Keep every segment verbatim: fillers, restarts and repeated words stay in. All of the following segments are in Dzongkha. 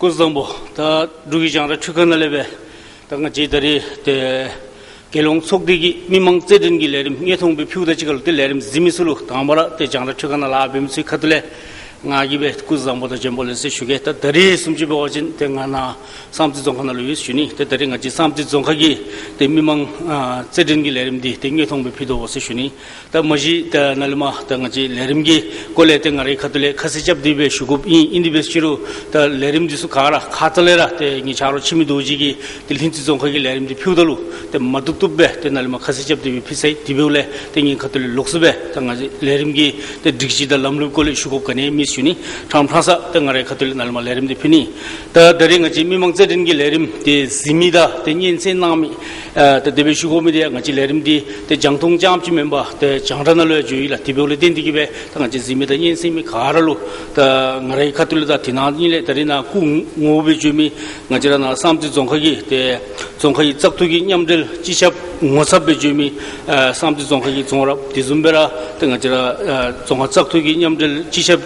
སྐུ་གཟུགས་བཟང་པོ། ད་འབྲུག་གི་རྒྱང་བསྒྲགས་འཕྲུལ་ཁང་ནང་ལས་སྦེ་ད་ང་བཅས་ད་རིས་ཏེ་རྒྱལ་ཡོངས་ཚོགས་སྡེ་གི་མི་མང་རྩོད་འགྲན་གྱི་ལས་རིམ་དངོས་མཐོང་སྦེ་ཕུལཝ་ད་གཅིག་ཁར་ལུ་ཏེ་ལས་རིམ་གཟིགས་མི་ཚུ་ལུ་དང་པ་ར་ཏེ་རྒྱང་བསྒྲགས་འཕྲུལ་ཁང་ནང་ལཱ་འབད་མི་ཚུ་གི་ཁ་ཐུག་ལས་ང་གིས་སྦེ་སྐུ་གཟུགས་བཟང་པོ་དང་བྱོན་པ་ལེགས་ཟེར་ཞུ་གེ། ད་ད་རིས་བཟུམ་ཅིག་འབད་བ་ཅིན་ཏེ་ང་ནཱ་བསམ་རྩེ་རྫོང་ཁག་ནང་ལུ་ཡོད་ཞུ་ནི། ཏེ་ད་རིས་ང་བཅས་བསམ་རྩེ་རྫོང་ཁག་གི་ཏེ་མི་མང་ཨ་རྩོད་འགྲན་གྱི་ལས་རིམ་འདི་ཏེ་དངོས་མཐོང་སྦེ་ཕུལ་དོ་ཟེར་ཞུ་ནི། ད་མ་གཞི་ད་ནཱ་ལས་མར་ད་ང་བཅས་ལས་རིམ་གྱི་སྐོར་ལས་ཏེ་ང་རའི་ཁ་ཐུག་ལས་ཁ་གསལ་རྐྱབ་སྟེ་སྦེ་ཞུ་དགོཔ་ཨིན། ཨིན་དེ་འབད་རུང་ད་ལས་རིམ་འདི་ཚུ་ག་ར་ཁ་ཙ་ལས་ར་ཏེ་ངེའི་ཆ་རོགས་འཆི་མེད་རྡོ་རྗེ་གིས་ཏེ་ལྷུན་རྩེ་རྫོང་ཁག་གི་ལས་རིམ་འདི་ཕུལཝ་ད་ལུ་ཏེ་མ་བཏུབ་བཏུབ་སྦེ་ཏེ་ནཱ་ལས་མར་ཁ་གསལ་རྐྱབ་སྟེ་སྦེ་ཕུལ་ཚར་ཡི། དེ་འབདཝ་ལས་ཏེ་ངེའི་ཁ་ཐུག་ལས་ལོགས་སུ་སྦེ་ད་ང་བཅས་ལས་རིམ་གྱི་ཏེ་སྒྲིག་གཞི་དང་ལམ་ལུགས་སྐོར་ལས་ཞུ་དགོཔ་ག་ནི་ཡང་མེད་ཞུ་ནི། ཕྲང་ཕྲང་ས་ཏེ་ང་རའི་ཁ་ཐུག་ལས་ནཱ་ལས་མར་ལས་རིམ་འདི་ཕུལ་ནི། ད་ད་རིས་ང་བཅས་མི་མང་རྩོད་འགྲན་གྱི་ལས་རིམ་འདི་གཟིགས་མི་དང་ཏེ་སྙན་གསན་གནང་མི་ཨ་ད་དེ་སྦེ་ཞུ་དགོ་མི་འདི་ཡང་ང་བཅས་ལས་རིམ་འདི་ཏེ་རྒྱང་མཐོང་རྐྱངམ་ཅིག་མེན་པར་ཏེ་རྒྱང་བསྒྲགས་ནང་ལུ་ཡང་འགྱོ་ཡི་ལགས། དེ་འབདཝ་ལས་བརྟེན་ཏེ་གིས་སྦེ་ད་ང་བཅས་གཟིགས་མི་དང་སྙན་གསན་མི་ག་ར་ལུ་ད་ང་རའི་ཁ་ཐུག་ལས་ད་དེ་ནང་ལས་ད་རིས་ནཱ་སྐུ་ངོ་སྦེ་བྱོན་མི་ང་བཅས་ར་ནཱ་བསམ་རྩེ་རྫོང་ཁག་གི་ཏེ་རྫོང་ཁག་གི་བཙག་འཐུ་གི་མཉམ་འབྲེལ་སྤྱི་ཁྱབ་ངོ་ཚབ་སྦེ་བྱོན་མི་ཨ་བསམ་རྩེ་རྫོང་ཁག་གི་རྫོང་རབ། དེ་བཟུམ་སྦེ་ར་ཏེ་ང་བཅས་ར་ཨ་རྫོང་ཁག་བཙག་འཐུ་གི་མཉམ་འབྲེལ་སྤྱི་ཁྱབ་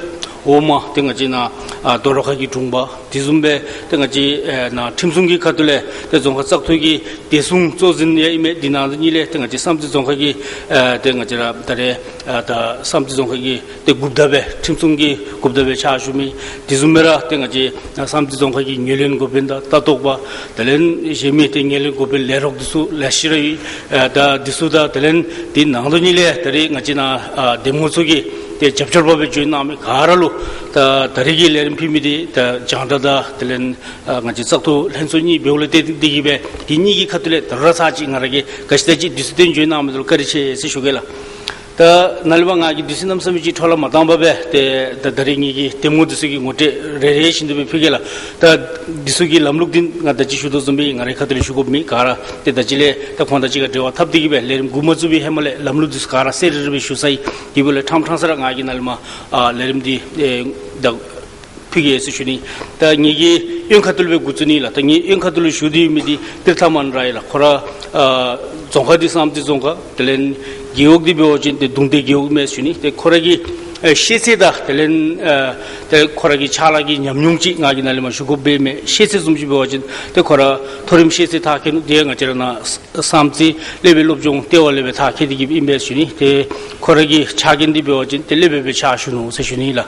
འོག་མ་ཏེ་ང་བཅས་ནཱ་ཨ་རྡོ་ར་ཁ་གི་དྲུང་པ། དེ་བཟུམ་སྦེ་ཏེ་ང་བཅས་ཨེ་ནཱ་ཁྲིམས་སྲུང་གི་ཁ་ཐུག་ལས་ཏེ་རྫོང་ཁག་བཙག་འཐུ་གི་བདེ་སྲུང་གཙོ་འཛིན་ཡང་ཨིན་མས། དེ་ནང་དུ་གཉིས་ལས་ཏེ་ང་བཅས་བསམ་རྩེ་རྫོང་ཁག་གི་ཨེ་ཏེ་ང་བཅས་ར་ད་རེས་ཨེ་ད་བསམ་རྩེ་རྫོང་ཁག་གི་ཏེ་འགོ་བདག་སྦེ་ཁྲིམས་སྲུང་གི་འགོ་བདག་སྦེ་ཕྱག་ཞུ་མི། དེ་བཟུམ་སྦེ་ར་ཏེ་ང་བཅས་ཨེ་བསམ་རྩེ་རྫོང་ཁག་གི་ངོས་ལེན་འགོ་དཔོན་དང་ལྟ་རྟོག་པ་དེ་ལས་གཞན་མི་ཏེ་ངོས་ལེན་འགོ་དཔོན་ལས་རོགས་འདི་ཚུ་ལེ་ཤ་ར་ཡོད། ཨེ་ད་འདི་ཚུ་དང་དེ་ལས་དེ་ནང་དུ་གཉིས་ལས་ད་རེས་ང་བཅས་ནཱ་ཨ་འདེམས་ངོ་ཚུ་གི་ཏེ་རྒྱབ་སྐྱོར་པ་སྦེ་བྱོན་གནང་མི་ག་ར་ལུ་ད་ད་རེས་ཀྱི་ལས་རིམ་ཕུལ་མི་འདི་ད་རྒྱང་བསྒྲགས་དང་དེ་ལས་ཨ་ང་བཅས་བཙག་འཐུ་ལྷན་ཚོགས་གཉིས་འབདཝ་ལས་བརྟེན་ཏེ་གིས་སྦེ་དེ་གཉིས་ཀྱི་ཁ་ཐུག་ལས་ད་རུང་ཚར་གཅིག་ང་ར་གིས་ག་ཅི་དང་ཅི་དུས་ཚོད་བཏོན་བྱོན་གནང་མི་འདི་ལུ་བཀའ་དྲིན་ཆེ་ཟེར་ཞུ་གེ་ལགས། ད་ནཱ་ལས་མར་ང་གིས་དུས་ཚོད་གནམ་མེད་ས་མེད་ཅིག་འཕྲོ་བརླག་མ་བཏང་པར་སྦེ་ཏེ་ད་ད་རེས་ངེ་གི་འདེམས་ངོ་འདི་ཚུ་གི་ངོ་སྤྲོད་རེ་རེ་བཞིན་དུ་སྦེ་ཕུལ་གེ་ལགས། ད་འདི་ཚུ་གི་ལམ་ལུགས་འདི་ང་ད་ཅི་ཞུ་དོ་བཟུམ་སྦེ་ང་རའི་ཁ་ཐུག་ལས་ཞུ་དགོཔ་མེད། ག་ར་ཏེ་ད་ཅི་ལས་ད་ཁོང་དང་གཅིག་ཁར་འབྲེལ་བ་འཐབ་སྟེ་གིས་སྦེ་ལས་རིམ་འགོ་མ་བཙུགས་པའི་ཧེ་མ་ལས་ལམ་ལུགས་འདི་ཚུ་ག་ར་གསལ་རི་རི་སྦེ་ཞུ་ཚར་ཡི། དེ་འབདཝ་ལས་ཕྲང་ཕྲང་ས་ར་ང་གིས་ནཱ་ལས་མར་ཨ་ལས་རིམ་འདི་ཨེ་ད་ཕུལ་གེ་ཟེར་ཞུ་ནི། ད་ངེ་གི་གཡོན་ཁ་ཐུག་ལས་སྦེ་འགོ་བཙུགས་ནི་ལགས། ད་ངེའི་གཡོན་ཁ་ཐུག་ལུ་བཞུགས་ཏེ་ཡོད་མི་འདི་ཏིར་ཐ་མན་ར་ཨིན་ལགས། ཁོ་ར་ཨ་རྫོང་ཁག་འདི་བསམ་རྩེ་རྫོང་ཁག། དེ་ལས་རྒེད་འོག་འདི་འབད་བ་ཅིན་ཏེ་གདུང་བདེ་རྒེད་འོག་མས་ཟེར་ཞུ་ནི། ཏེ་ཁོ་ར་གི་ཨེ་ཤེས་ཚད་དང་དེ་ལས་ཨེ་ཏེ་ཁོ་ར་གི་ཕྱག་ལཱ་གི་ཉམས་མྱོང་ཅིག་ང་གིས་ནཱ་ལས་མར་ཞུ་དགོཔ་འབད་མི་ཤེས་ཚད་བཟུམ་ཅིག་འབད་བ་ཅིན་ཏེ་ཁོ་ར་མཐོ་རིམ་ཤེས་ཚད་མཐར་འཁྱོལ་ནུག། ཏེ་ང་བཅས་ར་ནཱ་བསམ་རྩེ་སློབ་དཔོན་སློབ་སྦྱོང་ལྟེ་བ་ལས་སྦེ་མཐར་འཁྱོལ་ཏེ་གིས་ཨིན་པས་ཟེར་ཞུ་ནི། ཏེ་ཁོ་ར་གི་ཕྱག་འགན་འདི་འབད་བ་ཅིན་ཏེ་སློབ་དཔོན་སྦེ་ཕྱག་ཞུ་ནུག་ཟེར་ཞུ་ནི་ལགས།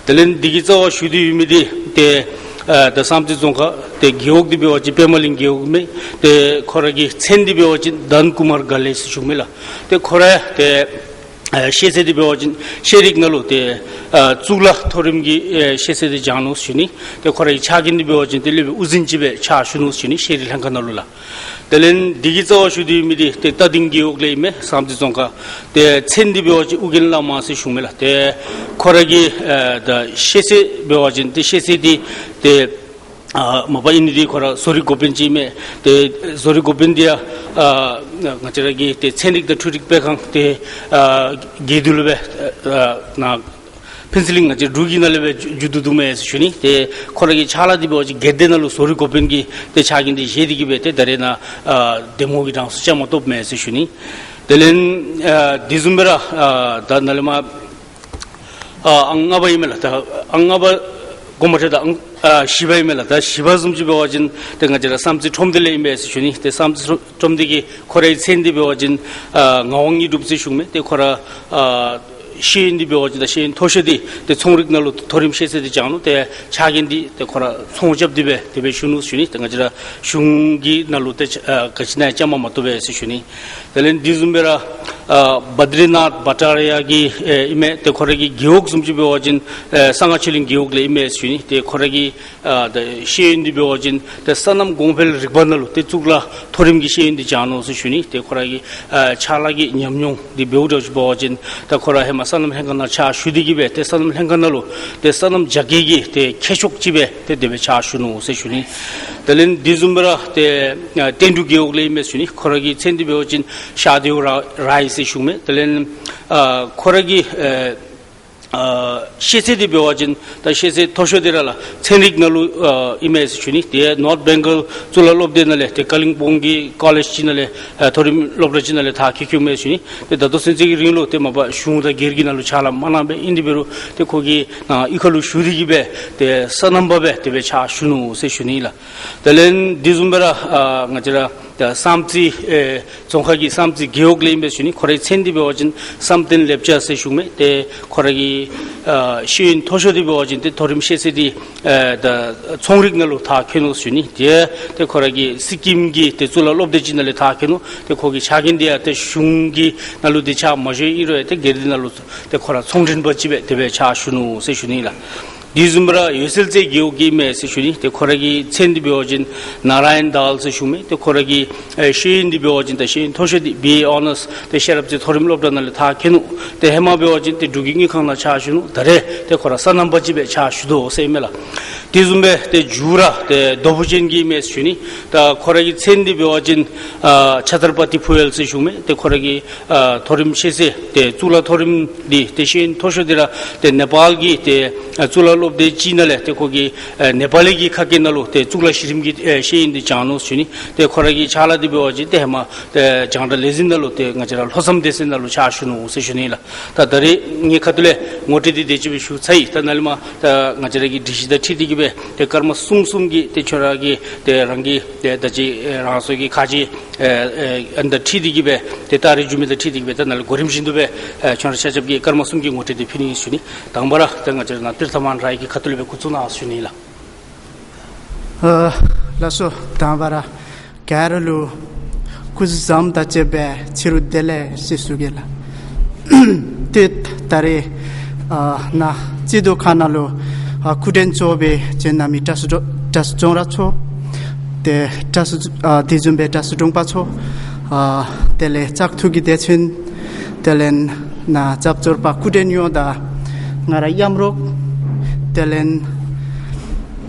དེ་ལས་འདི་གི་རྩ་བར་བཞུགས་ཏེ་ཡོད་མི་འདི་ཏེ་ཨ་ད་བསམ་རྩེ་རྫོང་ཁག་ཏེ་རྒེད་འོག་འདི་འབད་བ་ཅིན་པདྨ་གླིང་རྒེད་འོག་མས། ཏེ་ཁོ་ར་གི་མཚན་འདི་འབད་བ་ཅིན་དཱན་ཀུ་མར་ག་ལེ་ཟེར་ཞུཝ་མས་ལགས། ཏེ་ཁོ་ར་ཏེ་ཨ་ཤེས་ཚད་འདི་འབད་བ་ཅིན་ཤེས་རིག་ནང་ལུ་ཏེ་ཨ་གཙུག་ལག་མཐོ་རིམ་གྱི་ཨེ་ཤེས་ཚད་འདི་སྦྱངས་ནུག་ཟེར་ཞུ་ནི། ཏེ་ཁོ་ར་གི་ཕྱག་འགན་འདི་འབད་བ་ཅིན་ཏེ་སློབ་དཔོན་དབུ་འཛིན་ཅིག་སྦེ་ཕྱག་ཞུ་ནུག་ཟེར་ཞུ་ནི། ཤེས་རིག་ལྷན་ཁག་ནང་ལུ་ལགས། དེ་ལས་འདི་གི་རྩ་བར་བཞུགས་ཏེ་ཡོད་མི་འདི་ཏེ་རྟ་སྡིང་རྒེད་འོག་ལས་ཨིན་མས། བསམ་རྩེ་རྫོང་ཁག། ཏེ་མཚན་འདི་འབད་བ་ཅིན་ཨོ་རྒྱན་བླ་མ་ཟེར་ཞུཝ་མས་ལགས། ཏེ་ཁོ་ར་གི་ཨེ་ད་ཤེས་ཚད་འབད་བ་ཅིན་ཏེ་ཤེས་ཚད་འདི་ཏེ་ཨ་མ་པ་ཨིན་ནི་འདི་ཁོ་ར་བཟོ་རིག་འགོ་དཔོན་ཅིག་ཨིན་མས། ཏེ་བཟོ་རིག་འགོ་དཔོན་འདི་ཡང་ཨ་ང་བཅས་ར་གི་ཏེ་ཚན་རིག་དང་འཕྲུལ་རིག་སྤེལ་ཁང་ཏེ་ཨ་སྒེར་དུ་ལུ་སྦེ་ཨ་ནཱ་ཕུན་ཚོགས་གླིང་ང་བཅས་འབྲུག་གི་ནང་ལས་སྦེ་མཇུག་བསྡུ་བསྡུཝ་མས་ཟེར་ཞུ་ནི། ཏེ་ཁོ་ར་གི་ཕྱག་ལཱ་འདི་འབད་བ་ཅིན་སྒེར་སྡེ་ནང་ལུ་བཟོ་རིག་འགོ་དཔོན་གྱི་ཏེ་ཕྱག་འགན་འདི་བཞེས་ཏེ་གིས་སྦེ་ཏེ་ད་རེས་ནཱ་ཨ་འདེམས་ངོ་གི་གྲངས་སུ་བཅའ་མར་གཏོགསཔ་མས་ཟེར་ཞུ་ནི། དེ་ལས་ཨ་དེ་བཟུམ་སྦེ་ར་ཨ་ད་ནཱ་ལས་མར་ཨ་ཨང་ལྔ་པ་ཨིན་མས་ལགས། ད་ཨང་ལྔ་པ་དགོངསམ་མ་ཁྲེལ། ད་ཨང་ཨ་བཞི་པ་ཨིན་མས་ལགས། ད་བཞི་པ་བཟུམ་ཅིག་འབད་བ་ཅིན་ཏེ་ང་བཅས་ར་བསམ་རྩེ་ཁྲོམ་སྡེ་ལས་ཨིན་པས་ཟེར་ཞུ་ནི། ཏེ་བསམ་རྩེ་ཁྲོམ་སྡེ་གི་ཁོ་རའི་མཚན་འདི་འབད་བ་ཅིན་ཨ་ངག་དབང་དངོས་གྲུབ་ཟེར་ཞུཝ་མས། ཏེ་ཁོ་ར་ཨ་ཤེས་ཡོན་འདི་འབད་བ་ཅིན་ད་ཤེས་ཡོན་མཐོ་ཤོས་འདི་ཏེ་ཚོང་རིག་ནང་ལུ་མཐོ་རིམ་ཤེས་ཚད་འདི་སྦྱངས་ནུག། ཏེ་ཕྱག་འགན་འདི་ཏེ་ཁོ་ར་ཚོང་རྐྱབ་སྟེ་སྦེ་དེ་སྦེ་བཞུགས་ནུག་ཟེར་ཞུ་ནི། ཏེ་ང་བཅས་ར་གཞུང་གི་ནང་ལུ་ཏེ་ཨ་ག་ཅི་ནང་ཡང་བཅའ་མར་མ་གཏོགས་པས་ཟེར་ཞུ་ནི། དེ་ལས་དེ་བཟུམ་སྦེ་ར་ཨ་བ་དྲི་ནཱཐ་བྷ་ཊ་ཡ་གི་ཨེ་ཨིན་མས། ཏེ་ཁོ་ར་གི་རྒེད་འོག་བཟུམ་ཅིག་འབད་བ་ཅིན་ཨེ་གསང་སྔགས་ཆོས་གླིང་རྒེད་འོག་ལས་ཨིན་མས་ཟེར་ཞུ་ནི། ཏེ་ཁོ་ར་གི་ཨ་ད་ཤེས་ཡོན་འདི་འབད་བ་ཅིན་ཏེ་སོ་ནམ་གོང་འཕེལ་རིག་པ་ནང་ལུ་ཏེ་གཙུག་ལག་མཐོ་རིམ་གྱི་ཤེས་ཡོན་འདི་སྦྱངས་ནུག་ཟེར་ཞུ་ནི། ཏེ་ཁོ་ར་གི་ཨ་ཕྱག་ལཱ་གི་ཉམས་མྱོང་འདི་འབདཝ་འདྲཝ་ཅིག་འབད་བ་ཅིན་ད་ཁོ་ར་ཧེ་མ་སོ་ནམ་ལྷན་ཁག་ནང་ཕྱག་ཞུ་སྟེ་གིས་སྦེ་ཏེ་སོ་ནམ་ལྷན་ཁག་ནང་ལུ་ཏེ་སོ་ནམ་རྒྱ་སྐྱེད་ཀྱི་ཏེ་མཁས་མཆོག་ཅིག་སྦེ་ཏེ་དེ་སྦེ་ཕྱག་ཞུ་ནུག་ཟེར་ཞུ་ནི། དེ་ལས་དེ་བཟུམ་སྦེ་ར་ཏེ་ཨ་བསྟན་འབྲུག་རྒེད་འོག་ལས་ཨིན་མས་ཟེར་ཞུ་ནི། ཁོ་ར་གི་མཚན་འདི་འབད་བ་ཅིན་ཤཱཀ་དེའུ་ར་རའི་ཟེར་ཞུཝ་མས། དེ་ལས་ཨ་ཁོ་ར་གི་ཨེ་ ཨ་ཤེས་ཚད་འདི་འབད་བ་ཅིན་ད་ཤེས་ཚད་མཐོ་ཤོས་འདི་ར་ལགས་ཚན་རིག་ནང་ལུ་ཨ་ཨིན་མས་ཟེར་ཞུ་ནི། ཏེ་ནོརཐ་བེང་གཱལ་གཙུག་ལག་སློབ་སྡེ་ནང་ལས་ཏེ་ཀ་ལིམ་པོང་གི་ཀོ་ལེཇ་ཅིག་ནང་ལས་ཨ་མཐོ་རིམ་སློབ་གྲྭ་ཅིག་ནང་ལས་མཐར་འཁྱོལ་འཁྱོལཝ་མས་ཟེར་ཞུ་ནི། ཏེ་ད་ལྟོ་ཚུན་ཚོད་ཀྱི་རིང་ལུ་ཏེ་མ་པ་གཞུང་དང་སྒེར་གྱི་ནང་ལུ་ཕྱག་ལཱ་མ་གནང་པས། ཨིན་དེ་འབད་རུང་ཏེ་ཁོ་གིས་ཨ་གཡུས་ཁ་ལུ་བཞུགས་ཏེ་གིས་སྦེ་ཏེ་སོ་ནམ་པ་སྦེ་དེ་སྦེ་ཕྱག་ཞུ་ནུག་ཟེར་ཞུ་ནི་ལགས། དེ་ལས་དེ་བཟུམ་སྦེ་ར་ཨ་ང་བཅས་ར་ད་བསམ་རྩེ་ཨེ་རྫོང་ཁག་གི་བསམ་རྩེ་རྒེད་འོག་ལས་ཨིན་པས་ཟེར་ཞུ་ནི། ཁོ་རའི་མཚན་འདི་འབད་བ་ཅིན་བསམ་གཏན་ལེབ་ཅ་ཟེར་ཞུཝ་མས། ཏེ་ཁོ་ར་གི་ཨ་ཤེས་ཡོན་མཐོ་ཤོས་འདི་འབད་བ་ཅིན་ཏེ་མཐོ་རིམ་ཤེས་ཚད་འདི་ཨེ་ད་ཚོང་རིག་ནང་ལུ་མཐར་འཁྱོལ་ནུག་ཟེར་ཞུ་ནི། ཏེ་ཏེ་ཁོ་ར་གི་སི་ཀིམ་གྱི་ཏེ་གཙུག་ལག་སློབ་སྡེ་ཅིག་ནང་ལས་མཐར་འཁྱོལ་ནུག། ཏེ་ཁོ་གི་ཕྱག་འགན་འདི་ཡང་ཏེ་གཞུང་གི་ནང་ལུ་ཏེ་ཕྱག་མ་ཞུ་ཨིན་རུང་ཡང་ཏེ་སྒེར་སྡེ་ནང་ལུ་ཏེ་ཁོ་ར་ཚོང་མགྲོན་པ་ཅིག་སྦེ་དེ་སྦེ་ཕྱག་ཞུ་ནུག་ཟེར་ཞུ་ནི་ལགས། དེ་བཟུམ་སྦེ་ར་འོད་གསལ་རྩེ་རྒེད་འོག་གི་ཨིན་མས་ཟེར་ཞུ་ནི། ཏེ་ཁོ་ར་གི་མཚན་འདི་འབད་བ་ཅིན་ནཱ་ར་ཡན་དཱལ་ཟེར་ཞུཝ་མས། ཏེ་ཁོ་ར་གི་ཨེ་ཤེས་ཡོན་འདི་འབད་བ་ཅིན་ད་ཤེས་ཡོན་མཐོ་ཤོས་འདི་བི་ཨེ་ཨོ་ནརསི་ཏེ་ཤེས་རབ་རྩེ་མཐོ་རིམ་སློབ་གྲྭ་ནང་ལས་མཐར་འཁྱོལ་ནུག། ཏེ་ཧེ་མ་འབད་བ་ཅིན་ཏེ་འབྲུག་གི་དངུལ་ཁང་ནང་ཕྱག་ཞུ་ནུག། ད་རེས་ཏེ་ཁོ་ར་སོ་ནམ་པ་ཅིག་སྦེ་ཕྱག་ཞུ་དོ་ཟེར་ཨིན་མས་ལགས། དེ་བཟུམ་སྦེ་ཏེ་མཇུག་ར་ཏེ་རྡོ་ཕུ་ཅན་གྱི་ཨིན་མས་ཟེར་ཞུ་ནི། ད་ཁོ་ར་གི་མཚན་འདི་འབད་བ་ཅིན་ཨ་ཆ་ཏར་པ་ཏི་ཕུ་ཝེལ་ཟེར་ཞུཝ་མས། ཏེ་ཁོ་ར་གི་ཨ་མཐོ་རིམ་ཤེས་ཚད་ཏེ་གཙུག་ལག་མཐོ་རིམ་འདི་ཏེ་ཤེས་ཡོན་མཐོ་ཤོས་འདི་ར་ཏེ་ནེ་པཱལ་གྱི་ཏེ་ཨ་གཙུག་ལག་སློབ་སྡེ་ཅིག་ནང་ལས་ཏེ་ཁོ་གིས་ཨ་ནེ་པཱ་ལི་གི་ཁ་སྐད་ནང་ལུ་ཏེ་གཙུག་ལག་གཞི་རིམ་གྱི་ཨེ་ཤེས་ཡོན་འདི་སྦྱངས་ནུག་ཟེར་ཞུ་ནི། ཏེ་ཁོ་ར་གི་ཕྱག་ལཱ་འདི་འབད་བ་ཅིན་ཏེ་ཧེ་མ་ཏེ་རྒྱང་བསྒྲགས་ལས་འཛིན་ནང་ལུ་ཏེ་ང་བཅས་ར་ལྷོ་མཚམས་སྡེ་ཚན་ནང་ལུ་ཕྱག་ཞུ་ནུག་ཟེར་ཞུ་ནི་ལགས། ད་ད་རེས་ངེའི་ཁ་ཐུག་ལས་ངོ་སྤྲོད་འདི་དེ་ཅིག་སྦེ་ཞུ་ཚར་ཡི། ད་ནཱ་ལས་མར་ད་ང་བཅས་ར་གི་སྒྲིག་གཞི་དང་འཁྲིལ་ཏེ་གིས་སྦེ་ཏེ་སྐར་མ་གསུམ་གསུམ་གྱི་ཏེ་ཁྱོད་ར་གི་ཏེ་རང་གི་ཏེ་ད་ཅི་ཨེ་རང་སོའི་གི་ཁ་རྗེ་ཨེ་ཨེ་ཨ་ནི་དང་འཁྲིལ་ཏེ་གིས་སྦེ་ཏེ་ད་རེས་མཇུག་མི་དང་འཁྲིལ་ཏེ་གིས་སྦེ་ད་ནཱ་ལས་གོ་རིམ་བཞིན་དུ་སྦེ་ཨེ་ཁྱོད་ར་ཆ་ཁྱབ་ཀྱིས་སྐར་མ་གསུམ་གྱི་ངོ་སྤྲོད་འདི་ཕུལ་ནི་ཨིན་ཟེར་ཞུ་ནི། དང་པ་ར་ཏེ་ང་བཅས་ར་ནཱ་ཏིར་ཐ་མན་རའི་གི་ཁ་ཐུག་ལས་སྦེ་འགོ་བཙུགས་གནང་ཟེར་ཞུ་ནི་ལགས། ཨ་ལགས་སོ། དང་པ་ར་ག་ར་ལུ་སྐུ་གཟུགས་བཟང་དང་བཅས་པའི་ཕྱི་རུ་བདེ་ལེགས་ཟེར་ཞུ་གེ་ལགས། ཏེ་ད་རེས་ཨ་ནཱ་རྩེ་དུ་ཁ་ནང་ལུ་ཨ་སྐུ་མགྲོན་གཙོ་བོ་སྦེ་བྱོན་གནང་མི་དྲག་ཤོས་དྲག་ཤོས་ལྗོངས་ར་མཚོ། ཏེ་དྲག་ཤོས་ཨ་དེ་བཟུམ་སྦེ་དྲག་ཤོས་དྲུང་པ་མཚོ། ཨ་དེ་ལས་བཙག་འཐུ་གི་སྡེ་ཚན། དེ་ལས་ནཱ་རྒྱབ་སྐྱོར་པ་སྐུ་མགྲོན་ཡོངས་དང་ང་ར་མཉམ་རོགས། དེ་ལས་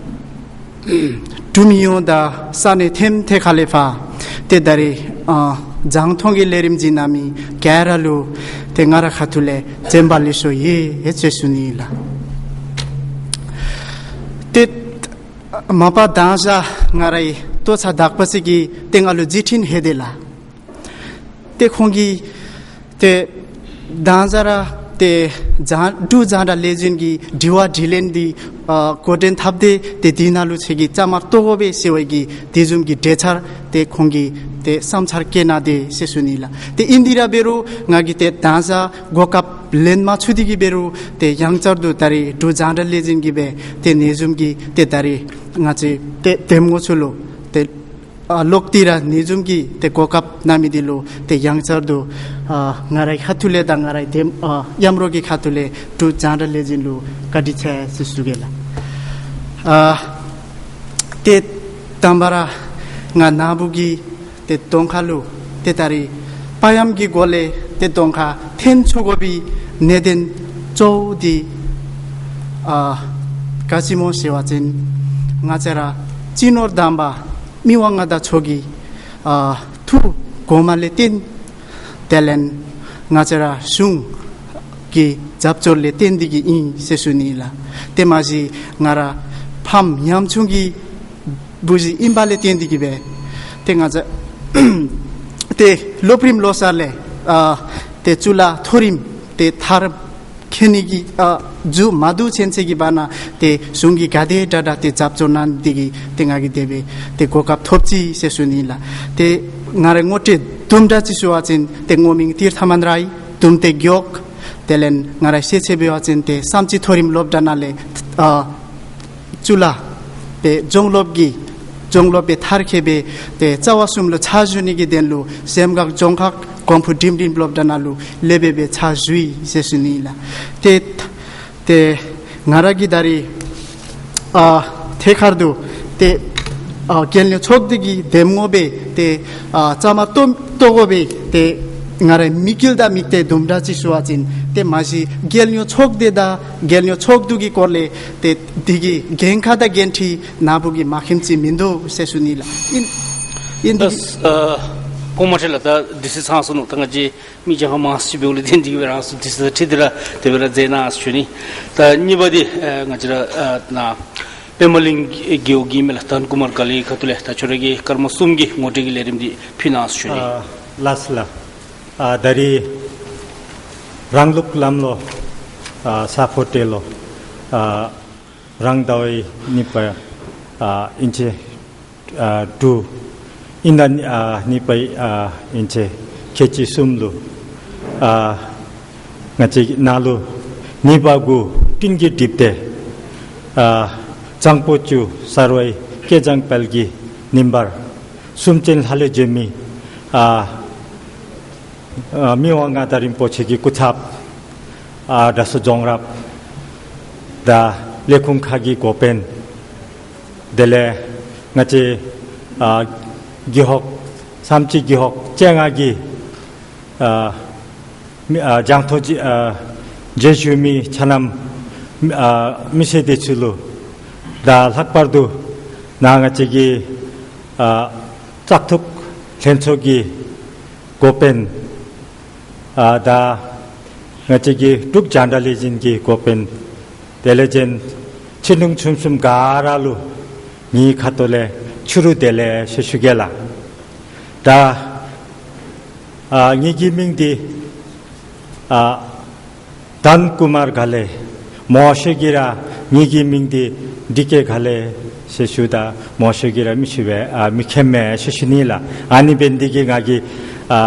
འབྲུག་མི་ཡོངས་དང་ས་གནས་ཐེམ་ཐེ་ཁ་ལས་ཕར་ཏེ་ད་རེས་ཨ་རྒྱང་མཐོང་གི་ལས་རིམ་གཟིགས་གནང་མི་ག་ར་ལུ་ཏེ་ང་རའི་ཁ་ཐུག་ལས་བྱོན་པ་ལེགས་ཤོམ་ཡོད་ཟེར་ཞུ་ནི་ལགས། ཏེ་མ་པ་མདང་ཞག་ང་རའི་ལྟོ་ཚང་དག་པ་ཅིག་གིས་ཏེ་ང་ལུ་རྗེས་དྲན་ལྷོད་དེ་ལགས། ཏེ་ཁོང་གིས་ཏེ་མདང་ཞག་ར་ཏེ་རྒྱང་འབྲུག་རྒྱང་བསྒྲགས་ལས་འཛིན་གྱི་དྲི་བ་དྲིས་ལན་འདི་ཨ་འགོ་འདྲེན་འཐབ་སྟེ་ཏེ་དེ་ནང་ལུ་ཁྱོད་ཀྱིས་བཅའ་མར་གཏོགས་དགོ་པས་ཟེར་བའི་གི་དེ་བཟུམ་གྱི་གྲོས་འཆར་ཏེ་ཁོང་གིས་ཏེ་བསམ་འཆར་བཀོད་གནང་སྟེ་ཟེར་ཞུ་ནི་ལགས། ཏེ་ཨིན་དེ་ར་འབད་རུང་ང་གིས་ཏེ་མདང་ཞག་གོ་སྐབས་ལེན་མ་ཚུགས་ཏེ་གིས་འབད་རུང་ཏེ་ཡང་བསྐྱར་དུ་ད་རེས་འབྲུག་རྒྱང་བསྒྲགས་ལས་འཛིན་གྱིས་སྦེ་ཏེ་ཨ་ནི་བཟུམ་གྱི་ཏེ་ད་རེས་ང་བཅས་ཏེ་འདེམས་ངོ་ཚུ་ལུ་ཏེ་ཨ་ལོག་སྟེ་ར་ཨ་ནི་བཟུམ་གྱི་ཏེ་གོ་སྐབས་གནང་མི་འདི་ལུ་ཏེ་ཡང་བསྐྱར་དུ་ཨ་ང་རའི་ཁ་ཐུག་ལས་དང་ང་རའི་འདེམས་ཨ་མཉམ་རོགས་ཀྱི་ཁ་ཐུག་ལས་འབྲུག་རྒྱང་བསྒྲགས་ལས་འཛིན་ལུ་བཀའ་དྲིན་ཆེ་ཟེར་ཞུ་གེ་ལགས། ཨ་ཏེ་དང་པ་ར་ང་ནཱ་བུ་གི་ཏེ་གདོང་ཁ་ལུ་ཏེ་ད་རེས་པ་ཡམ་གྱི་སྒོ་ལས་ཏེ་གདོང་ཁར་ཐོན་ཚུགས་དགོ་པའི་གནད་དོན་གཙོ་བོ་འདི་ཨ་ག་ཅི་སྨོ་ཟེར་བ་ཅིན་ང་བཅས་ར་སྤྱི་ནོར་དམ་པ་མི་དབང་མངའ་བདག་མཆོག་གི་ཨ་ཐུགས་དགོངས་པ་ལས་བརྟེན་དེ་ལས་ང་བཅས་ར་གཞུང་གི་རྒྱབ་སྐྱོར་ལས་བརྟེན་ཏེ་གིས་ཨིན་ཟེར་ཞུ་ནི་ལགས། ཏེ་མ་གཞི་ང་ར་ཕམ་ཉམ་ཆུང་གི་བུ་ཅིག་ཨིན་པ་ལས་བརྟེན་ཏེ་གིས་སྦེ་ཏེ་ང་བཅས་ཏེ་སློབ་རིམ་ལོ་གསར་ལས་ཨ་ཏེ་གཙུག་ལག་མཐོ་རིམ་ཏེ་མཐར་འཁྱོལ་ནི་གི་ཨ་མཇུག་མ་བསྡུ་ཚུན་ཚོད་ཀྱི་བར་ན་ཏེ་གཞུང་གིས་ག་དེ་དྲག་དྲག་ཏེ་རྒྱབ་སྐྱོར་གནང་སྟེ་གིས་ཏེ་ང་གིས་དེ་སྦེ་ཏེ་གོ་སྐབས་ཐོབ་ཅི་ཟེར་ཞུ་ནི་ལགས། ཏེ་ང་རའི་ངོ་སྤྲོད་དུམ་གྲ་ཅིག་ཞུ་བ་ཅིན་ཏེ་ངོ་མིང་ཏིར་ཐ་མན་རའི་དུམ་ཏེ་མགྱོགས། དེ་ལས་ང་རའི་ཤེས་ཚད་འབད་བ་ཅིན་ཏེ་བསམ་རྩེ་མཐོ་རིམ་སློབ་གྲྭ་ནང་ལས་ཨ་གཙུག་ལག་སྦེ་སྦྱོང་སློབ་ཀྱི་སྦྱོང་སློབ་སྦེ་མཐར་འཁྱོལ་སྦེ་ཏེ་རྩ་བ་གསུམ་ལུ་ཕྱག་ཞུ་ནི་གི་དོན་ལུ་གཞལམ་འགག་ལྗོངས་མཁར་གོང་ཕུ་འབྲིང་རིམ་སློབ་གྲྭ་ནང་ལུ་སློབ་དཔོན་སྦེ་ཕྱག་ཞུ་ཡི་ཟེར་ཞུ་ནི་ལགས། ཏེ་ཏེ་ང་ར་གིས་ད་རེས་ཨ་ཐད་ཀར་དུ་ཏེ་ཨ་རྒྱལ་ཡོངས་ཚོགས་སྡེ་གི་འདེམས་ངོ་སྦེ་ཏེ་ཨ་བཅའ་མར་གཏོགས་གཏོགས་དགོ་པའི་ཏེ་ང་རའི་དམིགས་ཡུལ་དང་དམིགས་གཏད་དུམ་གྲ་ཅིག་ཞུ་བ་ཅིན་ཏེ་མ་གཞི་རྒྱལ་ཡོངས་ཚོགས་སྡེ་དང་རྒྱལ་ཡོངས་ཚོགས་འདུ་གི་སྐོར་ལས་ཏེ་དེ་གི་འགན་ཁག་དང་འགན་འཁྲི་ནཱ་བུ་གིས་མ་མཁྱེནམ་ཅིག་མིན་འདུག་ཟེར་ཞུ་ནི་ལགས། ཨིན་ཨིན་ཏེ་ཨ་ གོང་མ་ཁྲི་ལ་ད་དུས་ཚོད་ཚང་སོ་ནུག། ད་ང་བཅས་མི་རྒྱང་ཧ་མ་སི་བེའུ་ལི་དེ་འདི་གི་བེ་རང་སུ་དུས་ཚོད་ཁྲིད་དེ་ར་དེ་བེ་ར་མཛད་གནང་ཞུ་ནི། ད་གཉིས་པ་འདི་ཨ་ང་བཅས་ར་ཨ་ན་པདྨ་གླིང་རྒེད་འོག་གི་མི་ལ་དཱན་ཀུ་མར་ག་ལེ་ཁ་ཐུག་ལས་ད་ཁྱོད་ར་གི་སྐར་མ་གསུམ་གྱི་ངོ་སྤྲོད་ཀྱི་ལས་རིམ་འདི་ཕུལ་གནང་ཞུ་ནི། ཨ་ལགས་སོ་ལགས། ཨ་ད་རིས་རང་ལུགས་ལམ་ལུ་ཨ་ས་ཕོ་ཊལ་ལུ་ཨ་རང་ཟླ་བའི་གཉིས་པ་ཨ་ཨིན་ཅི་ཨ་དྲུག་ཨིན་ན་ཨ་གཉིས་པ་ཨ་ཨིན་ཅི་ཁལ་གཅིག་གསུམ་ལུ་ཨ་ང་བཅས་ནང་ལུ་ནི་བ་དགུ་སྤྲིན་གྱིས་བསྒྲིབས་ཏེ་ཨ་གཙང་པོ་བཅུ་གསར་བའི་སྐྱེས་སྦྱངས་དཔལ་གྱི་ཉིན་པར་གསུམ་ཅན་ལྷ་ལས་བྱོན་མི་ཨ་ཨ་མི་དབང་མངའ་བདག་རིན་པོ་ཆེ་གི་སྐུ་ཚབ་ཨ་དྲག་ཤོས་རྫོང་རབ་དང་ལས་ཁུངས་ཁག་གི་འགོ་དཔོན་དེ་ལས་ང་བཅས་ཨ་རྒེད་འོག་བསམ་སྤྱི་རྒེད་འོག་བཅོ་ལྔ་གི་ཨ་མི་ཨ་རྒྱང་མཐོང་ཅིག་ཨ་མཇལ་ཞུ་མི་ཆ་རྣམས་ཨ་མི་སེར་དེ་ཚུ་ལུ་དང་ལྷག་པར་དུ་ནཱ་ང་བཅས་ཀྱི་ཨ་བཙག་འཐུ་ལྷན་ཚོགས་ཀྱི་འགོ་དཔོན་ཨ་དང་ང་བཅས་ཀྱི་འབྲུག་རྒྱང་བསྒྲགས་ལས་འཛིན་གྱི་འགོ་དཔོན་དེ་ལས་ཅན་ཆེ་འབྲིང་ཆུང་གསུམ་ག་ར་ལུ་ངེའི་ཁ་ཐུག་ལས་ཕྱི་རུ་བདེ་ལེགས་ཞུ་ཞུ་གེ་ལགས། ད་ཨ་ངེ་གི་མིང་འདི་ཨ་དཱན་ཀུ་མར་ག་ལེ། མང་ཤོས་ཀྱིས་ར་ངེ་གི་མིང་འདི་ཌི་ཀེ་ག་ལེ་ཟེར་ཞུཝ་ད་མང་ཤོས་ཀྱིས་ར་མི་ཤེས་པས་ཨ་མི་མཁྱེན་མས་ཟེར་ཞུ་ནི་ལགས། ཨ་ནི་འབད་ནི་འདི་གིས་ང་གིས་ཨ་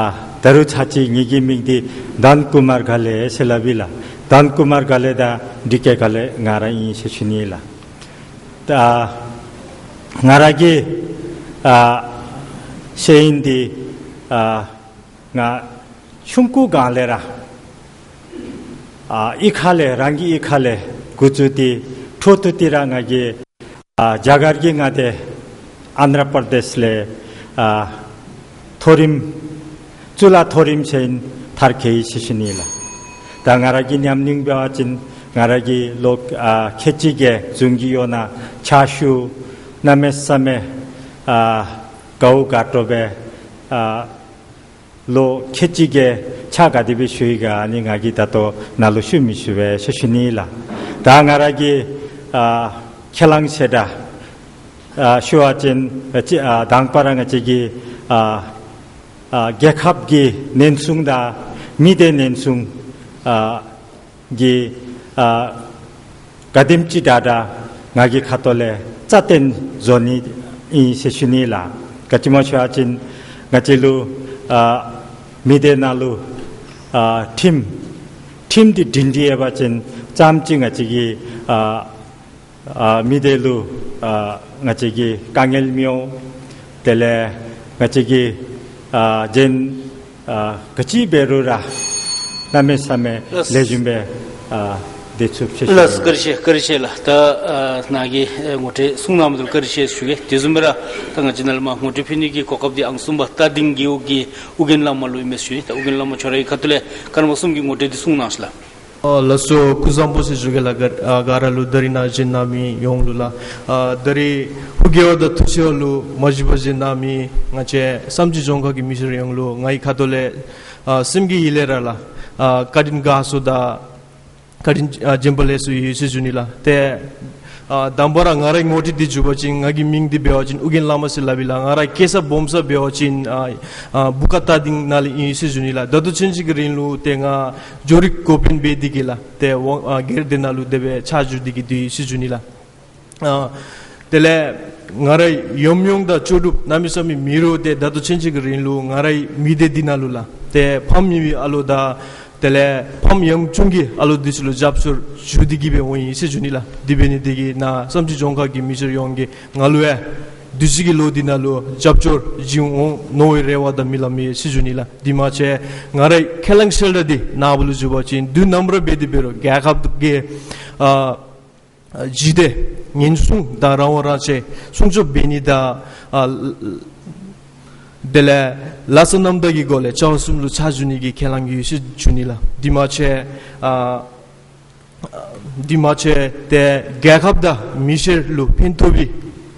ད་རུང་ཚར་གཅིག་ངེ་གི་མིང་འདི་དཱན་ཀུ་མར་ག་ལེ་ཟེར་སླབ་ཨིན་ལགས། དཱན་ཀུ་མར་ག་ལེ་དང་ཌི་ཀེ་ག་ལེ་ང་ར་ཨིན་ཟེར་ཞུ་ནི་ལགས། ད་ང་ར་གི་ཨ་ཤེས་ཡོན་འདི་ཨ་ང་ཆུང་ཀུ་སྒང་ལས་ར་ཨ་གཡུས་ཁ་ལས་རང་གི་གཡུས་ཁ་ལས་འགོ་བཙུགས་ཏེ་འཕྲོ་མཐུད་དེ་ར་ང་གིས་ཨ་རྒྱ་གར་གྱི་མངའ་སྡེ་ཨན་དྷྲ་པར་དེཤ་ལས་ཨ་མཐོ་རིམ་གཙུག་ལག་མཐོ་རིམ་ཅིག་མཐར་འཁྱོལ་ཡི་ཟེར་ཞུ་ནི་ལགས། ད་ང་ར་གི་ཉམས་མྱོང་འབད་བ་ཅིན་ང་ར་གིས་ལོ་ཨ་ཁལ་གཅིག་གི་རྫོང་གི་ཡོད་ན་ཕྱག་ཞུ་གནམ་མེད་ས་མེད་ཨ་དགའ་བོ་དགའ་སྤྲོ་སྦེ་ཨ་ལོ་ཁལ་གཅིག་གི་ཕྱག་ག་དེ་སྦེ་ཞུ་ཡི་ག་ཨ་ནི་ང་གིས་ད་ལྟོ་ནཱ་ལུ་ཞུ་མི་ཚུགས་པས་ཟེར་ཞུ་ནི་ལགས། ད་ང་ར་གི་ཨ་ཁས་བླངས་ཟེར་ད་ཨ་ཞུ་བ་ཅིན་ཨ་ཅི་ཨ་དང་པ་ར་ང་བཅས་ཀྱི་ཨ་ཨ་རྒྱལ་ཁབ་ཀྱི་ཉེན་སྲུང་དང་མི་སྡེ་ཉེན་སྲུང་ཨ་གི་ཨ་ག་དེམ་ཅིག་དྲག་དྲག་ང་གི་ཁ་ཐུག་ལས་རྩ་བརྟན་བཟོ་ནི་ཨིན་ཟེར་ཞུ་ནི་ལགས། ག་ཅི་སྨོ་ཟེར་བ་ཅིན་ང་བཅས་ལུ་ཨ་མི་སྡེ་ནང་ལུ་ཨ་ཁྲིམས་ཁྲིམས་འདི་སྒྲིང་སྒྲི་ཡོད་པ་ཅིན་ཙམ་ཅིག་ང་བཅས་ཀྱི་ཨ་ཨ་མི་སྡེ་ལུ་ཨ་ང་བཅས་ཀྱི་དཀའ་ངལ་མི་འོང་། དེ་ལས་ང་བཅས་ཀྱི་ཨ་གཞན་ཨ་ག་ཅི་འབད་རུང་ར་གནམ་མེད་ས་མེད་ལེགས་ཤོམ་སྦེ་ཨ་སྡོད་ཚུགས་ཟེར་ཞུ་ནི། ལགས་བཀའ་དྲིན་ཆེ་བཀའ་དྲིན་ཆེ་ལགས། ད་ཨ་ནཱ་གིས་ཨེ་ངོ་སྤྲོད་གསུང་གནང་མི་འདི་ལུ་བཀའ་དྲིན་ཆེ་ཞུ་གེ། དེ་བཟུམ་སྦེ་ར་ད་ང་བཅས་ནཱ་ལས་མར་ངོ་སྤྲོད་ཕུལ་ནི་གི་གོ་སྐབས་འདི་ཨང་གསུམ་པ་རྟ་སྡིང་རྒེད་འོག་གི་ཨོ་རྒྱན་བླ་མ་ལུ་ཨིན་མས་ཞུ་ནི། ད་ཨོ་རྒྱན་བླ་མ་ཁྱོད་ར་གི་ཁ་ཐུག་ལས་སྐར་མ་གསུམ་གྱི་ངོ་སྤྲོད་འདི་གསུང་གནང་ཞིག་ལགས། ཨ་ལགས་སོ། སྐུ་གཟུགས་བཟང་པོ་ཟེར་ཞུ་གེ་ལགས། ག་ཨ་ག་ར་ལུ་ད་རིས་ནཱ་བཞུགས་གནང་མི་ཡོངས་ལུ་ལགས། ཨ་ད་རིས་ཧུ་གེ་བ་དང་ཐུགས་སེ་བ་ལུ་མ་བཞུགས་པར་བཞུགས་གནང་མི་ང་བཅས་བསམ་རྩེ་ལྗོངས་མཁར་གྱི་མི་སེར་ཡོངས་ལུ་ངེའི་ཁ་ཐུག་ལས་ཨ་སེམས་ཀྱི་ཡུལ་ལས་ར་ལགས་ཨ་བཀའ་དྲིན་དགའ་ཚོར་དང་བཀའ་དྲིན་ཨ་བྱོན་པ་ལེགས་སོ་ཡོད་ཟེར་ཞུ་ནི་ལགས། ཏེ་ཨ་དང་པ་ར་ང་རའི་ངོ་སྤྲོད་འདི་ཞུ་བ་ཅིན་ང་གི་མིང་འདི་འབད་བ་ཅིན་ཨོ་རྒྱན་བླ་མ་ཟེར་སླབ་ཨིན་ལགས། ང་ར་སྐྱེས་ས་སྦོམ་ས་འབད་བ་ཅིན་ཨ་ཨ་སྦུག་དཀར་རྟ་སྡིང་ནང་ལས་ཨིན་ཟེར་ཞུ་ནི་ལགས། ད་ལྟོ་ཚུན་ཚོད་ཀྱི་རིང་ལུ་ཏེ་ང་འགྱོ་རིགས་འགོ་དཔོན་འབད་དེ་གིས་ལགས་ཏེ་ཝང་ཨ་སྒེར་སྡེ་ནང་ལུ་དེ་སྦེ་ཕྱག་ཞུ་སྟེ་གིས་སྡོད་ཡི་ཟེར་ཞུ་ནི་ལགས། ཨ་དེ་ལས་ང་རའི་ཡོམ་ཡོམ་དང་ལྕོགས་གྲུབ་གནམ་མེད་ས་མེད་མེད་རུང་ཏེ་ད་ལྟོ་ཚུན་ཚོད་ཀྱི་རིང་ལུ་ང་རའི་མི་སྡེ་འདི་ནང་ལུ་ལགས་ཏེ་ཕམ་ཡོད་པའི་ཨ་ལོ་དང་དེ་ལས་ཕམ་ཡང་ཆུང་གི་ཨ་ལོ་འདི་ཚུ་ལུ་རྒྱབ་སྐྱོར་ཞུ་སྟེ་གིས་སྦེ་འོང་ཡི་ཟེར་ཞུ་ནི་ལགས། དེ་འབད་ནི་འདི་གིས་ནཱ་བསམ་རྩེ་ལྗོངས་མཁར་གྱི་མི་སེར་ཡོངས་ཀྱིས་ང་ལུ་ཡང་དུས་ཅི་གི་ལོ་འདི་ནང་ལུ་རྒྱབ་སྐྱོར་བྱིན་འོང་མནོ་བའི་རེ་བ་དང་སྨོན་ལམ་ཡོད་ཟེར་ཞུ་ནི་ལགས། དེ་མ་ཚད་ང་རའི་ཁས་བླངས་གསལ་བསྒྲགས་འདི་ནཱ་བུ་ལུ་ཞུ་བ་ཅིན་དུས་ནམ་ར་འབད་དེ་འབད་རུང་རྒྱལ་ཁབ་ཀྱི་ཨ་ཨ་ཞི་བདེ་ཉེན་སྲུང་དང་རང་དབང་རང་བཙན་སྲུང་སྐྱོབ་འབད་ནི་དང་ཨ་དེ་ལས་ལགས་སོ་རྣམ་དག་གི་སྒོ་ལས་བྱ་བ་གསུམ་ལུ་ཕྱག་ཞུ་ནི་གི་ཁས་བླངས་ཡོད་ཟེར་ཞུ་ནི་ལགས། དེ་མ་ཚད་ཨ་དེ་མ་ཚད་ཏེ་རྒྱལ་ཁབ་དང་མི་སེར་ལུ་ཕན་ཐོགས་པའི་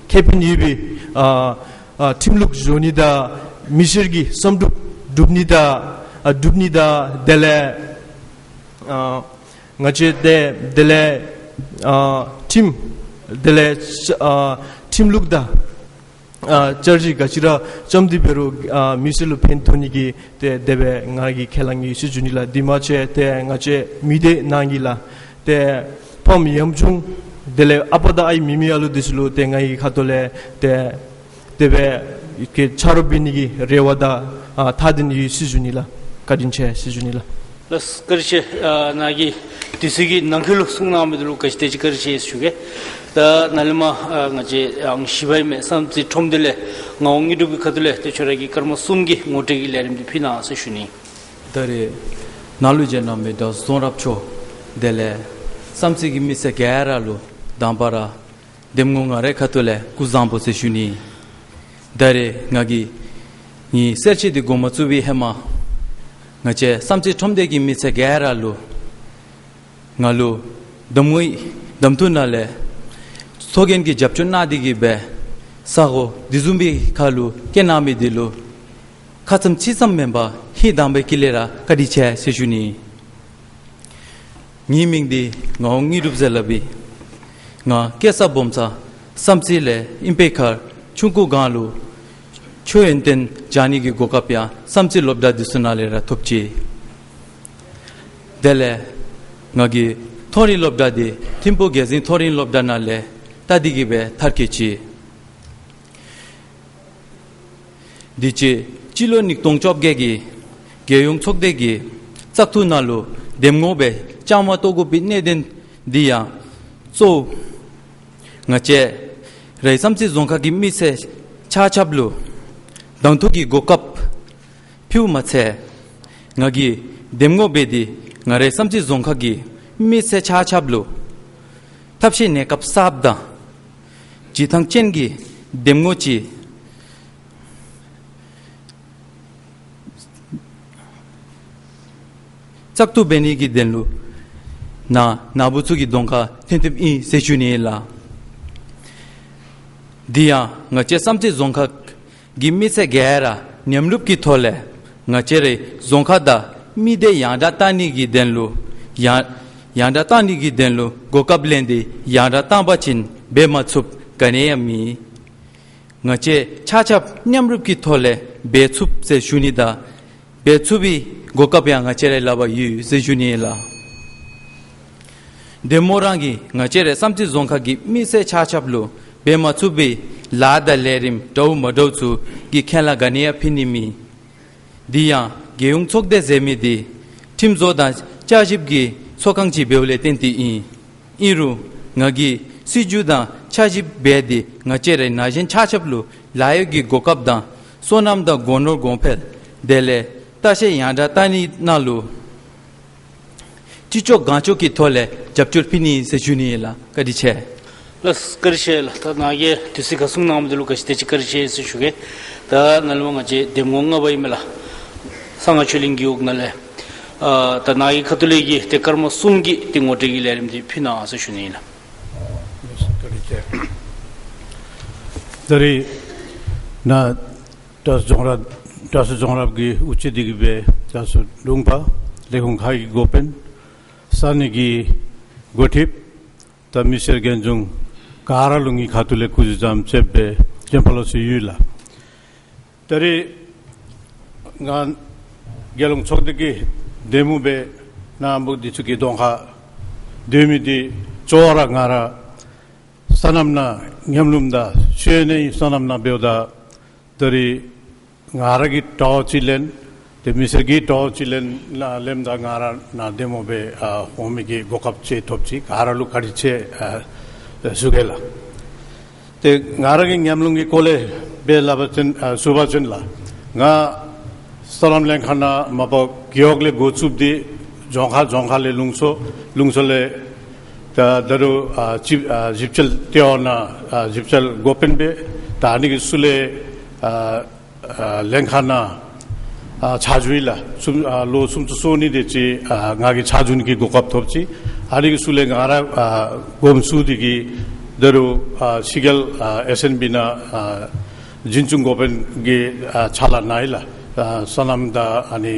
ཁེ་ཕན་ཡོད་པའི་ཨ་ཨ་ཁྲིམས་ལུགས་བཟོ་ནི་དང་ མི་སེར་གྱི་བསམ་འགྲུབ་སྒྲུབ་ནི་དང་ཨ་སྒྲུབ་ནི་དང་དེ་ལས་ཨ་ང་བཅས་ཏེ་དེ་ལས་ཨ་ཁྲིམས་དེ་ལས་ཨ་ཁྲིམས་ལུགས་དང་ཨ་བཅའ་སྒྲིག་ག་ཅི་ར་བརྩམས་ཏེ་འབད་རུང་ཨ་མི་སེར་ལུ་ཕན་ཐོགས་ནི་གི་ཏེ་དེ་སྦེ་ང་གིས་ཁས་བླངས་ཡི་ཟེར་ཞུ་ནི་ལགས། དེ་མ་ཚད་ཏེ་ང་བཅས་མི་སྡེ་ནང་གི་ལགས་ཏེ་ཕམ་ཡང་ཆུང་དེ་ལས་ཨ་པ་དང་ཨའི་མེད་མི་ཨ་ལུ་འདི་ཚུ་ལུ་ཏེ་ང་གི་ཁ་ཐུག་ལས་ཏེ་དེ་སྦེ་ཁྱོད་ཆ་རོགས་འབད་ནི་གི་རེ་བ་དང་ཨ་ཐུགས་དོན་ཡོད་ཟེར་ཞུ་ནི་ལགས། བཀའ་དྲིན་ཆེ་ཟེར་ཞུ་ནི་ལགས། ལགས་བཀའ་དྲིན་ཆེ། ཨ་ནཱ་གིས་དུས་ཚོད་ཀྱི་ནང་འཁོད་ལུ་གསུང་གནང་མི་འདི་ལུ་ག་ཅི་དེ་ཅིག་བཀའ་དྲིན་ཆེ་ཟེར་ཞུ་གེ། ད་ནཱ་ལས་མར་ཨ་ང་བཅས་ཨང་བཞི་པ་ཨིན་མས་བསམ་རྩེ་ཁྲོམ་སྡེ་ལས་ངག་དབང་དངོས་གྲུབ་ཀྱི་ཁ་ཐུག་ལས་ཏེ་ཁྱོད་ར་གི་སྐར་མ་གསུམ་གྱི་ངོ་སྤྲོད་ཀྱི་ལས་རིམ་འདི་ཕུལ་གནང་ཟེར་ཞུ་ནི། ད་རེས་ནཱ་ལུ་བཅར་གནང་མི་དྲག་རྫོང་རབ་མཆོག་དེ་ལས་བསམ་རྩེ་གི་མི་སེར་ག་ར་ལུ་དང་པ་ར་འདེམས་ངོ་ང་རའི་ཁ་ཐུག་ལས་སྐུ་གཟུགས་བཟང་པོ་ཟེར་ཞུ་ནི། ད་རེས་ང་གིས་ངེའི་གསལ་བཤད་འདི་འགོ་མ་བཙུགས་པའི་ཧེ་མ་ང་བཅས་བསམ་རྩེ་ཁྲོམ་སྡེ་གི་མི་སེར་ག་ར་ལུ་ང་ལུ་འདེམས་ངོའི་གདམ་འཐུ་ནང་ལས་ཚོགས་རྒྱན་གྱི་རྒྱབ་སྐྱོར་གནང་སྟེ་གིས་སྦེ་ས་གོ་འདི་བཟུམ་མའི་ཁར་ལུ་བསྐྱལ་གནང་མི་འདི་ལུ་ཁ་ཙམ་ཚིག་ཙམ་མེན་པར་ཧིང་དྭངས་པའི་དཀྱིལ་ལས་ར་བཀའ་དྲིན་ཆེ་ཟེར་ཞུ་ནི། ངེའི་མིང་འདི་ངག་དབང་དངོས་གྲུབ་ཟེར་སླབ་ཨིན། ང་སྐྱེས་ས་སྦོམ་ས་བསམ་རྩེ་ལས་ཨིན་པའི་ཁར་ཆུང་ཀུའི་སྒང་ལུ་ཆོས་ཡོན་ཏན་སྦྱང་ནི་གི་གོ་སྐབས་ཡང་བསམ་རྩེ་སློབ་གྲྭ་འདི་ཚུ་ནང་ལས་ར་ཐོབ་ཅི། དེ་ལས་ང་གིས་མཐོ་རིམ་སློབ་གྲྭ་འདི་ཐིམ་ཕུ་རྒྱལ་འཛིན་མཐོ་རིམ་སློབ་གྲྭ་ནང་ལས་ལྟ་སྟེ་གིས་སྦེ་མཐར་འཁྱོལ་ཅི། དུས་ཅི་སྤྱི་ལོ་ཉིས་སྟོང་བཅོ་བརྒྱད་ཀྱི་རྒྱལ་ཡོངས་ཚོགས་སྡེ་གི་བཙག་འཐུ་ནང་ལུ་འདེམས་ངོ་སྦེ་བཅའ་མར་གཏོགས་དགོ་པའི་གནད་དོན་འདི་ཡང་གཙོ་བོ་ང་བཅས་རའི་བསམ་རྩེ་རྫོང་ཁག་གི་མི་སེར་ཆ་ཁྱབ་ལུ་གདམ་འཐུ་གི་གོ་སྐབས་ཕུལཝ་མ་ཚད་ང་གིས་འདེམས་ངོ་འབད་དེ་ང་རའི་བསམ་རྩེ་རྫོང་ཁག་གི་མི་སེར་ཆ་ཁྱབ་ལུ་ཐབས་ཤེས་གནས་སྐབས་གསརཔ་དང་བྱེད་ཐངས་ཅན་གྱི་འདེམས་ངོ་ཅིག་བཙག་འཐུ་འབད་ནི་གི་དོན་ལུ་ནཱ་ནཱ་བུ་ཚུ་གི་གདོང་ཁར་ཐོན་ཐོནམ་ཨིན་ཟེར་ཞུ་ནི་ལགས། དེ་ཡང་ང་བཅས་བསམ་རྩེ་རྫོང་ཁག་གི་མི་སེར་ག་ར་མཉམ་རུབ་ཀྱི་ཐོག་ལས་ང་བཅས་རའི་རྫོང་ཁག་དང་མི་སྡེ་ཡང་དྲག་གཏང་ནི་གི་དོན་ལུ་ཡང་ཡང་དྲག་གཏང་ནི་གི་དོན་ལུ་གོ་སྐབས་ལེན་ཏེ་ཡང་དྲག་བཏང་པ་ཅིན་འབད་མ་ཚུགསཔ་ག་ནི་ཡང་མེད། ང་བཅས་ཆ་ཁྱབ་མཉམ་རུབ་ཀྱི་ཐོག་ལས་འབད་ཚུགསཔ་ཟེར་ཞུ་ནི་དང་འབད་ཚུགས་པའི་གོ་སྐབས་ཡང་ང་བཅས་རའི་ལག་པར་ཡོད་ཟེར་ཞུ་ནི་ལགས། འདེམས་ངོ་རང་གིས་ང་བཅས་རའི་བསམ་རྩེ་རྫོང་ཁག་གི་མི་སེར་ཆ་ཁྱབ་ལུ་འབད་མ་ཚུགས་པའི་ལཱ་དང་ལས་རིམ་འདྲཝ་མ་འདྲཝ་ཚུ་གི་ཁས་བླངས་ག་ནི་ཡང་ཕུལ་ནི་མེད། དེ་ཡང་རྒྱལ་ཡོངས་ཚོགས་སྡེ་ཟེར་མི་འདི་ཁྲིམས་བཟོ་དང་བསྐྱར་ཞིབ་ཀྱི་ཚོགས་ཁང་ཅིག་འབདཝ་ལས་བརྟེན་ཏེ་ཨིན། ཨིན་རུང་ང་གིས་སྲིད་བྱུས་དང་བསྐྱར་ཞིབ་འབད་དེ་ང་བཅས་རའི་ན་གཞོན་ཆ་ཁྱབ་ལུ་ལཱ་གཡོག་གི་གོ་སྐབས་དང་སོ་ནམ་དང་སྒོ་ནོར་གོང་འཕེལ་དེ་ལས་ལྟ་བཤལ་ཡང་དྲག་བཏང་ནི་ནང་ལུ་ཅི་ལྕོགས་གང་ལྕོགས་ཀྱི་ཐོག་ལས་རྒྱབ་སྐྱོར་ཕུལ་ནི་ཟེར་ཞུ་ནི་ལགས། བཀའ་དྲིན་ཆེ། ལགས་བཀའ་དྲིན་ཆེ་ལགས། ད་ནཱ་གིས་དུས་ཚོད་ཁར་གསུང་གནང་མི་འདི་ལུ་ག་ཅི་དེ་ཅིག་བཀའ་དྲིན་ཆེ་ཟེར་ཞུ་གེ། ད་ནཱ་ལས་མར་ང་བཅས་འདེམས་ངོ་ལྔ་པ་ཨིན་མས་ལགས། གསང་སྔགས་ཆོས་གླིང་རྒེད་འོག་ནང་ལས་ཨ་ད་ནཱ་གི་ཁ་ཐུག་ལས་ཀྱི་ཏེ་སྐར་མ་གསུམ་གྱི་ཏེ་ངོ་སྤྲོད་ཀྱི་ལས་རིམ་འདི་ཕུལ་གནང་ཟེར་ཞུ་ནི་ལགས། བཀའ་དྲིན་ཆེ། ད་རེས་ནཱ་བཀྲ་ཤིས་རྫོང་རབ་བཀྲ་ཤིས་རྫོང་རབ་ཀྱི་དབུ་འབྱེད་འདི་གིས་སྦེ་བཀྲ་ཤིས་ལུང་པ་ལས་ཁུངས་ཁག་གི་འགོ་དཔོན་ས་གནས་ཀྱི་འགོ་ཁྲིདཔ་ད་མི་སེར་རྒན་གཞོན་ག་ར་ལུ་ངེའི་ཁ་ཐུག་ལས་སྐུ་གཟུགས་བཟང་པོ་བཅས་སྦེ་བྱོན་ཕོད་ལོ་ཟེར་ཡོད་ལགས། ད་རེས་ང་རྒྱལ་ཡོངས་ཚོགས་སྡེ་གི་འདེམས་ངོ་སྦེ་ནཱ་འབོ་འདི་ཚུ་གི་གདོང་ཁར་སྡོད་མི་འདི་གཙོ་བོ་ར་ང་ར་སོ་ནམ་ནང་ཉམས་ལེན་དང་ཤེས་ཡོན་སོ་ནམ་ནང་འབདཝ་ད་ད་རེས་ང་ར་གིས་གྲོགས་ཅིག་ལེན་ཏེ་མི་སེར་གྱིས་གྲོགས་ཅིག་ལེན་ལེནམ་ད་ང་ར་ནཱ་འདེམས་ངོ་སྦེ་ཨ་འོང་མི་གི་གོ་སྐབས་ཅིག་ཐོབ་ཅི། ག་ར་ལུ་བཀའ་དྲིན་ཆེ་ཨ་ཞུ་གེ་ལགས། ཏེ་ང་ར་གི་ཉམས་མྱོང་གི་སྐོར་ལས་སྦེ་སླབ་པ་ཅིན་ཨ་ཞུ་བ་ཅིན་ལགས། ང་སོ་ནམ་ལྷན་ཁག་ནང་མ་པ་རྒེད་འོག་ལས་འགོ་བཙུགས་ཏེ་རྫོང་ཁག་རྫོང་ཁག་ལས་ལུང་ཕྱོགས་ལུང་ཕྱོགས་ལས་ད་ད་རུང་ཨ་ཅིག་ཨ་ཞིབ་དཔྱད་ལྟེ་བ་ནང་ཨ་ཞིབ་དཔྱད་འགོ་དཔོན་སྦེ་ད་ཨ་ནི་གི་ཚུ་ལས་ཨ་ཨ་ལྷན་ཁག་ནང་ཨ་ཕྱག་ཞུ་ཡི་ལགས། སུམ་ཨ་ལོ་སུམ་ཅུ་སོ་གཉིས་དེ་ཅིག་ཨ་ང་གིས་ཕྱག་ཞུ་ནི་གི་གོ་སྐབས་ཐོབ་ཅི། ཨ་ནི་གི་ཚུ་ལས་ང་ར་ཨ་དགོངསམ་ཞུ་སྟེ་གིས་ད་རུང་ཨ་ཕྱི་རྒྱལ་ཨ་ཨེས་ཨེན་བི་ནང་ཨ་ འཛིན་སྐྱོང་འགོ་དཔོན་གྱི་ཨ་ཕྱག་ལཱ་ནང་ཨིན་ལགས། ཨ་སོ་ནམ་དང་ཨ་ནི་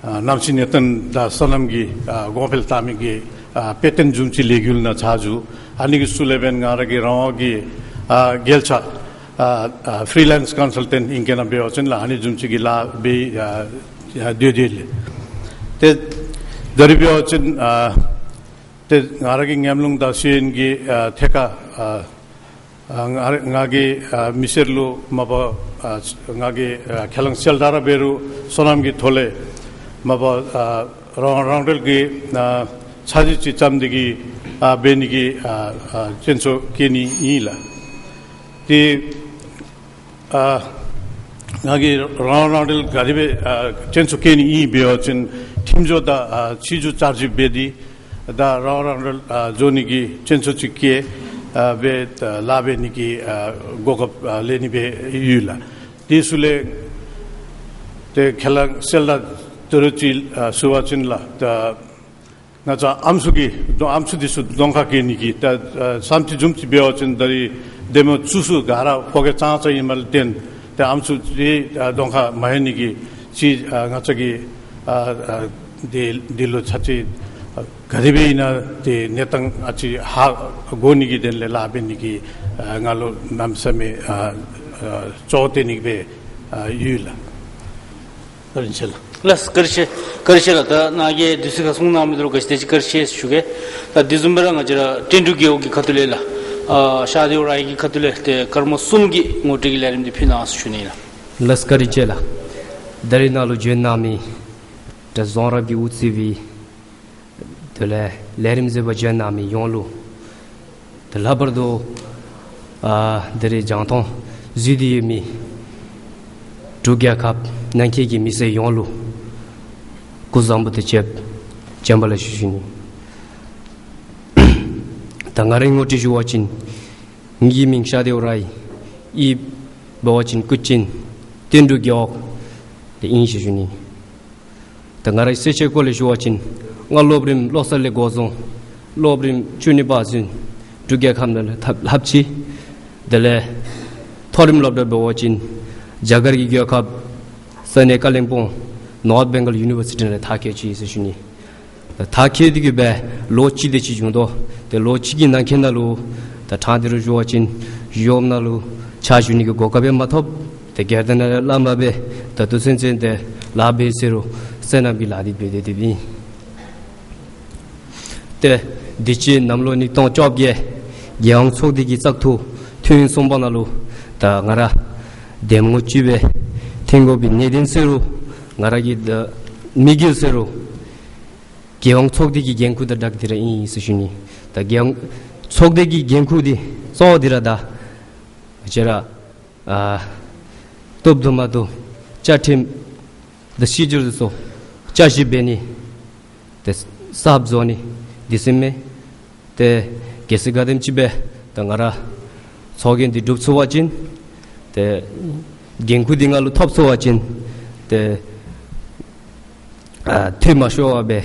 ཨ་གནམ་གཤིས་གནས་སྟངས་དང་སོ་ནམ་གྱི་ཨ་གོང་འཕེལ་བཏང་མི་གི་ཨ་དཔེ་སྟོན་བཟུམ་ཅིག་ལས་འགུལ་ནང་ཕྱག་ཞུ། ཨ་ནི་གི་ཚུ་ལས་འབདན་ང་ར་གི་རང་དབང་གི་ཨ་རྒྱལ་ཕྱག་ཨ་ཨ་ཕི་རི་ལེནསི་ཀོན་སལ་ཊེནཊ་ཨིང་སྐད་ནང་འབད་བ་ཅིན་ལགས། ཨ་ནི་བཟུམ་ཅིག་གི་ལཱ་འབད་ཨ་ཨ་སྡོད་དེ་ལགས། ཏེ་ད་རིས་འབད་བ་ཅིན་ཨ་ཏེ་ང་ར་གི་ཉམས་མྱོང་དང་ཤེས་ཡོན་གྱི་ཨ་ཐད་ཁར་ཨ་ཨ་ང་ར་ང་གི་ཨ་མི་སེར་ལུ་མ་པ་ཨ་ང་གི་ཨ་ཁས་བླངས་གསལ་བསྒྲགས་ར་འབད་རུང་སོ་ནམ་གྱི་ཐོག་ལས་མ་པ་ཨ་རང་རང་འགྲེལ་གྱི་ཨ་འཆར་གཞི་ཅིག་བརྩམས་ཏེ་གིས་ཨ་འབད་ནི་གི་ཨ་ཨ་སྤྱན་ཚོགས་བསྐྱེད་ནི་ཨིན་ལགས། ཏེ་ཨ་ང་གིས་རང་རང་འགྲེལ་ག་དེ་སྦེ་ཨ་སྤྱན་ཚོགས་བསྐྱེད་ནི་ཨིན་འབད་བ་ཅིན་ཁྲིམས་བཟོ་དང་ཨ་སྲིད་བྱུས་བསྐྱར་ཞིབ་འབད་དེ་ད་རང་རང་འགྲེལ་ཨ་བཟོ་ནི་གི་སྤྱན་ཚོགས་ཅིག་བསྐྱེད་ཨ་སྦེ་ད་ལཱ་འབད་ནི་གི་ཨ་གོ་སྐབས་ཨ་ལེན་ནི་སྦེ་ཡོད་ལགས། དེ་ཚུ་ལས་ཏེ་ཁས་བླངས་གསལ་བསྒྲགས་ད་རུང་ཅིག་ཨ་ཞུ་བ་ཅིན་ལགས། ད་ང་བཅས་ཨམ་སྲུ་གི་ཨམ་སྲུ་འདི་ཚུ་གདོང་ཁར་བཀལ་ནི་གི་ད་ཨ་བསམ་སྤྱོད་བཟུམ་ཅིག་འབད་བ་ཅིན་ད་རིས་འདེམས་ངོ་བཅུ་གསུམ་ག་ར་ཕོ་སྐྱེས་ཙང་ཙང་ཨིནམ་ལས་བརྟེན་ཏེ་ཨམ་སྲུ་འདི་ཨ་གདོང་ཁར་མ་ཡོད་ནི་གི་ཅིག་ཨ་ང་བཅས་ཀྱིས་ཨ་ཨ་འདི་འདི་ལུ་ཚར་གཅིག་ཨ་ག་དེ་སྦེ་ཨིན་ན་ཏེ་གནས་སྟངས་ཨ་ཙི་ཧ་གོ་ནི་གི་དོན་ལས་ལཱ་འབད་ནི་གི་ཨ་ང་ལུ་གནམ་མེད་ས་མེད་ཨ་ཨ་ཅོག་འཐདཔ་ཨིན་ནི་སྦེ་ཨ་ཡོད་ལགས། བཀའ་དྲིན་ཆེ་ལགས། ལགས་བཀའ་དྲིན་ཆེ། བཀའ་དྲིན་ཆེ་ལགས། ད་ནཱ་གིས་དུས་ཚོད་ཁར་གསུང་གནང་མི་འདི་ལུ་ག་ཅི་དེ་ཅིག་བཀའ་དྲིན་ཆེ་ཞུ་གེ། ད་དེ་བཟུམ་སྦེ་ར་ང་བཅས་ར་ཏིན་ཀྲུ་རྒེད་འོག་གི་ཁ་ཐུག་ལས་ལགས། ཨ་ཤར་ལྡེའུ་རའི་གི་ཁ་ཐུག་ལས་ཏེ་སྐར་མ་གསུམ་གྱི་ངོ་སྤྲོད་ཀྱི་ལས་རིམ་འདི་ཕུལ་གནང་ཟེར་ཞུ་ནི་ལགས། ལགས་བཀའ་དྲིན་ཆེ་ལགས། ད་རིས་ནཱ་ལུ་བྱོན་གནང་མི་ད་རྫོང་རབ་ཀྱི་དབུ་ཁྲིད་སྦེ་དེ་ལས་ལས་རིམ་གཟིགས་པར་བྱོན་གནང་མི་ཡོངས་ལུ། ད་ལྷག་པར་དུ་ཨ་ད་རིས་རྒྱང་མཐོང་གཟིགས་ཏེ་ཡོད་མི་འབྲུག་རྒྱལ་ཁབ་ནང་འཁོད་ཀྱི་མི་སེར་ཡོངས་ལུ་སྐུ་གཟུགས་བཟང་པོ་དང་བཅས་པ་བྱོན་པ་ལེགས་ཞུ་ཞུ་ནི། ད་ང་རའི་ངོ་སྤྲོད་ཞུ་བ་ཅིན་ངེའི་མིང་ཤར་ལྡེའུ་རའི་ཨིན། འབད་བ་ཅིན་སྐུ་ཅིང་ཏིན་ཀྲུ་རྒེད་འོག་ལས་ཨིན་ཞུ་ཞུ་ནི། ད་ང་རའི་གསལ་བཤད་སྐོར་ལས་ཞུ་བ་ཅིན་ང་སློབ་རིམ་བློ་གསར་ལས་འགོ་བཟུང་། སློབ་རིམ་བཅུ་གཉིས་པ་ཚུན་འབྲུག་རྒྱལ་ཁབ་ནང་ལུ་ལྷབ་ལྷབ་ཅི། དེ་ལས་མཐོ་རིམ་སློབ་གྲྭ་འབད་བ་ཅིན་རྒྱ་གར་གྱི་རྒྱལ་ཁབ་ས་གནས་ཀ་ལིམ་པོང་North Bengal University ནང་ལས་མཐར་འཁྱོལ་ཅི་ཟེར་ཞུ་ནི། ད་མཐར་འཁྱོལ་ཏེ་གི་སྦེ་ལོ་གཅིག་དེ་ཅིག་བྱུང་དོ། ཏེ་ལོ་གཅིག་གི་ནང་འཁོད་ནང་ལུ་ད་ཕྲང་སྟེ་ར་ཞུ་བ་ཅིན་གཞུང་ནང་ལུ་ཕྱག་ཞུ་ནི་གི་གོ་སྐབས་ཡང་མ་ཐོབ། ཏེ་སྒེར་དང་ནང་ལས་བླ་མ་སྦེ་ད་ལྟོ་ཚུན་ཚོད་ཏེ་ལཱ་འབད་ཟེར་རུང་སོ་ནམ་གྱི་ལཱ་འདི་འབད་དེ་འདི་སྦེ་ཨིན། ཏེ་དུས་ཅི་གནམ་ལོ་ཉིས་སྟོང་བཅོ་བརྒྱད་རྒྱལ་ཡོངས་ཚོགས་སྡེ་གི་བཙག་འཐུ་ཐེངས་གསུམ་པ་ནང་ལུ་ད་ང་ར་འདེམས་ངོ་བཅུ་སྦེ་འཐོན་དགོ་པའི་གནད་དོན་ཟེར་རུང་ང་ར་གི་ད་དམིགས་ཡུལ་ཟེར་རུང་རྒྱལ་ཡོངས་ཚོགས་སྡེ་གི་འགན་ཁུར་དང་སྦྲགས་ཏེ་ར་ཨིན་ཟེར་ཞུ་ནི། ད་རྒྱལ་ཡོངས་ཚོགས་སྡེ་གི་འགན་ཁུར་འདི་གཙོ་བོ་འདི་ར་ད་ང་བཅས་ར་ཨ་བཏུབ་བཏུབ་མ་བཏུབ་བཅའ་ཁྲིམས་དང་སྲིད་བྱུས་འདི་ཚུ་བསྐྱར་ཞིབ་འབད་ནི། ཏེ་གསརཔ་བཟོ་ནི་འདི་ཟེར་མས། ཏེ་གལ་སྲིད་ག་དེམ་ཅིག་སྦེ་ད་ང་ར་ཚོགས་འགན་འདི་སྒྲུབ་ཚུགས་པ་ཅིན་ཏེ་འགན་ཁུར་འདི་ང་ལུ་ཐོབ་ཚུགས་པ་ཅིན་ཏེ་ཨ་འཐུས་མ་ཤོར་བར་སྦེ་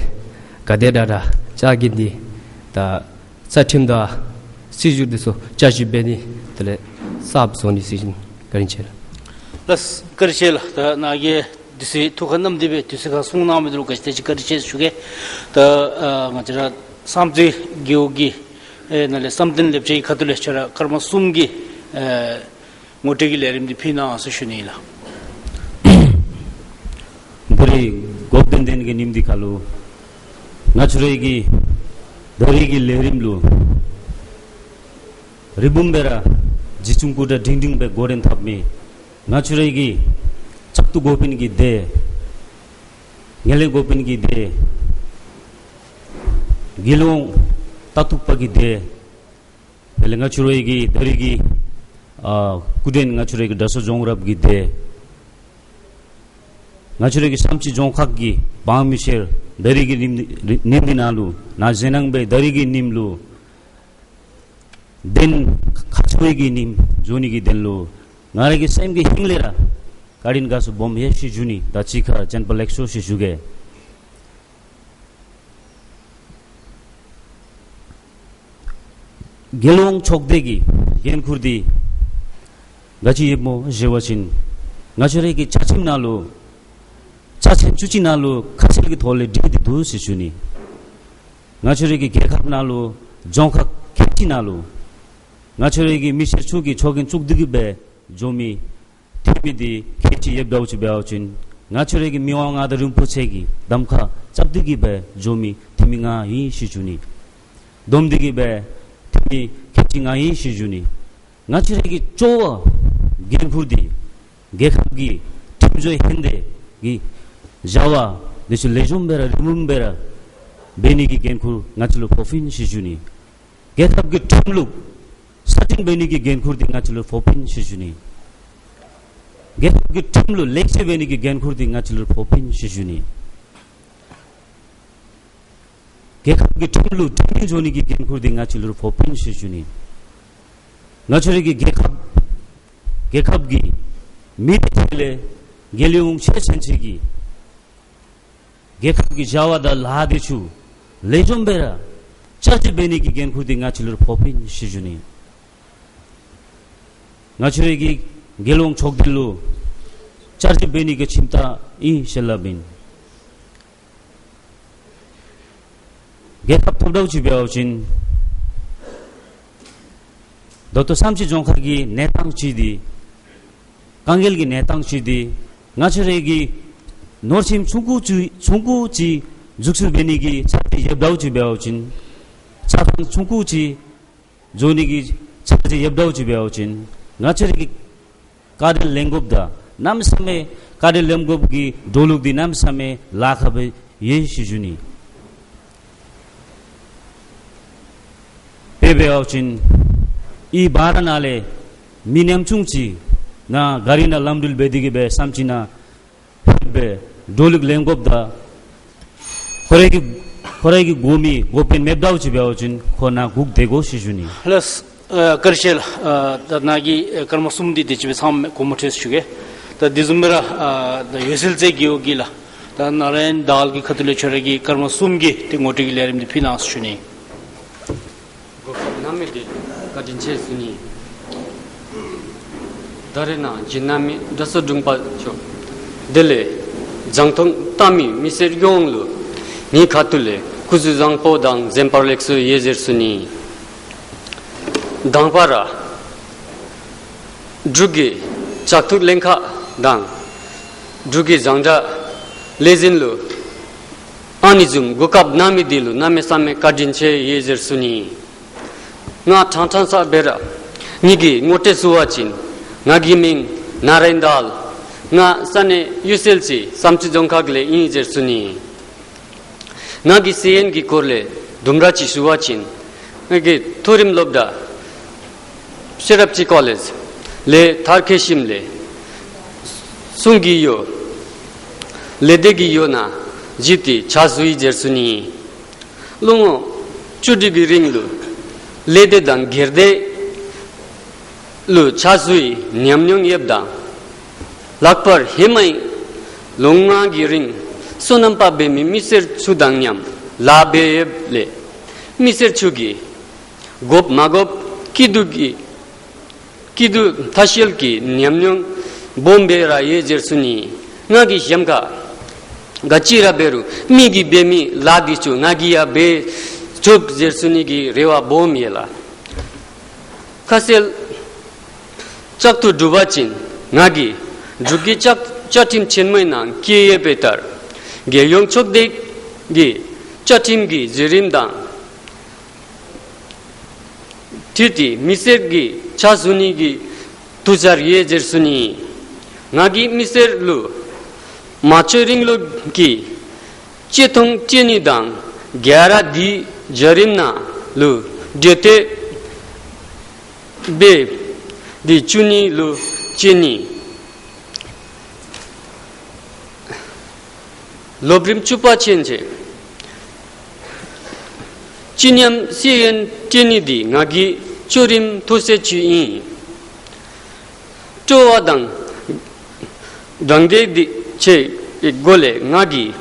ག་དེ་དྲག་དྲག་བཅའ་འགན་འདི་ད་རྩ་ཁྲིམས་དང་སྲིད་བྱུས་འདི་ཚུ་བསྐྱར་ཞིབ་འབད་ནི། དེ་ལས་གསརཔ་བཟོ་ནི་ཟེར་ཞུ་ནི། བཀའ་དྲིན་ཆེ་ལགས། ལགས་བཀའ་དྲིན་ཆེ་ལགས། ད་ནཱ་གིས་དུས་ཚོད་ཐུགས་ཁར་བསྣམས་ཏེ་སྦེ་དུས་ཚོད་ཁར་གསུང་གནང་མི་འདི་ལུ་ག་ཅི་དེ་ཅིག་བཀའ་དྲིན་ཆེ་ཞུ་གེ། ད་ཨ་ང་བཅས་ར་བསམ་རྩེ་རྒེད་འོག་གི་ཨེ་ནང་ལས་བསམ་གཏན་ལེབ་ཅིག་གི་ཁ་ཐུག་ལས་ཁྱོད་ར་སྐར་མ་གསུམ་གྱི་ཨེ་ངོ་སྤྲོད་ཀྱི་ལས་རིམ་འདི་ཕུལ་གནང་ཟེར་ཞུ་ནི་ལགས། ད་རིས་འགོ་དཔོན་དེ་གི་ཉིནམ་འདི་ཁར་ལུ་ང་བཅས་རའི་གི་ད་རིས་ཀྱི་ལས་རིམ་ལུ་རི་བུམ་སྦེ་ར་གཟི་བྱུང་སྐུ་འདྲ་སྒྲིང་སྒྲིང་སྦེ་འགོ་འདྲེན་འཐབ་མི་ང་བཅས་རའི་གི་བཙག་འཐུ་འགོ་དཔོན་གྱི་སྡེ་ངན་ལྷད་འགོ་དཔོན་གྱི་སྡེ་རྒྱལ་ཡོངས་ལྟ་རྟོག་པ་གི་སྡེ་དེ་ལས་ང་བཅས་རའི་གི་ད་རིས་ཀྱི་ཨ་སྐུ་མགྲོན་ང་བཅས་རའི་གི་དྲག་ཤོས་ལྗོངས་རབ་ཀྱི་སྡེ་ང་བཅས་རའི་གི་བསམ་སྤྱོད་ལྗོངས་ཁག་གི་འབངས་མི་སེར་ད་རིས་ཀྱི་ཉིནམ་འདི་ཉིནམ་འདི་ནང་ལུ་ནཱ་བཞེས་གནང་སྦེ་ད་རིས་ཀྱི་ཉིནམ་ལུ་གདེང་ཁ་ཕྱོགས་ཀྱི་ཉིནམ་འགྱོ་ནི་གི་དོན་ལུ་ང་རའི་གི་སེམས་ཀྱི་ཧིང་ལས་ར་བཀའ་དྲིན་དགའ་ཚོར་སྦོམ་ཡོད་ཟེར་ཞུ་ནི། ད་ཅི་ཁར་བྱོན་པ་ལེགས་སོ་ཟེར་ཞུ་གེ། རྒྱལ་ཡོངས་ཚོགས་སྡེ་གི་འགན་ཁུར་འདི་ ག་ཅི་ཡོདཔ་སྨོ་ཟེར་བ་ཅིན་ང་བཅས་རའི་གི་བཅའ་ཁྲིམས་ནང་ལུ་བཅའ་ཆེན་བཅུ་གཅིག་ནང་ལུ་ཁ་གསལ་གྱི་ཐོག་ལས་བྲིས་ཏེ་འདུག་ཟེར་ཞུ་ནི། ང་བཅས་རའི་གི་རྒྱལ་ཁབ་ནང་ལུ་རྫོང་ཁག་ཁལ་གཅིག་ནང་ལུ་ང་བཅས་རའི་གི་མི་སེར་ཚུ་གི་ཆོག་མངགས་ཚུ་འདི་གིས་སྦེ་འགྱོ་མི་འཐུས་མི་འདི་ཁལ་གཅིག་ཡོདཔ་འདྲཝ་ཅིག་འབད་བ་ཅིན་ང་བཅས་རའི་གི་མི་དབང་མངའ་བདག་རིན་པོ་ཆེ་གི་གདམ་ཁ་རྐྱབ་སྟེ་གིས་སྦེ་འགྱོ་མི་འཐུས་མི་ང་ཨིན་ཟེར་ཞུ་ནི། བསྡོམས་ཏེ་གིས་སྦེ་འཐུས་མི་ཁལ་གཅིག་ང་ཨིན་ཟེར་ཞུ་ནི། ང་བཅས་རའི་གི་གཙོ་བོ་འགན་ཁུར་འདི་རྒྱལ་ཁབ་ཀྱི་ཁྲིམས་བཟོ་ཧེང་བཟོ་གི་བྱ་བ་འདི་ཚུ་ལེགས་ཤོམ་སྦེ་ར་རིམ་སྦོམ་སྦེ་ར་འབད་ནི་གི་འགན་ཁུར་ང་བཅས་ལུ་ཕོགཔ་ཨིན་ཟེར་ཞུ་ནི། རྒྱལ་ཁབ་ཀྱི་ཁྲིམས་ལུགས་སྲ་བརྟན་འབད་ནི་གི་འགན་ཁུར་འདི་ང་བཅས་ལུ་ཕོགཔ་ཨིན་ཟེར་ཞུ་ནི། རྒྱལ་ཁབ་ཀྱི་ཁྲིམས་ལུགས་ལེགས་བཅོས་འབད་ནི་གི་འགན་ཁུར་འདི་ང་བཅས་ལུ་ཕོགཔ་ཨིན་ཟེར་ཞུ་ནི། རྒྱལ་ཁབ་ཀྱི་ཁྲིམས་ལུགས་དྲང་སྙོམས་འགྱོ་ནི་གི་འགན་ཁུར་འདི་ང་བཅས་ལུ་ཕོགཔ་ཨིན་ཟེར་ཞུ་ནི། ང་བཅས་རའི་གི་རྒྱལ་ཁབ་རྒྱལ་ཁབ་ཀྱི་མི་སྡེ་ཆེ་ལས་རྒྱལ་ཡོངས་ཆེ་ཚན་ཆེ་གི་རྒྱལ་ཁབ་ཀྱི་བྱ་བ་དང་ལཱ་འདི་ཚུ་ལེགས་ཤོམ་སྦེ་ར་བསྐྱར་ཞིབ་འབད་ནི་གི་འགན་ཁུར་འདི་ང་བཅས་ལུ་ཕོགཔ་ཨིན་ཟེར་ཞུ་ནི། ང་བཅས་རའི་གི་རྒྱལ་ཡོངས་ཕྱོགས་སྡེ་ལུ་བསྐྱར་ཞིབ་འབད་ནི་གི་ཁྲིམས་ཐག་ཨིན་ཟེར་སླབ་ཨིན། རྒྱལ་ཁབ་ཐོབ་འདྲཝ་ཅིག་འབད་བ་ཅིན་ད་ལྟོ་བསམ་སྤྱིལ་རྫོང་ཁག་གི་གནས་སྟངས་ཅིག་འདི་དཀའ་ངལ་གྱི་གནས་སྟངས་ཅིག་འདི་ང་བཅས་རའི་གི་ནོར་ཁྱིམ་ཆུང་ཀུ་ཅིག་ཆུང་ཀུ་ཅིག་འཛུགས་སྐྲུན་འབད་ནི་གི་ཚད་ཅིག་ཡོདཔ་འདྲཝ་ཅིག་འབད་བ་ཅིན་ཆ་ཚང་ཆུང་ཀུ་ཅིག་བཟོ་ནི་གི་ཚད་ཅིག་ཡོདཔ་འདྲཝ་ཅིག་འབད་བ་ཅིན་ང་བཅས་རའི་གི་ཁ་གྲལ་ལེན་དགོཔ་དང་གནམ་མེད་ས་མེད་ཁ་གྲལ་ལེན་དགོཔ་གི་འགྲོ་ལུགས་འདི་གནམ་མེད་ས་མེད་ལཱ་ཁག་སྦེ་ཡོད་ཟེར་ཞུ་ནི། དཔེ་འབད་བ་ཅིན་ཨི་བར་ན་ལས་མི་ཉམ་ཆུང་ཅིག་ནཱ་གཱ་རི་ནང་ལམ་འགྲུལ་འབད་དེ་གིས་སྦེ་བསམ་སྤྱིལ་ནང་ཕེབས་སྦེ་འགྲོ་ལུགས་ལེན་དགོཔ་དང་ཁོ་རའི་གི་ཁོ་རའི་གི་དགོ་མི་དགོ་པ་མེདཔ་འདྲཝ་ཅིག་འབད་བ་ཅིན་ཁོ་ནཱ་སྒུག་སྡོད་དགོ་ཟེར་ཞུ་ནི། ལགས། ཨ་བཀྲིན་ཆེ་ལགས། ཨ་ད་ནཱ་གི་ཨ་སྐར་མ་གསུམ་འདི་དེ་ཅིག་སྦེ་ཚང་མ་གོ་མ་ཐོས་ཞུ་གེ། ད་དེ་བཟུམ་སྦེ་ར་ཨ་ད་འོད་གསལ་རྩེ་རྒེད་འོག་གི་ལགས། ད་ནཱ་ར་ཡང་དཱལ་གྱི་ཁ་ཐུག་ལས་ཁྱོད་ར་གི་སྐར་མ་གསུམ་གྱི་ཏེ་ངོ་སྤྲོད་ཀྱི་ལས་རིམ་འདི་ཕུལ་གནང་ཟེར་ཞུ་ནི། གོ་སྐབས་གནང་མི་འདི་བཀའ་དྲིན་ཆེ་ཟེར་ཞུ་ནི། ད་རེས་ནཱ་བྱོན་གནང་མི་དྲག་ཤོས་དྲུང་པ་མཆོག་དེ་ལས་རྒྱང་མཐོང་བལྟ་མི་མི་སེར་ཡོངས་ལུ་ངེའི་ཁ་ཐུག་ལས་སྐུ་གཟུགས་བཟང་པོ་དང་གཟན་པ་ལེགས་སོ་ཡོད་ཟེར་ཞུ་ནི། དང་པ་ར་འབྲུག་གི་བཅའ་སྡོད་ལྷན་ཁག་དང་འབྲུག་གི་རྒྱང་བསྒྲགས་ལས་འཛིན་ལུ་ཨ་ནི་བཟུམ་གོ་སྐབས་གནང་མི་འདི་ལུ་གནམ་མེད་ས་མེད་བཀའ་དྲིན་ཆེ་ཡོད་ཟེར་ཞུ་ནི། ང་ཕྲང་ཕྲང་ས་སྦེ་ར་ངེ་གི་ངོ་སྤྲོད་ཞུ་བ་ཅིན་ང་གི་མིང་ནཱ་རེན་དཱལ། ང་ས་གནས་ཡུལ་སྲོལ་ཅིག་བསམ་སྤྱིལ་རྫོང་ཁག་ལས་ཨིན་ཟེར་ཞུ་ནི། ང་གི་ཤེས་ཡོན་གྱི་སྐོར་ལས་དུམ་གྲ་ཅིག་ཞུ་བ་ཅིན་ང་གིས་མཐོ་རིམ་སློབ་གྲྭ་ཤེས་རབ་སྤྱི་ཁོ་ལེཇ་ལས་མཐར་འཁྱོལ་ཞིནམ་ལས་གཞུང་གི་འོག་ལས་སྡེ་གི་འོག་ནང་བཞུགས་ཏེ་ཕྱག་ཞུ་ཡི་ཟེར་ཞུ་ནི། ལོ་ངོ་བཅུ་དྲུག་གི་རིང་ལུ་ལས་སྡེ་དང་སྒེར་སྡེ་ལུ་ཕྱག་ཞུ་ཡི་ཉམས་མྱོང་ཡོདཔ་དང་ལྷག་པར་ཧེ་མའི་ལོ་ལྔ་གི་རིང་སོ་ནམ་པ་འབད་མི་མི་སེར་ཚུ་དང་མཉམ་ལཱ་འབད་ཡོདཔ་ལས་མི་སེར་ཚུ་གི་དགོཔ་མ་དགོཔ་སྐྱིད་སྡུག་གི་སྐྱིད་སྡུག་ཐ་ཤལ་གྱི་ཉམས་མྱོང་སྦོམ་སྦེ་ར་ཡོད་ཟེར་ཞུ་ནི། ང་གིས་གཞན་ཁར་ག་ཅི་ར་འབད་རུང་མི་གིས་འབད་མི་ལཱ་འདི་ཚུ་ང་གིས་ཡང་འབད་ཚུགས་ཟེར་ཞུ་ནི་གི་རེ་བ་སྦོམ་ཡོད་ལགས། ཁ་གསལ་བཅའ་སྡོད་བསྡུ་བ་ཅིན་ང་གིས་འབྲུག་གི་བཅའ་བཅའ་ཁྲིམས་ཆེན་མོའི་ནང་བཀོད་ཡོད་པའི་ལྟར་རྒྱལ་ཡོངས་ཕྱོགས་སྡེ་གི་བཅའ་ཁྲིམས་ཀྱི་བཟོ་རིམ་དང་འཁྲིལ་ཏེ་མི་སེར་གྱི་ཕྱག་ཞུ་ནི་གི་དུས་ཚོད་ཡོད་ཟེར་ཞུ་ནི། ང་གིས་མི་སེར་ལུ་མ་ཆོས་རིང་ལུགས་ཀྱི་ཆེ་མཐོང་སྤྲོད་ནི་དང་ག་ར་དེའི་བཟོ་རིམ་ནང་ལུ་འབྲེལ་གཏོགས་འབད་དེ་བཅུག་ནི་ལུ་བྱོན་ནི། སློབ་རིམ་བཅུ་པ་ཚུན་ཚོད་སྤྱི་ཉམས་ཤེས་ཡོན་སྤྲོད་ནི་འདི་ང་གི་ཆོས་རིམ་མཐོ་ཤོས་ཅིག་ཨིན། སྤྲོ་བ་དང་དང་འདོད་འདི་ཆེ་བའི་སྒོ་ལས་ང་གིས་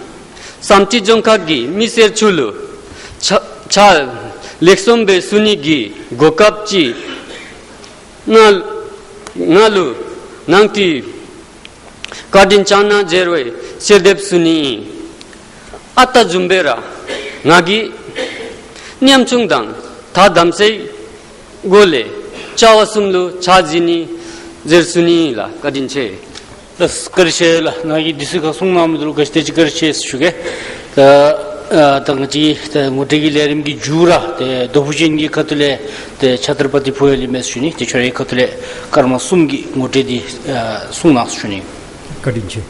བསམ་སྤྱིལ་རྫོང་ཁག་གི་མི་སེར་ཚུ་ལུ་ཕྱག་ཕྱག་ལེགས་ཤོམ་སྦེ་ཞུ་ནི་གི་གོ་སྐབས་ཅིག་གནང་ ང་ལུ་ནང་ཏེ་བཀའ་དྲིན་བསྐྱང་གནང་མཛད་པའི་གསོལ་འདེབས་ཞུ་ནི། ཨ་རྟག་བཟུམ་སྦེ་ར་ང་གིས་ཉམ་ཆུང་དང་ཐ་དམ་ཚིག་སྒོ་ལས་བྱ་བ་གསུམ་ལུ་ཕྱག་ཞུ་ནི་ཟེར་ཞུ་ནི་ལགས། བཀའ་དྲིན་ཆེ། ལགས་བཀའ་དྲིན་ཆེ་ལགས། ནཱ་གིས་དུས་ཚོད་ཁར་གསུང་གནང་མི་འདི་ལུ་ག་ཅི་དེ་ཅིག་བཀའ་དྲིན་ཆེ་ཟེར་ཞུ་གེ། ད་ཨ་ད་ང་བཅས་ད་ངོ་སྤྲོད་ཀྱི་ལས་རིམ་གྱི་མཇུག་ར་ཏེ་རྡོ་ཕུ་ཅན་གྱི་ཁ་ཐུག་ལས་ཏེ་ཆ་ཏྲ་པ་ཏི་ཕུལ་ཡོད་ལེ་མས་ཞུ་ནི། ཏེ་ཁྱོད་རའི་ཁ་ཐུག་ལས་སྐར་མ་གསུམ་གྱི་ངོ་སྤྲོད་འདི་ཨ་གསུང་གནང་ཞུ་ནི། བཀའ་དྲིན་ཆེ།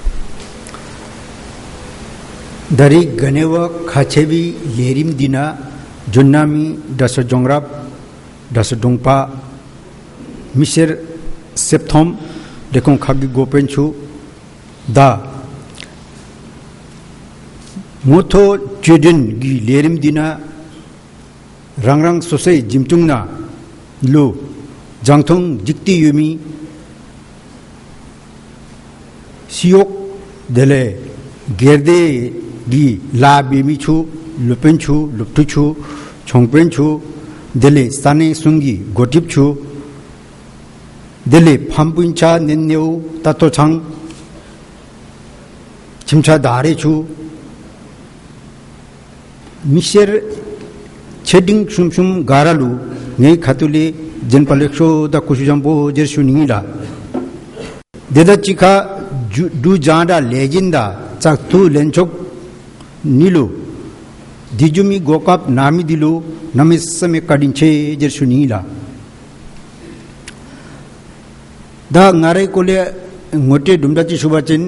ད་རིས་ག་ནི་བ་ཁག་ཆེ་བའི་ལས་རིམ་འདི་ནང་འབྱོན་གནང་མི་དྲག་ཤོས་ལྗོངས་རབ་དྲག་ཤོས་གྲོང་པ་མི་སེར་སེམས་མཐོང་ལས་ཁུངས་ཁག་གི་འགོ་དཔོན་ཚུ་དང་ངོ་ཐོག་བརྗོད་དོན་གྱི་ལས་རིམ་འདི་ནང་རང་རང་སོ་སོའི་འཛིན་སྐྱོང་ནང་ལུ་རྒྱང་མཐོང་འཇིག་སྟེ་ཡོད་མི་སྤྱི་གཡོག་དེ་ལས་སྒེར་སྡེ་གི་ལཱ་འབད་མི་ཚུ་སློབ་དཔོན་ཚུ་སློབ་ཕྲུག་ཚུ་གྱོང་དཔོན་ཚུ་དེ་ལས་ས་གནས་གཞུང་གི་འགོ་ཁྲིདཔ་ཚུ་དེ་ལས་ཕམ་སྤུན་ཆ་ནན་ནེའུ་ཏ་ཏོ་ཚང་ཁྱིམ་ཚང་ད་རེས་ཚུ་མི་སེར་ཆེ་འབྲིང་ཆུང་ཆུང་ག་ར་ལུ་ངེའི་ཁ་ཐུག་ལས་བྱོན་པ་ལེགས་ཤོམ་དང་སྐུ་གཟུགས་བཟང་པོ་ཟེར་ཞུ་ནི་ཨིན་ལགས། དེ་དང་གཅིག་ཁར་འབྲུག་རྒྱང་བསྒྲགས་ལས་འཛིན་དང་བཙག་འཐུ་ལྷན་ཚོགས་གཉིས་ལུ་དེ་བཟུམ་མའི་གོ་སྐབས་གནང་མི་འདི་ལུ་གནམ་མེད་ས་མེད་བཀའ་དྲིན་ཆེ་ཟེར་ཞུ་ནི་ཨིན་ལགས། ད་ང་རའི་སྐོར་ལས་ངོ་སྤྲོད་དུམ་གྲ་ཅིག་ཞུ་བ་ཅིན་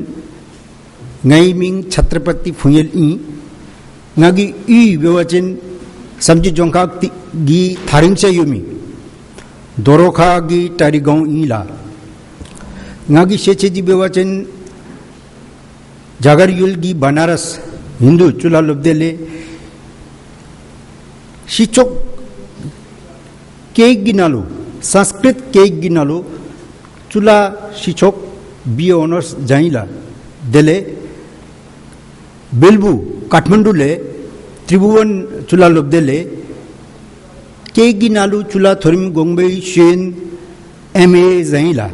ངེའི་མིང་ཆ་ཏྲ་པ་ཏི་ཕུན་ཡེལ་ཨིན། ང་གི་གཡུས་འབད་བ་ཅིན་བསམ་སྦྱིས་ལྗོངས་མཁར་གྱི་ཐག་རིང་ས་ཡོད་མི་རྡོ་རོ་ཁ་གི་ཏ་རི་སྒང་ཨིན་ལགས། ང་གི་ཤེས་ཚད་འདི་འབད་བ་ཅིན་རྒྱ་གར་ཡུལ་གྱི་བ་ན་རས་ཧིན་དུ་གཙུག་ལག་སློབ་སྡེ་ལས་ཕྱི་ཕྱོགས་སྐད་ཡིག་གི་ནང་ལུ་སཾསྐྲྀཏ་སྐད་ཡིག་གི་ནང་ལུ་གཙུག་ལག་ཕྱི་ཕྱོགས་བི་ཨེ་ཨོ་ནརསི་སྦྱངས་ཡི་ལགས། དེ་ལས་བལ་པོ་ཀཱཐ་མན་ཌུ་ལས་ཏྲི་བྷུ་ཝན་གཙུག་ལག་སློབ་སྡེ་ལས་སྐད་ཡིག་གི་ནང་ལུ་གཙུག་ལག་མཐོ་རིམ་གོང་འཕེལ་ཤེས་ཡོན་ཨེམ་ཨེ་སྦྱངས་ཡི་ལགས།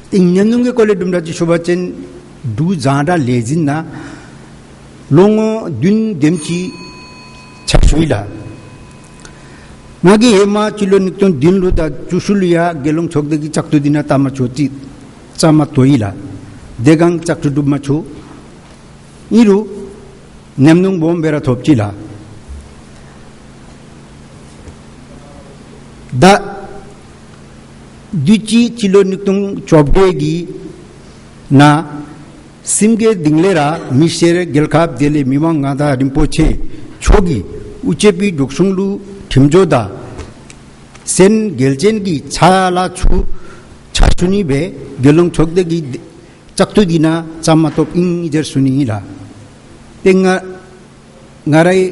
ཏེ་ཉམས་མྱོང་གི་སྐོར་ལས་དུམ་གྲ་ཅིག་ཞུ་བ་ཅིན་འབྲུག་རྒྱང་བསྒྲགས་ལས་འཛིན་ནང་ལོ་ངོ་བདུན་དེམ་ཅིག་ཕྱག་ཞུ་ཡི་ལགས། ང་གིས་ཧེ་མ་སྤྱི་ལོ་ཉིས་སྟོང་བདུན་ལུ་དང་བཅུ་བཞི་ལུ་ཡང་རྒྱལ་ཡོངས་ཚོགས་སྡེ་གི་བཙག་འཐུ་འདི་ནང་བཅའ་མར་གཏོགས་ཏེ་བཅའ་མར་གཏོགས་ཡི་ལགས། དེ་སྒང་བཙག་འཐུ་གྲུབ་མ་བཅུག། ཨིན་རུང་ཉམས་མྱོང་སྦོམ་སྦེ་ར་ཐོབ་ཅི་ལགས། ད་དུས་ཅི་སྤྱི་ལོ་ཉིས་སྟོང་བཅོ་བརྒྱད་ཀྱི་ནང་སེམས་རྒྱས་གཏིང་ལས་ར་མི་སེར་རྒྱལ་ཁབ་དེ་ལས་མི་དབང་མངའ་བདག་རིན་པོ་ཆེ་མཆོག་གིས་དབུ་གཅིག་པའི་འབྲུག་གཞུང་ལུ་ཁྲིམས་བཟོ་དང་སེམས་རྒྱལ་ཅན་གྱི་ཕྱག་ལཱ་ཚུ་ཕྱག་ཞུ་ནི་སྦེ་རྒྱལ་ཡོངས་ཚོགས་སྡེ་གི་བཙག་འཐུ་འདི་ནང་བཅའ་མར་གཏོགསཔ་ཨིན་ཟེར་ཞུ་ནི་ཨིན་ལགས། ཏེ་ང་ང་རའི་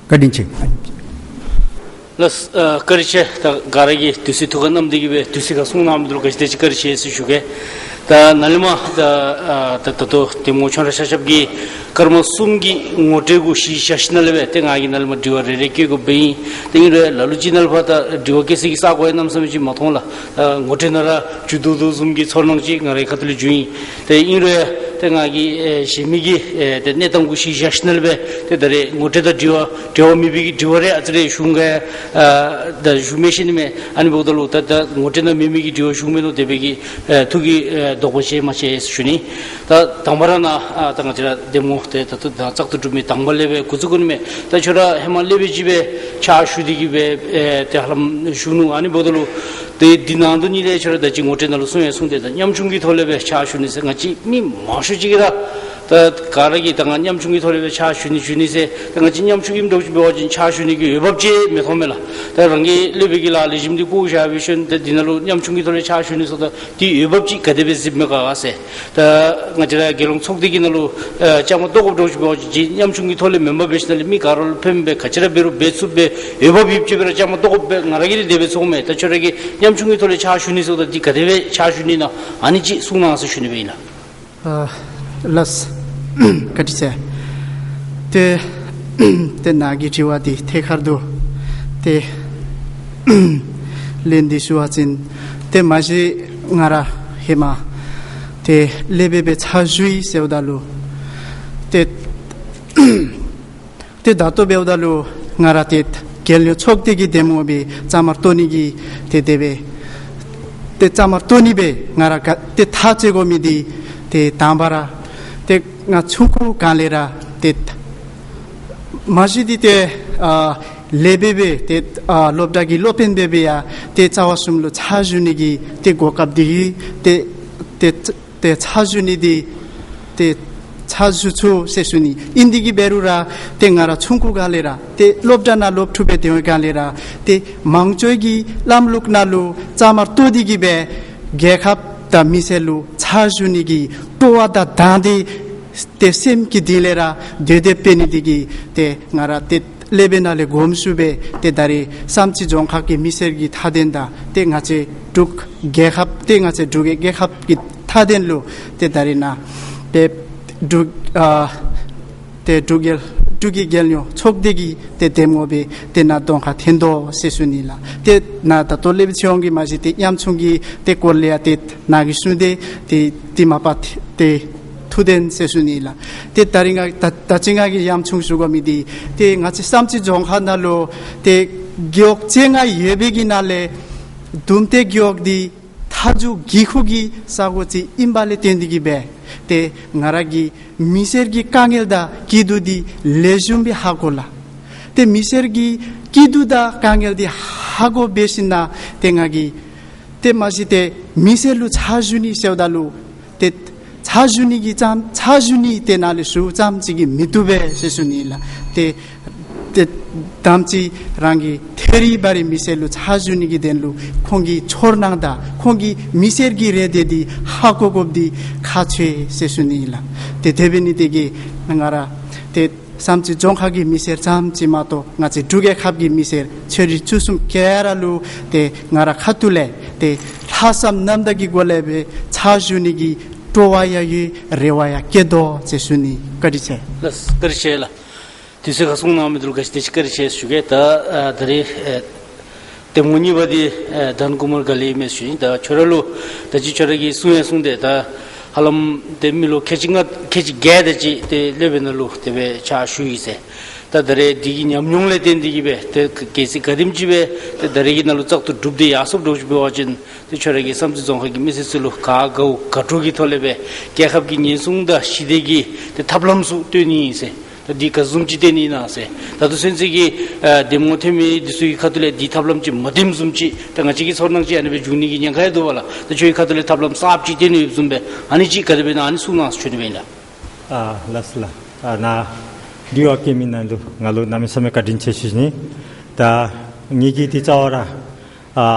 བཀའ་དྲིན་ཆེ། ལགས་ཨ་བཀའ་དྲིན་ཆེ། ད་ག་ར་གིས་དུས་ཚོད་ཐུགས་ཁར་བསྣམས་ཏེ་གིས་སྦེ་དུས་ཚོད་ཁར་གསུང་གནང་མི་འདི་ལུ་ག་ཅི་དེ་ཅིག་བཀའ་དྲིན་ཆེ་ཟེར་ཞུ་གེ། ད་ནཱ་ལས་མར་ད་ཨ་ད་ད་ལྟོ་གདམ་ངོ་ཁྱོད་ར་ཤ་ཤབ་ཀྱིས་སྐར་མ་གསུམ་གྱི་ངོ་སྤྲོད་གུ་གཞི་བཞག་ཞིནམ་ལས་སྦེ་ཏེ་ང་གིས་ནཱ་ལས་མར་དྲི་བ་རེ་རེ་བཀོད་དགོཔ་ཨིན། ཏེ་ཨིན་རུང་ལ་ལུ་ཅིག་ནཱ་ལས་ཕར་ད་དྲི་བ་བཀོད་ས་གི་ས་གོ་ཡང་གནམ་མེད་ས་མེད་ཅིག་མ་མཐོང་ལགས། ཨ་ངོ་སྤྲོད་ནང་ར་མཇུག་བསྡུ་བསྡུཝ་བཟུམ་གྱི་ཚོར་སྣང་ཅིག་ང་རའི་ཁ་ཐུག་ལས་བྱུང་ཡི། ཏེ་ཨིན་རུང་ཡང་ཏེ་ང་གིས་ཨེ་གཞན་མི་གི་ཨེ་ཏེ་གནས་སྟངས་གུ་གཞི་བཞག་ཞིནམ་ལས་སྦེ་ཏེ་ད་རེས་ངོ་སྤྲོད་དང་དྲི་བ་འབྲེལ་བ་མེད་པའི་གི་དྲི་བ་རེ་ཨ་ཙི་རེ་ཞུ་གེ། ཨ་ད་ཞུ་མི་ཤེས་ནི་མས། ཨ་ནི་འབདཝ་ད་ལུ་ད་ད་ངོ་སྤྲོད་ནང་མེད་མི་གི་དྲི་བ་ཞུ་མི་ནང་དེ་སྦེ་གི་ཨེ་ཐུགས་ཀྱི་ཨེ་དོགས་པ་བྱེད་མ་བྱེད་ཟེར་ཞུ་ནི། ད་དང་པ་ར་ནཱ་ཨ་ད་ང་བཅས་ར་གདམ་ངོ་ཏེ་ད་ལྟོ་ད་བཙག་འཐུ་གྲུབ་མི་དང་པ་ལས་སྦེ་འགོ་བཙུགས་དགོ་ནི་མས། ད་ཁྱོད་ར་ཧེ་མ་ལས་སྦེ་ཅིག་སྦེ་ཕྱག་ཞུ་སྟེ་གིས་སྦེ་ཨེ་ཏེ་ཧ་ལམ་བཞུགས་ནུག། ཨ་ནི་འབདཝ་ད་ལུ་ཏེ་འདི་ནང་དོན་གཉིས་ལས་ཁྱོད་ར་ད་ཅི་ངོ་སྤྲོད་ནང་ལུ་གསུངས་ཡང་གསུངས་ཏེ་ད་ཉམ་ཆུང་གི་ཐོག་ལས་སྦེ་ཕྱག་ཞུ་ནི་ཟེར་ང་བཅས་མི་མང་ཤོས་ཅིག་གིས་ར་ད་ག་ར་གིས་ད་ང་ཉམ་ཆུང་གི་ཐོག་ལས་སྦེ་ཕྱག་ཞུ་ནི་ཞུ་ནི་ཟེར། ད་ང་བཅས་ཉམ་ཆུང་གི་མི་འདྲཝ་ཅིག་འབད་བ་ཅིན་ཕྱག་ཞུ་ནི་གི་འོས་འབབ་ཅིག་མི་མཐོང་མས་ལགས། ད་རང་གི་སློབ་དཔོན་གྱི་ལཱ་ལེགས་ཤོམ་འདི་བཀོ་བཞག་པའི་ཤུལ་ད་འདི་ནང་ལུ་ཉམ་ཆུང་གི་ཐོག་ལས་ཕྱག་ཞུ་ནི་ཟེརཝ་ད་འདི་འོས་འབབ་ཅིག་ག་དེ་སྦེ་གཟིགསཔ་མས་ག་ཟེར། ད་ང་བཅས་ར་རྒྱལ་ཡོངས་ཚོགས་སྡེ་གི་ནང་ལུ་ཨེ་བཅའ་མར་གཏོགས་དགོཔ་འདྲཝ་ཅིག་འབད་བ་ཅིན་ཅིག་ཉམ་ཆུང་གི་ཐོག་ལས་མེན་པར་འབད་ཞིནམ་ལས་མི་ག་ར་ལུ་ཕནམ་སྦེ་ག་ཅི་ར་འབད་རུང་འབད་ཚུགསཔ་སྦེ་འོས་འབབ་ཡོདཔ་ཅིག་སྦེ་ར་བཅའ་མར་གཏོགས་དགོཔ་སྦེ་ང་ར་གིས་དེ་སྦེ་ཚོརཝ་མས། ད་ཁྱོད་ར་གིས་ཉམ་ཆུང་གི་ཐོག་ལས་ཕྱག་ཞུ་ནི་ཟེརཝ་ད་འདི་ག་དེ་སྦེ་ཕྱག་ཞུ་ནི་ཨིན་ན་ཨ་ནི་ཅིག་གསུང་གནང་ཟེར་ཞུ་ནི་སྦེ་ཨིན་ལགས། ཨ་ལགས། བཀའ་དྲིན་ཆེ། ཏེ་ཏེ་ནཱ་གི་དྲི་བ་འདི་ཐད་ཀར་དུ་ཏེ་ ལན་འདི་ཞུ་བ་ཅིན་ཏེ་མ་གཞི་ང་ར་ཧེ་མ་ཏེ་ལེགས་སྦེ་སྦེ་ཕྱག་ཞུ་ཡི་ཟེརཝ་ད་ལུ་ཏེ་ཏེ་ད་ལྟོ་འབདཝ་ད་ལུ་ང་ར་ཏེ་རྒྱལ་ཡོངས་ཚོགས་སྡེ་གི་གདམ་ངོ་སྦེ་རྩ་མར་གཏོགས་ནི་གི་ཏེ་དེ་སྦེ་ཏེ་རྩ་མར་གཏོགས་ནི་སྦེ་ང་ར་ག་ཏེ་ཐག་བཅད་དགོ་མི་འདི་ཏེ་དང་པ་ར་ཏེ་ང་ཆུང་ཀུ་ག་ལས་ར་ཏེ་མ་གཞི་འདི་ཏེ་ཨ་ལེགས་སྦེ་སྦེ་ཏེ་ཨ་སློབ་གྲྭ་གི་སློབ་དཔོན་སྦེ་སྦེ་ཡང་ཏེ་རྩ་བ་གསུམ་ལུ་ཕྱག་ཞུ་ནི་གི་ཏེ་གོ་སྐབས་འདི་ཏེ་ཏེ་ཏེ་ཕྱག་ཞུ་ནི་འདི་ཏེ་ཕྱག་ཞུ་ཚུགས་ཟེར་ཞུ་ནི། ཨིན་འདི་གིས་འབད་རུང་ར་ཏེ་ང་ར་ཆུང་ཀུ་ག་ལས་ར་ཏེ་སློབ་གྲྭ་ནང་སློབ་ཕྲུག་སྦེ་སྡོད་པའི་སྒང་ལས་ར་ཏེ་མང་གཙོའི་གི་ལམ་ལུགས་ནང་ལུ་རྩ་མར་གཏོགས་འདི་གིས་སྦེ་རྒྱལ་ཁབ་དང་མི་སེར་ལུ་ཕྱག་ཞུ་ནི་གི་སྤྲོ་བ་དང་དང་འདོད་ཏེ་སེམས་ཀྱི་གཏིང་ལས་ར་འདོད་འདོད་འབད་ནི་འདི་གིས་ཏེ་ང་ར་ཏེ་ལེགས་སྦེ་ནཱ་ལས་དགོངསམ་ཞུ་སྦེ་ཏེ་ད་རེས་བསམ་རྩེ་རྫོང་ཁག་གི་མི་སེར་གྱི་མཐའ་དོན་དང་ཏེ་ང་བཅས་འབྲུག་རྒྱལ་ཁབ་ཏེ་ང་བཅས་འབྲུག་རྒྱལ་ཁབ་ཀྱི་མཐའ་དོན་ལུ་ཏེ་ད་རེས་ནཱ་ཏེ་འབྲུག་ཨ་ཏེ་འབྲུག་རྒྱལ་འབྲུག་གི་རྒྱལ་ཡོངས་ཚོགས་སྡེ་གི་ཏེ་གདམ་ངོ་སྦེ་ཏེ་ནཱ་གདོང་ཁར་འཐོན་དོ་ཟེར་ཞུ་ནི་ལགས། ཏེ་ནཱ་ད་ལྟོ་ལེགས་སྦེ་ཆེ་འོང་གི་མ་གཞི་ཏེ་ཉམ་ཆུང་གི་ཏེ་སྐོར་ལས་ཡང་ཏེ་ནཱ་གིས་གསུངས་ཏེ་ཏེ་ཏེ་མ་པ་ཏེ་ཐུགས་བདེན་ཟེར་ཞུ་ནི་ལགས། ཏེ་ད་རེས་ང་ད་ད་ཅི་ང་གིས་ཉམ་ཆུང་ཞུ་དགོ་མི་འདི་ཏེ་ང་བཅས་བསམ་རྩེ་རྫོང་ཁག་ནང་ལུ་ཏེ་རྒེད་འོག་བཅོ་ལྔ་ཡོད་པའི་གི་ནང་ལས་དུམ་མཐའི་རྒེད་འོག་འདི་མཐའ་མཇུག་གི་ཁུག་གི་ས་གོ་ཅིག་ཨིནམ་ལས་བརྟེན་འདི་གིས་སྦེ་ཏེ་ང་ར་གིས་མི་སེར་གྱི་དཀའ་ངལ་དང་སྐྱིད་སྡུག་འདི་ལེགས་ཤོམ་སྦེ་ཧ་གོ་ལགས། ཏེ་མི་སེར་གྱི་སྐྱིད་སྡུག་དང་དཀའ་ངལ་འདི་ཧ་གོ་འབད་ཞིནམ་ལས་ཏེ་ང་གིས་ཏེ་མ་གཞི་ཏེ་མི་སེར་ལུ་ཕྱག་ཞུ་ནི་ཟེརཝ་ད་ལུ་ཏེ་ཕྱག་ཞུ་ནི་གི་ཙམ་ཕྱག་ཞུ་ནི་ཏེ་ནཱ་ལས་ཞུ་ཙམ་ཅིག་གིས་མི་བཏུབ་པས་ཟེར་ཞུ་ནི་ལགས། ཏེ་ཏེ་དམ་ཅིག་རང་གི་ཐད་རི་བ་རི་མི་སེར་ལུ་ཕྱག་ཞུ་ནི་གི་དོན་ལུ་ཁོང་གི་ཚོར་སྣང་དང་ཁོང་གི་མི་སེར་གྱི་རེ་འདོད་འདི་ཧ་གོ་དགོཔ་འདི་ཁག་ཆེ་ཟེར་ཞུ་ནི་ལགས། ཏེ་དེ་འབད་ནི་དེ་གིས་ང་ར་ཏེ་བསམ་རྩེ་རྫོང་ཁག་གི་མི་སེར་ཙམ་ཅིག་མ་གཏོགས་ང་བཅས་འབྲུག་རྒྱལ་ཁབ་ཀྱི་མི་སེར་ཕྱོགས་རིས་བཅུ་གསུམ་ག་ར་ལུ་ཏེ་ང་ར་ཁ་ཐུག་ལས་ཏེ་ལྷག་བསམ་རྣམ་དག་གི་སྒོ་ལས་སྦེ་ཕྱག་ཞུ་ནི་གི་སྤྲོ་བ་ཡང་ཡོད། རེ་བ་ཡང་བསྐྱེད་དོ་ཟེར་ཞུ་ནི། བཀའ་དྲིན་ཆེ། ལགས་བཀའ་དྲིན་ཆེ་ལགས། དུས་ཚོད་ཁར་གསུང་གནང་མི་འདི་ལུ་ག་ཅི་དེ་ཅིག་བཀའ་དྲིན་ཆེ་ཞུ་གེ། ད་ཨ་ད་རེས་ཨེ་གདམ་ངོ་གཉིས་པ་འདི་ཨེ་དྷན་ཀུ་མར་ག་ལི་ཨིན་མས་ཞུ་ནི། ད་ཁྱོད་ར་ལུ་ད་ཅི་ཁྱོད་ར་གིས་གསུང་ཡང་གསུངས་ཏེ་ད་ཧ་ལམ་ཏེ་མི་ལོ་ཁལ་གཅིག་ལྔ་ཁལ་གཅིག་བརྒྱད་དེ་ཅིག་ཏེ་ལེགས་སྦེ་ནཱ་ལུ་དེ་སྦེ་ཕྱག་ཞུ་ཡི་ཟེར། ད་ད་རེས་འདི་གི་ཉམས་མྱོང་ལས་བརྟེན་འདི་གིས་སྦེ་ཏེ་གལ་སྲིད་ག་དེམ་ཅིག་སྦེ་ཏེ་ད་རེས་ཀྱི་ནང་ལུ་བཙག་འཐུ་གྲུབ་སྟེ་ཡར་སོངམ་འདྲཝ་ཅིག་འབད་བ་ཅིན་ཏེ་ཁྱོད་ར་གིས་བསམ་རྩེ་རྫོང་ཁག་གི་མི་སེར་ཚུ་ལུ་ག་དགའཝ་ག་སྤྲོ་གི་ཐོག་ལས་སྦེ་རྒྱལ་ཁབ་ཀྱི་ཉེན་སྲུང་དང་ཞི་བདེ་གི་ཏེ་ཐབས་ལམ་ཚུ་སྟོན་ནི་ཨིན་ཟེར། ད་འདི་ག་བཟུམ་ཅིག་སྟོན་ནི་ཨིན་ན་ཟེར། ད་ལྟོ་ཚུན་ཚོད་ཀྱི་ཨ་གདམ་ངོ་འཐོན་མི་འདི་ཚུ་གི་ཁ་ཐུག་ལས་འདི་ཐབས་ལམ་ཅིག་མ་བདེནམ་བཟུམ་ཅིག་ད་ང་བཅས་ཀྱི་ཚོར་སྣང་ཅིག་ཨ་ནི་སྦེ་འབྱུང་ནི་གི་ཉེན་ཁ་ཡང་འདུག་པ་ལགས། ད་ཁྱོད་ཀྱི་ཁ་ཐུག་ལས་ཐབས་ལམ་གསརཔ་ཅིག་སྟོན་ནི་ཡོདཔ་བཟུམ་སྦེ་ཨ་ནི་ཅིག་ག་དེ་སྦེ་ཨིན་ན་ཨ་ནི་གསུང་གནང་ཟེར་ཞུ་ནི་སྦེ་ཨིན་ལགས། ཨ་ལགས་སོ་ལགས། ཨ་ནཱ་འདི་བ་ཀེ་མི་ནང་ལུ་ང་ལུ་གནམ་མེད་ས་མེད་བཀའ་དྲིན་ཆེ་ཞུ་ནི། ད་ངེ་གི་འདི་རྩ་བ་ར་ཨ་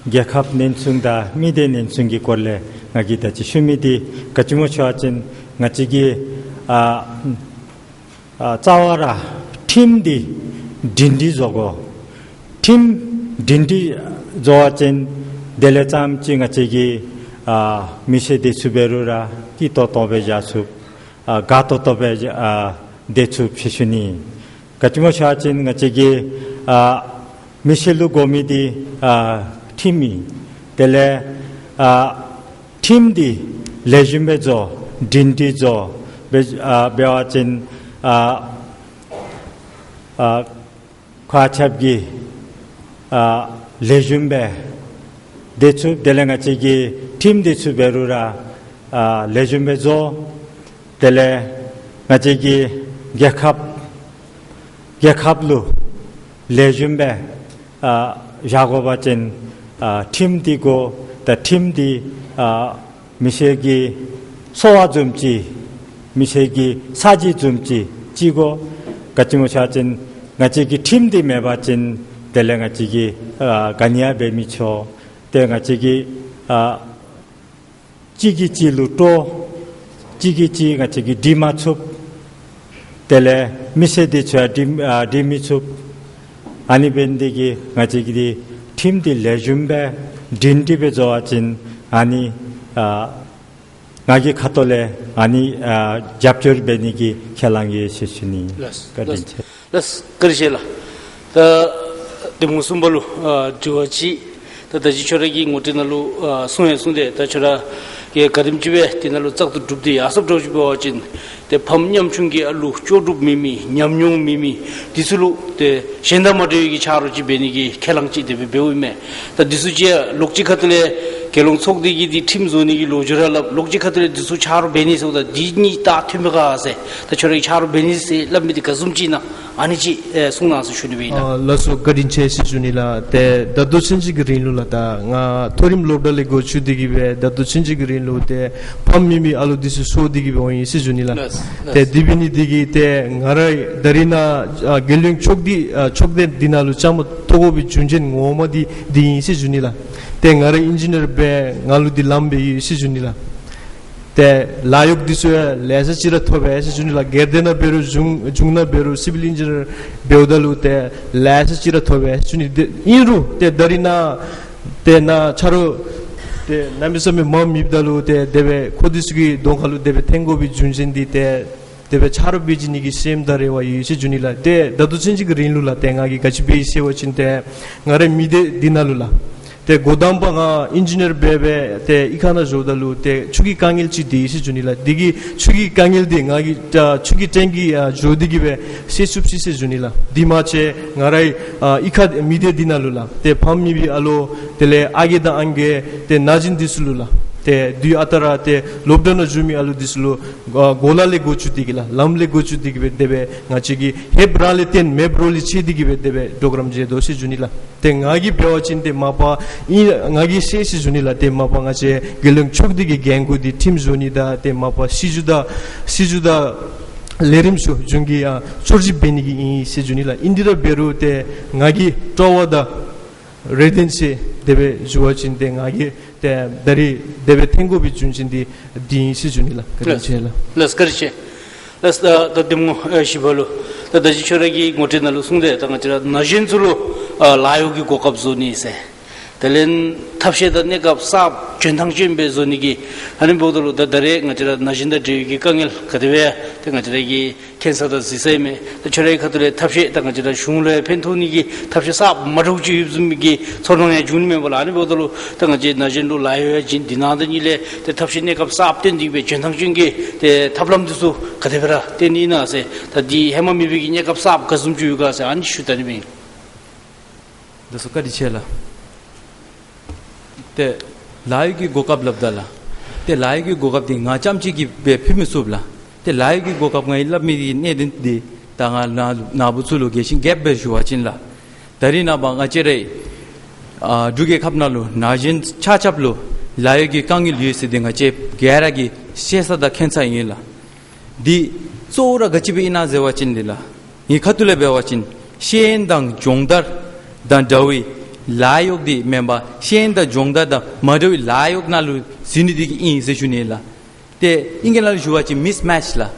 རྒྱལ་ཁབ་ཉེན་སྲུང་དང་མི་སྡེ་ཉེན་སྲུང་གི་སྐོར་ལས་ང་གིས་ད་ཅི་ཞུ་མི་འདི་ག་ཅི་སྨོ་ཟེར་བ་ཅིན་ང་བཅས་ཀྱི་ཨ་ཨ་རྩ་བ་ར་ཁྲིམས་འདི་སྒྲིང་སྒྲི་བཟོ་དགོ། ཁྲིམས་སྒྲིང་སྒྲི་བཟོ་བ་ཅིན་དེ་ལས་ཙམ་ཅིག་ང་བཅས་ཀྱི་ཨ་མི་སེར་འདི་ཚུ་འབད་རུང་ར་སྐྱིད་ཏོང་ཏོ་སྦེ་བཞག་ཚུགས། ཨ་དགའ་ཏོག་ཏོ་སྦེ་ཨ་སྡོད་ཚུགས་ཟེར་ཞུ་ནི། ག་ཅི་སྨོ་ཟེར་བ་ཅིན་ང་བཅས་ཀྱི་ཨ་མི་སེར་ལུ་དགོ་མི་འདི་ཨ་ཁྲིམས་ཨིན། དེ་ལས་ཨ་ཁྲིམས་འདི་ལེགས་ཤོམ་སྦེ་བཟོ་སྒྲིང་སྒྲི་བཟོ་སྦེ་ཨ་འབད་བ་ཅིན་ཨ་ཨ་ཁོང་ཆ་ཁྱབ་ཀྱིས་ཨ་ལེགས་ཤོམ་སྦེ་སྡོད་ཚུགས། དེ་ལས་ང་བཅས་ཀྱི་ཁྲིམས་འདི་ཚུ་འབད་རུང་ར་ཨ་ལེགས་ཤོམ་སྦེ་བཟོ། དེ་ལས་ང་བཅས་ཀྱི་རྒྱལ་ཁབ་རྒྱལ་ཁབ་ལུ་ལེགས་ཤོམ་སྦེ་ཨ་བཞག་དགོ་པ་ཅིན་ཨ་ཁྲིམས་འདི་དགོ། ད་ཁྲིམས་འདི་ཨ་མི་སེར་གྱི་སོ་བ་བཟུམ་ཅིག་མི་སེར་གྱི་ས་གཞི་བཟུམ་ཅིག་ཅིག་དགོ། ག་ཅི་སྨོ་ཟེར་བ་ཅིན་ང་བཅས་ཀྱི་ཁྲིམས་འདི་མེད་པ་ཅིན་དེ་ལས་ང་བཅས་ཀྱིས་ཨ་ག་ནི་ཡང་འབད་མི་ཆོག། ཏེ་ང་བཅས་ཀྱིས་ཨ་གཅིག་གིས་གཅིག་ལུ་སྤྲོ། གཅིག་གིས་གཅིག་ང་བཅས་ཀྱིས་འགྲིག་མ་ཚུགས། དེ་ལས་མི་སེར་འདི་ཚུ་ཡང་འགྲིག་ཨ་འགྲིག་མི་ཚུགས། ཨ་ནི་འབད་ནི་དེ་གིས་ང་བཅས་ཀྱིས་འདི་ཁྲིམས་འདི་ལེགས་ཤོམ་སྦེ་སྒྲིང་སྒྲི་སྦེ་བཟོ་བ་ཅིན་ཨ་ནི་ཨ་ང་གི་ཁ་ཐུག་ལས་ཨ་ནི་ཨ་རྒྱབ་སྐྱོར་འབད་ནི་གི་ཁས་བླངས་ཡོད་ཟེར་ཞུ་ནི། ལགས་བཀའ་དྲིན་ཆེ། ལགས་བཀའ་དྲིན་ཆེ་ལགས། ད་གདམ་ངོ་གསུམ་པ་ལུ་ཨ་དྲི་བ་ཅིག་ ད་ད་ཅི་ཁྱོད་ར་གིས་ངོ་སྤྲོད་ནང་ལུ་ཨ་གསུང་ཡང་གསུངས་ཏེ། ད་ཁྱོད་ར་གིས་ག་དེམ་ཅིག་སྦེ་དེ་ནང་ལུ་བཙག་འཐུ་གྲུབ་སྟེ་ཡར་སོངམ་འདྲཝ་ཅིག་འབད་བ་ཅིན་ཏེ་ཕམ་ཉམ་ཆུང་གི་ཨ་ལུ་ལྕོགས་གྲུབ་མེད་མི་ཉམས་མྱོང་མེད་མི་འདི་ཚུ་ལུ་ཏེ་གཞན་དང་མ་འདྲ་བའི་གི་ཆ་རོགས་ཅིག་འབད་ནི་གི་ཁས་བླངས་ཅིག་དེ་སྦེ་འབདཝ་ཨིན་མས། ད་འདི་ཚུ་ཅིག་ལོགས་ཅིག་ཁ་ཐུག་ལས་རྒྱལ་ཡོངས་ཚོགས་སྡེ་གིས་འདི་ཁྲིམས་བཟོ་ནི་གི་ལོ་རྒྱུས་ར་སླབ། ལོགས་ཅིག་ཁ་ཐུག་ལས་འདི་ཚུ་ཆ་རོགས་འབད་ནི་ཟེརཝ་ད་འདི་གཉིས་ད་མཐུན་པས་ག་ཟེར། ད་ཁྱོད་ར་གིས་ཆ་རོགས་འབད་ནི་ཟེར་སླབ་མི་འདི་ག་བཟུམ་ཅིག་ཨིན་ན་ཨ་ནི་ཅིག་ཨེ་གསུང་གནང་ཟེར་ཞུ་ནི་སྦེ་ཨིན་ལགས། ཨ་ལགས་སོ། བཀའ་དྲིན་ཆེ་ཟེར་ཞུ་ནི་ལགས། ཏེ་ད་ལྟོ་ཚུན་ཚོད་ཀྱི་རིང་ལུ་ལགས། ད་ང་མཐོ་རིམ་སློབ་གྲྭ་ལས་འགོ་བཙུགས་ཏེ་གི་སྦེ་ད་ལྟོ་ཚུན་ཚོད་ཀྱི་རིང་ལུ་ཏེ་ཕམ་མེད་མི་ཨ་ལུ་འདི་ཚུ་གསོ་སྟེ་གི་སྦེ་འོང་ཡི་ཟེར་ཞུ་ནི་ལགས། ལགས་ལགས། ཏེ་དེ་འབད་ནི་འདི་གིས་ཏེ་ང་ར་ད་རིས་ནཱ་ཨ་རྒྱལ་ཡོངས་ཚོགས་སྡེ་ཨ་ཚོགས་སྡེ་འདི་ནང་ལུ་བཅའ་མར་གཏོགས་དགོ་པའི་རྒྱུ་མཚན་ངོ་མ་འདི་འདི་ཨིན་ཟེར་ཞུ་ནི་ལགས། ཏེ་ང་ར་ཨིན་ཇི་ནིར་སྦེ་ང་ལུ་འདི་ལམ་སྦེ་ཡོད་ཟེར་ཞུ་ནི་ལགས། ཏེ་ལཱ་གཡོག་འདི་ཚུ་ཡང་ལེ་ཤ་ཅིག་ར་ཐོབ་པས་ཟེར་ཞུ་ནི་ལགས། སྒེར་སྡེ་ནང་འབད་རུང་གཞུང་གཞུང་ནང་འབད་རུང་སི་བིལ་ཨིན་ཇི་ནིར་འབདཝ་ད་ལུ་ཏེ་ལེ་ཤ་ཅིག་ར་ཐོབ་པས་ཟེར་ཞུ་ནི། ཏེ་ཨིན་རུང་ཏེ་ད་རིས་ནཱ་ཏེ་ནཱ་ཆ་རོགས་ཏེ་གནམ་མེད་ས་མེད་མངམ་མེདཔ་ད་ལུ་ཏེ་དེ་སྦེ་ཁོང་འདི་ཚུ་གི་གདོང་ཁ་ལུ་དེ་སྦེ་འཐོན་དགོ་པའི་རྒྱུ་མཚན་འདི་ཏེ་དེ་སྦེ་ཆ་རོགས་འབད་བྱིན་ནི་གི་སེམས་དང་རེ་བ་ཡོད་ཟེར་ཞུ་ནི་ལགས། ཏེ་ད་ལྟོ་ཚུན་ཚོད་ཀྱི་རིང་ལུ་ལགས། ཏེ་ང་གིས་ག་ཅི་འབད་ཡི་ཟེར་བ་ཅིན་ཏེ་ང་རའི་མི་སྡེ་འདི་ནང་ལུ་ལགས། ཏེ་འགོ་དང་པ་ང་ཨིན་ཇི་ནིར་འབད་སྦེ་ཏེ་གཡུས་ཁ་ནང་འགྱོཝ་ད་ལུ་ཏེ་ཕྱུགས་ཀྱི་དཀའ་ངལ་ཅིག་འདུག་ཟེར་ཞུ་ནི་ལགས། འདི་གི་ཕྱུགས་ཀྱི་དཀའ་ངལ་འདི་ང་གིས་ཨ་ཕྱུགས་ཀྱི་སྤྲིན་གྱི་ཨ་འགྱོ་སྟེ་གི་སྦེ་སེལ་ཚུགས་ཅི་ཟེར་ཞུ་ནི་ལགས། འདི་མ་ཚད་ང་རའི་ཨ་གཡུས་ཁ་མི་སྡེ་འདི་ནང་ལུ་ལགས། ཏེ་ཕམ་མེད་པའི་ཨ་ལོ་དེ་ལས་ཨ་རྒས་དང་ཨང་རྒས་ཏེ་ན་གཞོན་འདི་ཚུ་ལུ་ལགས། ཏེ་དུས་ཨ་རྟག་ར་ཏེ་སློབ་གྲྭ་ནང་འགྱོ་མི་ཨ་ལུ་འདི་ཚུ་ལུ་ཨ་གོ་ལ་ལས་འགོ་བཙུགས་ཏེ་གི་ལགས། ལམ་ལས་འགོ་བཙུགས་ཏེ་གི་སྦེ་དེ་སྦེ་ང་བཅས་ཀྱིས་ལྷོདཔ་ར་ལས་བརྟེན་མེདཔ་རོགས་ལས་ཆེ་སྟེ་གི་སྦེ་དེ་སྦེ་གྲོགས་རམ་མཛད་དོ་ཟེར་ཞུ་ནི་ལགས། ཏེ་ང་གིས་འབད་བ་ཅིན་ཏེ་མ་པ་ཨིན་ང་གིས་ཤེས་ཟེར་ཞུ་ནི་ལགས། ཏེ་མ་པ་ང་བཅས་རྒྱལ་ཡོངས་ཚོགས་སྡེ་གི་འགན་ཁུར་འདི་ཁྲིམས་བཟོ་ནི་དང་ཏེ་མ་པ་སྲིད་བྱུས་དང་སྲིད་བྱུས་དང་ལས་རིམ་ཚུ་གཞུང་གིས་ཡང་ཚོད་རྩིས་འབད་ནི་གི་ཨིན་ཟེར་ཞུ་ནི་ལགས། ཨིན་དེ་ར་འབད་རུང་ཏེ་ང་གིས་སྤྲོ་བ་དང་རེ་འདུན་ཅིག་དེ་སྦེ་ཞུ་བ་ཅིན་ཏེ་ང་གིས་ཏེ་ད་རིས་དེ་སྦེ་འཐོན་དགོ་པའི་རྒྱུ་མཚན་འདི་འདི་ཨིན་ཟེར་ཞུ་ནི་ལགས། བཀའ་དྲིན་ཆེ་ལགས། ལགས་བཀའ་དྲིན་ཆེ། ལགས་ད་ད་གདམ་ངོ་ཨེ་བཞི་པ་ལུ་ད་ད་ཅི་ཁྱོད་ར་གིས་ངོ་སྤྲོད་ནང་ལུ་གསུངས་ཏེ་ད་ང་བཅས་ར་ན་གཞོན་ཚུ་ལུ་ཨ་ལཱ་གཡོག་གི་གོ་སྐབས་བཟོ་ནི་ཟེར། དེ་ལས་ཐབས་ཤེས་དང་གནས་སྐབས་གསརཔ་འཇོན་ཐང་ཅན་སྦེ་བཟོ་ནི་གི་ཨ་ནི་འབདཝ་ད་ལུ་ད་ད་རེས་ང་བཅས་ར་ན་གཞོན་དང་འབྲེལ་བའི་གི་དཀའ་ངལ་ག་དེ་སྦེ་ཏེ་ང་བཅས་ར་གིས་མཁྱེན་ས་དང་གཟིགས་ས་ཨིན་མས། ད་ཁྱོད་རའི་ཁ་ཐུག་ལས་ཐབས་ཤེས་ད་ང་བཅས་ར་གཞུང་ལུ་ཡང་ཕན་ཐོགས་ནི་གི་ཐབས་ཤེས་གསརཔ་མ་འདྲཝ་ཅིག་ཡོདཔ་བཟུམ་མའི་གི་ཚོར་སྣང་ཡང་བྱུང་ནི་མས་པ་ལགས། ཨ་ནི་འབདཝ་ད་ལུ་ད་ང་བཅས་ན་གཞོན་ལུ་ལཱ་གཡོག་ཡང་བྱིན། འདི་ནང་དོན་ཉིད་ལས་ཏེ་ཐབས་ཤེས་གནས་སྐབས་གསརཔ་བཏོན་ཏེ་སྦེ་འཇོན་ཐང་ཅན་གྱི་ཏེ་ཐབས་ལམ་འདི་ཚུ་ག་དེ་སྦེ་ར་བཏོན་ནི་ཨིན་ན་ཟེར། ད་འདི་ཧེ་མ་མེད་པའི་གི་གནས་སྐབས་གསརཔ་ག་བཟུམ་ཅིག་ཡོད་ག་ཟེར་ཨ་ནི་ཞུ་ད་ནི་སྦེ་ཨིན། ལགས་སོ། བཀའ་དྲིན་ཆེ་ལགས། ཏེ་ལཱ་གཡོག་གི་གོ་སྐབས་སླབ་ད་ལགས། ཏེ་ལཱ་གཡོག་གི་གོ་སྐབས་འདི་ང་རྐྱངམ་གཅིག་གིས་སྦེ་ཕུལ་མི་ཚུགས་ལགས། ཏེ་ལཱ་གཡོག་གི་གོ་སྐབས་ང་གིས་སླབ་མི་གི་གནད་དོན་འདི་ད་ང་ནཱ་ནཱ་བུ་ཚུ་ལུ་རྒྱས་ཤིང་རྒྱསཔ་སྦེ་ཞུ་བ་ཅིན་ལགས། ད་རིས་ནངས་པ་ང་བཅས་རའི་ཨ་འབྲུག་རྒྱལ་ཁབ་ནང་ལུ་ན་གཞོན་ཆ་ཁྱབ་ལུ་ལཱ་གཡོག་གི་དཀའ་ངལ་ཡོད་ཟེར་འདི་ང་བཅས་ག་ར་གིས་ཤེས་ས་དང་མཁྱེན་ས་ཨིན་ལགས། འདི་གཙོ་བོ་ར་ག་ཅི་སྦེ་ཨིན་ན་ཟེར་བ་ཅིན་འདི་ལགས། ངེའི་ཁ་ཐུག་ལས་འབད་བ་ཅིན་ཤེས་ཡོན་དང་སྦྱོང་བརྡར་དང་འདྲ་བའི་ལཱ་གཡོག་འདི་མེན་པར་ཤེས་ཡོན་དང་སྦྱོང་བརྡར་དང་མ་འདྲ་བའི་ལཱ་གཡོག་ནང་ལུ་འཛུལ་ནི་འདི་གིས་ཨིན་ཟེར་ཞུ་ནི་ལགས། ཏེ་ཨིང་སྐད་ནང་ལུ་ཞུ་བ་ཅིན་མིསི་མེཆ་ལགས།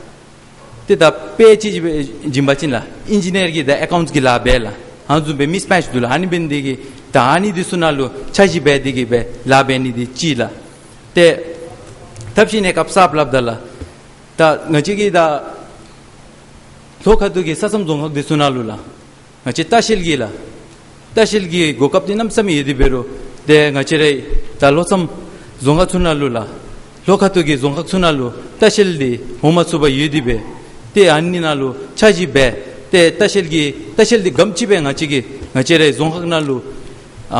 ཏེ་ད་དཔེ་ཅིག་བྱིན་པ་ཅིན་ལགས། ཨིན་ཇི་ནིར་གྱིས་ད་ཨེ་ཀའུནཊསི་གི་ལཱ་འབད་ལགས། ཨ་ནི་བཟུམ་སྦེ་མིསི་མེཆ་འདུག་ལགས། ཨ་ནི་འབད་ནི་འདི་གིས་ད་ཨ་ནི་འདི་ཚུ་ནང་ལུ་ཆ་བཞག་འབད་དེ་གི་སྦེ་ལཱ་འབད་ནི་འདི་གཅིག་ལགས། ཏེ་ཐབས་ཤེས་གནས་སྐབས་གསརཔ་སླབ་ད་ལགས། ད་ང་བཅས་ཀྱི་ད་ལྷོ་ཁ་ཐུག་གི་ས་མཚམས་རྫོང་ཁག་འདི་ཚུ་ནང་ལུ་ལགས། ང་བཅས་ལྟ་བཤལ་གྱི་ལགས། ལྟ་བཤལ་གྱི་གོ་སྐབས་འདི་གནམ་མེད་ས་མེད་ཡོད་དེ་འབད་རུང་ཏེ་ང་བཅས་རའི་ད་ལྷོ་མཚམས་རྫོང་ཁག་ཚུ་ནང་ལུ་ལགས། ལྷོ་ཁ་ཐུག་གི་རྫོང་ཁག་ཚུ་ནང་ལུ་ལྟ་བཤལ་འདི་འོང་མ་ཚུགས་པར་ཡོད་དེ་འབད། ཏེ་ཨ་ནི་ནང་ལུ་ཆ་བཞག་འབད་ཏེ་ལྟ་བཤལ་གྱི་ལྟ་བཤལ་འདི་ག་དེམ་ཅིག་སྦེ་ང་བཅས་ཀྱི་ང་བཅས་རའི་རྫོང་ཁག་ནང་ལུ་ཨ་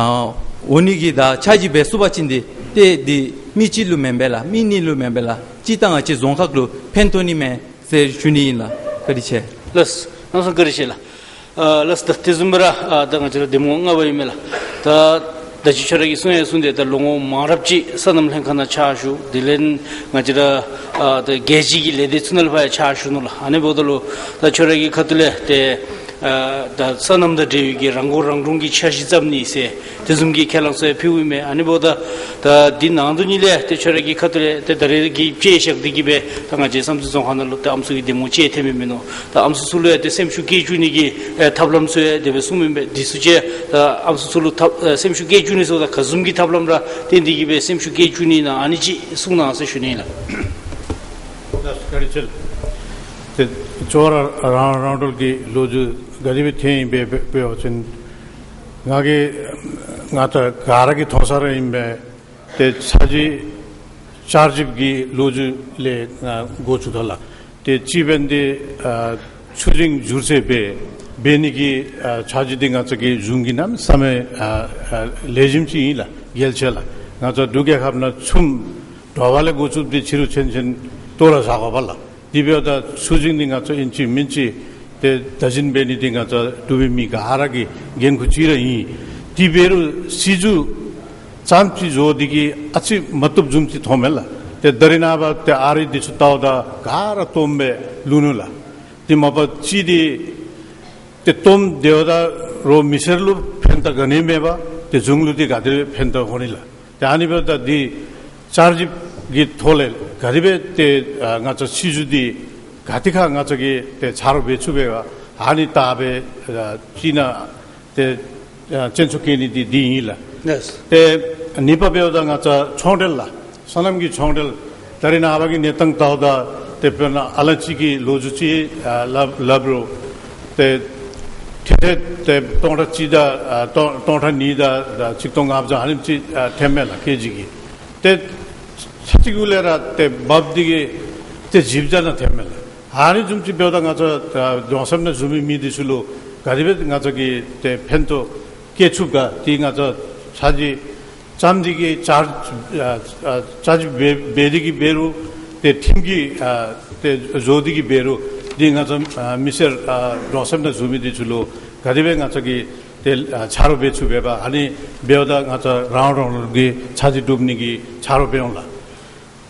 འོང་ནི་གི་ད་ཆ་བཞག་འབད་ཚུགས་པ་ཅིན་འདི་ཏེ་འདི་མི་གཅིག་ལུ་མེན་པས་ལགས། མི་གཉིས་ལུ་མེན་པས་ལགས། སྤྱིར་བཏང་ང་བཅས་རྫོང་ཁག་ལུ་ཕན་ཐོགས་ནི་མས་ཟེར་ཞུ་ནི་ཨིན་ལགས། བཀའ་དྲིན་ཆེ། ལགས། གནམ་མེད་ས་མེད་བཀའ་དྲིན་ཆེ་ལགས། ཨ་ལགས་སོ། ད་དེ་བཟུམ་སྦེ་ར་ཨ་ད་ང་བཅས་ར་གདམ་ངོ་ལྔ་པ་ཨིན་མས་ལགས། ད་ད་ཅི་ཁྱོད་ར་གིས་གསུང་ཡང་གསུངས་ཏེ་ད་ལོ་ངོ་མང་རབས་ཅིག་སོ་ནམ་ལྷན་ཁག་ནང་ཕྱག་ཞུ། དེ་ལས་ང་བཅས་ར་ཨ་ད་རྒྱལ་སྤྱི་གི་ལས་སྡེ་ཚུ་ནང་ལུ་ཕར་ཡང་ཕྱག་ཞུ་ནུག་ལགས། ཨ་ནི་འབདཝ་ད་ལུ་ད་ཁྱོད་ར་གི་ཁ་ཐུག་ལས་ཏེ་ཨ་ད་སོ་ནམ་དང་འབྲེལ་བའི་གི་རང་མགོ་རང་འདྲོངས་ཀྱི་འཆར་གཞི་བརྩམ་ནི་ཟེར་དེ་བཟུམ་གྱི་ཁས་བླངས་ཚུ་ཡང་ཕུལཝ་ཨིན་མས། ཨ་ནི་འབདཝ་ད་ད་འདི་ནང་དོན་ཉིད་ལས་ཏེ་ཁྱོད་ར་གི་ཁ་ཐུག་ལས་ཏེ་ད་རེས་ཀྱི་དཔྱད་བཞག་སྟེ་གི་སྦེ་ད་ང་བཅས་བསམ་རྩེ་རྫོང་ཁག་ནང་ལུ་ཏེ་ཨམ་སྲུ་གི་གདམ་ངོ་ཅིག་ཐོན་མི་མིན་ནུག། ད་ཨམ་སྲུ་ཚུ་ལུ་ཡང་ཏེ་སེམས་ཤུགས་བསྐྱེད་བཅུག་ནི་གི་ཨེ་ཐབས་ལམ་ཚུ་ཡང་དེ་སྦེ་གསུངམ་ཨིན་པས། འདི་ཚུ་ཅིག་ད་ཨམ་སྲུ་ཚུ་ལུ་ཐབས་ཨེ་སེམས་ཤུགས་བསྐྱེད་བཅུག་ནི་ཟེརཝ་ད་ག་བཟུམ་གྱི་ཐབས་ལམ་ར་བཏོན་ཏེ་གི་སྦེ་སེམས་ཤུགས་བསྐྱེད་བཅུག་ནི་ཨིན་ན་ཨ་ནི་ཅིག་གསུང་གནང་ཟེར་ཞུ་ནི་ཨིན་ལགས། ལགས་སོ། བཀའ་དྲིན་ཆེ་ལགས། ཏེ་གཙོ་བོ་ར་རང་རང་གྲོལ་གྱི་ལོ་རྒྱུས་ག་དེ་སྦེ་ཐོན་ཡི་སྦེ་འབད་བ་ཅིན་ང་གིས་ ང་བཅས་ག་ར་གིས་མཐོང་ས་ར་ཨིན་པས། ཏེ་ཚར་གཅིག་བཅའ་གཞི་གི་ལོ་རྒྱུས་ལས་ང་འགོ་བཙུགས་དོ་ལགས། ཏེ་གཅིག་འབད་ནི་འདི་ཨ་ཆུ་ཤིང་བསྒྱུར་བཅོས་འབད་འབད་ནི་གི་ཨ་བཅའ་གཞི་འདི་ང་བཅས་ཀྱི་གཞུང་གི་གནམ་མེད་ས་མེད་ཨ་ཨ་ལེགས་ཤོམ་ཅིག་ཨིན་ལགས། གལ་ཆེ་ལགས། ང་བཅས་འབྲུག་རྒྱལ་ཁབ་ནང་ཚུན་དྲོ་པ་ལས་འགོ་བཙུགས་ཏེ་ཕྱི་རུ་ཚུན་ཚོད་ལྟོ་ར་བཟའ་དགོ་པས་ལགས། དེ་འབདཝ་ད་ཆུ་ཤིང་འདི་ང་བཅས་ཨིན་ཅི་མིན་ཅི་ཏེ་བདག་འཛིན་འབད་ནི་འདི་ང་བཅས་འབྲུག་པའི་མི་ག་ར་གི་འགན་ཁུར་ཅིག་ར་ཨིན། དེ་འབད་རུང་སྲིད་བྱུས་ཙམ་ཅིག་བཟོ་སྟེ་གིས་ཨ་ཙི་མ་བཏུབ་བཟུམ་ཅིག་མཐོངམ་མས་ལགས། ཏེ་ད་རིས་ནངས་པ་ཏེ་ཨ་རི་འདི་ཚུ་བལྟཝ་ད་ག་ར་སྟོངམ་སྦེ་ལུས་ནུག་ལགས། དེ་མ་པ་ཅིག་འདི་ཏེ་སྟོངམ་སྡོདཔ་ད་རོགས་མི་སེར་ལུ་ཕན་ཐབས་ག་ནི་མེད་པར་ཏེ་གཞུང་ལུ་འདི་ག་དེ་ཕན་ཐབས་འོང་ནི་ལགས། ཏེ་ཨ་ནི་འབདཝ་ད་འདི་བཅའ་གཞི་གི་ཐོག་ལས་ག་དེ་སྦེ་ཏེ་ཨ་ང་བཅས་སྲིད་བྱུས་འདི་ག་དེ་ཁར་ང་བཅས་ཀྱིས་ཏེ་ཆ་རོགས་འབད་ཚུགས་པས་ག་ཨ་ནི་བལྟ་སྦེ་ཨ་ཅིག་ནང་ཏེ་ཨ་སྤྱན་ཆབ་བཀལ་ནི་འདི་འདི་ཨིན་ལགས། ལགས། ཏེ་གཉིས་པ་འབདཝ་ད་ང་བཅས་ཚོང་འབྲེལ་ལགས། སོ་ནམ་གྱི་ཚོང་འབྲེལ་ད་རིས་ནངས་པ་གི་གནས་སྟངས་བལྟཝ་ད་ཏེ་དཔེར་ན་ཨ་ལ་ཅི་གི་ལོ་རྒྱུས་ཅིག་ཨ་སླབ་སླབ་རུང་ཏེ་ཏེ་ཏེ་ཏེ་སྟོང་ཕྲག་གཅིག་དང་ཨ་སྟོང་སྟོང་ཕྲག་གཉིས་དང་ད་ཆིག་སྟོང་ལྔ་བརྒྱ་ཨ་ནེམ་ཅིག་ཨ་ཐོནམ་མས་ལགས་ཀེ་ཇི་གི། ཏེ་ཚར་གཅིག་གུ་ལས་ར་ཏེ་འབགཔ་འདི་གིས་ཏེ་བཞི་བརྒྱ་ནང་ཐོནམ་མས་ལགས། ཨ་ནི་བཟུམ་ཅིག་འབདཝ་ད་ང་བཅས་ཨ་གདོང་གསེབ་ནང་བཞུགས་མི་མི་འདི་ཚུ་ལུ་ག་དེ་སྦེ་ང་བཅས་ཀྱིས་ཏེ་ཕན་ཐོགས་བསྐྱེད་ཚུགས་ག་འདི་ང་བཅས་ཚར་གཅིག་བརྩམས་ཏེ་གིས་བཅའ་ཨ་ཨ་བཅའ་གཞི་འབད་འབད་དེ་གིས་འབད་རུང་ཏེ་ཁྲིམས་ཀྱི་ཨ་ཏེ་བཟོ་སྟེ་གིས་འབད་རུང་འདི་ང་བཅས་ཨ་མི་སེར་ཨ་གདོང་གསེབ་ནང་བཞུགས་མི་འདི་ཚུ་ལུ་ག་དེ་སྦེ་ང་བཅས་ཀྱིས་ཏེ་ཨ་ཆ་རོགས་འབད་ཚུགས་པས་ག་ཨ་ནི་འབདཝ་ད་ང་བཅས་རང་རང་ལུ་གིས་ཚར་གཅིག་སྒྲུབ་ནི་གི་ཆ་རོགས་འབད་འོང་ལགས།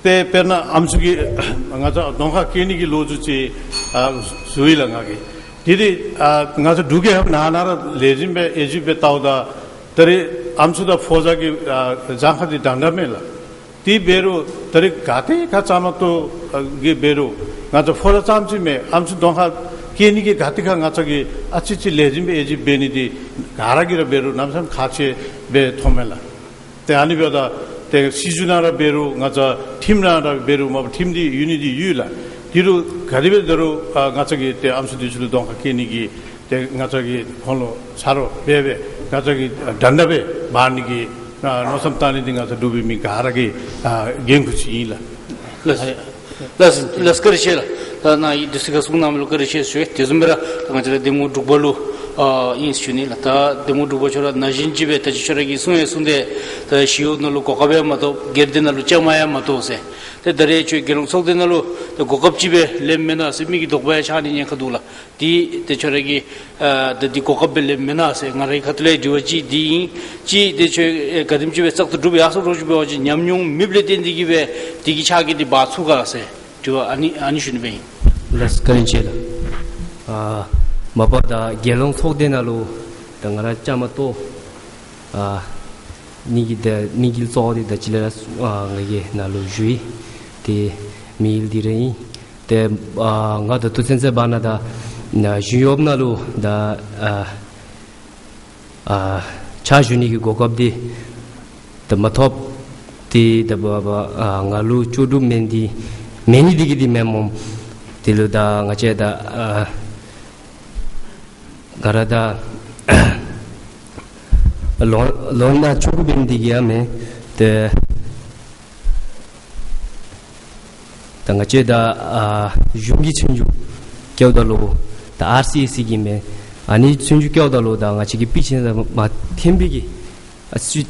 ཏེ་དཔེར་ན་ཨམ་སྲུ་གི་ང་བཅས་གདོང་ཁར་བཀལ་ནི་གི་ལོ་རྒྱུས་ཅིག་ཨ་ཞུ་ཡི་ལགས་ང་གིས། དེ་དེ་ཨ་ང་བཅས་འབྲུག་རྒྱལ་ཁབ་ནང་ན་ར་ལེགས་ཤོམ་སྦེ་ཨེ་ཅིག་སྦེ་བལྟཝ་ད་ད་རིས་ཨམ་སྲུ་དང་ཕོ་གསར་གྱི་ཨ་གྱངས་ཁ་འདི་འདྲན་འདྲ་མས་ལགས། དེ་འབད་རུང་ད་རིས་ག་ཏེ་ཁར་བཅའ་མར་གཏོགས་ཨ་གིས་འབད་རུང་ང་བཅས་ཕོ་གསར་ཙམ་ཅིག་མེན་ཨམ་སྲུ་གདོང་ཁར་བཀལ་ནི་གི་ག་ཏེ་ཁར་ང་བཅས་ཀྱིས་ཨ་ཙི་ཅིག་ལེགས་ཤོམ་སྦེ་ཨེ་ཅིག་འབད་ནི་འདི་ག་ར་གིས་ར་འབད་རུང་གནམ་མེད་ས་མེད་ཁག་ཆེ་སྦེ་མཐོངམ་མས་ལགས། ཏེ་ཨ་ནི་འབདཝ་ད་ཏེ་སྲིད་བྱུས་ནང་ར་འབད་རུང་ང་བཅས་ཁྲིམས་ནང་ར་འབད་རུང་མ་པ་ཁྲིམས་འདི་ཡོད་ནི་འདི་ཡོད་ལགས། དེ་རུང་ག་དེ་སྦེ་ད་རུང་ཨ་ང་བཅས་ཀྱིས་ཏེ་ཨམ་སྲུ་འདི་ཚུ་ལུ་གདོང་ཁར་བཀལ་ནི་གི་ཏེ་ང་བཅས་ཀྱིས་ཁོང་ལུ་ཆ་རོགས་འབད་འབད་ང་བཅས་ཀྱིས་འདྲན་འདྲ་སྦེ་འབག་ནི་གི་ཨ་མནོ་བསམ་བཏང་ནི་འདི་ང་བཅས་འབྲུག་པའི་མི་ག་ར་གི་ཨ་འགན་ཁུར་ཅིག་ཨིན་ལགས། ལགས། ལགས་ལགས་བཀའ་དྲིན་ཆེ་ལགས། ད་ནཱ་འདི་ཚུ་ག་གསུང་གནངམ་ལུ་བཀའ་དྲིན་ཆེ་ཞུ། དེ་བཟུམ་སྦེ་ར་ད་ང་བཅས་ར་གདམ་ངོ་འབྲུག་པ་ལུ་ཨ་ཨིན་ཞུ་ནི་ལགས། ད་གདམ་ངོ་འབྲུག་པ་ཁྱོད་ར་ནང་བཞིན་ཅིག་སྦེ་ད་ཅི་ཁྱོད་ར་གིས་གསུང་ཡང་གསུངས་ཏེ་ད་ཞི་གཡོག་ནང་ལུ་གོ་སྐབས་ཡང་མ་ཐོབ་སྒེར་སྡེ་ནང་ལུ་བཅའ་མར་ཡང་མ་གཏོགས་ཟེར། ཏེ་ད་རེས་ཁྱོད་རྒྱལ་ཡོངས་ཚོགས་སྡེ་ནང་ལུ་ད་གོ་སྐབས་ཅིག་སྦེ་ལེནམ་མེན་ན་ཟེར་མི་གི་དོགས་པ་ཡང་ཆགས་ནི་ཉེན་ཁ་འདུག་ལགས། དེ་ཏེ་ཁྱོད་ར་གིས་ཨ་ད་འདི་གོ་སྐབས་སྦེ་ལེནམ་མེན་ན་ཟེར་ང་རའི་ཁ་ཐུག་ལས་དྲི་བ་ཅིག་འདི་ཨིན། ཅིག་ཏེ་ཁྱོད་ཨེ་ག་དེམ་ཅིག་སྦེ་བཙག་འཐུ་གྲུབ་ཡར་སོང་རོགས་ཅིག་འབད་བ་ཅིན་ཉམས་མྱོང་མེདཔ་ལས་བརྟེན་ཏེ་གིས་སྦེ་དེ་གི་ཕྱག་གི་འདི་འབག་ཚུགས་ག་ཟེར་དྲི་བ་ཨ་ནི་ཨ་ནི་ཞུ་ནི་སྦེ་ཨིན། ལགས་བཀའ་དྲིན་ཆེ་ལགས། ཨ་མ་པ་ད་རྒྱལ་ཡོངས་ཚོགས་སྡེ་ནང་ལུ་ད་ང་ར་བཅའ་མར་གཏོགས་ཨ་ནི་གི་ད་ནི་གི་གཙོ་བོ་འདི་ད་ཅི་ལས་ར་ཨ་ང་གིས་ནཱ་ལུ་ཞུ་ཡི། ཏེ་དམིགས་ཡུལ་འདི་ར་ཨིན། ཏེ་ཨ་ང་ད་ལྟོ་ཚུན་ཚོད་བར་ན་ད་ནཱ་གཞུང་གཡོགཔ་ནང་ལུ་ད་ཨ་ཨ་ཕྱག་ཞུ་ནི་གི་གོ་སྐབས་འདི་ད་མ་ཐོབ། ཏེ་ད་འབདཝ་ཨ་ང་ལུ་ལྕོགས་གྲུབ་མེད་འདི་མེད་ནི་འདི་གིས་འདི་མེན་སྨོ། དེ་ལུ་ད་ང་བཅས་ད་ཨ་ག་ར་ད་ལོ་ལོ་ན་ཆུང་ཀུ་འབད་ནི་འདི་གིས་ཡང་མེན། ཏེ་ད་ང་བཅས་ད་ཨ་གཞུང་གི་ཆོས་རྒྱུགས་རྐྱབ་ད་ལུ་ད་ཨར་སི་ཨེ་སི་གི་མེན། ཨ་ནི་ཆོས་རྒྱུགས་རྐྱབ་ད་ལུ་ད་ང་བཅས་ཀྱི་དཔེ་ཅན་ད་མ་ཐོན་པའི་གི་ཨ་སུ་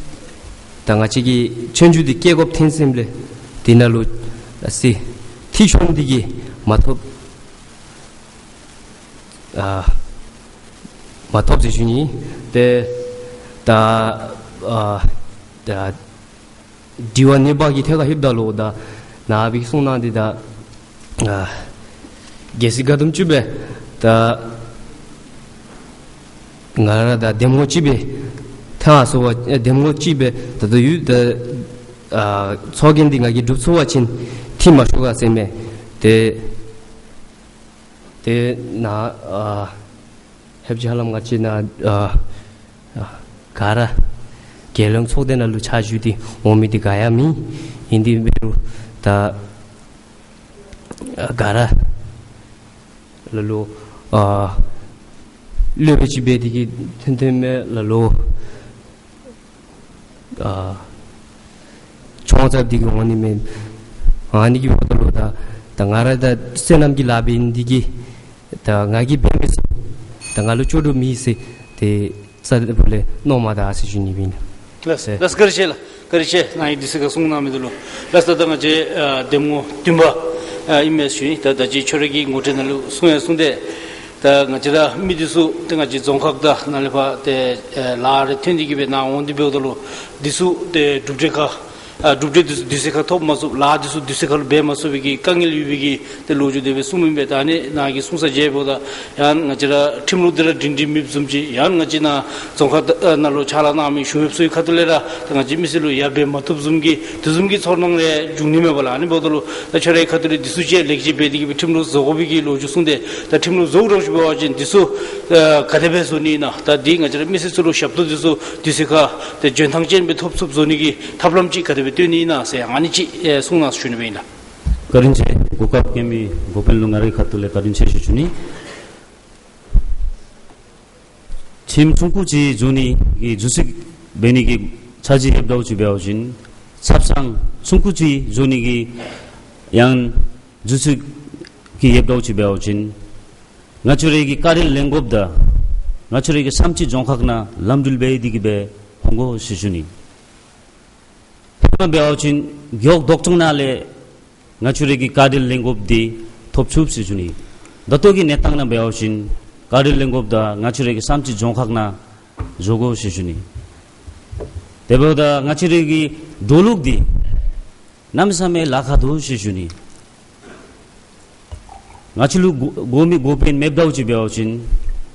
ད་ང་བཅས་ཀྱི་ཆོས་རྒྱུགས་འདི་སྐྱེལ་དགོཔ་ཐོན་སོངམ་ལས་དེ་ནང་ལུ་ཨ་སི་ཐིག་ཤོམ་འདི་གིས་མ་ཐོབ། ཨ་མ་ཐོབ་ཟེར་ཞུ་ནི། ཏེ་ད་ཨ་ད་དྲི་བ་ནོར་བུ་གིས་ཐད་ཁར་ལྷོདཔ་ད་ལུ་ད་ནཱ་སྦེ་གསུང་གནང་སྟེ་ད་ཨ་གལ་སྲིད་ག་དེམ་ཅིག་སྦེ་ད་ང་ར་ད་གདམ་ངོ་ཅིག་སྦེ་ཐོན་སོང་བ་ཨེ་གདམ་ངོ་ཅིག་སྦེ་ད་ལྟོ་ཡོད་ད་ཨ་ཚོགས་རྒྱན་འདི་ང་གིས་སྒྲུབ་ཚུགས་པ་ཅིན་འཐུས་མ་ཤོར་ག་ཟེར་མས། ཏེ་ཏེ་ནཱ་ཨ་ཧེབ་ཅིག་ཧ་ལམ་ང་བཅས་ནཱ་ཨ་ཨ་ག་ར་རྒྱལ་ཡོངས་ཚོགས་སྡེ་ནང་ལུ་ཕྱག་ཞུ་སྟེ་འོང་མི་འདི་ག་ཡང་མེད། ཨིན་དེ་འབད་རུང་ད་ཨ་ག་ར་ལ་ལུ་ཨ་སློབ་དཔོན་ཅིག་འབད་དེ་གིས་ཐོན་ཐོནམ་མས་ལ་ལུ། ཨ་ཆོས་རྩ་འདི་གི་འོང་ནི་མེན། ཨ་ནི་གི་འབདཝ་ད་ལུ་ད་ད་ང་ར་ད་བསོད་ནམས་ཀྱི་ལཱ་འབད་ནི་འདི་གིས་ད་ང་གིས་འབད་མི་ཚུགས། ད་ང་ལུ་ལྕོགས་གྲུབ་མེད་ཟེར་ཏེ་ས་དེ་ཕུ་ལས་མནོ་མ་ད་ཟེར་ཞུ་ནི་ཨིན། ལགས་ལགས། བཀའ་དྲིན་ཆེ་ལགས། བཀའ་དྲིན་ཆེ། ནཱ་གིས་དུས་ཚོད་ཁར་གསུང་གནང་མི་འདི་ལུ། ལགས་སོ། ད་ང་བཅས་ཨ་གདམ་ངོ་བདུན་པ་ཨ་ཨིན་མས་ཞུ་ནི། ད་ད་ཅི་ཁྱོད་ར་གིས་ངོ་སྤྲོད་ནང་ལུ་གསུང་ཡང་གསུངས་ཏེ། ད་ང་བཅས་ར་མི་འདི་ཚུ་ཏེ་ང་བཅས་རྫོང་ཁག་དང་ནཱ་ལས་ཕར་ཏེ་ཨེ་ལཱ་རེ་ཐོན་ཏེ་གི་སྦེ་ནཱ་འོང་སྟེ་འབདཝ་ད་ལུ་འདི་ཚུ་ཏེ་གྲུབ་འབྲས་ཁ་ཨ་གྲུབ་འབྲས་འདི་ཚུ་དུས་ཚོད་ཁར་ཐོབ་མ་ཚུགས། ལཱ་འདི་ཚུ་དུས་ཚོད་ཁར་ལུ་འབད་མ་ཚུགས་པའི་གི་དཀའ་ངལ་ཡོད་པའི་གི་ཏེ་ལོ་རྒྱུས་དེ་སྦེ་གསུངམ་ཨིན་པས། ད་ཨ་ནི་ནཱ་གིས་གསུང་ས་མཇལཝ་ད་ཡང་ང་བཅས་ར་ཁྲིམས་ལུགས་འདི་ར་སྒྲིང་སྒྲིང་མེདཔ་བཟུམ་ཅིག། ཡང་ང་བཅས་ནཱ་རྫོང་ཁག་ད་ཨ་ནང་ལུ་ཕྱག་ལཱ་གནང་མི་ཞུ་ཡོདཔ་ཚུ་གི་ཁ་ཐུག་ལས་ར་ད་ང་བཅས་མི་སེར་ལུ་ཡར་འབད་མ་བཏུབ་བཟུམ་གྱི་དེ་བཟུམ་གྱི་ཚོར་སྣང་རེ་འབྱུང་ནི་མས་པ་ལགས། ཨ་ནི་འབདཝ་ད་ལུ་ད་ཁྱོད་རའི་ཁ་ཐུག་ལས་འདི་ཚུ་ཅིག་ལེགས་ཅིག་འབད་དེ་གི་སྦེ་ཁྲིམས་ལུགས་བཟོ་དགོ་པའི་གི་ལོ་རྒྱུས་གསུངས་ཏེ། ད་ཁྲིམས་ལུགས་བཟོ་དགོཔ་འདྲཝ་ཅིག་འབད་བ་ཅིན་འདི་ཚུ་ཨ་ག་དེ་སྦེ་བཟོ་ནི་ཨིན་ན། ད་འདི་ང་བཅས་ར་མི་སེར་ཚུ་ལུ་ཞབས་ཏོག་འདི་ཚུ་དུས་ཚོད་ཁར་ཏེ་འཇོན་ཐང་ཅན་སྦེ་ཐོབ་ཚུགསཔ་བཟོ་ནི་གི་ཐབས་ལམ་ཅིག་ག་དེ་སྦེ་སྟོན་ནི་ཨིན་ན་ཟེར་ཨ་ནི་ཅིག་ཨེ་གསུང་གནང་ཟེར་ཞུ་ནི་སྦེ་ཨིན་ལགས། བཀའ་དྲིན་ཆེ། གོ་སྐབས་བསྐྱོན་མི་འགོ་དཔོན་ལུ་ང་རའི་ཁ་ཐུག་ལས་བཀའ་དྲིན་ཆེ་ཞུ་ཞུ་ནི། ཁྲིམས་ཆུང་ཀུ་ཅིག་བཟོ་ནི་གི་བཟོ་ཚིག་འབད་ནི་གི་འཆར་གཞི་ཡོདཔ་འདྲཝ་ཅིག་འབད་བ་ཅིན་ཆབ་གསང་ཆུང་ཀུ་ཅིག་བཟོ་ནི་གི་ཡང་བཟོ་ཚིག་གི་ཡོདཔ་འདྲཝ་ཅིག་འབད་བ་ཅིན་ང་བཅས་རའི་གི་ཀ་རིལ་ལེན་དགོཔ་དང་ང་བཅས་རའི་གི་བསམ་སྤྱི་རྫོང་ཁག་ནང་ལམ་འགྲུལ་འབད་དེ་གི་སྦེ་འོང་དགོ་ཟེར་ཞུ་ནི། ཧེ་མ་འབད་བ་ཅིན་རྒེད་འོག་རྡོག་ཅོང་ནང་ལས་ང་བཅས་རའི་གི་ཀ་རིལ་ལེན་དགོཔ་འདི་ཐོབ་ཚུགས་ཟེར་ཞུ་ནི། ད་ལྟོ་གི་གནས་སྟངས་ནང་འབད་བ་ཅིན་ཀ་རིལ་ལེན་དགོཔ་དང་ང་བཅས་རའི་གི་བསམ་སྤྱི་རྫོང་ཁག་ནང་འགྱོ་དགོ་ཟེར་ཞུ་ནི། དེ་འབདཝ་ད་ང་བཅས་རའི་གི་འགྲོ་ལུགས་འདི་གནམ་མེད་ས་མེད་ལཱ་ཁག་འདུག་ཟེར་ཞུ་ནི། ང་བཅས་ལུ་དགོ་དགོ་མི་འགོ་དཔོན་མེདཔ་འདྲཝ་ཅིག་འབད་བ་ཅིན་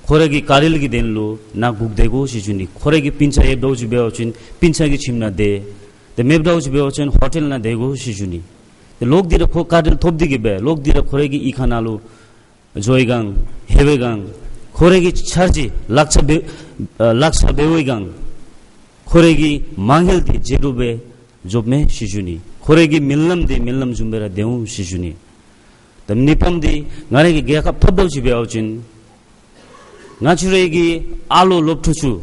ཁོ་ར་གི་ཀ་རིལ་གྱི་དོན་ལུ་ནཱ་སྒུག་སྡོད་དགོ་ཟེར་ཞུ་ནི། ཁོ་ར་གི་སྤུན་ཆ་ཡོདཔ་འདྲཝ་ཅིག་འབད་བ་ཅིན་སྤུན་ཆ་གི་ཁྱིམ་ནང་སྡོད། ཏེ་མེདཔ་འདྲཝ་ཅིག་འབད་བ་ཅིན་ཧོ་ཊེལ་ནང་སྡོད་དགོ་ཟེར་ཞུ་ནི། ཏེ་ལོག་སྟེ་ར་ཁོ་ཀ་རིལ་ཐོབ་སྟེ་གི་སྦེ་ལོག་སྟེ་ར་ཁོ་ར་གི་གཡུས་ཁ་ནང་ལུ་འགྱོ་བའི་སྒང་ལྷོད་པའི་སྒང་ཁོ་ར་གི་འཆར་གཞི་ལག་ཆ་འབད་ཨ་ལག་ཆ་འབད་བའི་སྒང་ཁོ་ར་གི་མ་དངུལ་འདི་བརྗེ་སྤྲོད་འབད་འགྱོཝ་མས་ཟེར་ཞུ་ནི། ཁོ་ར་གི་མི་ལམ་འདི་མི་ལམ་བཟུམ་སྦེ་ར་སྡོད་འོང་ཟེར་ཞུ་ནི། ད་དེ་བཟུམ་འདི་ང་ར་གིས་རྒྱལ་ཁ་ཐོབ་འདྲཝ་ཅིག་འབད་བ་ཅིན་ང་བཅས་ར་གི་ཨ་ལོ་སློབ་ཕྲུག་ཚུ་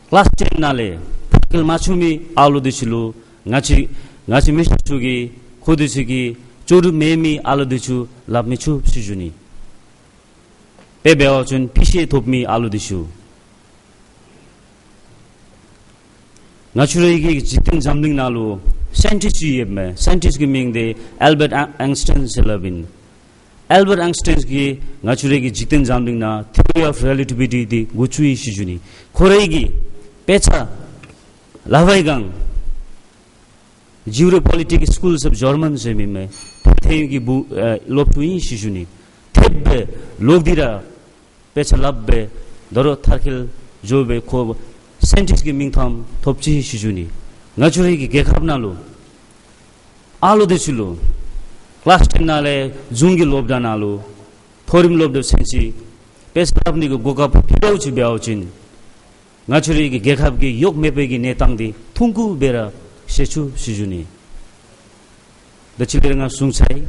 ཀླཱས་ཊེན་ནང་ལས་ཕ་སྐད་མ་ཤེས་མི་ཨ་ལོ་འདི་ཚུ་ལུ་ང་བཅས་ང་བཅས་མི་སེར་ཚུ་གིས་ཁོང་འདི་ཚུ་གི་ལྕོགས་གྲུབ་མེད་མི་ཨ་ལོ་འདི་ཚུ་སླབ་མི་ཚུགས་ཟེར་ཞུ་ནི། དཔེ་འབད་བ་ཅིན་ཕི་སི་ཨེ་ཐོབ་མི་ཨ་ལོ་འདི་ཚུ། ང་བཅས་ར་གི་འཇིག་རྟེན་འཛམ་གླིང་ནང་ལུ་སཱའིན་ཊིསཊ་ཡོདཔ་མས། སཱའིན་ཊིསཊ་གི་མིང་འདི་ཨེལ་བཊ་ཨེན་ཨེན་སི་ཊེན་ཟེར་སླབ་ཨིན། ཨེལ་བཊ་ཨེན་སི་ཊེན་གྱིས་ང་བཅས་ར་གི་འཇིག་རྟེན་འཛམ་གླིང་ནང་ཐི་ཡོ་རི་ཨོཕ་རི་ལེ་ཊི་བི་ཊི་འདི་འགོ་བཙུགས་ཡི་ཟེར་ཞུ་ནི། ཁོ་ར་གིས་དཔེ་ཆ་ལྷབ་པའི་སྒང་ཇིའོ་པོ་ལི་ཊིཀ་སི་སི་ཀུལ་ཟེར་ཇར་མཱན་ཟེར་མི་མས། ཐེ་ཐེ་གི་བུ་ཨེ་སློབ་ཕྲུག་ཨིན་ཟེར་ཞུ་ནི། དེ་སྦེ་ལོག་སྟེ་ར་དཔེ་ཆ་ལྷབ་སྦེ་ད་རུང་མཐར་འཁྱོལ་འགྱོ་སྦེ་ཁོ་སཱའིན་ཊིསཊ་གི་མིང་ཐོབ་ཐོབ་ཅི་ཟེར་ཞུ་ནི། ང་བཅས་ར་གི་རྒྱལ་ཁབ་ནང་ལུ་ཨ་ལོ་འདི་ཚུ་ལུ་ཀླཱས་ཊེན་ནང་ལས་གཞུང་གི་སློབ་གྲྭ་ནང་ལུ་མཐོ་རིམ་སློབ་གྲྭ་ཚུན་ཚོད་དཔེ་ཆ་ལྷབ་ནི་གི་གོ་སྐབས་ཕུལཝ་འདྲཝ་ཅིག་འབད་བ་ཅིན་ང་བཅས་ར་གི་རྒྱལ་ཁབ་ཀྱི་གཡོག་མེད་པའི་གི་གནས་སྟངས་འདི་ཐུང་ཀུ་སྦེ་ར་ཤེས་ཚུགས་ཟེར་ཞུ་ནི། ད་ཅི་ལས་ང་གསུང་ཚར་ཡི།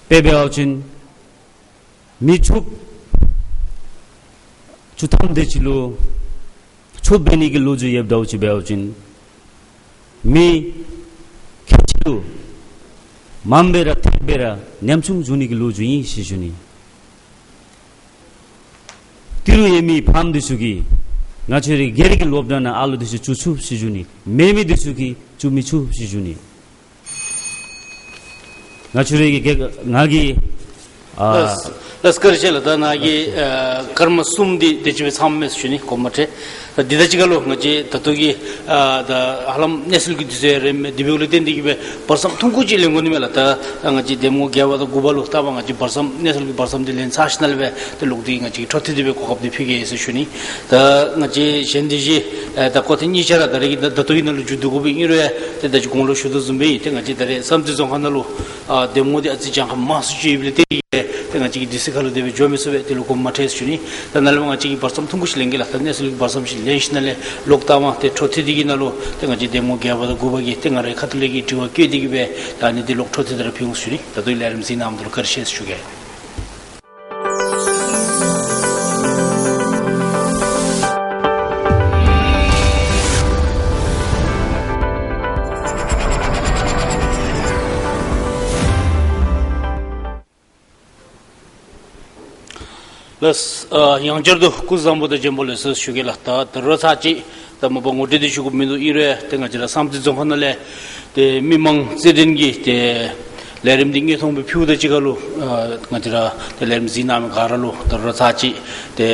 དཔེ་འབད་བ་ཅིན་མི་བཅུ་བཅུ་ཐམ་དེ་ཅིག་ལུ་ཆོསཔ་འབད་ནི་གི་ལོ་རྒྱུས་ཡོདཔ་འདྲཝ་ཅིག་འབད་བ་ཅིན་མི་ཁལ་གཅིག་ལུ་མངམ་སྦེ་ར་ཐེབས་སྦེ་ར་ཉམ་ཆུང་བཟོ་ནི་གི་ལོ་རྒྱུས་ཨིན་ཟེར་ཞུ་ནི། ཏི་རུ་ཡོད་མི་ཕམ་འདི་ཚུ་གིས་ང་བཅས་ར་གི་སྒེར་གྱི་སློབ་གྲྭ་ནང་ཨ་ལོ་འདི་ཚུ་བཙུགས་ཚུགས་ཟེར་ཞུ་ནི། མེད་མི་འདི་ཚུ་གིས་བཙུགས་མི་ཚུགས་ཟེར་ཞུ་ནི། ང་བཅས་ར་གི་གེ་ང་གིས་ཨ་ལགས་ལགས། བཀའ་དྲིན་ཆེ་ལགས། ད་ནཱ་གི་ཨ་སྐར་མ་གསུམ་འདི་དེ་ཅིག་སྦེ་ཚངམ་མས་ཟེར་ཞུ་ནི། དགོངསམ་མ་ཁྲེལ། ད་འདི་དང་གཅིག་ཁར་ལུ་ང་བཅས་ད་ལྟོ་གི་ཨ་ད་ཧ་ལམ་གནས་ཚུལ་གྱི་དུས་ཚོད་རན་མས། དེ་འབདཝ་ལས་བརྟེན་ཏེ་གིས་སྦེ་བར་མཚམས་ཐུང་ཀུ་ཅིག་ལེན་དགོ་ནི་མས་ལགས། ད་ང་བཅས་གདམ་ངོ་བརྒྱད་པ་དང་དགུ་པ་ལུ་ལྟ་བ་ང་བཅས་བར་མཚམས་གནས་ཚུལ་གྱི་བར་མཚམས་འདི་ལེན་ཚར་ཞིནམ་ལས་སྦེ་ཏེ་ལོག་སྟེ་ང་བཅས་ཀྱིས་འཕྲོ་མཐུད་དེ་སྦེ་གོ་སྐབས་འདི་ཕུལ་གེ་ཟེར་ཞུ་ནི། ད་ང་བཅས་གཞན་དེ་བཞིན་ཨེ་ད་ཀོ་ཐེངས་གཉིས་ཆ་ར་ད་རེས་ཀྱི་ད་ད་ལྟོ་གི་ནང་ལུ་མཇུག་བསྡུ་དགོ་པའི་ཨིན་རུང་ཡང་ཏེ་ད་ཅི་གོང་ལུ་ཞུ་དོ་བཟུམ་སྦེ་ཨིན། ཏེ་ང་བཅས་ད་རེས་བསམ་རྩེ་རྫོང་ཁག་ནང་ལུ་ཨ་གདམ་ངོ་འདི་ཨ་ཙི་གྱངས་ཁ་མང་སུ་ཅིག་ཡོདཔ་ལས་བརྟེན་ཏེ་གིས་སྦེ་ཏེ་ང་བཅས་ཀྱིས་དུས་ཚོད་ཁར་ལུ་དེ་སྦེ་འགྱོ་མི་ཚུགས་པས། དེ་ལུ་དགོངསམ་མ་ཁྲེལ་ཟེར་ཞུ་ནི། ད་ནཱ་ལས་ཕར་ང་བཅས་ཀྱིས་བར་མཚམས་ཐུང་ཀུ་ཅིག་ལེན་གེ་ལགས། ད་གནས་ཚུལ་གྱི་བར་མཚམས་ཅིག་ལེན་ཞིནམ་ལས་ལོག་ལྟ་བ་ཏེ་འཕྲོ་མཐུད་དེ་གི་ནང་ལུ་ཏེ་ང་བཅས་གདམ་ངོ་བརྒྱད་པ་དང་དགུ་པ་གིས་ཏེ་ང་རའི་ཁ་ཐུག་ལས་ཀྱི་དྲི་བ་བཀོད་དེ་གིས་སྦེ་ད་ཨ་ནི་འདི་ལོག་འཕྲོ་མཐུད་དེ་ར་ཕུལ་འོང་ཟེར་ཞུ་ནི། ད་ལྟོ་ལས་རིམ་གཟིགས་གནང་མི་འདི་ལུ་བཀའ་དྲིན་ཆེ་ཟེར་ཞུ་གེ། ཨ་ཡང་བསྐྱར་དུ་སྐུ་གཟུགས་བཟང་པོ་དང་བྱོན་པ་ལེགས་སོ་ཞུ་གེ་ལགས། ད་ད་རུང་ཚར་གཅིག་ད་མ་པ་ངོ་སྤྲོད་འདི་ཞུ་དགོཔ་མིན་འདུག། ཨིན་རུང་ཏེ་ང་བཅས་ར་བསམ་རྩེ་རྫོང་ཁག་ནང་ལས་ཏེ་མི་མང་རྩོད་འགྲན་གྱི་ཏེ་ལས་རིམ་འདི་དངོས་མཐོང་སྦེ་ཕུལཝ་དང་གཅིག་ཁར་ལུ་ཨ་ང་བཅས་ར་ཏེ་ལས་རིམ་གཟིགས་གནང་མི་ག་ར་ལུ་ད་རུང་ཚར་གཅིག་ཏེ་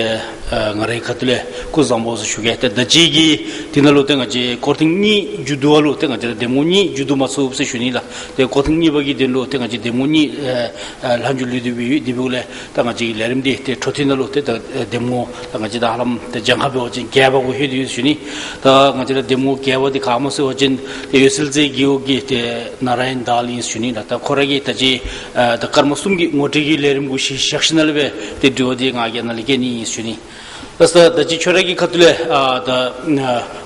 ཨ་ང་རའི་ཁ་ཐུག་ལས་སྐུ་གཟུགས་བཟང་པོ་ཟེར་ཞུ་གེ། ཏེ་ད་ཅི་གི་འདི་ནང་ལུ་ཏེ་ང་བཅས་སྐོར་ཐེངས་གཉིས་མཇུག་བསྡུ་བ་ལུ་ཏེ་ང་བཅས་ར་འདེམས་ངོ་གཉིས་མཇུག་བསྡུ་མ་ཚུགས་ཟེར་ཞུ་ནི་ལགས། ཏེ་སྐོར་ཐེངས་གཉིས་པ་གི་དོན་ལུ་ཏེ་ང་བཅས་འདེམས་ངོ་གཉིས་ཨ་ཨ་ལྷག་མཇུག་ལུས་ཏེ་སྦེ་ཡོད། དེ་འབདཝ་ལས་ད་ང་བཅས་ཀྱི་ལས་རིམ་འདི་ཏེ་འཕྲོ་མཐུད་ནང་ལུ་ཏེ་ད་འདེམས་ངོ་ད་ང་བཅས་ད་ཧ་ལམ་ཏེ་གྱངས་ཁ་འབད་བ་ཅིན་བརྒྱད་པ་གུ་ལྷོད་དེ་ཡོད་ཟེར་ཞུ་ནི། ད་ང་བཅས་ར་འདེམས་ངོ་བརྒྱད་པ་འདི་ག་སྨོ་ཟེར་བ་ཅིན་ཏེ་འོད་གསལ་རྩེ་རྒེད་འོག་གི་ཏེ་ན་ར་ཡན་དཱལ་ཨིན་ཟེར་ཞུ་ནི་ལགས། ད་ཁོ་ར་གིས་ད་ཅི་ཨ་ད་སྐར་མ་གསུམ་གྱི་ངོ་སྤྲོད་ཀྱི་ལས་རིམ་གུ་གཞི་བཞག་ཞིནམ་ལས་སྦེ་ཏེ་དྲི་བ་འདི་ང་གིས་ནཱ་ལས་བཀོད་ནི་ཨིན་ཟེར་ཞུ་ནི། ལགས་སོ། ད་ཅི་ཁྱོད་ར་གི་ཁ་ཐུག་ལས་ཨ་ད་ཨ་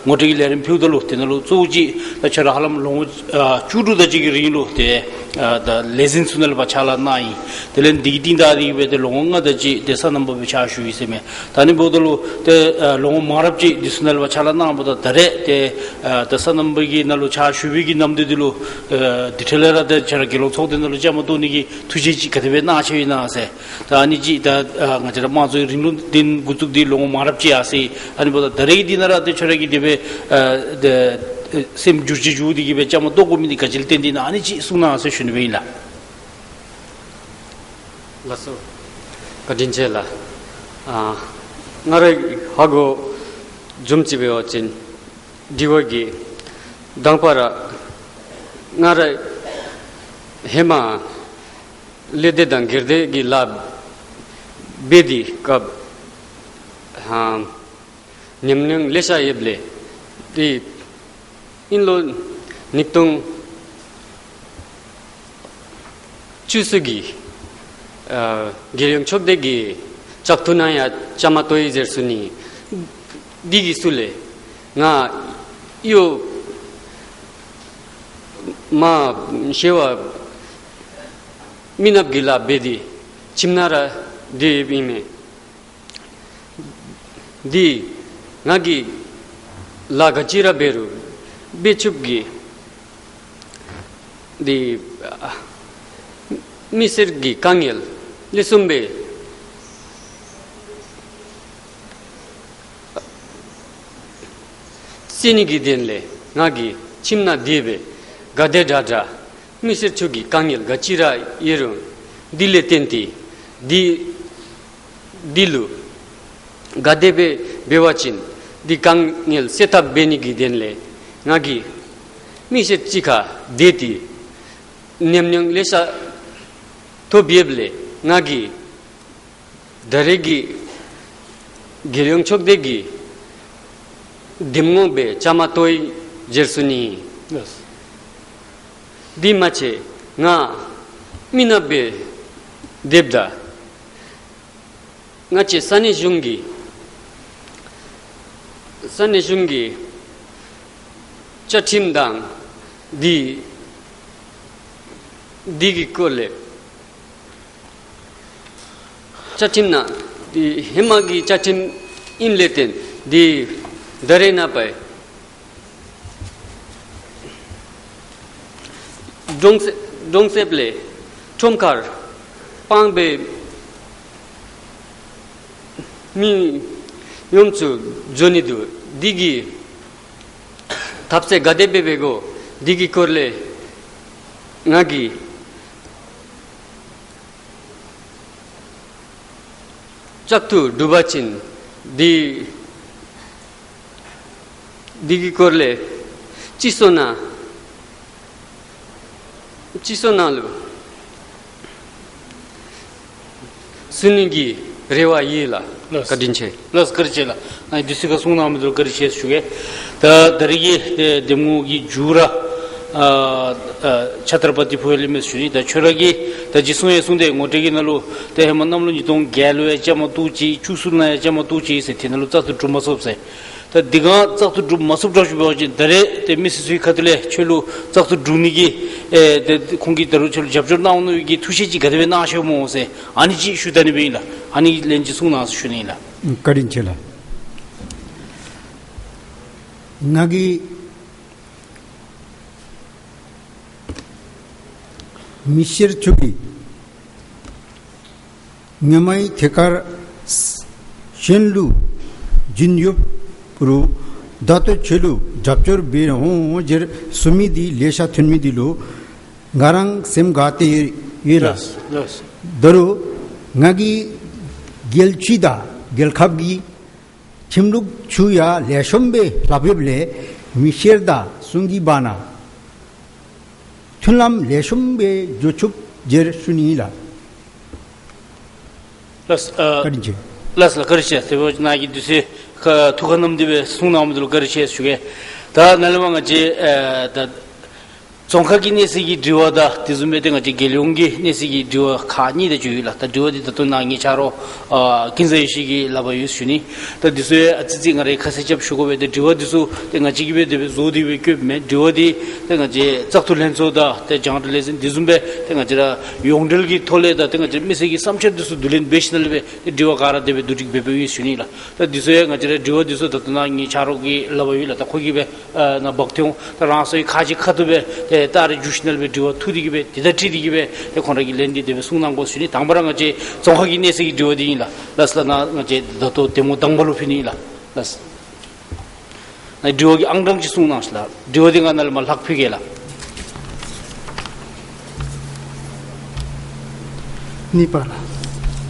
ངོ་སྤྲོད་ཀྱི་ལས་རིམ་ཕུལཝ་ད་ལུ་དེ་ནང་ལུ་གཙོ་བོ་ཅིག་ད་ཁྱོད་ར་ཧ་ལམ་ལོ་ངོ་ཨ་བཅུ་དྲུག་དེ་ཅིག་གི་རིང་ལུ་ཏེ་ཨ་ད་ལས་འཛིན་ཚུ་ནང་ལས་ཕར་ཕྱག་ལཱ་གནང་ཡི། དེ་ལས་འདི་གི་རྟིང་བདའ་སྟེ་གི་སྦེ་ཏེ་ལོ་ངོ་ལྔ་དེ་ཅིག་ཏེ་སོ་ནམ་པ་སྦེ་ཕྱག་ཞུ་ཡི་ཟེར་མས། ད་ཨ་ནི་འབདཝ་ད་ལུ་ཏེ་ཨ་ལོ་ངོ་མང་རབས་ཅིག་འདི་ཚུ་ནང་ལས་ཕར་ཕྱག་ལཱ་གནངམ་ད་ད་རེས་ཏེ་ཨ་ད་སོ་ནམ་པ་གི་ནང་ལུ་ཕྱག་ཞུ་བའི་གི་ནམ་དུས་འདི་ལུ་ཨ་འདི་འཕྲོ་ལས་ར་ཏེ་ཁྱོད་ར་རྒྱལ་ཡོངས་ཚོགས་སྡེ་ནང་ལུ་བཅའ་མར་གཏོགས་ནི་གི་ཐུགས་བཞེད་ཅིག་ག་དེ་སྦེ་གནང་ཆི་ཡི་ན་ཟེར། ད་ཨ་ནི་ཅིག་ད་ཨ་ང་བཅས་ར་དམངས་གཙོའི་རིང་ལུགས་འདི་འགོ་བཙུགས་ཏེ་ལོ་ངོ་མང་རབས་ཅིག་ཡར་སོ་ཡི། ཨ་ནི་འབདཝ་ད་ད་རེས་ཀྱི་འདི་ནང་ར་ཏེ་ཁྱོད་ར་གིས་དེ་སྦེ་ཨ་ཏེ་ཨ་སེམས་འགྱུར་བཅོས་འགྱོ་སྟེ་གི་སྦེ་བཅའ་མར་གཏོགས་དགོ་མི་འདི་ག་ཅི་ལུ་བརྟེན་ཏེ་ཨིན་ན་ཨ་ནི་ཅིག་གསུང་གནང་ཟེར་ཞུ་ནི་སྦེ་ཨིན་ལགས། ལགས་སོ། བཀའ་དྲིན་ཆེ་ལགས། ཨ་ང་རའི་ཧ་གོ་བཟུམ་ཅིག་འབད་བ་ཅིན་དྲི་བ་གི་དང་པ་ར་ང་ར་ཧེ་མ་ཀླད་དེ་དང་སྒེར་སྡེ་གི་ལཱ་འབད་དེ་སྐབས་ཨ་ཉམས་མྱོང་ལེ་ཤ་ཡོདཔ་ལས་ཏེ་ཨིན་ལོ་ཉིས་སྟོང་བཅུ་གསུམ་གྱི་ཨ་རྒྱལ་ཡོངས་ཚོགས་སྡེ་གི་བཙག་འཐུ་ནང་ཡང་བཅའ་མར་གཏོགས་ཡི་ཟེར་ཞུ་ནི། འདི་གི་ཚུལ་ལས་ང་གཡོག་མ་ཤེས་པར་མི་ནགཔ་གི་ལཱ་འབད་དེ་ཁྱིམ་ནང་ར་སྡོད་ཡོདཔ་ཨིན་མས། འདི་ང་གིས་ལཱ་ག་ཅི་ར་འབད་རུང་འབད་ཚུགསཔ་གི་འདི་ཨ་མི་སེར་གྱི་དཀའ་ངལ་ལེགས་ཤོམ་སྦེ་སེལ་ནི་གི་དོན་ལས་ང་གིས་ཁྱིམ་ནང་སྡོད་སྦེ་ག་དེ་དྲག་དྲག་མི་སེར་ཚུ་གི་དཀའ་ངལ་ག་ཅི་ར་ཡོད་རུང་འདི་ལས་བརྟེན་ཏེ་འདི་འདི་ལུ་ག་དེ་སྦེ་འབད་བ་ཅིན་འདི་དཀའ་ངལ་སེལ་ཐབས་འབད་ནི་གི་དོན་ལས་ང་གིས་མི་སེར་གཅིག་ཁར་སྡོད་དེ་ཉམས་མྱོང་ལེ་ཤ་ཐོབ་ཡོདཔ་ལས་ང་གིས་ད་རེས་ཀྱི་རྒྱལ་ཡོངས་ཚོགས་སྡེ་གི་འདེམས་ངོ་སྦེ་བཅའ་མར་གཏོགས་ཡི་ཟེར་ཞུ་ནི། ལགས། འདི་མ་ཚད་ང་མི་ནགཔ་སྦེ་སྡོདཔ་ད་ང་བཅས་ས་གནས་གཞུང་གི་ས་གནས་གཞུང་གི་བཅའ་ཁྲིམས་དང་འདི་འདི་གི་སྐོར་ལས་བཅའ་ཁྲིམས་ནང་འདི་ཧེ་མ་གི་བཅའ་ཁྲིམས་ཨིནམ་ལས་བརྟེན་འདི་ད་རེས་ནངས་པ་གྲོང་གསེབ་གྲོང་གསེབ་ལས་ཁྲོམ་ཁར་སྤང་སྦེ་མི་ཡོངས་སུ་འགྱོ་ནི་འདུག། འདི་གི་ཐབས་ཤེས་ག་དེ་སྦེ་འབད་དགོ། འདི་གི་སྐོར་ལས་ང་གིས་བཙག་འཐུ་གྲུབ་པ་ཅིན་འདི་འདི་གི་སྐོར་ལས་སྤྱི་ཚོགས་ནང་སྤྱི་ཚོགས་ནང་ལུ་གསུང་ནི་གི་རེ་བ་ཡོད་ལགས། ལགས། བཀའ་དྲིན་ཆེ། ལགས་བཀའ་དྲིན་ཆེ་ལགས། ང་འདི་ཚུ་ག་གསུང་གནང་མི་འདི་ལུ་བཀའ་དྲིན་ཆེ་ཞུ་གེ། ད་ད་རེས་ཀྱི་ཨེ་འདེམས་ངོ་གི་མཇུག་ར་ཨ་ཨ་ཕྱག་བསྟར་པ་འདི་ཕུལ་ཡི་ཟེར་ཞུ་ནི། ད་ཁྱོད་ར་གིས་ད་ཅི་གསུང་ཡང་གསུངས་ཏེ་ངོ་སྤྲོད་ཀྱི་ནང་ལུ་ད་ཧེ་མ་གནམ་ལོ་ཉིས་སྟོང་བརྒྱད་ལུ་ཡང་བཅའ་མར་གཏོགས་ཅི་བཅུ་གསུམ་ནང་ཡང་བཅའ་མར་གཏོགས་ཅི་ཟེར་དེ་ནང་ལུ་བཙག་འཐུ་གྲུབ་མ་ཚུགས་ཟེར། ད་འདི་ག་བཙག་འཐུ་གྲུབ་མ་ཚུགསཔ་འདྲཝ་ཅིག་འབད་བ་ཅིན་ད་རེས་ཏེ་མི་སེར་ཚུའི་ཁ་ཐུག་ལས་ཁྱོད་ལུ་བཙག་འཐུ་གྲུབ་ནི་གི་ཨེ་ཏེ་ཁོང་གིས་ད་རུང་ཁྱོད་ལུ་རྒྱབ་སྐྱོར་གནང་ནི་གི་ཐུགས་བཞེད་ཅིག་ག་དེ་སྦེ་གནང་ཤོག་སྨོ་ཟེར་ཨ་ནི་ཅིག་ཞུ་ད་ནི་སྦེ་ཨིན་ལགས། ཨ་ནི་ལན་ཅིག་གསུང་གནང་ཟེར་ཞུ་ནི་ཨིན་ལགས། བཀའ་དྲིན་ཆེ་ལགས། ང་གིས་མི་སེར་ཚུ་གིས་སྔོན་མའི་ཐད་ཀར་ གཞན་ལུ་སྦྱིན་ཡོདཔ་རུང་ད་ལྟོ་ཁྱོད་ལུ་རྒྱབ་སྐྱོར་འབད་འོང་ཟེར་གསུང་མི་འདི་ལེ་ཤ་ཐོན་མི་འདི་ལུ་ང་རང་སེམས་དགའ་སྟེ་ཡོད་ལགས། ལགས། ད་རུང་ང་གིས་རྒྱལ་སྤྱི་དང་རྒྱལ་ཁབ་ཀྱི་ཁྲིམས་ལུགས་ཚུ་ཡང་ལེགས་ཤོམ་སྦེ་ལྷབ་ཡོདཔ་ལས་མི་སེར་དང་ཟུང་གི་བར་ན་མཐུན་ལམ་ལེགས་ཤོམ་སྦེ་འགྱོ་ཚུགསཔ་ཟེར་ཞུ་ནི་ལགས། ལགས། ཨ་བཀའ་དྲིན་ཆེ། ལགས་ལགས། བཀའ་དྲིན་ཆེ། དེ་འབདཝ་ད་ནཱ་གིས་དུས་ཚོད་ཁ་ཐུགས་ཁར་བསྣམས་ཏེ་སྦེ་གསུང་གནང་མི་འདི་ལུ་བཀའ་དྲིན་ཆེ་ཞུ་གེ། ད་ནཱ་ལས་མར་ང་བཅས་ཨ་ད་རྫོང་ཁག་གི་གནས་ཚད་ཀྱི་དྲི་བ་དང་དེ་བཟུམ་སྦེ་ཏེ་ང་བཅས་རྒྱལ་ཡོངས་ཀྱི་གནས་ཚད་ཀྱི་དྲི་བ་ཁག་གཉིས་དེ་ཅིག་ཡོད་ལགས། ད་དྲི་བ་འདི་ད་ལྟོ་ནཱ་ངེའི་ཆ་རོགས་ཨ་ཀུན་བཟང་ཡེ་ཤེས་ཀྱིས་ལྷབ་པར་ཡོད་ཞུ་ནི། ད་འདི་ཚུ་ཡང་ཨ་ཙི་ཙི་ང་ར་ཁ་གསལ་རྐྱབ་ཞུ་དགོ་པས། ཏེ་དྲི་བ་འདི་ཚུ་ཏེ་ང་བཅས་ཀྱིས་སྦེ་དེ་སྦེ་བཟོ་སྟེ་སྦེ་བཀོདཔ་མེན། དྲི་བ་འདི་ཏེ་ང་བཅས་བཙག་འཐུ་ལྷན་ཚོགས་དང་ཏེ་རྒྱང་བསྒྲགས་ལས་འཛིན་དེ་བཟུམ་སྦེ་ཏེ་ང་བཅས་ར་ཡོངས་འབྲེལ་གྱི་ཐོག་ལས་དང་ཏེ་ང་བཅས་མི་སེར་གྱི་བསམ་འཆར་འདི་ཚུ་བསྡུ་ལེན་འབད་ཞིནམ་ལས་སྦེ་ཏེ་དྲི་བ་ག་ར་དེ་སྦེ་བསྡུ་སྒྲིག་འབད་འབདཝ་ཨིན་ཞུ་ནི་ལགས། ད་འདི་ཚུ་ཡང་ང་བཅས་ར་དྲི་བ་འདི་ཚུ་ད་ལྟོ་ནཱ་ངེའི་ཆ་རོགས་ཀྱིས་ལྷབ་པར་ཡོད་ལགས། ད་ཁོ་གིས་སྦེ་ཨ་ནཱ་འབག་སྟེ་འོང་། ད་རང་སོའི་ཁ་རྗེ་ཁ་ཐུག་སྦེ་ཏེ་ད་རེས་འཇུ་ཞིནམ་ལས་སྦེ་དྲི་བ་ཐུག་སྟེ་གི་སྦེ་དེ་དང་འཁྲིལ་ཏེ་གི་སྦེ་ཏེ་ཁོང་ར་གིས་ལན་འདི་དེ་སྦེ་གསུང་གནང་དགོ་ཞུ་ནི། དང་པ་ར་ང་བཅས་རྫོང་ཁག་གི་གནས་ཚད་ཀྱི་དྲི་བ་འདི་ཨིན་ལགས། ལགས་སོ་ལགས། ནཱ་ང་བཅས་ད་ལྟོ་གདམ་ངོ་དང་པ་ལུ་ཕུལ་ནི་ཨིན་ལགས། ལགས་སོ། ནཱ་དྲི་བ་གི་ཨང་གྲངས་ཅིག་གསུང་གནང་ཞིག་ལགས། དྲི་བ་འདི་ང་ནཱ་ལས་མར་ལྷག་ཕུལ་གེ་ལགས། གཉིས་པ་ལགས།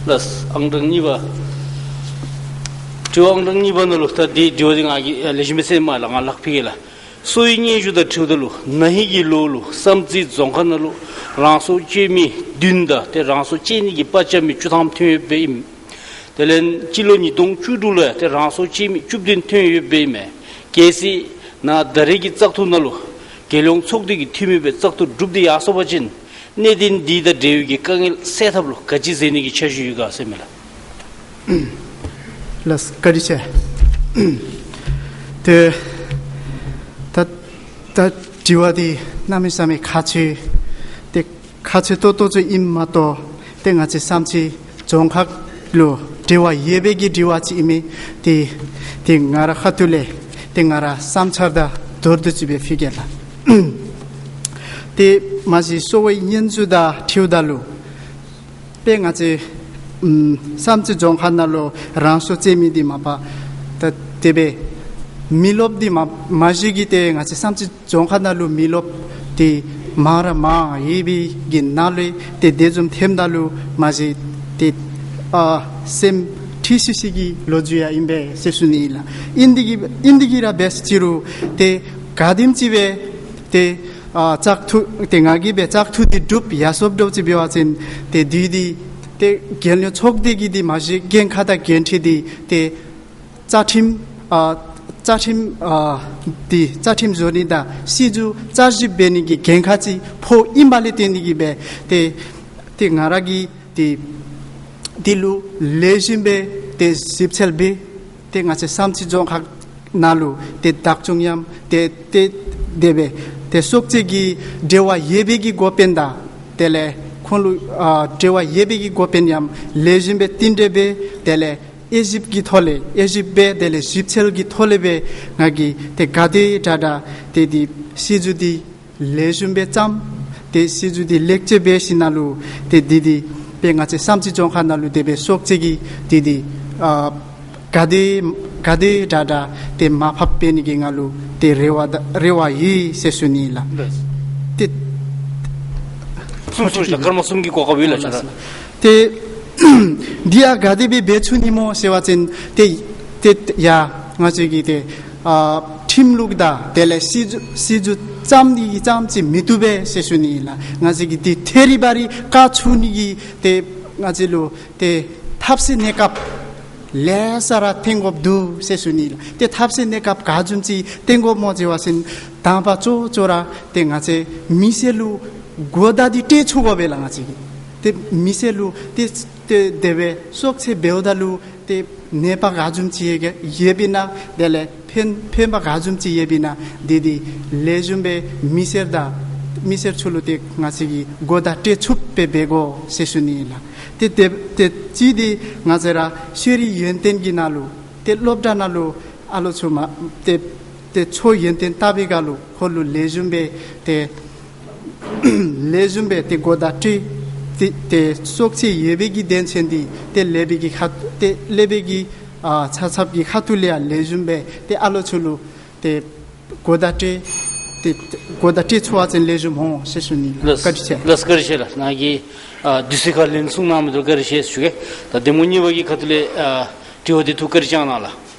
ལགས་སོ། ཨང་གྲངས་གཉིས་པ། དྲི་བ་ཨང་གྲངས་གཉིས་པ་ནང་ལུ་ད་འདི་དྲི་བ་འདི་ང་གིས་ལེགས་ཤོམ་སྦེ་གསན་མ་ལགས། ང་ལྷག་ཕུལ་གེ་ལགས། གསོ་བའི་སྙན་ཞུ་དང་འཁྲིལཝ་ད་ལུ་ན་ཧིང་གི་ལོ་ལུ་བསམ་རྩེ་རྫོང་ཁག་ནང་ལུ་རང་སྲོག་བཅད་མི་བདུན་དང་ཏེ་རང་སྲོག་བཅད་ནི་གི་པར་རྐྱབ་མི་བཅུ་ཐམ་ཐོན་ཡོདཔ་ཨིན། དེ་ལས་སྤྱི་ལོ་ཉིས་སྟོང་བཅུ་དྲུག་ལུ་ཡང་ཏེ་རང་སྲོག་བཅད་མི་བཅུ་བདུན་ཐོན་ཡོདཔ་ཨིན་མས། གལ་སྲིད་ནཱ་ད་རེས་ཀྱི་བཙག་འཐུ་ནང་ལུ་རྒྱལ་ཡོངས་ཚོགས་སྡེ་གི་འཐུས་མི་སྦེ་བཙག་འཐུ་གྲུབ་སྟེ་ཡར་སོང་པ་ཅིན་གནད་དོན་འདི་དང་འབྲེལ་བའི་གི་དཀའ་ངལ་སེལ་ཐབས་ལུ་ག་ཅི་མཛད་ནི་གི་འཆར་གཞི་ཡོད་ག་ཟེར་མས་ལགས། ལགས་སོ། བཀའ་དྲིན་ཆེ། ཏེ་ད་ད་དྲི་བ་འདི་གནམ་མེད་ས་མེད་ཁག་ཆེ། ཏེ་ཁག་ཆེ་ཏོག་ཏོ་ཅིག་ཨིནམ་མ་གཏོགས་ཏེ་ང་བཅས་བསམ་རྩེ་རྫོང་ཁག་ལུ་འབྲེལ་བ་ཡོད་པའི་གི་དྲི་བ་ཅིག་ཨིན་མས། ཏེ་ཏེ་ང་ར་ཁ་ཐུག་ལས་ཏེ་ང་ར་བསམ་འཆར་དང་མདོར་བསྡུས་ཅིག་སྦེ་ཕུལ་གེ་ལགས། ཏེ་མ་གཞི་གསོ་བའི་སྙན་ཞུ་དང་འཁྲིལཝ་ད་ལུ་དཔེ་ང་བཅས་ཨམ་བསམ་རྩེ་རྫོང་ཁག་ནང་ལུ་རང་སྲོག་བཅད་མི་འདི་མ་པ་ད་དེ་སྦེ་མི་རློབས་འདི་མ་མ་གཞི་གིས་ཏེ་ང་བཅས་བསམ་རྩེ་རྫོང་ཁག་ནང་ལུ་མི་རློབས་འདི་མང་ར་མང་ཡོད་པའི་གི་ནང་ལུ་ཏེ་དེ་བཟུམ་ཐོནམ་ད་ལུ་མ་གཞི་ཏེ་ཨ་སེམས་འཁྲུལ་སི་སི་གི་ལོ་རྒྱུས་ཡང་ཨིན་པས་ཟེར་ཞུ་ནི་ཨིན་ལགས། ཨིན་ཏེ་གི་ཨིན་ཏེ་གི་ར་འབད་ཅི་རུང་ཏེ་ག་དེམ་ཅིག་སྦེ་ཏེ་ཨ་བཙག་འཐུ་ཏེ་ང་གིས་སྦེ་བཙག་འཐུ་འདི་གྲུབ་ཡར་སོངམ་འདྲཝ་ཅིག་འབད་བ་ཅིན་ཏེ་འདི་འདི་ཏེ་རྒྱལ་ཡོངས་ཚོགས་སྡེ་གི་འདི་མ་གཞི་འགན་ཁག་དང་འགན་འཁྲི་འདི་ཏེ་རྩ་ཁྲིམས་ཨ་རྩ་ཁྲིམས་ཨ་འདི་རྩ་ཁྲིམས་བཟོ་ནི་དང་སྲིད་བྱུས་རྩ་ཞིབ་འབད་ནི་གི་འགན་ཁག་ཅིག་ཕོག་ཨིན་པ་ལས་བརྟེན་ཏེ་གི་སྦེ་ཏེ་ཏེ་ང་ར་གིས་ཏེ་འདི་ལུ་ལེགས་ཤོམ་སྦེ་ཏེ་ཞིབ་འཚོལ་འབད་ཏེ་ང་བཅས་བསམ་རྩེ་རྫོང་ཁག་ནང་ལུ་ཏེ་བདག་སྐྱོང་ཡང་ཏེ་ཏེ་དེ་སྦེ་ཏེ་ཚོགས་སྡེ་གི་འབྲེལ་བ་ཡོད་པའི་གི་འགོ་དཔོན་དང་དེ་ལས་ཁོང་ལུ་ཨ་འབྲེལ་བ་ཡོད་པའི་གི་འགོ་དཔོན་ཡང་ལེགས་ཤོམ་སྦེ་བསྟུན་གྲོས་འབད་དེ་ལས་དབྱེ་ཞིབ་ཀྱི་ཐོག་ལས་དབྱེ་ཞིབ་འབད་དེ་ལས་ཞིབ་འཚོལ་གྱི་ཐོག་ལས་སྦེ་ང་གིས་ཏེ་ག་དེ་དྲག་དྲག་ཏེ་འདི་སྲིད་བྱུས་འདི་ལེགས་ཤོམ་སྦེ་བརྩམ། ཏེ་སྲིད་བྱུས་འདི་ལེགས་བཅོས་འབད་ཞིནམ་ན་ལུ་ཏེ་འདི་འདི་དཔེ་ང་བཅས་བསམ་རྩེ་རྫོང་ཁག་ནང་ལུ་དེ་སྦེ་ཚོགས་སྡེ་གི་འདི་འདི་ཨ་ག་དེ་ག་དེ་དྲག་དྲག་ཏེ་མར་ཕབ་འབད་ནི་གི་ང་ལུ་ཏེ་རེ་བ་ད་རེ་བ་ཡོད་ཟེར་ཞུ་ནི་ལགས། ལགས། ཏེ་གསུངས་གསུངས་ཤིག་ལགས། སྐར་མ་གསུམ་གྱི་གོ་སྐབས་ཡོད་ལགས་ཁྱོད་ར། ཏེ་འདི་ཡང་ག་དེ་སྦེ་འབད་ཚུགས་ནི་སྨོ་ཟེར་བ་ཅིན་ཏེ་ཏེ་ཡ་ང་བཅས་ཀྱི་ཏེ་ཨ་ཁྲིམས་ལུགས་དང་དེ་ལས་སྲིད་བྱུས་སྲིད་བྱུས་བརྩམ་ནི་གི་ཙམ་ཅིག་མི་བཏུབ་པས་ཟེར་ཞུ་ནི་ཨིན་ལགས། ང་བཅས་ཀྱི་འདི་ཐད་རི་བ་རི་བཀག་ཚུགས་ནི་གི་ཏེ་ང་བཅས་ལུ་ཏེ་ཐབས་ཤེས་གནས་སྐབས་ལེ་ཤ་ར་བཏོན་དགོཔ་འདུག་ཟེར་ཞུ་ནི་ཨིན་ལགས། ཏེ་ཐབས་ཤེས་གནས་སྐབས་ག་བཟུམ་ཅིག་བཏོན་དགོཔ་སྨོ་ཟེར་བ་ཅིན་དང་པ་གཙོ་བོ་གཙོ་བོ་ར་ཏེ་ང་བཅས་མི་སེར་ལུ་གོ་བརྡ་འདི་སྤྲོད་ཚུགས་དགོ་པས་ལགས། ང་བཅས་ཀྱིས་ཏེ་མི་སེར་ལུ་ཏེ་ཏེ་དེ་སྦེ་ཚོགས་སྡེ་འབདཝ་ད་ལུ་ཏེ་ནུས་པ་ག་བཟུམ་ཅིག་ཡོད་ཡོདཔ་ཨིན་ན་དེ་ལས་ཕན་ཕན་པ་ག་བཟུམ་ཅིག་ཡོདཔ་ཨིན་ན་འདི་འདི་ལེགས་ཤོམ་སྦེ་མི་སེར་དང་མི་སེར་ཚུ་ལུ་ཏེ་ང་བཅས་ཀྱིས་གོ་བརྡ་སྤྲོད་ཚུགསཔ་སྦེ་འབད་དགོ་ཟེར་ཞུ་ནི་ཨིན་ལགས། ཏེ་ཏེ་ཏེ་གཅིག་འདི་ང་བཅས་ར་ཤེས་རིག་ཡོན་ཏན་གྱི་ནང་ལུ་ཏེ་སློབ་གྲྭ་ནང་ལུ་ཨ་ལོ་ཚུ་མ་ཏེ་ཏེ་ཚོགས་ཡོན་ཏན་བཏབ་པའི་སྒང་ལུ་ཁོང་ལུ་ལེགས་ཤོམ་སྦེ་ཏེ་ལེགས་ཤོམ་སྦེ་ཏེ་གོ་བརྡ་སྤྲོད་ཏེ་ཏེ་ཚོགས་སྡེ་ཡོད་པའི་གི་དོན་ཚན་འདི་ཏེ་ལེགས་པའི་གི་ཁ་ཏེ་ལེགས་པའི་གི་ ཨ་ཚབ་ཚབ་ཀྱི་ཁ་ཐུག་ལས་ཡང་ལེགས་ཤོམ་སྦེ་ཏེ་ཨ་ལོ་ཚུ་ལུ་ཏེ་གོ་བརྡ་སྤྲོད་ཏེ་གོ་བརྡ་སྤྲོད་ཚུགས་པ་ཅིན་ལེགས་ཤོམ་འོང་ཟེར་ཞུ་ནི་ལགས། ལགས་བཀའ་དྲིན་ཆེ། ལགས་བཀའ་དྲིན་ཆེ་ལགས། ནཱ་གིས་ཨ་དུས་ཚོད་ཁར་ལན་གསུང་གནང་མི་འདི་ལུ་བཀའ་དྲིན་ཆེ་ཞུ་གེ། ད་གདམ་ངོ་གཉིས་པ་གི་ཁ་ཐུག་ལས་ཨ་དྲི་བ་འདི་ཚུ་བཀའ་དྲིན་བསྐྱང་གནང་ལགས།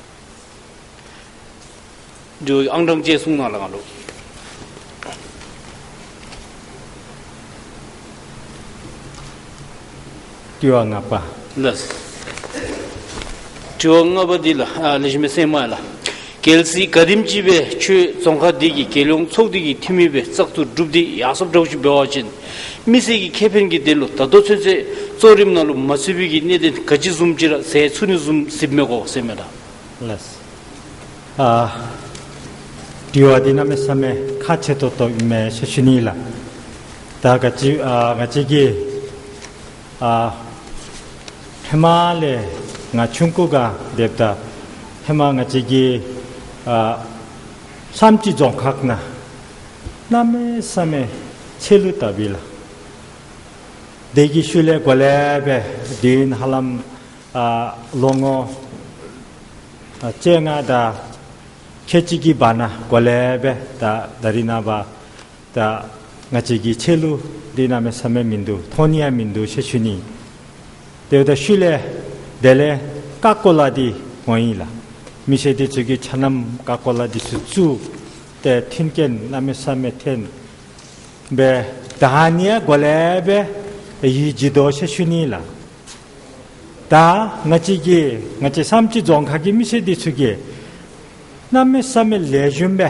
དྲི་བ་ཨང་གྲངས་ཅིག་གསུང་གནང་ལགས་ང་ལུ། དྲི་བ་ལྔ་པ། ལགས། དྲི་བ་ལྔ་པ་འདི་ལགས། ཨ་ལེགས་ཤོམ་སྦེ་གསན་གནང་ལགས། གལ་སྲིད་ག་དེམ་ཅིག་སྦེ་ཁྱོད་རྫོང་ཁག་འདི་གི་རྒྱལ་ཡོངས་ཚོགས་སྡེ་གི་འཐུས་མི་སྦེ་བཙག་འཐུ་གྲུབ་སྟེ་ཡར་སོངམ་འདྲཝ་ཅིག་འབད་བ་ཅིན་མི་སེར་གྱི་ཁེ་ཕན་གྱི་དོན་ལུ་ད་ལྟོ་ཚུན་ཚོད་གཙོ་རིམ་ནང་ལུ་མ་ཚུད་པའི་གི་གནད་དོན་ག་ཅི་བཟུམ་ཅིག་ར་སེལ་ཚུགས་ནི་བཟུམ་གཟིགས་མི་གོ་ཟེར་མས་ལགས། ལགས། ཨ་དྲི་བ་འདི་གནམ་མེད་ས་མེད་ཁག་ཆེ་ཏོག་ཏོ་ཨིན་མས་ཟེར་ཞུ་ནི་ལགས། ད་ག་ཅི་ཨ་ང་བཅས་ཀྱིས་ཨ་ཧེ་མ་ལས་ང་ཆུང་ཀུ་སྒང་སྡོདཔ་ད་ཧེ་མ་ང་བཅས་ཀྱི་ཨ་བསམ་སྤྱི་རྫོང་ཁག་ནང་གནམ་མེད་ས་མེད་ཆད་ལུ་བཏབ་པས་ལགས། དེ་གི་ཤུལ་ལས་གོ་ལེ་སྦེ་དུས་ཡུན་ཧ་ལམ་ཨ་ལོ་ངོ་ཨ་བཅོ་ལྔ་དང་ཁལ་གཅིག་གི་བར་ན་གོ་ལེ་སྦེ་ད་ད་རིས་ནངས་པ་ད་ང་བཅས་ཀྱི་ཆད་ལུ་འདི་གནམ་མེད་ས་མེད་མིན་འདུག། མཐོང་ནི་ཡང་མིན་འདུག་ཟེར་ཞུ་ནི། དེ་འབདཝ་ད་ཤུལ་ལས་དེ་ལས་ཀ་ཀོ་ལ་འདི་འོང་ཡི་ལགས། མི་སེར་འདི་ཚུ་གིས་ཆ་མཉམ་ཀ་ཀོ་ལ་འདི་ཚུ་བཙུགས་ཏེ་མཐུན་རྐྱེན་གནམ་མེད་ས་མེད་ཐོན་སྦེ་ད་ནི་ཡང་གོ་ལེ་སྦེ་ཡོད་ཅི་དོ་ཟེར་ཞུ་ནི་ལགས། ད་ང་བཅས་ཀྱི་ང་བཅས་བསམ་སྤྱི་རྫོང་ཁག་གི་མི་སེར་འདི་ཚུ་གིས་གནམ་མེད་ས་མེད་ལེགས་ཤོམ་སྦེ་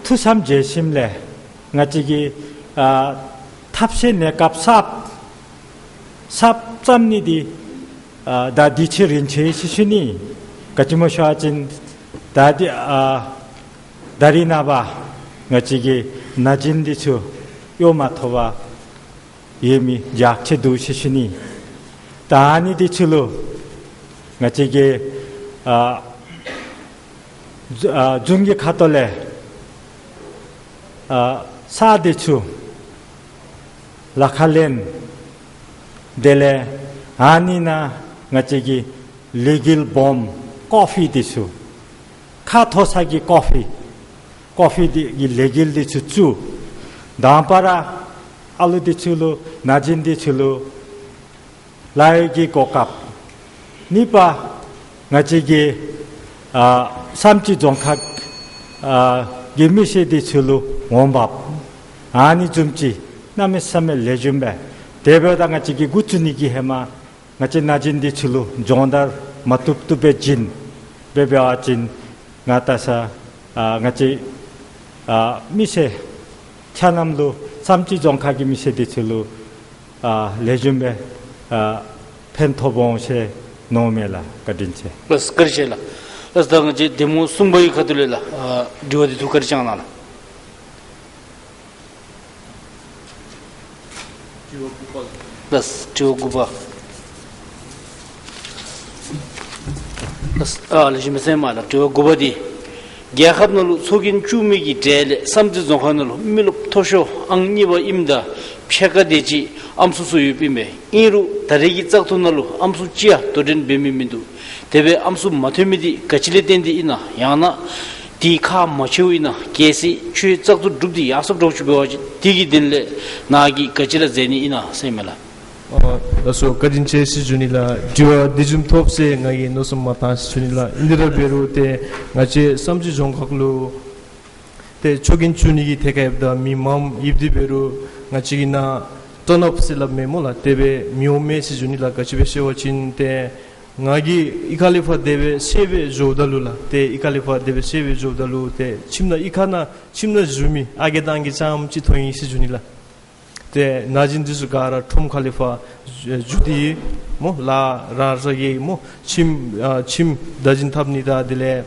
ཐུགས་བསམ་བཞེས་ཞིནམ་ལས་ང་བཅས་ཀྱི་ཨ་ཐབས་ཤེས་གནས་སྐབས་གསརཔ་གསརཔ་བརྩམ་ནི་འདི་ཨ་ད་དུས་ཚོད་རན་ཆི་ཟེར་ཞུ་ནི། ག་ཅི་སྨོ་ཟེར་བ་ཅིན་ད་འདི་ཨ་ད་རིས་ནངས་པ་ང་བཅས་ཀྱི་ན་གཞོན་འདི་ཚུ་གཡོག་མ་ཐོབ་པར་ཡོད་མི་ཡང་ཆེ་འདུག་ཟེར་ཞུ་ནི། ད་ཨ་ནི་འདི་ཚུ་ལུ་ང་བཅས་ཀྱི་ཨ་རྫོང་ཨ་རྫོང་གི་ཁ་ཐུག་ལས་ཨ་ས་འདི་ཚུ་ལཱ་ཁག་ལེན། དེ་ལས་ཨ་ནི་ནང་ང་བཅས་ཀྱི་ལས་འགུལ་སྦོམ་ཀོ་ཕི་འདི་ཚུ་ཁ་མཐོ་ས་གི་ཀོ་ཕི་ཀོ་ཕི་འདི་གི་ལས་འགུལ་འདི་ཚུ་བཙུགས། དང་པ་ར་ཨ་ལུ་འདི་ཚུ་ལུ་ན་གཞོན་འདི་ཚུ་ལུ་ལཱ་གཡོག་གི་གོ་སྐབས། གཉིས་པ་ང་བཅས་ཀྱི་ཨ་བསམ་སྤྱི་རྫོང་ཁག་ཨ་གི་མི་སེར་འདི་ཚུ་ལུ་འོང་འབབ། ཨ་ནི་བཟུམ་ཅིག་གནམ་མེད་ས་མེད་ལེགས་ཤོམ་སྦེ་དེ་འབདཝ་ད་ང་བཅས་ཀྱིས་འགོ་བཙུགས་ནི་གི་ཧེ་མ་ང་བཅས་ན་གཞོན་འདི་ཚུ་ལུ་སྦྱོང་བརྡར་མ་བཏུབ་བཏུབ་སྦེ་བྱིན་སྦེ་འབད་བ་ཅིན་ང་ད་ས་ཨ་ང་བཅས་ཨ་མི་སེར་ཆ་མཉམ་ལུ་བསམ་སྤྱི་རྫོང་ཁག་གི་མི་སེར་འདི་ཚུ་ལུ་ཨ་ལེགས་ཤོམ་སྦེ་ཨ་ཕན་ཐོགས་འོང་ཟེར་མནོཝ་མས་ལགས། བཀའ་དྲིན་ཆེ། ལགས་བཀའ་དྲིན་ཆེ་ལགས། ལགས་ད་ང་བཅས་གདམ་ངོ་གསུམ་པ་གི་ཁ་ཐུག་ལས་ལགས་ཨ་དྲི་བ་འདི་ཚུ་བཀའ་དྲིན་བསྐྱང་གནང་ལགས། ལགས་དྲི་བ་དགུ་པ། ལགས་ཨ་ལེགས་ཤོམ་སྦེ་གསན་གནང་ལགས། དྲི་བ་དགུ་པ་འདི་རྒྱལ་ཁབ་ནང་ལུ་ཚོགས་རྒྱན་བཙུགས་མི་གི་གྲས་ལས་བསམ་སྤྱི་རྫོང་ཁག་ནང་ལུ་མི་རློབས་མཐོ་ཤོས་ཨང་གཉིས་པ་ཨིནམ་ད་ཕྱེད་ཀ་དེ་ཅིག་ཨམ་སྲུ་ཚུ་ཡོདཔ་ཨིན་པས། ཨིན་རུང་ད་རེས་ཀྱི་བཙག་འཐུ་ནང་ལུ་ཨམ་སྲུ་གཅིག་ཡང་དོ་འགྲན་འབད་མི་མིན་འདུག། དེ་སྦེ་ཨམ་སྲུ་མ་ཐོན་མི་འདི་ག་ཅི་ལས་བརྟེན་ཏེ་ཨིན་ན། ཡང་ན་དེ་ཁག་མ་ཆེཝ་ཨིན་ན། གལ་སྲིད་ཁྱོད་བཙག་འཐུ་གྲུབ་སྟེ་ཡར་སོངམ་འདྲཝ་ཅིག་འབད་བ་ཅིན་དེ་གི་དོན་ལས་ནཱ་གིས་ག་ཅི་ར་མཛད་ནི་ཨིན་ན་ཟེར་མས་ལགས། ཨ་ལགས་སོ་བཀའ་དྲིན་ཆེ་ཟེར་ཞུ་ནི་ལགས། དྲི་བ་འདི་བཟུམ་ཐོབ་ཟེར་ང་གིས་མནོ་བསམ་མ་བཏང་ཟེར་ཞུ་ནི་ལགས། ཨིན་དེ་ར་འབད་རུང་ཏེ་ང་བཅས་བསམ་སྤྱི་རྫོང་ཁག་ལུ་ཏེ་ཚོགས་རྒྱན་བཙུགས་ནི་གི་ཐད་ཁར་ཡོདཔ་ད་མི་མངམ་ཡོདཔ་དེ་འབད་རུང་ང་བཅས་ཀྱི་ནཱ་ཊརན་ཨཕ་ཟེར་སླབ་མས་སྨོ་ལགས། དེ་སྦེ་མི་འོང་མས་ཟེར་ཞུ་ནི་ལགས། ག་ཅི་སྦེ་ཟེར་བ་ཅིན་ཏེ་ང་གིས་གཡུས་ཁ་ལས་ཕར་དེ་སྦེ་བཤལ་སྦེ་འགྱོཝ་ད་ལུ་ལགས། ཏེ་གཡུས་ཁ་ལས་ཕར་དེ་སྦེ་བཤལ་སྦེ་འགྱོཝ་ད་ལུ་ཏེ་ཁྱིམ་ནང་གཡུས་ཁ་ནང་ཁྱིམ་ནང་བཞུགས་མི་ཨ་རྒས་དང་ཨང་རྒས་རྐྱངམ་ཅིག་མཐོང་ཡི་ཟེར་ཞུ་ནི་ལགས། ཏེ་ན་གཞོན་འདི་ཚུ་ག་ར་ཁྲོམ་ཁ་ལས་ཕར་བཞུགས་ཏེ་སྨོ་ལགས། རང་རང་གི་སྨོ་ཁྱིམ་ཨ་ཁྱིམ་བདག་འཛིན་འཐབ་ནི་དང་དེ་ལས་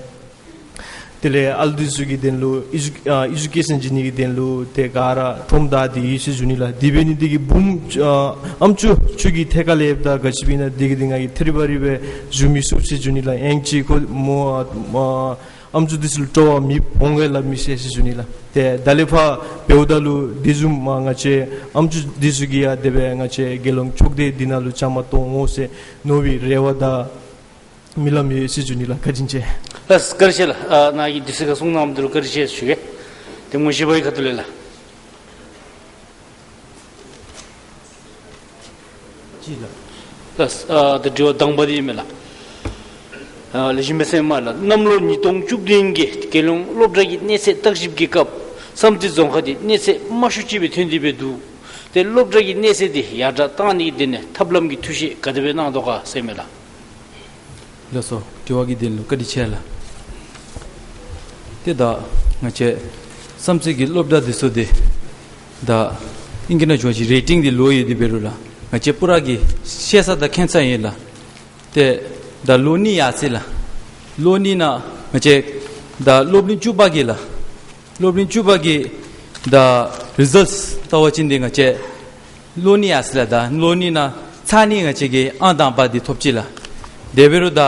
དེ་ལས་ཨ་ལུ་འདི་ཚུ་གི་དོན་ལུ་ཨེ་ཌུ་ཨ་ཨེ་ཌུ་ཀེ་ཤཱན་བྱིན་ནི་གི་དོན་ལུ་ཏེ་ག་ར་ཁྲོམ་བདའ་སྟེ་ཡོད་ཟེར་ཞུ་ནི་ལགས། དེ་འབད་ནི་འདི་གིས་བུམོ་ཨ་ཨམ་ཅོག་ཚུ་གི་ཐད་ཁ་ལས་ཡོདཔ་ད་ག་ཅི་སྦེ་ཨིན་ན་འདི་གིས་འདི་ང་གིས་ཐེ་རི་བ་རི་སྦེ་བཞུགས་མི་ཚུགས་ཟེར་ཞུ་ནི་ལགས། ཨིན་ཅི་ཁོ་མོ་ཨ་ཨམ་ཅོག་འདི་ཚུ་ལུ་སྤྲོ་བ་མེདཔ་འོང་ག་སླབ་མི་ཟེར་ཟེར་ཞུ་ནི་ལགས། ཏེ་ད་ལས་ཕར་འབདཝ་ད་ལུ་དེ་བཟུམ་མ་ང་བཅས་ཨམ་ཅོག་འདི་ཚུ་གིས་ཡང་དེ་སྦེ་ང་བཅས་རྒྱལ་ཡོངས་ཚོགས་སྡེ་འདི་ནང་ལུ་བཅའ་མར་གཏོགས་འོང་ཟེར་མནོ་བའི་རེ་བ་དང་ རྨི་ལམ་ཡོད་ཟེར་ཞུ་ནི་ལགས། བཀའ་དྲིན་ཆེ། ལགས་བཀའ་དྲིན་ཆེ་ལགས། ཨ་ནཱ་གི་དུས་ཚོད་ཁར་གསུང་གནངམ་འདི་ལུ་བཀའ་དྲིན་ཆེ་ཞུ་གེ། ཏེ་ངོ་ཤེས་པའི་ཁ་ཐུག་ལས་ལགས། ཅི་ལགས། ལགས། ཨ་ད་དྲི་བ་དང་པ་འདི་ཨིན་མས་ལགས། ཨ་ལེགས་ཤོམ་སྦེ་གསན་མས་ལགས། གནམ་ལོ་ཉིས་སྟོང་བཅུ་བདུན་གྱི་རྒྱལ་ཡོངས་སློབ་གྲྭ་གི་གནས་ཚད་བརྟག་ཞིབ་ཀྱི་སྐབས་བསམ་རྩེ་རྫོང་ཁག་འདི་གནས་ཚད་དམའ་ཤོས་ཅིག་སྦེ་ཐོན་ཏེ་སྦེ་འདུག། ཏེ་སློབ་གྲྭ་གི་གནས་ཚད་འདི་ཡར་དྲག་བཏང་ནི་གི་དོན་ལས་ཐབས་ལམ་གྱི་ཐུགས་བཞེད་ག་དེ་སྦེ་གནང་དོ་ག་ཟེར་མས་ལགས། ལགས་སོ། དྲི་བ་གི་དོན་ལུ་བཀའ་དྲིན་ཆེ་ལགས། ཏེ་ད་ང་བཅས་བསམ་རྩེ་གི་སློབ་གྲྭ་འདི་ཚུ་འདི་ད་ཨིང་སྐད་ནང་འབྱོན་ཅི་རེ་ཊིང་འདི་ལོ་ཡོད་དེ་འབད་རུང་ལགས། ང་བཅས་པུ་ར་གིས་ཤེས་ས་དང་མཁྱེན་ས་ཨིན་ལགས། ཏེ་ད་ལོ་གཉིས་ཡར་སོ་ཡི་ལགས། ལོ་གཉིས་ནང་ང་བཅས་ད་སློབ་གླིང་བཅུ་པ་གི་ལགས། སློབ་གླིང་བཅུ་པ་གི་ད་རི་ཛལཊསི་བལྟ་བ་ཅིན་འདི་ང་བཅས་ལོ་གཉིས་ཡར་སོ་ཡི་ལགས། ད་ལོ་གཉིས་ནང་ཚར་གཉིས་ང་བཅས་ཀྱིས་ཨང་དང་པ་འདི་ཐོབ་ཅི་ལགས། དེ་འབད་རུང་ད་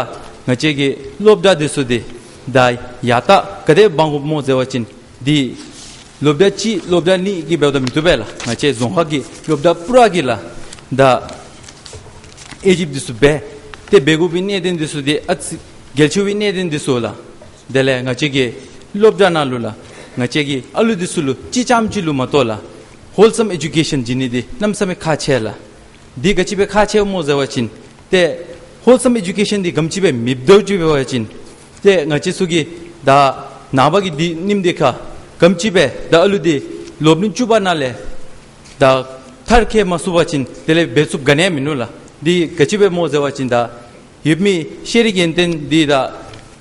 ང་བཅས་ཀྱི་སློབ་གྲྭ་འདི་ཚུ་འདི་ད་ཡར་དྲག་ག་དེ་འབད་དགོཔ་སྨོ་ཟེར་བ་ཅིན་འདི་སློབ་གྲྭ་གཅིག་སློབ་གྲྭ་གཉིས་ཀྱིས་འབདཝ་ད་མི་བཏུབ་པས་ལགས། ང་བཅས་རྫོང་ཁག་གི་སློབ་གྲྭ་པུ་ར་གིས་ལགས་ད་ཨེ་ཇིབ་འདི་ཚུ་འབད་ཏེ་འབད་དགོ་པའི་གནད་དོན་འདི་ཚུ་འདི་ཨ་ཙི་གལ་ཆེ་བའི་གནད་དོན་འདི་ཚུ་ལགས། དེ་ལས་ང་བཅས་ཀྱི་སློབ་གྲྭ་ནང་ལུ་ལགས་ང་བཅས་ཀྱི་ཨ་ལུ་འདི་ཚུ་ལུ་གཅིག་རྐྱངམ་ཅིག་ལུ་མ་གཏོགས་ལགས་ཧོལ་སམ་ཨེ་ཌུ་ཀེ་ཤཱན་བྱིན་ནི་འདི་གནམ་མེད་ས་མེད་ཁག་ཆེ་ལགས། འདི་ག་ཅི་སྦེ་ཁག་ཆེཝ་སྨོ་ཟེར་བ་ཅིན་ཏེ་ཧོལ་སམ་ཨེ་ཌུ་ཀེ་ཤཱན་འདི་ག་དེམ་ཅིག་སྦེ་མེདཔ་འགྱོ་ཅི་འབད་བ་ཅིན་ཏེ་ང་བཅས་ཚུ་གིས་ད་ནངས་པ་གི་འདི་ཉིནམ་འདི་ཁར་ག་དེམ་ཅིག་སྦེ་ད་ཨ་ལུ་འདི་སློབ་གླིང་བཅུ་པ་ནང་ལས་ད་མཐར་འཁྱོལ་མ་ཚུགས་པ་ཅིན་དེ་ལས་འབད་ཚུགསཔ་ག་ནི་ཡང་མིན་ནུག་ལགས། འདི་ག་ཅི་སྦེ་སྨོ་ཟེར་བ་ཅིན་ད་ཡོད་མི་ཤེས་རིག་ཡོན་ཏན་འདི་ད་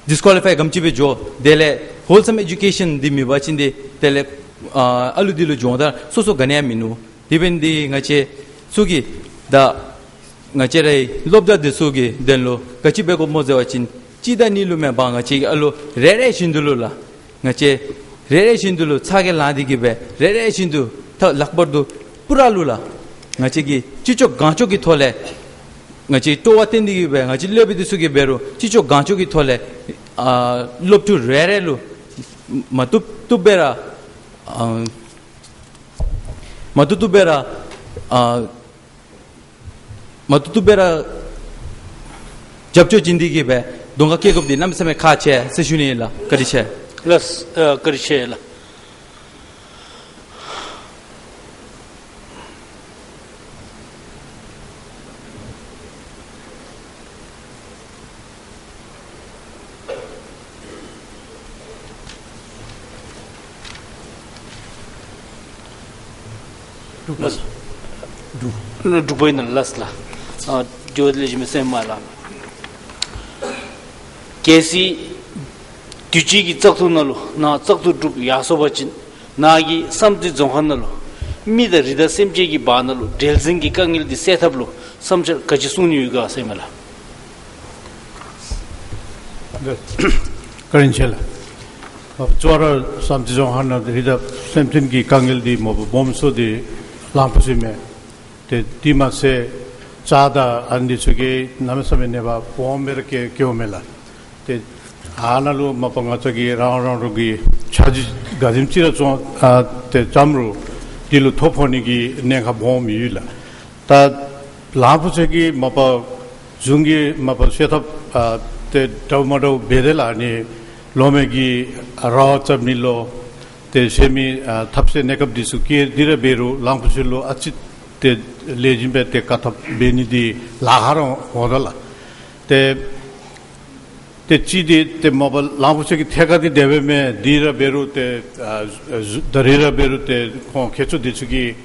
ཌིསི་ཀོ་ལི་ཕའི་ག་དེམ་ཅིག་སྦེ་འགྱོ། དེ་ལས་ཧོལ་སམ་ཨེ་ཌུ་ཀེ་ཤཱན་འདི་མེད་པ་ཅིན་འདི་དེ་ལས་ཨ་ཨ་ལུ་འདི་ལུ་སྦྱོང་བརྡར་སོ་སོ་ག་ནི་ཡང་མིན་ནུག། དེ་འབདཝ་ད་ང་བཅས་ཚུ་གིས་ད་ང་བཅས་རའི་སློབ་གྲྭ་འདི་ཚུ་གི་དོན་ལུ་ག་ཅི་འབད་དགོཔ་སྨོ་ཟེར་བ་ཅིན་གཅིག་དང་གཉིས་ལུ་མེན་པར་ང་བཅས་ཀྱི་ཨ་ལུ་རེ་རེ་བཞིན་དུ་ལུ་ལགས་ང་བཅས་རེ་རེ་བཞིན་དུ་ལུ་ཚ་གྱང་ལང་སྟེ་གི་སྦེ་རེ་རེ་བཞིན་དུ་ད་ལྷག་པར་དུ་པུ་ར་ལུ་ལགས་ང་བཅས་ཀྱིས་ཅི་ལྕོགས་གང་ལྕོགས་ཀྱི་ཐོག་ལས་ང་བཅས་སྤྲོ་བ་བསྟན་ཏེ་གི་སྦེ་ང་བཅས་སློབ་དཔོན་འདི་ཚུ་གིས་འབད་རུང་ཅི་ལྕོགས་གང་ལྕོགས་ཀྱི་ཐོག་ལས་ཨ་སློབ་ཕྲུག་རེ་རེ་ལུ་མ་བཏུབ་བཏུབ་སྦེ་ར་ཨ་མ་བཏུབ་བཏུབ་སྦེ་ར་ཨ་མ་བཏུབ་བཏུབ་སྦེ་ར་རྒྱབ་སྐྱོར་བྱིན་ཏེ་གི་སྦེ་གདོང་ཁར་བཀལ་དགོཔ་འདི་གནམ་མེད་ས་མེད་ཁག་ཆེ་ཟེར་ཞུ་ནི་ཨིན་ལགས། བཀའ་དྲིན་ཆེ། ལགས་ཨ་བཀའ་དྲིན་ཆེ་ལགས། དྲུག་པ། དྲུག་དྲུག་པ་ཨིན་ན་ལགས་ལགས། ཨ་དྲི་བ་ལེགས་ཤོམ་སྦེ་གསན་མས་ལགས། གལ་སྲིད་དུས་ཅི་གི་བཙག་འཐུ་ནང་ལུ་ནཱ་བཙག་འཐུ་གྲུབ་ཡར་སོང་པ་ཅིན་ནཱ་གི་བསམ་རྩེ་རྫོང་ཁག་ནང་ལུ་མི་དང་རི་དྭགས་སེམས་ཅན་གྱི་བར་ན་ལུ་འབྲེལ་འཛིང་གི་དཀའ་ངལ་འདི་སེལ་ཐབས་ལུ་བསམ་འཆར་ག་ཅི་གསུང་ནི་ཡོད་ག་ཟེར་མས་ལགས། བཀའ་དྲིན་ཆེ་ལགས། གཙོ་བོ་ར་བསམ་རྩེ་རྫོང་ཁག་ནང་རི་དྭགས་སེམས་ཅན་གྱི་དཀའ་ངལ་འདི་མ་པ་སྦོམ་སུ་འདི་གླང་པོ་ཆེ་མས། ཏེ་དེ་མ་ཚད་བྱ་དང་ཨ་ནི་ཚུ་གི་གནམ་མེད་ས་མེད་ནད་པ་སྦོམ་སྦེ་ར་སྐྱེ་སྐྱེཝ་མས་ལགས། ཏེ་ཨ་ནཱ་ལུ་མ་པ་ང་བཅས་ཀྱིས་རང་རང་རང་གི་ཆ་རྒྱུས་ག་དེམ་ཅིག་ར་བཙོང་ཨ་ཏེ་བཙེམ་རུང་དེ་ལུ་ཐོ་ཕོག་ནི་གི་གནད་ཁག་སྦོམ་ཡོད་ལགས། ད་གླང་པོ་ཆེ་གི་མ་པ་གཞུང་གིས་མ་པ་བཤད་ཐབས་ཨ་ཏེ་འདྲཝ་མ་འདྲཝ་འབད་དེ་ལགས། ཨ་ནི་ལོ་མའི་གི་ར་བ་བཙེམ་ནི་ལོ་ཏེ་གཞན་མི་ཨ་ཐབས་ཤེས་གནས་སྐབས་འདི་ཚུ་བཀལ་ཏེ་ར་འབད་རུང་གླང་པོ་ཆེ་ལུ་ཨ་ཙི་ཏེ་ལེགས་ཤོམ་སྦེ་ཏེ་བཀག་ཐབས་འབད་ནི་འདི་ལཱ་ཁག་ར་འོང་དོ་ལགས། ཏེ་ཏེ་གཅིག་འདི་ཏེ་མ་པ་གླང་པོ་ཆེ་གི་ཐད་ཀར་འདི་དེ་སྦེ་མེན། དེ་ར་འབད་རུང་ཏེ་ཨ་ད་རིས་ར་འབད་རུང་ཏེ་ཁོང་མཁས་མཆོག་འདི་ཚུ་གིས་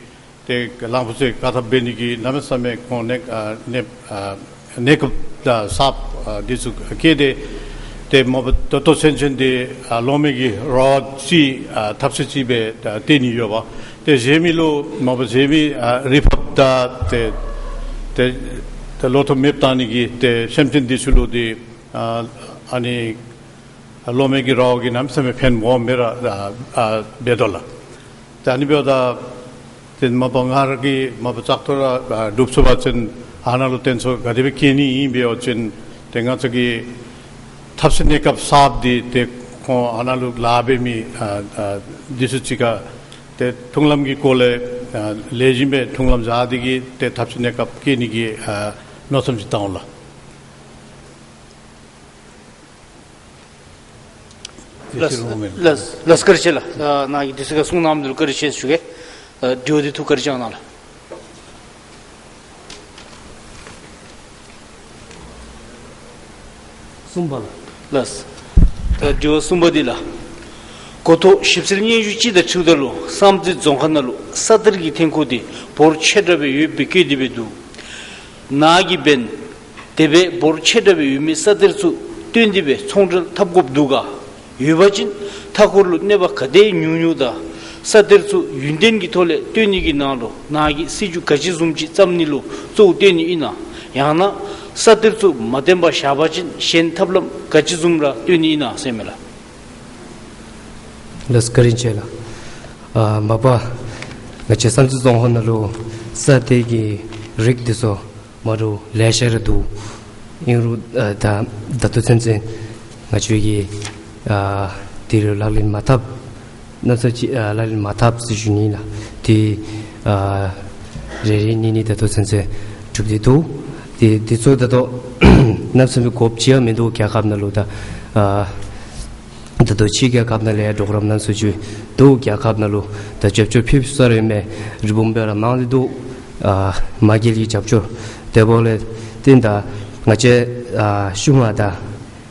ཏེ་གླང་པོ་ཆེ་བཀག་ཐབས་འབད་ནི་གི་གནམ་མེད་ས་མེད་ཁོང་གནས་ཨ་གནས་ཨ་གནས་སྐབས་དང་གསརཔ་ཨ་འདི་ཚུ་བཀལ་ཏེ་ཏེ་མ་པ་ད་ལྟོ་ཚུན་ཚོད་འདི་ཨ་ལོ་མའི་གི་ར་བ་ཅིག་ཨ་ཐབས་ཤེས་ཅིག་སྦེ་ད་སྟོན་ནི་ཡོདཔ། ཏེ་གཞན་མི་ལུ་མ་པ་གཞན་མི་ཨ་རི་ཕགཔ་དང་ཏེ་ཏེ་ཏེ་ལོ་ཐོག་མེདཔ་བཏང་ནི་གི་ཏེ་སེམས་ཅན་འདི་ཚུ་ལུ་འདི་ཨ་ཨ་ནི་ལོ་མའི་གི་ར་བ་གིས་གནམ་མེད་ས་མེད་ཕན་སྦོམ་སྦེ་ར་ཨ་ཨ་འབད་དོ་ལགས། ཏེ་ཨ་ནི་འབདཝ་ད་ཏེ་མ་པ་ང་ར་གིས་མ་པ་བཙག་འཐུ་ར་ཨ་གྲུབ་ཚུགས་པ་ཅིན་ཨ་ནཱ་ལུ་རྟེན་གསོལ་ག་དེ་སྦེ་བཀལ་ནི་ཨིན་འབད་བ་ཅིན་ཏེ་ང་བཅས་ཀྱི་ཐབས་ཤེས་གནས་སྐབས་གསརཔ་འདི་ཏེ་ཁོང་ཨ་ནཱ་ལུ་ལཱ་འབད་མི་ཨ་ཨ་འདི་ཚུ་གཅིག་ཁར་ཏེ་ཐུགས་ལམ་གྱི་སྐོར་ལས་ཨ་ལེགས་ཤོམ་སྦེ་ཐུགས་ལམ་བཞག་སྟེ་གི་ཏེ་ཐབས་ཤེས་གནས་སྐབས་བཀལ་ནི་གི་ཨ་མནོ་བསམ་ཅིག་བཏང་འོང་ལགས། ལགས་ལགས་ལགས། བཀའ་དྲིན་ཆེ་ལགས། ཨ་ནཱ་གི་དུས་ཚོད་ཁར་གསུང་གནང་མི་འདི་ལུ་བཀའ་དྲིན་ཆེ་ཞུ་གེ། ཨ་དྲི་བ་འདི་ཐུགས་བཀའ་དྲིན་བསྐྱང་གནང་ལགས། གསུམ་པ་ལགས། ལགས། ད་དྲི་བ་གསུམ་པ་འདི་ལགས། འགོ་ཐོག་ཞིབ་འཚོལ་སྙན་ཞུ་ཅིག་དང་འཁྲིལཝ་ད་ལུ་བསམ་རྩེ་རྫོང་ཁག་ནང་ལུ་ས་གཏེར་གྱི་ཐོན་ཁུངས་འདི་འབོར་ཆེ་དྲགས་སྦེ་ཡོདཔ་སྦེ་བཀོད་དེ་སྦེ་འདུག། ནཱ་གིས་འབདན་དེ་སྦེ་འབོར་ཆེ་དྲགས་སྦེ་ཡོད་མི་ས་གཏེར་ཚུ་བཏོན་ཏེ་སྦེ་ཚོང་འབྲེལ་འཐབ་དགོཔ་འདུག་ག། ཡོད་པ་ཅིན་མཐའ་འཁོར་ལུ་གནོད་པ་ག་དེ་ཉུང་ཉུང་དང་ས་གཏེར་ཚུ་ཡུན་བརྟན་གྱི་ཐོག་ལས་བཏོན་ནི་གི་ནང་ལུ་ནཱ་གིས་སྲིད་བྱུས་ག་ཅི་བཟུམ་ཅིག་བརྩམ་ནི་ལུ་གཙོ་བོ་བཏོན་ནི་ཨིན་ན། ཡང་ན་ས་གཏེར་ཚུ་མ་བཏོན་པར་བཞག་པ་ཅིན་གཞན་ཐབས་ལམ་ག་ཅི་བཟུམ་ར་བཏོན་ནི་ཨིན་ན་ཟེར་མས་ལགས། ལགས་བཀའ་དྲིན་ཆེ་ལགས། ཨ་མ་པ་ང་བཅས་བསམ་རྩེ་རྫོང་ཁག་ནང་ལུ་ས་གཏེར་གྱི་རིགས་འདི་ཚུ་མ་འདྲཝ་ལེ་ཤ་ར་འདུག། ཨིན་རུང་ཨ་ད་ད་ལྟོ་ཚུན་ཚོད་ང་བཅས་ཀྱིས་ཨ་དེ་རུ་ལག་ལེན་མ་འཐབ། གནམ་མེད་ས་མེད་ཅིག་ཨ་ལག་ལེན་མ་འཐབ་ཟེར་ཞུ་ནི་ལགས། དེ་ཨ་རེ་རེ་གཉིས་གཉིས་ད་ལྟོ་ཚུན་ཚོད་གྲུབ་སྟེ་འདུག། དེ་དེ་ཚུ་ད་ལྟོ་གནམ་མེད་ས་མེད་དགོཔ་ཅིག་ཡང་མིན་འདུག། རྒྱལ་ཁབ་ནང་ལུ་ད་ཨ་ད་ལྟོ་ཕྱི་རྒྱལ་ཁབ་ནང་ལས་གྲོགས་རམ་གནང་ཚུགས་ཅི་འདུག། རྒྱལ་ཁབ་ནང་ལུ་ད་རྒྱབ་སྐྱོར་ཕུལ་ས་ར་ཨིན་མས། རི་བོང་སྦེ་ར་མང་སྟེ་འདུག། ཨ་མ་རྒྱལ་གྱི་རྒྱབ་སྐྱོར། དེ་འབདཝ་ལས་བརྟེན་ད་ང་བཅས་ཨ་ཤུལ་མ་ད་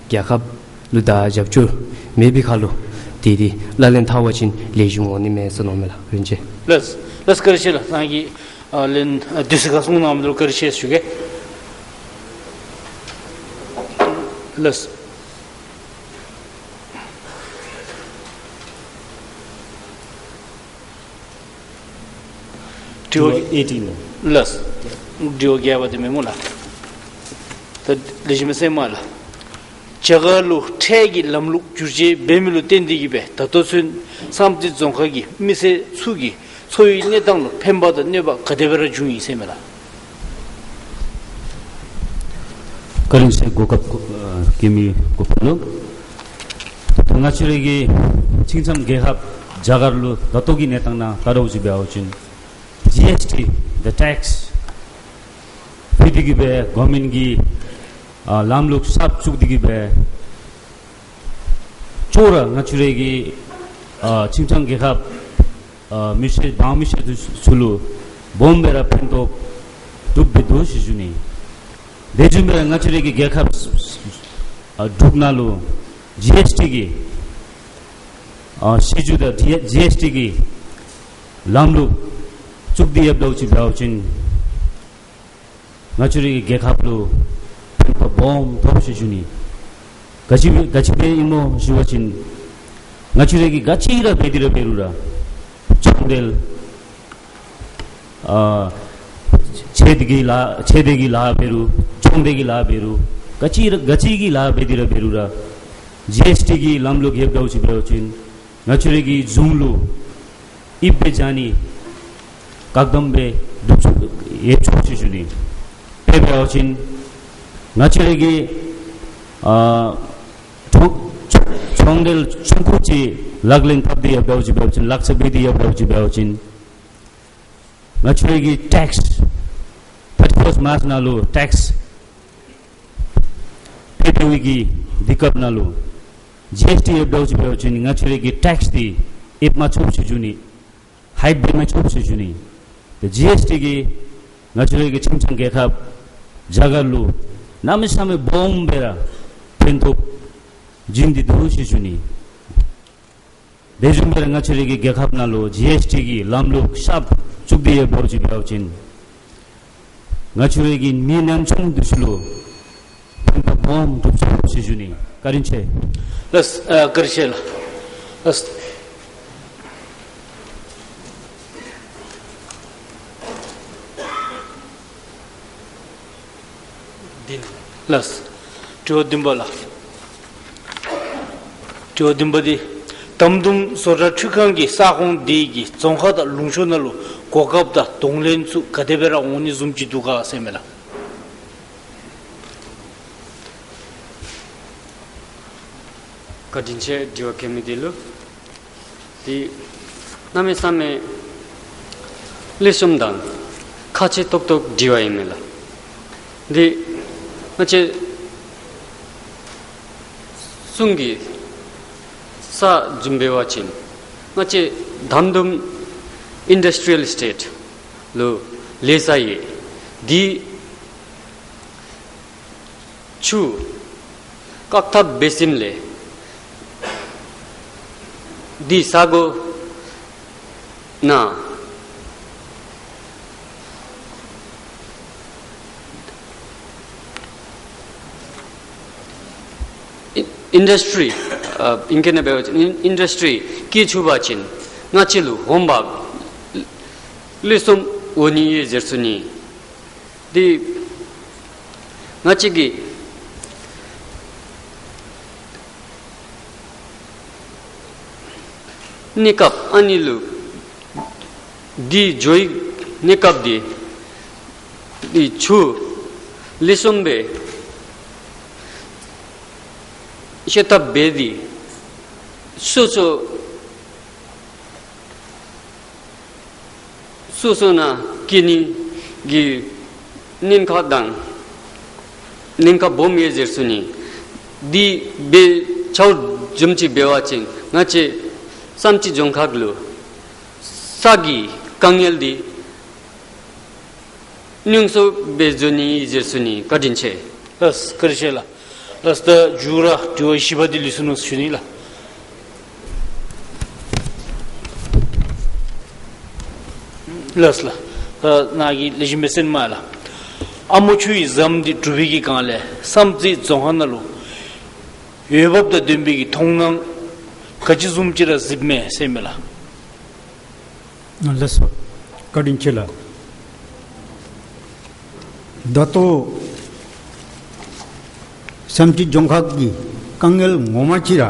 རྒྱལ་ཁབ་ལུ་ད་རྒྱབ་སྐྱོར་མེད་པའི་ཁར་ལུ་དེ་དེ་ལག་ལེན་འཐབ་པ་ཅིན་ལེགས་ཤོམ་འོང་ནི་མས་ཟེར་མནོཝ་མས་ལགས། བཀའ་དྲིན་ཆེ། ལགས་ལགས། བཀའ་དྲིན་ཆེ་ལགས། ནཱ་གིས་ཨ་ལན་ཨ་དུས་ཚོད་ཁར་གསུང་གནང་མི་འདི་ལུ་བཀའ་དྲིན་ཆེ་ཞུ་གེ། ལགས། དྲི་བ་ཨེ་ཊིན། ལགས། དྲི་བ་བརྒྱད་པ་འདི་མེན་སྨོ་ལགས། ད་ལེགས་ཤོམ་སྦེ་གསན་མས་ལགས། རྒྱ་གར་ལུ་ཁྲལ་གྱི་ལམ་ལུགས་བསྒྱུར་བཅོས་འབད་མི་ལུ་བརྟེན་ཏེ་གིས་སྦེ་ད་ལྟོ་ཚུན་བསམ་རྩེ་རྫོང་ཁག་གི་མི་སེར་ཚུ་གི་འཚོ་བའི་གནས་སྟངས་ལུ་ཕན་པ་དང་གནོད་པ་ག་དེ་སྦེ་ར་བྱུང་ཡི་ཟེར་མས་ལགས། བཀའ་དྲིན་ཆེ་གོ་སྐབས་ཨ་བཀོད་མི་གུས་པ་ལུ། ད་ང་བཅས་ར་གི་ཆིང་ཆང་རྒྱལ་ཁབ་རྒྱ་གར་ལུ་ད་ལྟོ་གི་གནས་སྟངས་ནང་ལྟ་རུང་ཅིག་འབད་བ་ཅིན་ཇི་ཨེསི་ཊི་the tax ཕུལ་ཏེ་གིས་སྦེ་གོ་མེན་གྱིས་ཨ་ལམ་ལུགས་གསརཔ་བཙུགས་ཏེ་གིས་སྦེ་ཅོག་ར་ང་བཅས་ར་གི་ཨ་ཆིང་ཆང་རྒྱལ་ཁབ་ཨ་མི་སེར་འབངས་མི་སེར་ཚུ་ཚུ་ལུ་སྦོམ་སྦེ་ར་ཕན་ཐོགས་ཐོབ་སྟེ་འདུག་ཟེར་ཞུ་ནི། དེ་བཟུམ་སྦེ་ར་ང་བཅས་ར་གི་རྒྱལ་ཁབ་ཨ་འབྲུག་ནང་ལུ་ཇི་ཨེསི་ཊི་གི་ཨ་སྲིད་བྱུས་དང་ཇི་ཨེསི་ཊི་གི་ལམ་ལུགས་བཙུགས་ཏེ་ཡོདཔ་འདྲཝ་ཅིག་འབད་བ་ཅིན་ང་བཅས་ར་གི་རྒྱལ་ཁབ་ལུ་ཕན་ཐོགས་སྦོམ་ཐོབ་ཟེར་ཞུ་ནི། ག་ཅི་སྦེ་ག་ཅི་སྦེ་ཨིན་སྨོ་ཞུ་བ་ཅིན་ང་བཅས་ར་གིས་ག་ཅི་ར་འབད་དེ་ར་འབད་རུང་ར་ཚོང་འབྲེལ་ཨ་ཕྱེད་ཀྱི་ལཱ་ཕྱེད་ཀྱི་ལཱ་འབད་རུང་ཚོང་འབྲེལ་གྱི་ལཱ་འབད་རུང་ག་ཅི་ར་ག་ཅི་གི་ལཱ་འབད་དེ་ར་འབད་རུང་ར་ཇི་ཨེསི་ཊི་གི་ལམ་ལུགས་ཡོདཔ་འདྲཝ་ཅིག་འབད་བ་ཅིན་ང་བཅས་ར་གི་གཞུང་ལུ་ཨིབ་སྦེ་བཞག་ནི་བཀག་སྡོམ་སྦེ་སྒྲུབ་ཚུགས་ཡོད་ཆོག་ཟེར་ཞུ་ནི། དཔེ་འབད་བ་ཅིན་ང་བཅས་ར་གི་ཨ་ཚོང་ཚོང་འབྲེལ་ཚོང་ཁུངས་ཅིག་ལག་ལེན་འཐབ་སྟེ་ཡོདཔ་འདྲཝ་ཅིག་འབད་བ་ཅིན་ལག་རྩལ་འབད་དེ་ཡོདཔ་འདྲཝ་ཅིག་འབད་བ་ཅིན་ང་བཅས་ར་གི་ཊེགསི་ཐར་ཊི་ཕརསིཊི་མཱརཅི་ནང་ལུ་ཊེགསི་ཕུལ་ཏེ་འོང་གི་དུས་སྐབས་ནང་ལུ་ཇི་ཨེསི་ཊི་ཡོདཔ་འདྲཝ་ཅིག་འབད་བ་ཅིན་ང་བཅས་ར་གི་ཊེགསི་འདི་ཨེབ་མ་ཚུགས་ཟེར་ཞུ་ནི། ཧའིཊ་འབད་མ་ཚུགས་ཟེར་ཞུ་ནི། ཏེ་ཇི་ཨེསི་ཊི་གིས་ང་བཅས་ར་གི་ཆིང་ཆང་རྒྱལ་ཁབ་རྒྱ་གར་ལུ་གནམ་མེད་ས་མེད་སྦོམ་སྦེ་ར་ཕན་ཐོགས་བྱིན་ཏེ་འདུག་ཟེར་ཞུ་ནི། དེ་བཟུམ་སྦེ་ར་ང་བཅས་ར་གི་རྒྱལ་ཁབ་ནང་ལུ་ཇི་ཨེསི་ཊི་གི་ལམ་ལུགས་གསརཔ་བཙུགས་ཏེ་ཡོདཔ་འདྲཝ་ཅིག་འབད་བ་ཅིན་ང་བཅས་ར་གི་མི་ཉམ་ཆུང་འདི་ཚུ་ལུ་ཕན་ཐོགས་སྦོམ་ཐོབ་ཚུགས་ཟེར་ཞུ་ནི། བཀའ་དྲིན་ཆེ། ལགས་ཨ་བཀའ་དྲིན་ཆེ་ལགས། ལགས། ལགས། དྲི་བ་བདུན་པ་ལགས། དྲི་བ་བདུན་པ་འདི་དམ་དུམ་བཟོ་གྲྭ་འཕྲུལ་ཁང་གི་ས་ཁོངས་དེ་གི་རྫོང་ཁག་དང་ལུང་ཕྱོགས་ནང་ལུ་གོ་སྐབས་དང་གདོང་ལེན་ཚུ་ག་དེ་སྦེ་ར་འོང་ནི་བཟུམ་ཅིག་འདུག་ག་ཟེར་མས་ལགས། བཀའ་དྲིན་ཆེ་དྲི་བ་བཀོད་མི་འདི་ལུ། འདི་གནམ་མེད་ས་མེད་ལེགས་ཤོམ་དང་ཁག་ཆེ་ཏོག་ཏོ་དྲི་བ་ཨིན་མས་ལགས། འདི་ང་བཅས་གསུང་གི་ ས་བཟུམ་འབད་བ་ཅིན་ང་བཅས་དམ་དུམ་ཨིན་ཌསི་ཊི་རི་ཡལ་ཨི་སི་ཊེཊ་ལུ་ལས་ས་ཡོད། འདི་ཆུ་བཀག་ཐབས་འབད་ཞིནམ་ལས་འདི་ས་གོ་ནང་ཨིན་ཨིན་ཌསི་ཊི་རི་ཨ་ཨིང་སྐད་ནང་འབད་བ་ཅིན་ཨིན་ཨིན་ཌསི་ཊི་རི་སྐྱེ་ཚུགས་པ་ཅིན་ང་བཅས་ལུ་འོང་འབབ་ལེགས་ཤོམ་འོང་ནི་ཡོད་ཟེར་ཞུ་ནི། འདི་ང་བཅས་ཀྱི་གནས་སྐབས་ཨ་ནི་ལུ་འདི་འགྱོ་བའི་གནས་སྐབས་འདི་འདི་ཆུ་ལེགས་ཤོམ་སྦེ་བཤལ་ཐབས་འབད་དེ་སོ་སོ་སོ་སོ་ནང་སྐྱེ་ནི་གི་གནད་འགག་དང་གནད་འགག་སྦོམ་ཡོད་ཟེར་ཞུ་ནི། འདི་འབད་ཚརཝ་བཟུམ་ཅིག་འབད་བ་ཅིན་ང་བཅས་བསམ་སྤྱི་རྫོང་ཁག་ལུ་ས་གི་དཀའ་ངལ་འདི་ཉུང་སུ་འབད་འགྱོ་ནི་ཟེར་ཞུ་ནི། བཀའ་དྲིན་ཆེ། ལགས་སོ་བཀའ་དྲིན་ཆེ་ལགས། ལགས་སོ་ད་མཇུག་ར་དྲི་བ་བཞི་པ་འདི་ལུས་སོང་ནུག་ཞུ་ནི་ལགས། ལགས་སོ་ལགས། ད་ནཱ་གིས་ལེགས་ཤོམ་སྦེ་གསན་མས་ལགས། ཨ་མོ་ཆུ་གི་ཟམ་འདི་གྲུབ་པའི་གི་སྒང་ལས་བསམ་རྩེ་རྫོང་ཁག་ནང་ལུ་འོས་འབབ་དང་ལྡན་པའི་གི་མཐོང་སྣང་ག་ཅི་བཟུམ་ཅིག་ར་གཟིགསཔ་མས་ཟེར་མས་ལགས། ལགས་སོ། བཀའ་དྲིན་ཆེ་ལགས། ད་ལྟོ་བསམ་སྤྱི་རྫོང་ཁག་གི་དཀའ་ངལ་ངོ་མ་ཅིག་ར་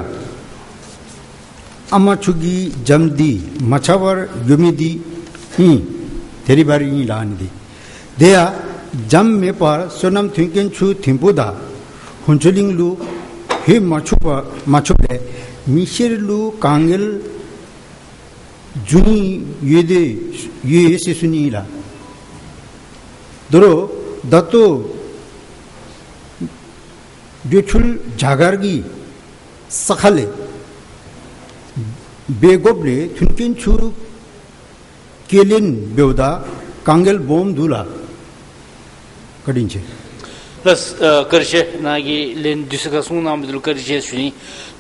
ཨ་མོ་ཆུ་གི་ཟམ་འདི་མ་ཆག་པར་ཡོད་མི་འདི་ཨིན། ད་རིས་བར་ཨིན་ལགས་ཨ་ནི་འདི། དེ་ཡང་ཟམ་མེད་པར་སོ་ནམ་ཐོན་སྐྱེད་ཚུ་ཐིམ་ཕུག་དང་ཧོང་ཆུ་གླིང་ལུ་ལྷོད་མ་ཆོག་པ་མ་ཆོགཔ་ལས་མི་སེར་ལུ་དཀའ་ངལ་འབྱུང་ནི་ཡོད་དེ་ཡོད་ཟེར་ཞུ་ནི་ལགས། དོ་རུང་ད་ལྟོ་འབྲི་ཆུ་རྒྱ་གར་གྱི་ས་ཁ་ལས་འབད་དགོཔ་ལས་མཐུན་རྐྱེན་ཚུ་ཁས་ལེན་འབདཝ་ད་དཀའ་ངལ་སྦོམ་འདུག་ལགས། བཀའ་དྲིན་ཆེ། ལགས་སོ་བཀའ་དྲིན་ཆེ། ནཱ་གིས་ལན་བསྡུ་ས་ཁར་གསུངས་གནང་མི་འདི་ལུ་བཀའ་དྲིན་ཆེ་ཞུ་ནི།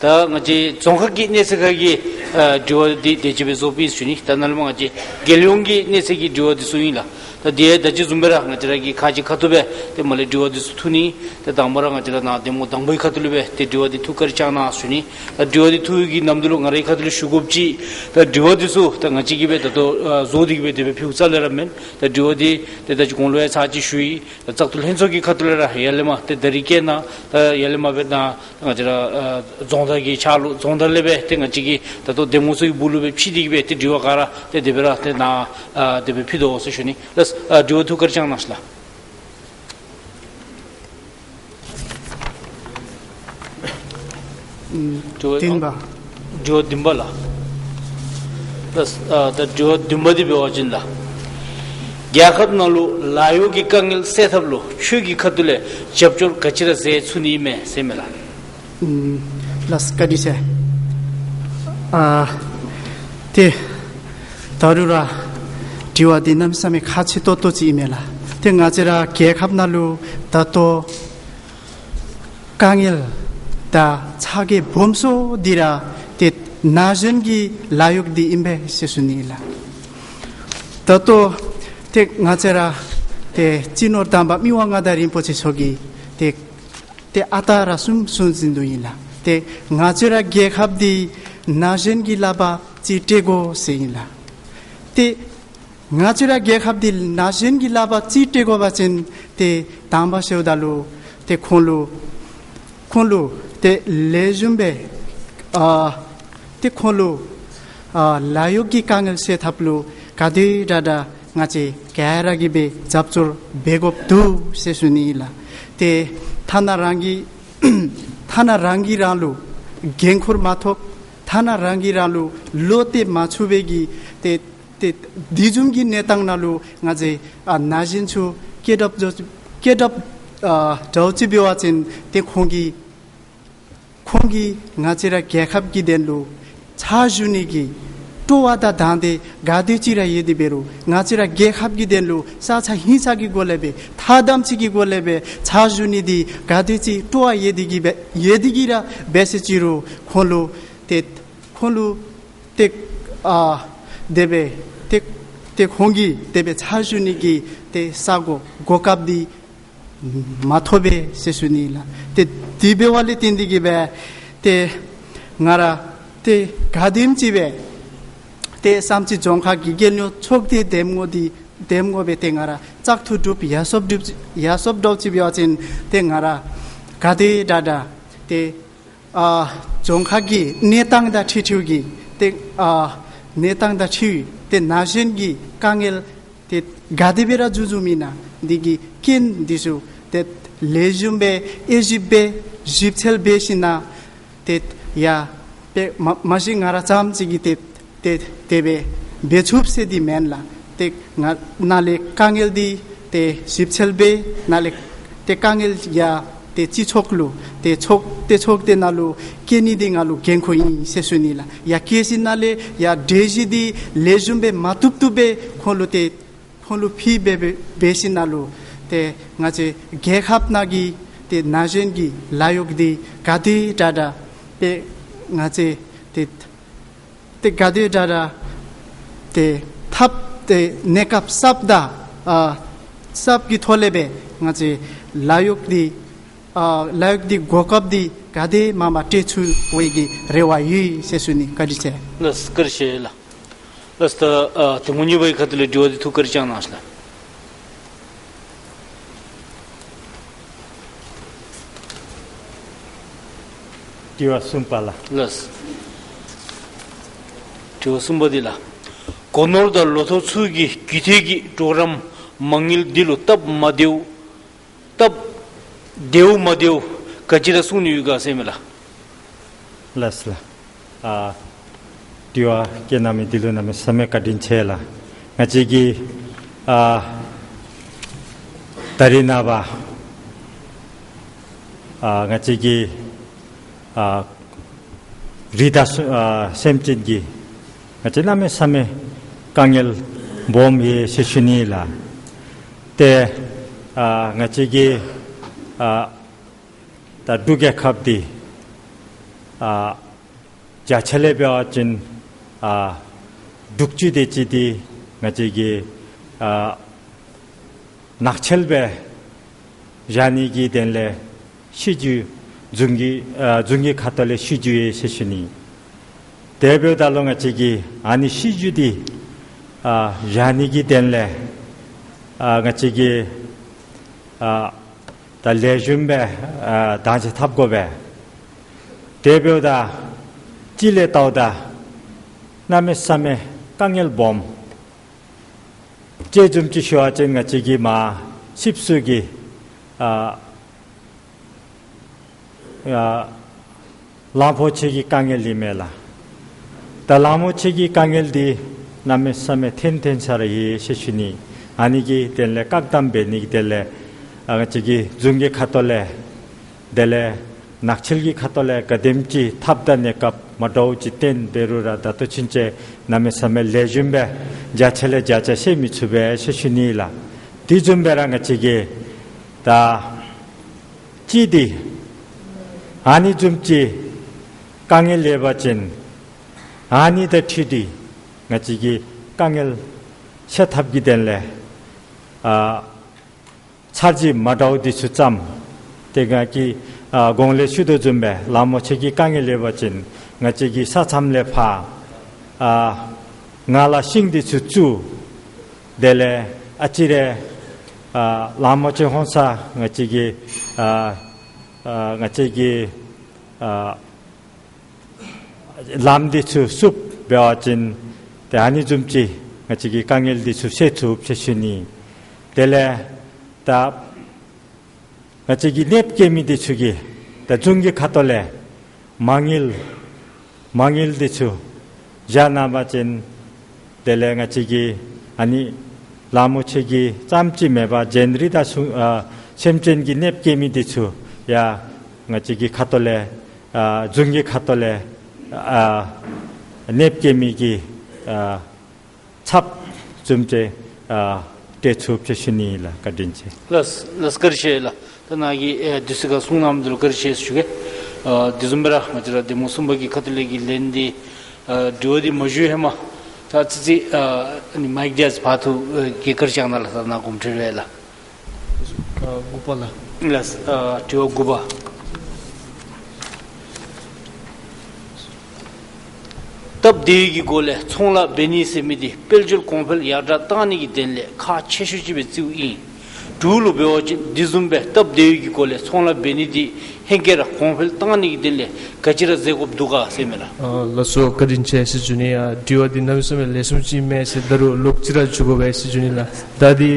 ད་ང་བཅས་རྫོང་ཁག་གི་གནས་ཚད་ཁག་གི་ཨ་དྲི་བ་འདི་དེ་ཅིག་སྦེ་རྫོགས་པས་ཞུ་ནི། ད་ནཱ་ལས་མར་ང་བཅས་རྒྱལ་ཡོངས་ཀྱི་གནས་ཚད་ཀྱི་དྲི་བ་འདི་ཚུ་ཨིན་ལགས། ད་དེ་ད་ཅི་བཟུམ་སྦེ་ར་ང་བཅས་ར་གི་ཁ་གཅིག་ཁ་ཐུག་སྦེ་ཏེ་མར་ལས་དྲི་བ་འདི་ཚུ་ཐུག་ནི། ཏེ་དང་པ་ར་ང་བཅས་ར་ནཱ་གདམ་ངོ་དང་པའི་ཁ་ཐུག་ལས་སྦེ་ཏེ་དྲི་བ་འདི་ཐུགས་ཁར་བཅངས་གནང་ཞུ་ནི། ད་དྲི་བ་འདི་ཐུག་གི་ནམ་དུས་ལུ་ང་རའི་ཁ་ཐུག་ལས་ཞུ་དགོཔ་ཅིག་ད་དྲི་བ་འདི་ཚུ་ད་ང་བཅས་ཀྱིས་སྦེ་ད་ལྟོ་ཨ་བཟོ་སྟེ་གི་སྦེ་དེ་སྦེ་ཕུལཝ་རྩ་ལས་ར་མེན། ད་དྲི་བ་འདི་ཏེ་ད་ཅི་གོང་ལུ་ཡང་ཚར་གཅིག་ཞུ་ཡི། ད་བཙག་འཐུ་ལྷན་ཚོགས་ཀྱི་ཁ་ཐུག་ལས་ར་ཡར་ལས་མར་ཏེ་ད་རིས་སྐད་ནང་ད་ཡར་ལས་མར་སྦེ་ནཱ་ང་བཅས་ར་ཨ་རྫོང་བདག་གི་ཕྱག་ལུ་རྫོང་བདག་ལས་སྦེ་ཏེ་ང་བཅས་ཀྱིས་ད་ལྟོ་གདམ་ངོ་ཚུ་གི་སྦུག་ལུ་སྦེ་ཕྱེ་སྟེ་གི་སྦེ་ཏེ་དྲི་བ་ག་ར་ཏེ་དེ་སྦེ་ར་ཏེ་ནཱ་ཨ་དེ་སྦེ་ཕུལ་དོ་ཟེར་ཞུ་ནི། ལགས་སོ་ཨ་དྲི་བ་ཐུགས་ཁར་བཅངས་གནང་ཞུ་ལགས། ཨུམ་དྲི་བ་བདུན་པ། དྲི་བ་བདུན་པ་ལགས། ལགས་སོ་ཨ་ད་དྲི་བ་བདུན་པ་འདི་འབད་བ་ཅིན་ལགས། རྒྱལ་ཁབ་ནང་ལུ་ལཱ་གཡོག་གི་དཀའ་ངལ་སེལ་ཐབས་ལུ་ཁྱོད་ཀྱི་ཁ་ཐུག་ལས་རྒྱབ་སྐྱོར་ག་ཅི་ར་མཛད་ཚུགས་ནི་ཨིན་མས་ཟེར་མས་ལགས། ཨུམ་ལགས་སོ་བཀའ་དྲིན་ཆེ། ཨ་ཏེ་ད་རུང་ར་དྲི་བ་འདི་གནམ་མེད་ས་མེད་ཁག་ཆེ་ཏོག་ཏོ་ཅིག་ཨིན་མས་ལགས། ཏེ་ང་བཅས་ར་རྒྱལ་ཁབ་ནང་ལུ་ད་ལྟོ་དཀའ་ངལ་དང་ཚ་གྱང་སྦོམ་ཤོས་འདི་ར་ཏེ་ན་གཞོན་གྱི་ལཱ་གཡོག་འདི་ཨིན་པས་ཟེར་ཞུ་ནི་ལགས། ད་ལྟོ་ཏེ་ང་བཅས་ར་ཏེ་སྤྱི་ནོར་དམ་པ་མི་དབང་མངའ་བདག་རིན་པོ་ཆེ་མཆོག་གིས་ཏེ་ཏེ་ཨ་རྟག་ར་གསུངས་གསུངས་ཟིན་དོ་ཨིན་ལགས། ཏེ་ང་བཅས་ར་རྒྱལ་ཁབ་འདི་ན་གཞོན་གྱི་ལག་པར་རྩིས་སྤྲོད་དགོ་ཟེར་ཨིན་ལགས། ཏེ་ང་བཅས་ར་རྒྱལ་ཁབ་འདི་ན་གཞོན་གྱི་ལག་པར་རྩིས་སྤྲོད་དགོ་པ་ཅིན་ཏེ་དང་པ་ཞུཝ་ད་ལུ་ཏེ་ཁོང་ལུ་ཁོང་ལུ་ཏེ་ལེགས་ཤོམ་སྦེ་ཨ་ཏེ་ཁོང་ལུ་ཨ་ལཱ་གཡོག་གི་དཀའ་ངལ་སེལ་ཐབས་ལུ་ག་དེ་དྲག་དྲག་ང་བཅས་ག་ར་གིས་སྦེ་རྒྱབ་སྐྱོར་འབད་དགོཔ་འདུག་ཟེར་ཞུ་ནི་ཨིན་ལགས། ཏེ་ཐ་ན་རང་གི་ཐ་ན་རང་གིས་རང་ལུ་འགན་ཁུར་མ་ཐོབ། ཐ་ན་རང་གིས་རང་ལུ་བློ་གཏད་མ་ཚུགས་པའི་གི་ཏེ་ཏེ་དེ་བཟུམ་གྱི་གནས་སྟངས་ནང་ལུ་ང་བཅས་ཨ་ན་གཞོན་ཚུ་སྐྱེ་གྲབས་སྐྱེ་གྲབས་ཨ་འདྲཝ་ཅིག་འབད་བ་ཅིན་ཏེ་ཁོང་གི་ ཁོང་གིས་ང་བཅས་ར་རྒྱལ་ཁབ་ཀྱི་དོན་ལུ་ཕྱག་ཞུ་ནི་གི་སྤྲོ་བ་དང་དང་འདོད་ག་དེ་ཅིག་ར་ཡོད་དེ་འབད་རུང་ང་བཅས་ར་རྒྱལ་ཁབ་ཀྱི་དོན་ལུ་ས་ཆ་ཧིང་ས་གི་སྒོ་ལས་སྦེ་ཐ་དམ་ཚིག་གི་སྒོ་ལས་སྦེ་ཕྱག་ཞུ་ནི་འདི་ག་དེ་ཅིག་སྤྲོ་བ་ཡོད་དེ་གི་སྦེ་ཡོད་དེ་གི་ར་འབད་ཟེར་ཅི་རུང་ཁོང་ལུ་ཏེ་ཁོང་ལུ་ཏེ་ཨ་དེ་སྦེ་ཏེ་ཏེ་ཁོང་གིས་དེ་སྦེ་ཕྱག་ཞུ་ནི་གི་ཏེ་ས་གོ་གོ་སྐབས་འདི་མ་ཐོབ་པས་ཟེར་ཞུ་ནི་ལགས། ཏེ་དེ་འབདཝ་ལས་བརྟེན་ཏེ་གི་སྦེ་ཏེ་ང་ར་ཏེ་ག་དེམ་ཅིག་སྦེ་ཏེ་བསམ་རྩེ་རྫོང་ཁག་གི་རྒྱལ་ཡོངས་ཚོགས་སྡེ་འདེམས་ངོ་འདི་འདེམས་ངོ་སྦེ་ཏེ་ང་ར་བཙག་འཐུ་གྲུབ་ཡར་སོངམ་གྲུབ་ཡར་སོངམ་གྲུབ་ཅི་འབད་བ་ཅིན་ཏེ་ང་ར་ག་དེ་དྲག་དྲག་ཏེ་ཨ་རྫོང་ཁག་གི་གནས་སྟངས་དང་འཁྲིལ་འཁྲིལཝ་གི་ཏེ་ཨ་གནས་སྟངས་དང་འཁྲིལ་ཏེ་ན་གཞོན་གྱི་དཀའ་ངལ་ཏེ་ག་དེ་སྦེ་ར་འབྱུང་འབྱུངམ་ཨིན་ན་འདི་གི་རྐྱེན་འདི་ཚུ་ཏེ་ལེགས་ཤོམ་སྦེ་དབྱེ་ཞིབ་འབད་ཞིབ་འཚོལ་འབད་ཞིནམ་ལས་ཏེ་ཡ་ཏེ་མ་མ་གཞི་ང་ར་རྐྱངམ་གཅིག་གིས་ཏེ་ཏེ་དེ་སྦེ་འབད་ཚུགས་ཟེར་འདི་མེན་ལགས། ཏེ་ང་ནཱ་ལས་དཀའ་ངལ་འདི་ཏེ་ཞིབ་འཚོལ་འབད་ནཱ་ལས་ཏེ་དཀའ་ངལ་ཡ་ཏེ་སྤྱི་ཚོགས་ལུ་ཏེ་ཚོགས་ཏེ་ཚོགས་སྡེ་ནང་ལུ་བཀལ་ནི་འདི་ང་ལུ་འགན་ཁུར་ཨིན་ཟེར་ཞུ་ནི་ལགས། ཡ་བཀལ་ཞིནམ་ལས་ཡ་གྲོས་གཞི་འདི་ལེགས་ཤོམ་སྦེ་མ་བཏུབ་བཏུབ་སྦེ་ཁོང་ལུ་ཏེ་ཁོང་ལུ་ཕུལ་འབད་འབད་འབད་ཞིནམ་ལས་ཏེ་ང་བཅས་རྒྱལ་ཁབ་ནང་གི་ཏེ་ན་གཞོན་གྱི་ལཱ་གཡོག་འདི་ག་དེ་དྲག་དྲག་སྦེ་ང་བཅས་ཏེ་ཏེ་ག་དེ་དྲག་དྲག་ཏེ་ཐབས་ཏེ་གནས་སྐབས་གསརཔ་དང་ཨ་གསརཔ་གི་ཐོག་ལས་སྦེ་ང་བཅས་ལཱ་གཡོག་འདི་ཨ་ལཱ་གཡོག་འདི་གོ་སྐབས་འདི་ག་དེ་མང་མང་སྤྲོད་ཚུགས་པའི་གི་རེ་བ་ཡོད་ཟེར་ཞུ་ནི། བཀའ་དྲིན་ཆེ། ལགས་བཀའ་དྲིན་ཆེ་ལགས། ལགས་ད་ཨ་དེ་མོ་གཉིས་པའི་ཁ་ཐུག་ལས་དྲི་བ་འདི་ཐུགས་ཁར་བཅངས་གནང་ཤིག་ལགས། དྲི་བ་གསུམ་པ་ལགས། ལགས། དྲི་བ་གསུམ་པ་འདི་ལགས། སྒོ་ནོར་དང་ལོ་ཐོག་ཚུ་གི་རྒུད་འཐུས་ཀྱི་གྲོགས་རམ་མ་དངུལ་འདི་ལུ་སྟབས་མ་བདེཝ་སྟབས་བདེཝ་མ་བདེཝ་ག་ཅི་ར་གསུང་ནི་ཡོད་ག་ཟེར་མས་ལགས། ལགས་ལགས། ཨ་དྲི་བ་བཀོད་གནང་མི་འདི་ལུ་གནམ་མེད་ས་མེད་བཀའ་དྲིན་ཆེ་ལགས། ང་བཅས་ཀྱི་ཨ་ད་རིས་ནངས་པ་ཨ་ང་བཅས་ཀྱི་ཨ་རི་དྭགས་སུ་ཨ་སེམས་ཅན་གྱི་ང་བཅས་གནམ་མེད་ས་མེད་དཀའ་ངལ་སྦོམ་ཡོད་ཟེར་ཞུ་ནི་ལགས། ཏེ་ཨ་ང་བཅས་ཀྱི་ཨ་ད་འབྲུག་རྒྱལ་ཁབ་འདི་ཨ་རྒྱ་ཆེ་ལས་འབད་བ་ཅིན་ཨ་འབྲུག་ཅུང་དེ་ཅིག་འདི་ང་བཅས་ཀྱི་ཨ་ནགས་ཚལ་སྦེ་བཞག་ནི་གི་དོན་ལས་སྲིད་བྱུས་རྫོང་གི་ཨ་རྫོང་གི་ཁ་ཐུག་ལས་སྲིད་བྱུས་ཡོད་ཟེར་ཞུ་ནི། དེ་འབདཝ་ད་ལུ་ང་བཅས་ཀྱིས་ཨ་ནི་སྲིད་བྱུས་འདི་ཨ་བཞག་ནི་གི་དོན་ལས་ཨ་ང་བཅས་ཀྱིས་ཨ་ད་ལེགས་ཤོམ་སྦེ་ཨ་དང་ཅིག་འཐབ་དགོ་པས། དེ་འབདཝ་ད་ཅིག་ལས་བལྟཝ་ད་གནམ་མེད་ས་མེད་དཀའ་ངལ་སྦོམ། དཔྱེ་བཟུམ་ཅིག་ཞུ་བ་ཅིན་ང་བཅས་ཀྱི་མར་ཆིབས་སུ་གི་ཨ་ཨ་གླང་པོ་ཆེ་གི་དཀའ་ངལ་ཨིན་མས་ལགས། ད་གླང་པོ་ཆེ་གི་དཀའ་ངལ་འདི་གནམ་མེད་ས་མེད་ཐོན་ཐོན་ས་ར་ཡོད་ཟེར་ཞུ་ནི། ཨ་ནི་གི་དོན་ལས་བཀག་དམ་འབད་ནི་གི་དོན་ལས་ཨ་ང་བཅས་ཀྱི་རྫོང་གི་ཁ་ཐུག་ལས་དེ་ལས་ནགས་ཚལ་གྱི་ཁ་ཐུག་ལས་ག་དེམ་ཅིག་ཐབས་དང་གནས་སྐབས་མ་འདྲཝ་ཅིག་བཏོན་འབད་རུང་ར་ད་ལྟོ་ཚུན་ཚོད་གནམ་མེད་ས་མེད་ལེགས་ཤོམ་སྦེ་རྒྱ་ཆེ་ལས་རྒྱ་ཆེ་བཤལ་མི་ཚུགས་པས་ཟེར་ཞུ་ནི་ལགས། དེ་བཟུམ་སྦེ་ར་ང་བཅས་ཀྱིས་ད་ཅིག་འདི་ཨ་ནི་བཟུམ་ཅིག་དཀའ་ངལ་ཡོད་པ་ཅིན་ཨ་ནི་དང་འཁྲིལ་ཏེ་ང་བཅས་ཀྱི་དཀའ་ངལ་སེལ་ཐབས་ཀྱི་དོན་ལས་ཨ་འཆར་གཞི་མ་འདྲཝ་འདི་ཚུ་བརྩམས། ཏེ་ང་གིས་ཨ་གོང་ལས་ཞུ་དོ་བཟུམ་སྦེ་གླང་པོ་ཆེ་གི་དཀའ་ངལ་ཡོད་པ་ཅིན་ང་བཅས་ཀྱིས་ས་མཚམས་ལས་ཕར་ཨ་ནཱ་ལས་ཤིང་འདི་ཚུ་བཙུགས། དེ་ལས་ཨ་ཙི་རེ་ཨ་གླང་པོ་ཆེ་འོང་ས་ང་བཅས་ཀྱིས་ཨ་ཨ་ང་བཅས་ཀྱིས་ཨ་ལམ་འདི་ཚུ་བསུབ་འབད་བ་ཅིན་ཏེ་ཨ་ནི་བཟུམ་ཅིག་ང་བཅས་ཀྱི་དཀའ་ངལ་འདི་ཚུ་སེལ་ཚུགས་ཟེར་ཞུ་ནི། དེ་ལས་ད་ང་བཅས་ཀྱི་གནོདཔ་བཀལ་མི་འདི་ཚུ་གིས་ད་རྫོང་གི་ཁ་ཐུག་ལས་མ་དངུལ་མ་དངུལ་འདི་ཚུ་བཞག་གནང་པ་ཅིན་དེ་ལས་ང་བཅས་ཀྱི་ཨ་ནི་གླང་པོ་ཆེ་གི་ཙམ་ཅིག་མེན་པར་གཞན་རི་དྭགས་སུ་ཨ་སེམས་ཅན་གྱི་གནོདཔ་བཀལ་མི་འདི་ཚུ་ཡང་ང་བཅས་ཀྱི་ཁ་ཐུག་ལས་ ཨ་གཞུང་གི་ཁ་ཐུག་ལས་ཨ་གནོདཔ་བཀལ་མི་གི་ཨ་ཚབ་བཟུམ་ཅིག་ཨ་སྤྲོད་ཚུགས་པ་ཅིན་ཞུ་ནི་ལགས། བཀའ་དྲིན་ཆེ། ལགས་ལགས། བཀའ་དྲིན་ཆེ་ལགས། ད་ནཱ་གིས་ཨེ་དུས་ཚོད་ཁར་གསུང་གནང་མི་འདི་ལུ་བཀའ་དྲིན་ཆེ་ཞུ་གེ། ཨ་དེ་བཟུམ་སྦེ་ར་ང་བཅས་ར་འདེམས་ངོ་གསུམ་པ་གི་ཁ་ཐུག་ལས་ཀྱི་ལན་འདི་ཨ་དྲི་བ་འདི་མ་ཞུ་ཧེ་མ་ད་ཙི་ཙི་ཨ་ནི་མའིཀ་འདི་ཡང་ཕར་འཐུ་ཨེ་གི་བཀའ་དྲིན་ཆེ་གནང་ལགས། ད་ནཱ་དགོངསམ་ཁྲེལ་ལགས། ཨ་དགུ་པ་ལགས། ལགས། ཨ་དྲི་བ་དགུ་པ། སྟབས་བདེ་བའི་གི་སྒོ་ལས་ཚོང་ལཱ་འབད་ནི་ཟེར་མི་འདི་དཔལ་འབྱོར་གོང་འཕེལ་ཡར་དྲག་བཏང་ནི་གི་དོན་ལས་ཁག་ཆེ་ཤོས་ཅིག་སྦེ་བརྩིཝ་ཨིན། འབྲུག་ལུ་འབད་བ་ཅིན་དེ་བཟུམ་སྦེ་སྟབས་བདེ་བའི་གི་སྒོ་ལས་ཚོང་ལཱ་འབད་ནི་འདི་ཧེང་སྐལ་ར་གོང་འཕེལ་བཏང་ནི་གི་དོན་ལས་ག་ཅི་ར་མཛད་དགོཔ་འདུག་ག་ཟེར་མས་ལགས། ཨ་ལགས་སོ། བཀའ་དྲིན་ཆེ་ཟེར་ཞུ་ནི། ཨ་དྲི་བ་འདི་གནམ་མེད་ས་མེད་ལེགས་ཤོམ་ཅིག་མས་ཟེར། ད་རུང་ལོག་ཅི་ར་འགྱོ་དགོ་པས་ཟེར་ཞུ་ནི་ལགས། ད་འདི་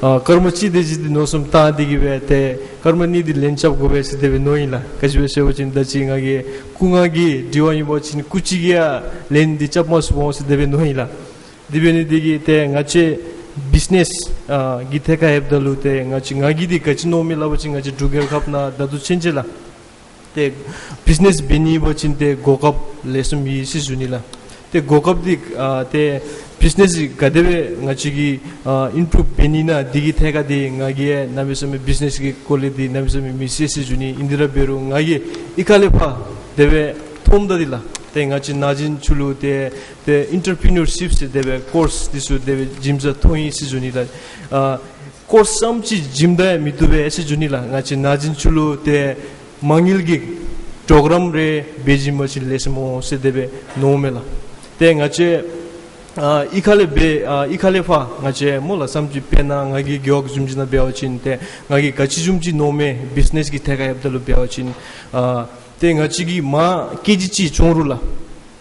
ཨ་སྐར་མ་གཅིག་དེ་ཅིག་འདི་མནོ་བསམ་བཏང་སྟེ་གི་སྦེ་ཏེ་སྐར་མ་གཉིས་འདི་ལན་རྐྱབ་དགོ་པས་ཟེར་དེ་སྦེ་མནོཝ་ཨིན་ལགས། ག་ཅི་སྦེ་ཟེར་བ་ཅིན་ད་ཅི་ང་གིས་སྐུ་ངོ་གི་དྲི་བ་ཨིན་པ་ཅིན་སྐུ་མཁྱེན་གྱིས་ཡང་ལན་འདི་རྐྱབ་མ་ཚུགས་འོང་ཟེར་དེ་སྦེ་མནོཝ་ཨིན་ལགས། དེ་འབད་ནི་འདི་གིས་ཏེ་ང་བཅས་བིཛ་ནེས་ཨ་གི་ཐད་ཁར་ཡོདཔ་ད་ལུ་ཏེ་ང་བཅས་ང་གིས་འདི་ག་ཅི་མནོཝ་མས་སླབ་པ་ཅིན་ང་བཅས་འབྲུག་རྒྱལ་ཁབ་ནང་ད་ལྟོ་ཚུན་ཚོད་ལགས། ཏེ་བིཛ་ནེས་འབད་ནི་ཨིན་པ་ཅིན་ཏེ་གོ་སྐབས་ལེགས་ཤོམ་ཡོད་ཟེར་ཞུ་ནི་ལགས། ཏེ་གོ་སྐབས་འདི་ཨ་ཏེ་བིཛ་ནེས་ག་དེ་སྦེ་ང་བཅས་ཀྱིས་ཨ་ཨིམ་པྲུབ་འབད་ནི་ཨིན་ན་འདི་གི་ཐད་ཁར་འདི་ང་གིས་གནམ་མེད་ས་མེད་བིཛ་ནེས་ཀྱི་སྐོར་ལས་འདི་གནམ་མེད་ས་མེད་མི་ཤེས་ཟེར་ཞུ་ནི། ཨིན་དེ་ར་འབད་རུང་ང་གིས་གཡུས་ཁ་ལས་ཕར་དེ་སྦེ་མཐོངམ་ད་འདི་ལགས། ཏེ་ང་བཅས་ན་གཞོན་ཚུ་ལུ་ཏེ་ཏེ་ཨིན་ཊར་པི་ནར་ཤིབ་ཟེར་དེ་སྦེ་ཀོརསི་འདི་ཚུ་དེ་སྦེ་བྱིནམ་ས་མཐོང་ཡི་ཟེར་ཞུ་ནི་ལགས། ཨ་ཀོརསི་ཙམ་ཅིག་བྱིནམ་ད་ཡང་མི་བཏུབ་པས་ཟེར་ཞུ་ནི་ལགས། ང་བཅས་ན་གཞོན་ཚུ་ལུ་ཏེ་མ་དངུལ་གྱི་པྲོ་གརམ་རེ་འབད་བྱིན་པ་ཅིན་ལེགས་ཤོམ་འོང་ཟེར་དེ་སྦེ་མནོཝ་མས་ལགས། ཏེ་ང་བཅས་ཨ་གཡུས་ཁ་ལས་འབད་ཨ་གཡུས་ཁ་ལས་ཕར་ང་བཅས་སྨོ་ལགས་བསམ་ཅིག་དཔེར་ན་ང་གིས་རྒེད་འོག་བཟུམ་ཅིག་ནང་འབད་བ་ཅིན་ཏེ་ང་གིས་ག་ཅི་བཟུམ་ཅིག་མནོཝ་མས་བིཛ་ནེས་ཀྱི་ཐད་ཁར་ཡོདཔ་ད་ལུ་འབད་བ་ཅིན་ཨ་ཏེ་ང་བཅས་ཀྱིས་མར་ཀེ་ཇི་གཅིག་བཙོང་རུང་ལགས།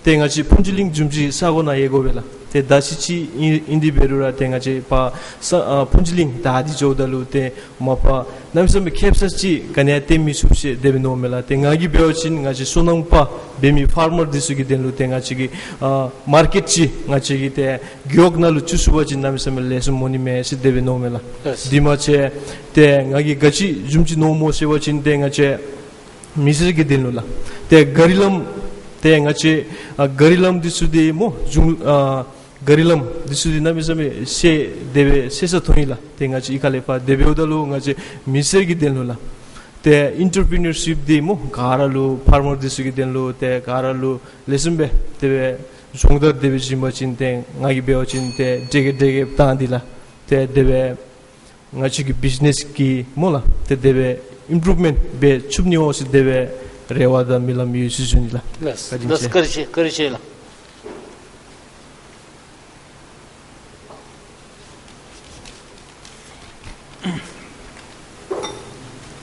ཏེ་ང་བཅས་ཕུན་ཚོགས་གླིང་བཟུམ་ཅིག་ས་གོ་ནང་ཡོད་དགོ་པས་ལགས། ཏེ་ད་ཅི་ཅིག་ཨིན་ཨིན་དེ་འབད་རུང་ར་ཏེ་ང་བཅས་ཕར་ས་ཨ་ཕུན་ཚོགས་གླིང་ད་འདི་འགྱོཝ་ད་ལུ་ཏེ་མ་པ་གནམ་མེད་ས་མེད་ཁེབ་ས་ཅིག་ག་ནི་ཡང་སྟོན་མི་ཚུགས་ཟེར་དེ་སྦེ་མནོཝ་མས་ལགས། ཏེ་ང་གིས་འབད་བ་ཅིན་ང་བཅས་སོ་ནམ་པ་འབད་མི་ཕར་མར་འདི་ཚུ་གི་དོན་ལུ་ཏེ་ང་བཅས་ཀྱིས་ཨ་མར་ཀེཊ་ཅིག་ང་བཅས་ཀྱིས་ཏེ་རྒེད་འོག་ནང་ལུ་བཙུགས་ཚུགས་པ་ཅིན་གནམ་མེད་ས་མེད་ལེགས་ཤོམ་འོང་ནི་མས་ཟེར་དེ་སྦེ་མནོཝ་མས་ལགས། ལགས། དེ་མ་ཚད་ཏེ་ང་གིས་ག་ཅི་བཟུམ་ཅིག་མནོཝ་སྨོ་ཟེར་བ་ཅིན་ཏེ་ང་བཅས་མི་སེར་གྱི་དོན་ལུ་ལགས། ཏེ་ག་རི་ལམ་ཏེ་ང་བཅས་ཨ་ག་རི་ལམ་འདི་ཚུ་འདི་སྨོ་གཞུང་ཨ་ག་རི་ལམ་འདི་ཚུ་འདི་གནམ་མེད་ས་མེད་ཤེས་དེ་སྦེ་ཤེས་ས་མཐོང་ཡི་ལགས། ཏེ་ང་བཅས་གཡུས་ཁ་ལས་ཕར་དེ་འབདཝ་ད་ལུ་ང་བཅས་མི་སེར་གྱི་དོན་ལུ་ལགས། ཏེ་ཨིན་ཊར་པི་ནར་ཤིབ་འདི་སྨོ་ག་ར་ལུ་ཕར་མར་འདི་ཚུ་གི་དོན་ལུ་ཏེ་ག་ར་ལུ་ལེགས་ཤོམ་སྦེ་དེ་སྦེ་སྦྱོང་བརྡར་དེ་སྦེ་བྱིན་པ་ཅིན་ཏེ་ང་གིས་འབད་བ་ཅིན་ཏེ་དྲག་གི་དྲག་གི་བཏང་འདི་ལགས། ཏེ་དེ་སྦེ་ང་བཅས་ཀྱི་བིཛ་ནེས་ཀྱི་སྨོ་ལགས་ཏེ་དེ་སྦེ་ཨིམ་པྲུབ་མེནཊ་འབད་ཚུགས་ནི་འོང་ཟེར་དེ་སྦེ་རེ་བ་དང་སྨོན་ལམ་ཡོད་ཟེར་ཞུ་ནི་ལགས། ལགས། བཀའ་དྲིན་ཆེ། ལགས། བཀའ་དྲིན་ཆེ། བཀའ་དྲིན་ཆེ་ལགས།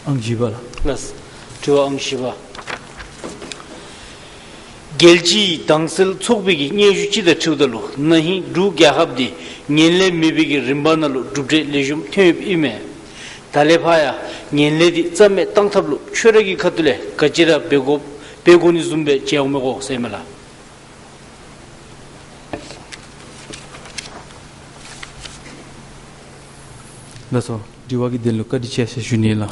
ཨང་བཞི་པ་ལགས། ལགས། དྲི་བ་ཨང་བཞི་པ། རྒྱལ་སྤྱིའི་དྭངས་གསལ་ཚོགས་པའི་གི་སྙན་ཞུ་ཅིག་དང་འཁྲིལཝ་ད་ལུ་ན་ཧིང་འབྲུག་རྒྱལ་ཁབ་འདི་ངན་ལྷད་མེད་པའི་གི་རིམ་པ་ནང་ལུ་གྲུབ་འབྲས་ལེགས་ཤོམ་ཐོན་ཡོདཔ་ཨིན་མས། ད་ལས་ཕར་ཡང་ངན་ལྷད་འདི་རྩ་མེད་བཏང་ཐབས་ལུ་ཁྱོད་ར་གི་ཁ་ཐུག་ལས་ག་ཅི་ར་འབད་དགོ་འབད་དགོ་ནི་བཟུམ་སྦེ་མཇལཝ་མས་གོ་ཟེར་མས་ལགས། ལགས་སོ། དྲི་བ་གི་དོན་ལུ་བཀའ་དྲིན་ཆེ་ཟེར་ཞུ་ནི་ལགས།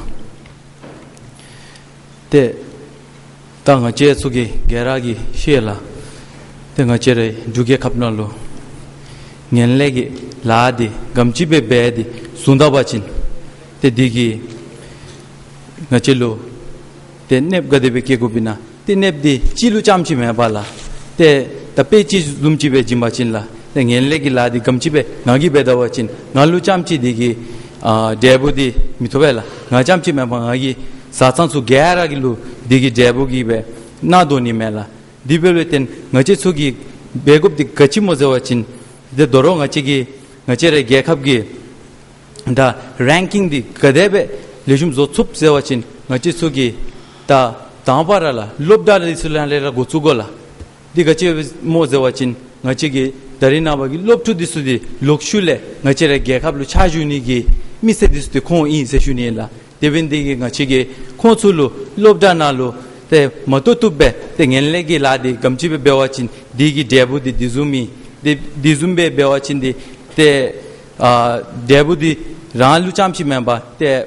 ཏེ་ད་ང་བཅས་ཚུ་གི་ག་ར་གིས་ཤེས་ལགས། ཏེ་ང་བཅས་རའི་འབྲུག་རྒྱལ་ཁབ་ནང་ལུ་ངན་ལྷད་ཀྱི་ལཱ་འདི་ག་དེམ་ཅིག་སྦེ་འབད་དེ་བཟུང་ད་པ་ཅིན་ཏེ་འདི་གིས་ང་བཅས་ལུ་ཏེ་གནོདཔ་ག་དེ་སྦེ་བཀལ་དགོཔ་ཨིན་ན། ཏེ་གནོདཔ་འདི་གཅིག་ལུ་རྐྱངམ་ཅིག་མེན་པར་ལགས། ཏེ་ད་དཔེ་ཅིག་བཟུམ་ཅིག་སྦེ་བྱིན་པ་ཅིན་ལགས། ཏེ་ངན་ལྷད་ཀྱི་ལཱ་འདི་ག་དེམ་ཅིག་སྦེ་ང་གིས་འབད་ད་པ་ཅིན་ང་ལུ་རྐྱངམ་ཅིག་འདི་གི་ཨ་འབྲས་བུ་འདི་མི་ཐོབ་པས་ལགས། ང་རྐྱངམ་ཅིག་མེན་པར་ང་གི་བཟའ་ཚང་ཚུ་ག་ར་གི་ལུ་འདི་གི་འབྲས་བུ་གི་སྦེ་གནང་དོ་ནི་མས་ལགས། དེ་འབདཝ་ལས་བརྟེན་ང་བཅས་ཚུ་གིས་འབད་དགོཔ་འདི་ག་ཅི་སྨོ་ཟེར་བ་ཅིན་ཏེ་དོ་རུང་ང་བཅས་ཀྱི་ང་བཅས་རའི་རྒྱལ་ཁབ་ཀྱི་ད་རེང་ཀིང་འདི་ག་དེ་སྦེ་ལེགས་ཤོམ་བཟོ་ཚུགསཔ་ཟེར་བ་ཅིན་ང་བཅས་ཚུ་གིས་ད་དང་པ་ར་ལགས་སློབ་གྲྭ་འདི་ཚུ་ལས་ར་འགོ་བཙུགས་དགོ་ལགས། འདི་ག་ཅི་སྦེ་སྨོ་ཟེར་བ་ཅིན་ང་བཅས་ཀྱི་ད་རིས་ནངས་པ་གི་སློབ་ཕྲུག་འདི་ཚུ་འདི་ལོག་ཤུལ་ལས་ང་བཅས་རའི་རྒྱལ་ཁབ་ལུ་ཕྱག་ཞུ་ནི་གི་མི་སེར་འདི་ཚུ་འདི་ཁོང་ཨིན་ཟེར་ཞུ་ནི་ལགས། དེ་འབད་ནི་འདི་གིས་ང་བཅས་ཀྱིས་ཁོང་ཚུ་ལུ་སློབ་གྲྭ་ནང་ལུ་ཏེ་མ་གཏོགས་བཏུབ་པས། ཏེ་ངན་ལྷད་ཀྱི་ལཱ་འདི་ག་དེམ་ཅིག་སྦེ་འབད་བ་ཅིན་འདི་གི་འབྲས་བུ་འདི་འདི་བཟུམ་ཨིན། ཏེ་འདི་བཟུམ་སྦེ་འབད་བ་ཅིན་འདི་ཏེ་ཨ་འབྲས་བུ་འདི་རང་ལུ་རྐྱངམ་ཅིག་མེན་པར་ཏེ་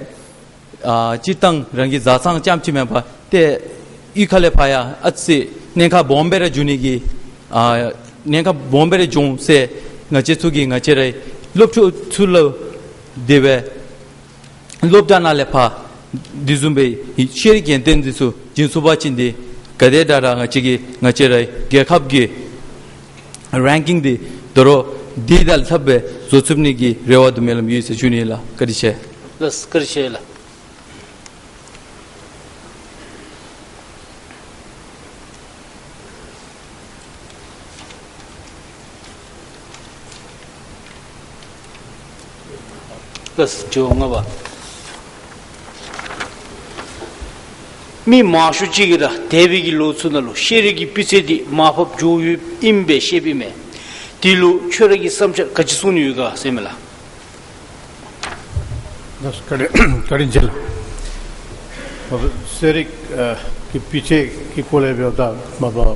ཨ་སྤྱིར་བཏང་རང་གི་བཟའ་ཚང་རྐྱངམ་ཅིག་མེན་པར་ཏེ་ གཡུས་ཁ་ལས་ཕར་ཡང་ཨ་ཙི་ཉེན་ཁ་སྦོམ་སྦེ་ར་འབྱུང་ནི་གི་ཨ་ཉེན་ཁ་སྦོམ་སྦེ་ར་འབྱུང་ཟེར་ང་བཅས་ཚུ་གིས་ང་བཅས་རའི་སློབ་ཕྲུག་ཚུ་ལུ་དེ་སྦེ་སློབ་གྲྭ་ནང་ལས་ཕར་དེ་བཟུམ་སྦེ་ཤེས་རིག་གི་ཡོན་ཏན་འདི་ཚུ་སྦྱིན་ཚུགས་པ་ཅིན་དེ་ག་དེ་དྲག་དྲག་ང་བཅས་ཀྱི་ང་བཅས་རའི་རྒྱལ་ཁབ་ཀྱི་རེང་ཀིང་འདི་དོ་རུང་དེ་དང་ལྷགཔ་སྦེ་བཟོ་ཚུགས་ནི་གི་རེ་བ་དང་སྨོན་ལམ་ཡོད་ཟེར་ཞུ་ནི་ལགས། བཀའ་དྲིན་ཆེ། ལགས་བཀའ་དྲིན་ཆེ་ལགས། ལགས་དྲི་བ་ལྔ་པ། མི་མང་ཤོས་ཅིག་གིས་ར་འདས་པའི་གི་ལོ་ཚུ་ནང་ལུ་ཤེས་རིག་གི་སྤུས་ཚད་འདི་མར་ཕབ་འགྱོ་ཡོདཔ་ཨིན་པས་ཤེསཔ་ཨིན་མས། དེ་ལུ་ཁྱོད་ར་གི་བསམ་འཆར་ག་ཅི་གསུང་ནི་ཡོད་ག་ཟེར་མས་ལགས། ལགས་བཀའ་དྲིན་བཀའ་དྲིན་ཆེ་ལགས། ཤེས་རིག་ཨ་གི་སྤུས་ཚད་ཀྱི་སྐོར་ལས་འབདཝ་ད་མ་པ་ང་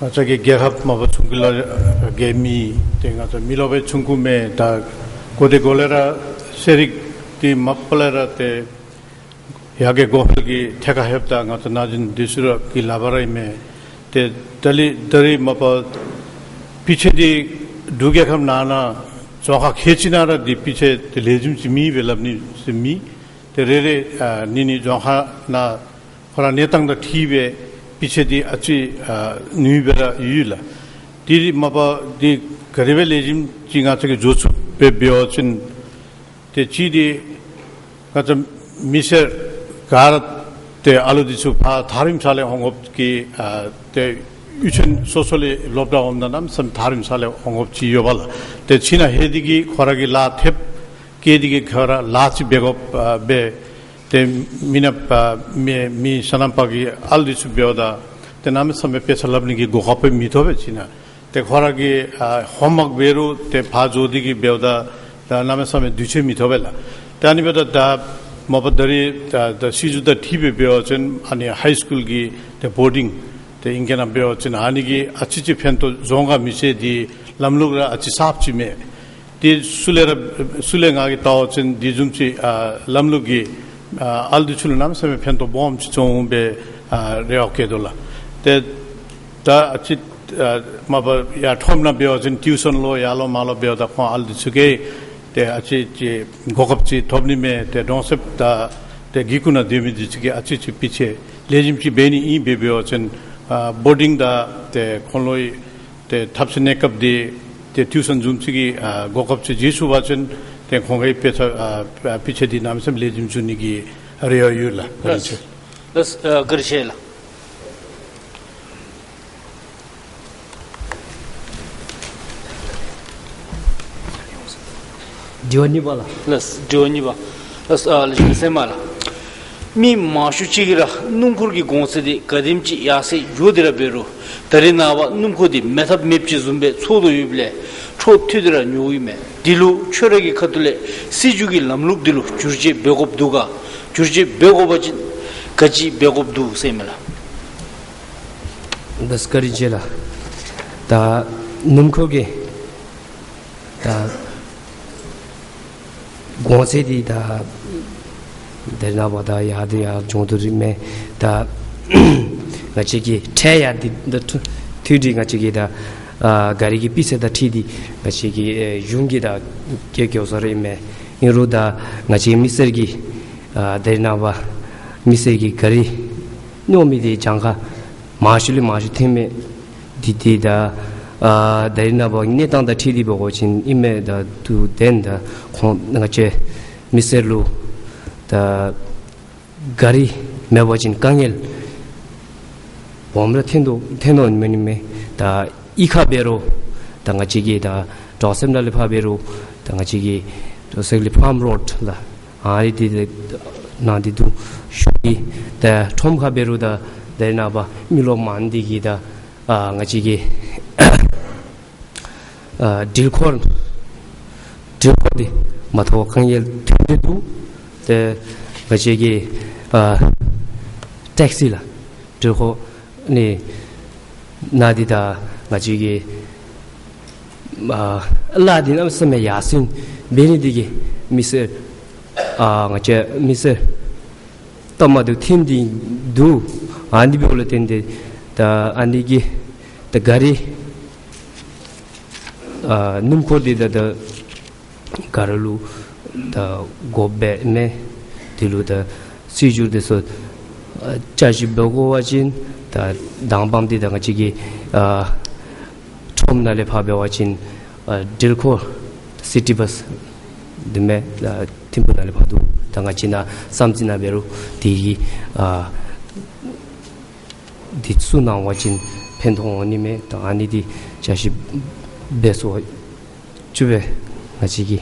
བཅས་ཀྱི་རྒྱལ་ཁབ་མ་པ་ཆུང་ཀུ་ལས་ར་རྒྱལ་མི་ཏེ་ང་བཅས་མི་རློབས་སྦེ་ཆུང་ཀུ་མས། ད་གོ་དེ་གོ་ལས་ར་ཤེས་རིག་འདི་མ་པ་ལས་ར་ཏེ་ཡར་རྒྱས་གོང་འཕེལ་གྱི་ཐད་ཁར་ལྷོདཔ་ད་ང་བཅས་ན་གཞོན་འདི་ཚུ་ར་གི་ལག་པར་ར་ཨིན་མས། ཏེ་ད་ལས་ད་རེས་མ་པ་སྤུས་ཚད་འདི་འབྲུག་རྒྱལ་ཁབ་ནང་ན་རྫོང་ཁག་ཁལ་གཅིག་ནང་ར་འདི་སྤུས་ཚད་འདི་ལེགས་ཤོམ་ཅིག་མེད་པས་སླབ་ནི་ཟེར་མེད། ཏེ་རེ་རེ་ཨ་ནི་ནི་རྫོང་ཁག་ནང་ཁོ་ར་གནས་སྟངས་དང་འཁྲིལ་སྦེ་སྤུས་ཚད་འདི་ཨ་ཙི་ཨ་ནུས་སྦེ་ར་ཡོད་ལགས། དེ་མ་པ་འདི་ག་དེ་སྦེ་ལེགས་ཤོམ་ཅིག་ང་བཅས་ཀྱིས་བཟོ་ཚུགས་པས་འབད་བ་ཅིན་ཏེ་གཅིག་འདི་ང་བཅས་མི་སེར་ག་ར་ཏེ་ཨ་ལུ་འདི་ཚུ་ཕར་ཐག་རིང་ས་ལས་འོང་དགོཔ་གི་ཨ་ཏེ་གཡུས་ཚན་སོ་སོ་ལས་སློབ་གྲྭ་འོངམ་ད་གནམ་མེད་ས་མེད་ཐག་རིང་ས་ལས་འོང་དགོཔ་ཅིག་ཡོད་པས་ལགས། ཏེ་ཕྱི་ནང་ལྷོད་དེ་གིས་ཁོ་ར་གི་ལཱ་ཐེབས་བཀལ་དེ་གིས་ཁོ་ར་ལཱ་ཅིག་འབད་དགོཔ་ཨ་འབད་ཏེ་མི་ནགཔ་མི་མི་སོ་ནམ་པ་གི་ཨ་ལུ་འདི་ཚུ་འབདཝ་ད་ཏེ་གནམ་མེད་ས་མེད་དཔེ་ཆ་ལྷབ་ནི་གི་གོ་སྐབས་སྦེ་མི་ཐོབ་པས་ཕྱི་ནང་། ཏེ་ཁོ་ར་གི་ཨ་ཧོམ་ཝརཀ་འབད་རུང་ཏེ་ཕར་འགྱོ་དེ་གིས་འབདཝ་ད་ད་གནམ་མེད་ས་མེད་དུས་ཚོད་མི་ཐོབ་པས་ལགས། ཏེ་ཨ་ནི་འབདཝ་ད་ད་མ་པ་ད་རེས་ད་ད་སྲིད་བྱུས་དང་འཁྲིལ་སྦེ་འབད་བ་ཅིན་ཨ་ནི་ཧའི་སི་ཀུལ་གྱི་ཏེ་བོར་ཌིང་ཏེ་ཨིང་སྐད་ནང་འབད་བ་ཅིན་ཨ་ནི་གིས་ཨ་ཙི་ཅིག་ཕན་ཐོགས་འབྱུང་ག་མི་ཤེས། ཏེ་ལམ་ལུགས་ར་ཨ་ཙི་གསརཔ་ཅིག་མས། ཏེ་ཚུ་ལས་ར་ཚུ་ལས་ང་གིས་བལྟ་བ་ཅིན་དེ་བཟུམ་ཅིག་ཨ་ལམ་ལུགས་ཀྱིས་ཨ་ཨ་ལུ་འདི་ཚུ་ལུ་གནམ་མེད་ས་མེད་ཕན་ཐོགས་སྦོམ་ཅིག་འབྱུང་འོང་པའི་ཨ་རེ་བ་བསྐྱེད་དོ་ལགས། ཏེ་ད་ཨ་ཙི་ཨ་མ་པ་ཡར་ཁྲོམ་ནང་འབད་བ་ཅིན་ཊིའུ་ཤཱན་ལུ་ཡར་ལུ་མར་ལུ་འབདཝ་ད་ཁོང་ཨ་ལུ་འདི་ཚུ་གིས་ཏེ་ཨ་ཙི་ཅིག་གོ་སྐབས་ཅིག་ཐོབ་ནི་མས། ཏེ་གྲོང་གསེབ་དང་ཏེ་གི་ཁུག་ནང་སྡོད་མི་འདི་ཚུ་གིས་ཨ་ཙི་ཅིག་སྤུས་ཚད་ལེགས་ཤོམ་ཅིག་འབད་ནི་ཨིན་པས། འབད་བ་ཅིན་ཨ་བོར་ཌིང་དང་ཏེ་ཁོང་ལུ་ཏེ་ཐབས་ཤེས་གནས་སྐབས་འདི་ཏེ་ཊིའུ་ཤཱན་བཟུམ་ཅིག་གི་ཨ་གོ་སྐབས་ཅིག་བྱིན་ཚུགས་པ་ཅིན་ཏེ་ཁོང་གི་དཔེ་ཆ་ཨ་ཨ་སྤུས་ཚད་འདི་གནམ་མེད་ས་མེད་ལེགས་ཤོམ་འགྱོ་ནི་གི་རེ་བ་ཡོད་ལགས། ལགས་ལགས། ཨ་བཀའ་དྲིན་ཆེ་ལགས། དྲི་བ་གཉིས་པ་ལགས། ལགས་དྲི་བ་གཉིས་པ། ལགས་ཨ་ལེགས་ཤོམ་གསན་མས་ལགས། མི་མང་ཤོས་ཅིག་གིས་ར་སྣུམ་འཁོར་གྱི་གོང་ཚད་འདི་ག་དེམ་ཅིག་ཡར་སེང་འགྱོ་སྟེ་ར་འབད་རུང་ད་རེས་ནངས་པ་སྣུམ་འཁོར་འདི་མེད་ཐབས་མེདཔ་ཅིག་བཟུམ་སྦེ་ཚོར་དོ་ཡོདཔ་ལས་འཕྲོ་མཐུད་དེ་ར་ཉོཝ་ཨིན་མས། འདི་ལུ་ཁྱོད་ར་གི་ཁ་ཐུག་ལས་སྲིད་བྱུས་ཀྱི་ལམ་ལུགས་འདི་ལུ་བསྒྱུར་བཅོས་འབད་དགོཔ་འདུག་ག། བསྒྱུར་བཅོས་འབད་དགོ་པ་ཅིན་ག་ཅི་འབད་དགོཔ་འདུག་ཟེར་མས་ལགས། ལགས་བཀའ་དྲིན་ཆེ་ལགས། ད་སྣུམ་འཁོར་གྱི་ད་གོང་ཚད་འདི་ད་ད་རེས་ནངས་པ་ད་ཡར་དང་ཡར་འགྱོ་དོ་ར་ཨིན་མས། ད་ང་བཅས་ཀྱི་ཁྲལ་ཡར་འདི་ད་མཐུད་དེ་ང་བཅས་ཀྱི་ད་ཨ་གཱ་རི་གི་སྤུས་ཚད་དང་འཁྲིལ་ཏེ་ང་བཅས་ཀྱི་ཨེ་གཞུང་གིས་ད་ཁྲལ་བཀལ་དོ་ར་ཨིན་མས། ཨིན་རུང་ད་ང་བཅས་མི་སེར་གྱིས་ཨ་ད་རེས་ནངས་པ་མི་སེར་གྱིས་གཱ་རི་རྙོག་མི་འདི་གྱངས་ཁ་མང་ཤོས་ལས་མང་ཤོས་ཐོན་མས། འདི་འདི་ད་ཨ་ད་རེས་ནངས་པ་གནས་སྟངས་དང་འཁྲིལ་ཏེ་འབད་དགོ་པ་ཅིན་ཨིན་མས། ད་དུས་དེ་ད་ཁོང་ང་བཅས་མི་སེར་ལུ་ད་གཱ་རི་མེད་པ་ཅིན་དཀའ་ངལ་སྦོམ་ར་ཐོན་དོ་ཐོན་དོ་མེན་མས། ད་གཡུས་ཁར་འབད་རུང་ད་ང་བཅས་ཀྱི་ད་གྲོང་གསེབ་ནང་ལས་ཕར་འབད་རུང་ད་ང་བཅས་ཀྱི་གྲོང་གསེབ་ལས་ཕཱམ་རོཌ་ལགས། ཨ་རི་འདི་ནང་འདི་འདུག་ཤུལ་གྱི་ད་ཁྲོམ་ཁར་འབད་རུང་ད་ད་རེས་ནངས་པ་མི་རློབས་མང་འདི་གིས་ད་ཨ་ང་བཅས་ཀྱི་ཨ་འགྲུལ་འཁོར་འགྲུལ་འཁོར་འདི་མ་ཐོབ་དཀའ་ངལ་ཐོན་ཏེ་འདུག། ཏེ་ང་བཅས་ཀྱི་ཨ་ཊེག་སི་ལགས། འགྲུལ་འཁོར་ནི་ནང་འདི་ད་ང་བཅས་ཀྱི་ཨ་གླ་འདི་གནམ་མེད་ས་མེད་ཡར་སེང་འབད་ནི་འདི་གིས་མི་སེར་ཨ་ང་བཅས་མི་སེར་ ལྟ་མ་འདུག་ཐིམ་སྟེ་འདུག། ཨ་ནི་འབདཝ་ལས་བརྟེན་ཏེ་ད་ཨ་ནི་གི་ད་ག་རི་ཨ་སྣུམ་འཁོར་འདི་ད་ད་ག་ར་ལུ་ད་དགོཔ་འབད་མས། དེ་ལུ་ད་སྲིད་བྱུས་འདི་ཚུ་ཨ་བསྐྱར་ཞིབ་འབད་དགོ་པ་ཅིན་ད་དང་པམ་འདི་ད་ང་བཅས་ཀྱི་ཨ་ཁྲོམ་ནང་ལས་ཕར་འབད་བ་ཅིན་ཨ་འགྲུལ་འཁོར་སི་ཊི་བཱསི་འདི་མས། ཨ་ཐིམ་ཕུག་ནང་ལས་ཕར་འདུག། ད་ང་བཅས་ནཱ་བསམ་རྩེ་ནང་འབད་རུང་དེ་གི་ཨ་འདི་ཚུ་གནང་བ་ཅིན་ཕན་ཐོགས་འོང་ནི་མས། ད་ཨ་ནི་འདི་བསྐྱར་ཞིབ་འབད་ཚུགས་པ་ཅིན་ང་བཅས་ཀྱི་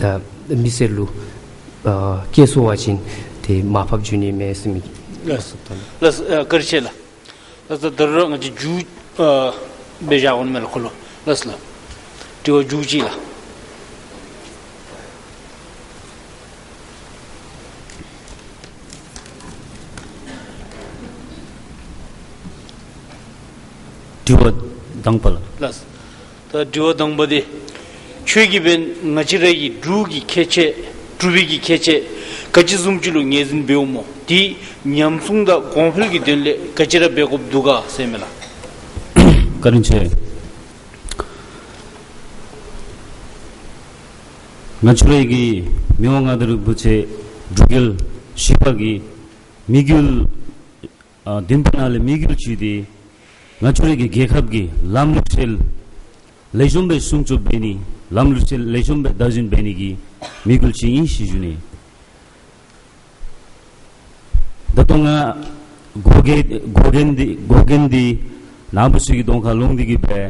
ད་མི་སེར་ལུ་ཨ་སྐྱེལ་ཚུགས་པ་ཅིན་དེ་མར་ཕབ་འགྱོ་ནི་མས་ཟེར་མི། ལགས་སོ། ལགས་སོ། ཨ་བཀའ་དྲིན་ཆེ་ལགས། ལགས་སོ། ད་རུང་ང་བཅས་མཇུག་ཨ་འབད་བཞག་འོང་མས་ལགས་ཁོ་ལུ། ལགས་སོ་ལགས། དྲི་བ་མཇུག་ཅིག་ལགས། དྲི་བ་དང་པ་ལགས། ལགས་སོ། ད་དྲི་བ་དང་པ་འདི་ཁྱོད་ཀྱིས་འབདན་ང་བཅས་ར་གི་འབྲུག་གི་ཁྱད་ཆོས་འབྲུག་པའི་གི་ཁྱད་ཆོས་ག་ཅི་བཟུམ་ཅིག་ལུ་ངོས་འཛིན་འབདཝ་སྨོ། དེ་ཉམས་སྲུང་དང་གོང་འཕེལ་གྱི་དོན་ལས་ག་ཅི་ར་འབད་དགོཔ་འདུག་ག་ཟེར་མས་ལགས། བཀའ་དྲིན་ཆེ། ང་བཅས་ར་གི་མི་དབང་མངའ་བདག་རིན་པོ་ཆེ་འབྲུག་རྒྱལ་བཞི་པ་གི་དམིགས་ཡུལ་ཨ་བདུན་པ་ནང་ལས་དམིགས་ཡུལ་གཅིག་འདི་ང་བཅས་ར་གི་རྒྱལ་ཁབ་ཀྱི་ལམ་ལུགས་སྲོལ་ལེགས་ཤོམ་སྦེ་སྲུང་སྐྱོབ་འབད་ནི་ལམ་ལུགས་སྲོལ་ལེགས་ཤོམ་སྦེ་བདག་འཛིན་འབད་ནི་གི་དམིགས་ཡུལ་ཅིག་ཨིན་ཟེར་ཞུ་ནི། ད་ལྟོ་ང་འགོག་རྐྱེན་འགོག་རྐྱེན་འདི་འགོག་རྐྱེན་འདི་ནཱ་བུ་ཚུ་གི་གདོང་ཁར་ལོང་སྟེ་གིས་སྦེ་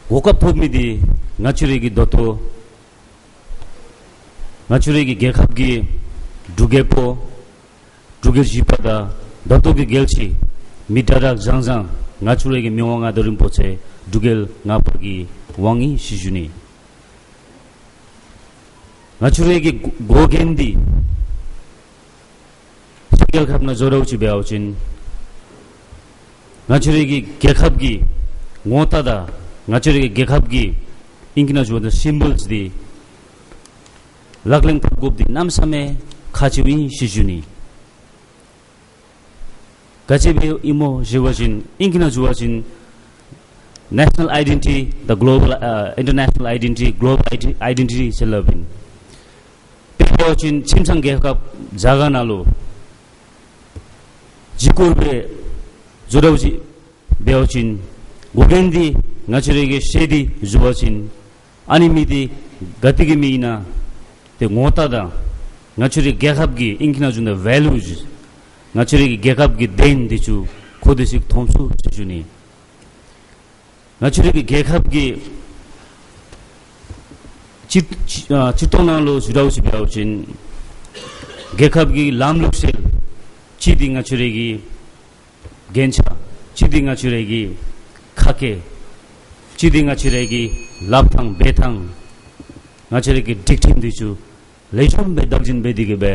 གོ་སྐབས་ཐོབ་མི་འདི་ང་བཅས་ར་གི་ད་ལྟོ་ང་བཅས་ར་གི་རྒྱལ་ཁབ་ཀྱི་འབྲུག་རྒྱལ་པོ་འབྲུག་རྒྱལ་བཞི་པ་དང་ད་ལྟོ་གི་རྒྱལ་སྤྱི་མི་དྲག་དྲག་བཟང་བཟང་ང་བཅས་ར་གི་མི་དབང་མངའ་བདག་རིན་པོ་ཆེ་འབྲུག་རྒྱལ་ལྔ་པ་གི་དབང་ཨིན་ཟེར་ཞུ་ནི། ང་བཅས་ར་གི་འགོག་རྐྱེན་འདི་ཕྱི་རྒྱལ་ཁབ་ནང་འགྱོ་ར་ཅིག་འབད་བ་ཅིན་ང་བཅས་ར་གི་རྒྱལ་ཁབ་ཀྱི་ངོ་རྟགས་དང་ང་བཅས་ར་གི་རྒྱལ་ཁབ་ཀྱི་ཨིང་སྐད་ནང་ཞུ་བ་ཅིན་སིམ་བཱལསི་འདི་ལག་ལེན་འཐབ་དགོཔ་འདི་གནམ་མེད་ས་མེད་ཁག་ཆེཝ་ཨིན་ཟེར་ཞུ་ནི། ག་ཅི་སྦེ་ཨིན་སྨོ་ཟེར་བ་ཅིན་ཨིང་སྐད་ནང་ཞུ་བ་ཅིན་national identity, the global, uh, international identity, global ide- identity ཟེར་སླབ་ཨིན། དཔེ་འབད་བ་ཅིན་ཁྱིམ་ཚང་རྒྱལ་ཁབ་རྒྱ་གར་ནང་ལུ་འཛུལ་སྒོར་སྦེ་འགྱོ་ར་ཅིག་འབད་བ་ཅིན་འགོག་རྐྱེན་འདི་ང་བཅས་ར་གི་ཤེས་ཏེ་འགྱོ་བ་ཅིན་ཨ་ནི་མི་འདི་ག་ཏེ་གི་མི་ཨིན་ན་ཏེ་ངོ་རྟགས་དང་ང་བཅས་ར་གི་རྒྱལ་ཁབ་ཀྱི་ཨིང་སྐད་ནང་ཞུ་ན་ཝེ་ལུ་ཇིས་ང་བཅས་ར་གི་རྒྱལ་ཁབ་ཀྱི་དོན་འདི་ཚུ་གོ་དེ་ཅིག་མཐོང་ཚུགས་ཟེར་ཞུ་ནི། ང་བཅས་ར་གི་རྒྱལ་ཁབ་ཀྱི་སྤྱིར་སྤྱིར་བཏང་ནང་ལུ་ཞུ་ར་ཅིག་འབད་བ་ཅིན་རྒྱལ་ཁབ་ཀྱི་ལམ་ལུགས་སྲོལ་གཅིག་འདི་ང་བཅས་ར་གི་རྒྱན་ཆ། གཅིག་འདི་ང་བཅས་ར་གི་ཁ་སྐད། གཅིག་འདི་ང་བཅས་ར་གི་སླབ་ཐངས་འབད་ཐངས། ང་བཅས་ར་གི་སྒྲིག་ཁྲིམས་འདི་ཚུ་ལེགས་ཤོམ་སྦེ་བདག་འཛིན་འབད་དེ་གིས་སྦེ་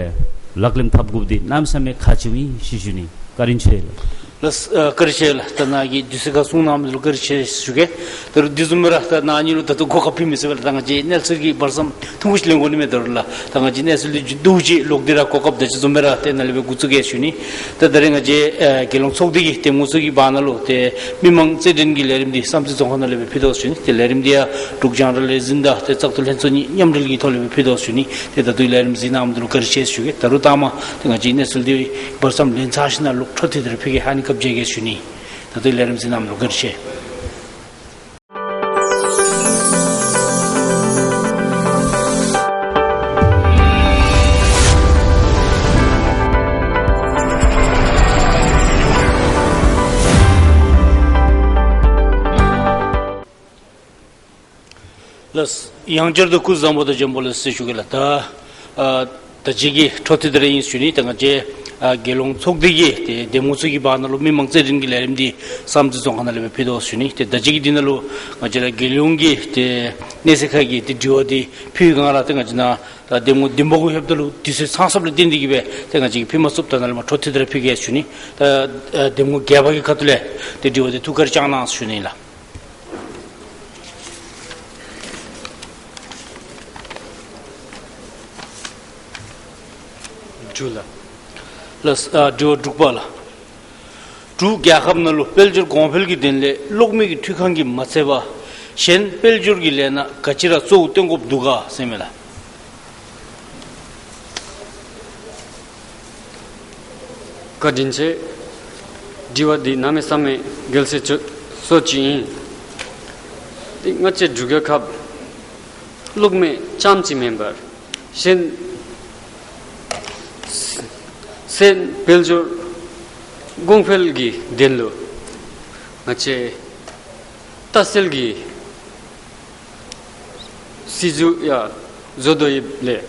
ལག་ལེན་འཐབ་དགོཔ་འདི་གནམ་མེད་ས་མེད་ཁག་ཆེཝ་ཨིན་ཟེར་ཞུ་ནི། བཀའ་དྲིན་ཆེ་ལགས། ལགས་སོ། ཨ་བཀའ་དྲིན་ཆེ་ལགས། ད་ནཱ་གིས་དུས་ཚོད་ཁར་གསུང་གནང་མི་ལུ་བཀའ་དྲིན་ཆེ་ཞུ་གེ། ད་རུང་དེ་བཟུམ་སྦེ་ར་ད་ནཱ་ཨ་ནི་ལུ་ད་ལྟོ་གོ་སྐབས་ཕུལ་མི་ཚུགས་པས་ལགས། ད་ང་བཅས་གནས་ཚུལ་གྱི་བར་མཚམས་ཐུང་ཀུ་ཅིག་ལེན་དགོ་ནི་མས། ད་རུང་ལགས་ད་ང་བཅས་གནས་ཚུལ་འདི་མཇུག་བསྡུ་ཅིག་ལོག་སྟེ་ར་གོ་སྐབས་ད་ཅི་བཟུམ་སྦེ་ར་ཏེ་ནཱ་ལས་སྦེ་འགོ་བཙུགས་གེ་ཞུ་ནི། ད་ད་རེས་ང་བཅས་ཨ་རྒྱལ་ཡོངས་ཚོགས་སྡེ་གི་འདེམས་ངོ་ཚུ་གི་བར་ན་ལུ་ཏེ་མི་མང་རྩོད་འགྲན་གྱི་ལས་རིམ་འདི་བསམ་རྩེ་རྫོང་ཁག་ནང་ལས་སྦེ་ཕུལ་དོ་ཞུ་ནི། ཏེ་ལས་རིམ་འདི་ཡང་འབྲུག་རྒྱང་བསྒྲགས་ལས་འཛིན་དང་ཏེ་བཙག་འཐུ་ལྷན་ཚོགས་གཉིས་མཉམ་འབྲེལ་གྱི་ཐོག་ལས་སྦེ་ཕུལ་དོ་ཞུ་ནི། ཏེ་ད་ལྟོ་ལས་རིམ་གཟིགས་གནང་མི་འདི་ལུ་བཀའ་དྲིན་ཆེ་ཞུ་གེ། ད་རུང་ལྟག་མ་ཏེ་ང་བཅས་གནས་ཚུལ་འདི་བར་མཚམས་ལེན་ཚར་ཞིནམ་ལས་འཕྲོ་མཐུད་དེ་ར་ཕུལ་གེ། ཨ་ནི་སྐབས་མཇལ་གེ་ཞུ་ནི། ད་ལྟོ་ལས་རིམ་གཟིགས་གནང་མི་འདི་ལུ་བཀའ་དྲིན་ཆེ། ལགས། ཡང་བསྐྱར་དུ་སྐུ་གཟུགས་བཟང་པོ་དང་བྱོན་པ་ལེགས་སོ་ཞུ་གེ་ལགས། ད་ཨ་ད་ཅི་གི་འཕྲོ་མཐུད་དེ་ར་ཨིན་ཞུ་ནི། ད་ང་བཅས་ཨ་རྒྱལ་ཡོངས་ཚོགས་སྡེ་གི་ཏེ་འདེམས་ངོ་ཚུ་གི་བར་ན་ལུ་མི་མང་རྩོད་འགྲན་གྱི་ལས་རིམ་འདི་བསམ་རྩེ་རྫོང་ཁག་ནང་ལས་སྦེ་ཕུལ་དོ་ཞུ་ནི། ཏེ་ད་ཅི་གི་འདི་ནང་ལུ་ང་བཅས་ར་རྒྱལ་ཡོངས་ཀྱི་ཏེ་གནས་ཚད་ཁག་གི་ཏེ་དྲི་བ་འདི་ཕུལ་བའི་སྒང་ར་ཏེ་ང་བཅས་ནཱ་ད་འདེམས་ངོ་བདུན་པ་གུ་ལྷོདཔ་ད་ལུ་དུས་ཚོད་ཚང་སོངམ་ལས་བརྟེན་ཏེ་གིས་སྦེ་ཏེ་ང་བཅས་ཀྱིས་ཕུལ་མ་ཚུགས། ད་ནཱ་ལས་མར་འཕྲོ་མཐུད་དེ་ར་ཕུལ་གེ་ཞུ་ནི། ད་ཨ་འདེམས་ངོ་བརྒྱད་པ་གི་ཁ་ཐུག་ལས་ཏེ་དྲི་བ་འདི་ཐུགས་ཁར་བཅངས་གནང་ཞུ་ནི་ལགས། ཞུ་ལགས། ལགས། ཨ་དྲི་བ་དྲུག་པ་ལགས། འབྲུག་རྒྱལ་ཁབ་ནང་ལུ་དཔལ་འབྱོར་གོང་འཕེལ་གྱི་དོན་ལས་གློག་མེ་གི་འཕྲུལ་ཁང་གིས་མ་ཚད་པར་གཞན་དཔལ་འབྱོར་གྱི་ལས་སྣ་ག་ཅི་ར་གཙོ་བོ་བཏོན་དགོཔ་འདུག་ག་ཟེར་མས་ལགས། བཀའ་དྲིན་ཆེ། དྲི་བ་འདི་གནམ་མེད་ས་མེད་གལ་ཆེ་ཤོས་ཅིག་ཨིན། ཏེ་ང་བཅས་འབྲུག་རྒྱལ་ཁབ་གློག་མེ་རྐྱངམ་ཅིག་མེན་པར་གཞན་གཞན་དཔལ་འབྱོར་གོང་འཕེལ་གྱི་དོན་ལུ་ང་བཅས་ལྟ་བཤལ་གྱི་སྲིད་བྱུས་ཡང་བཟོ་དོ་ཡོདཔ་ལས་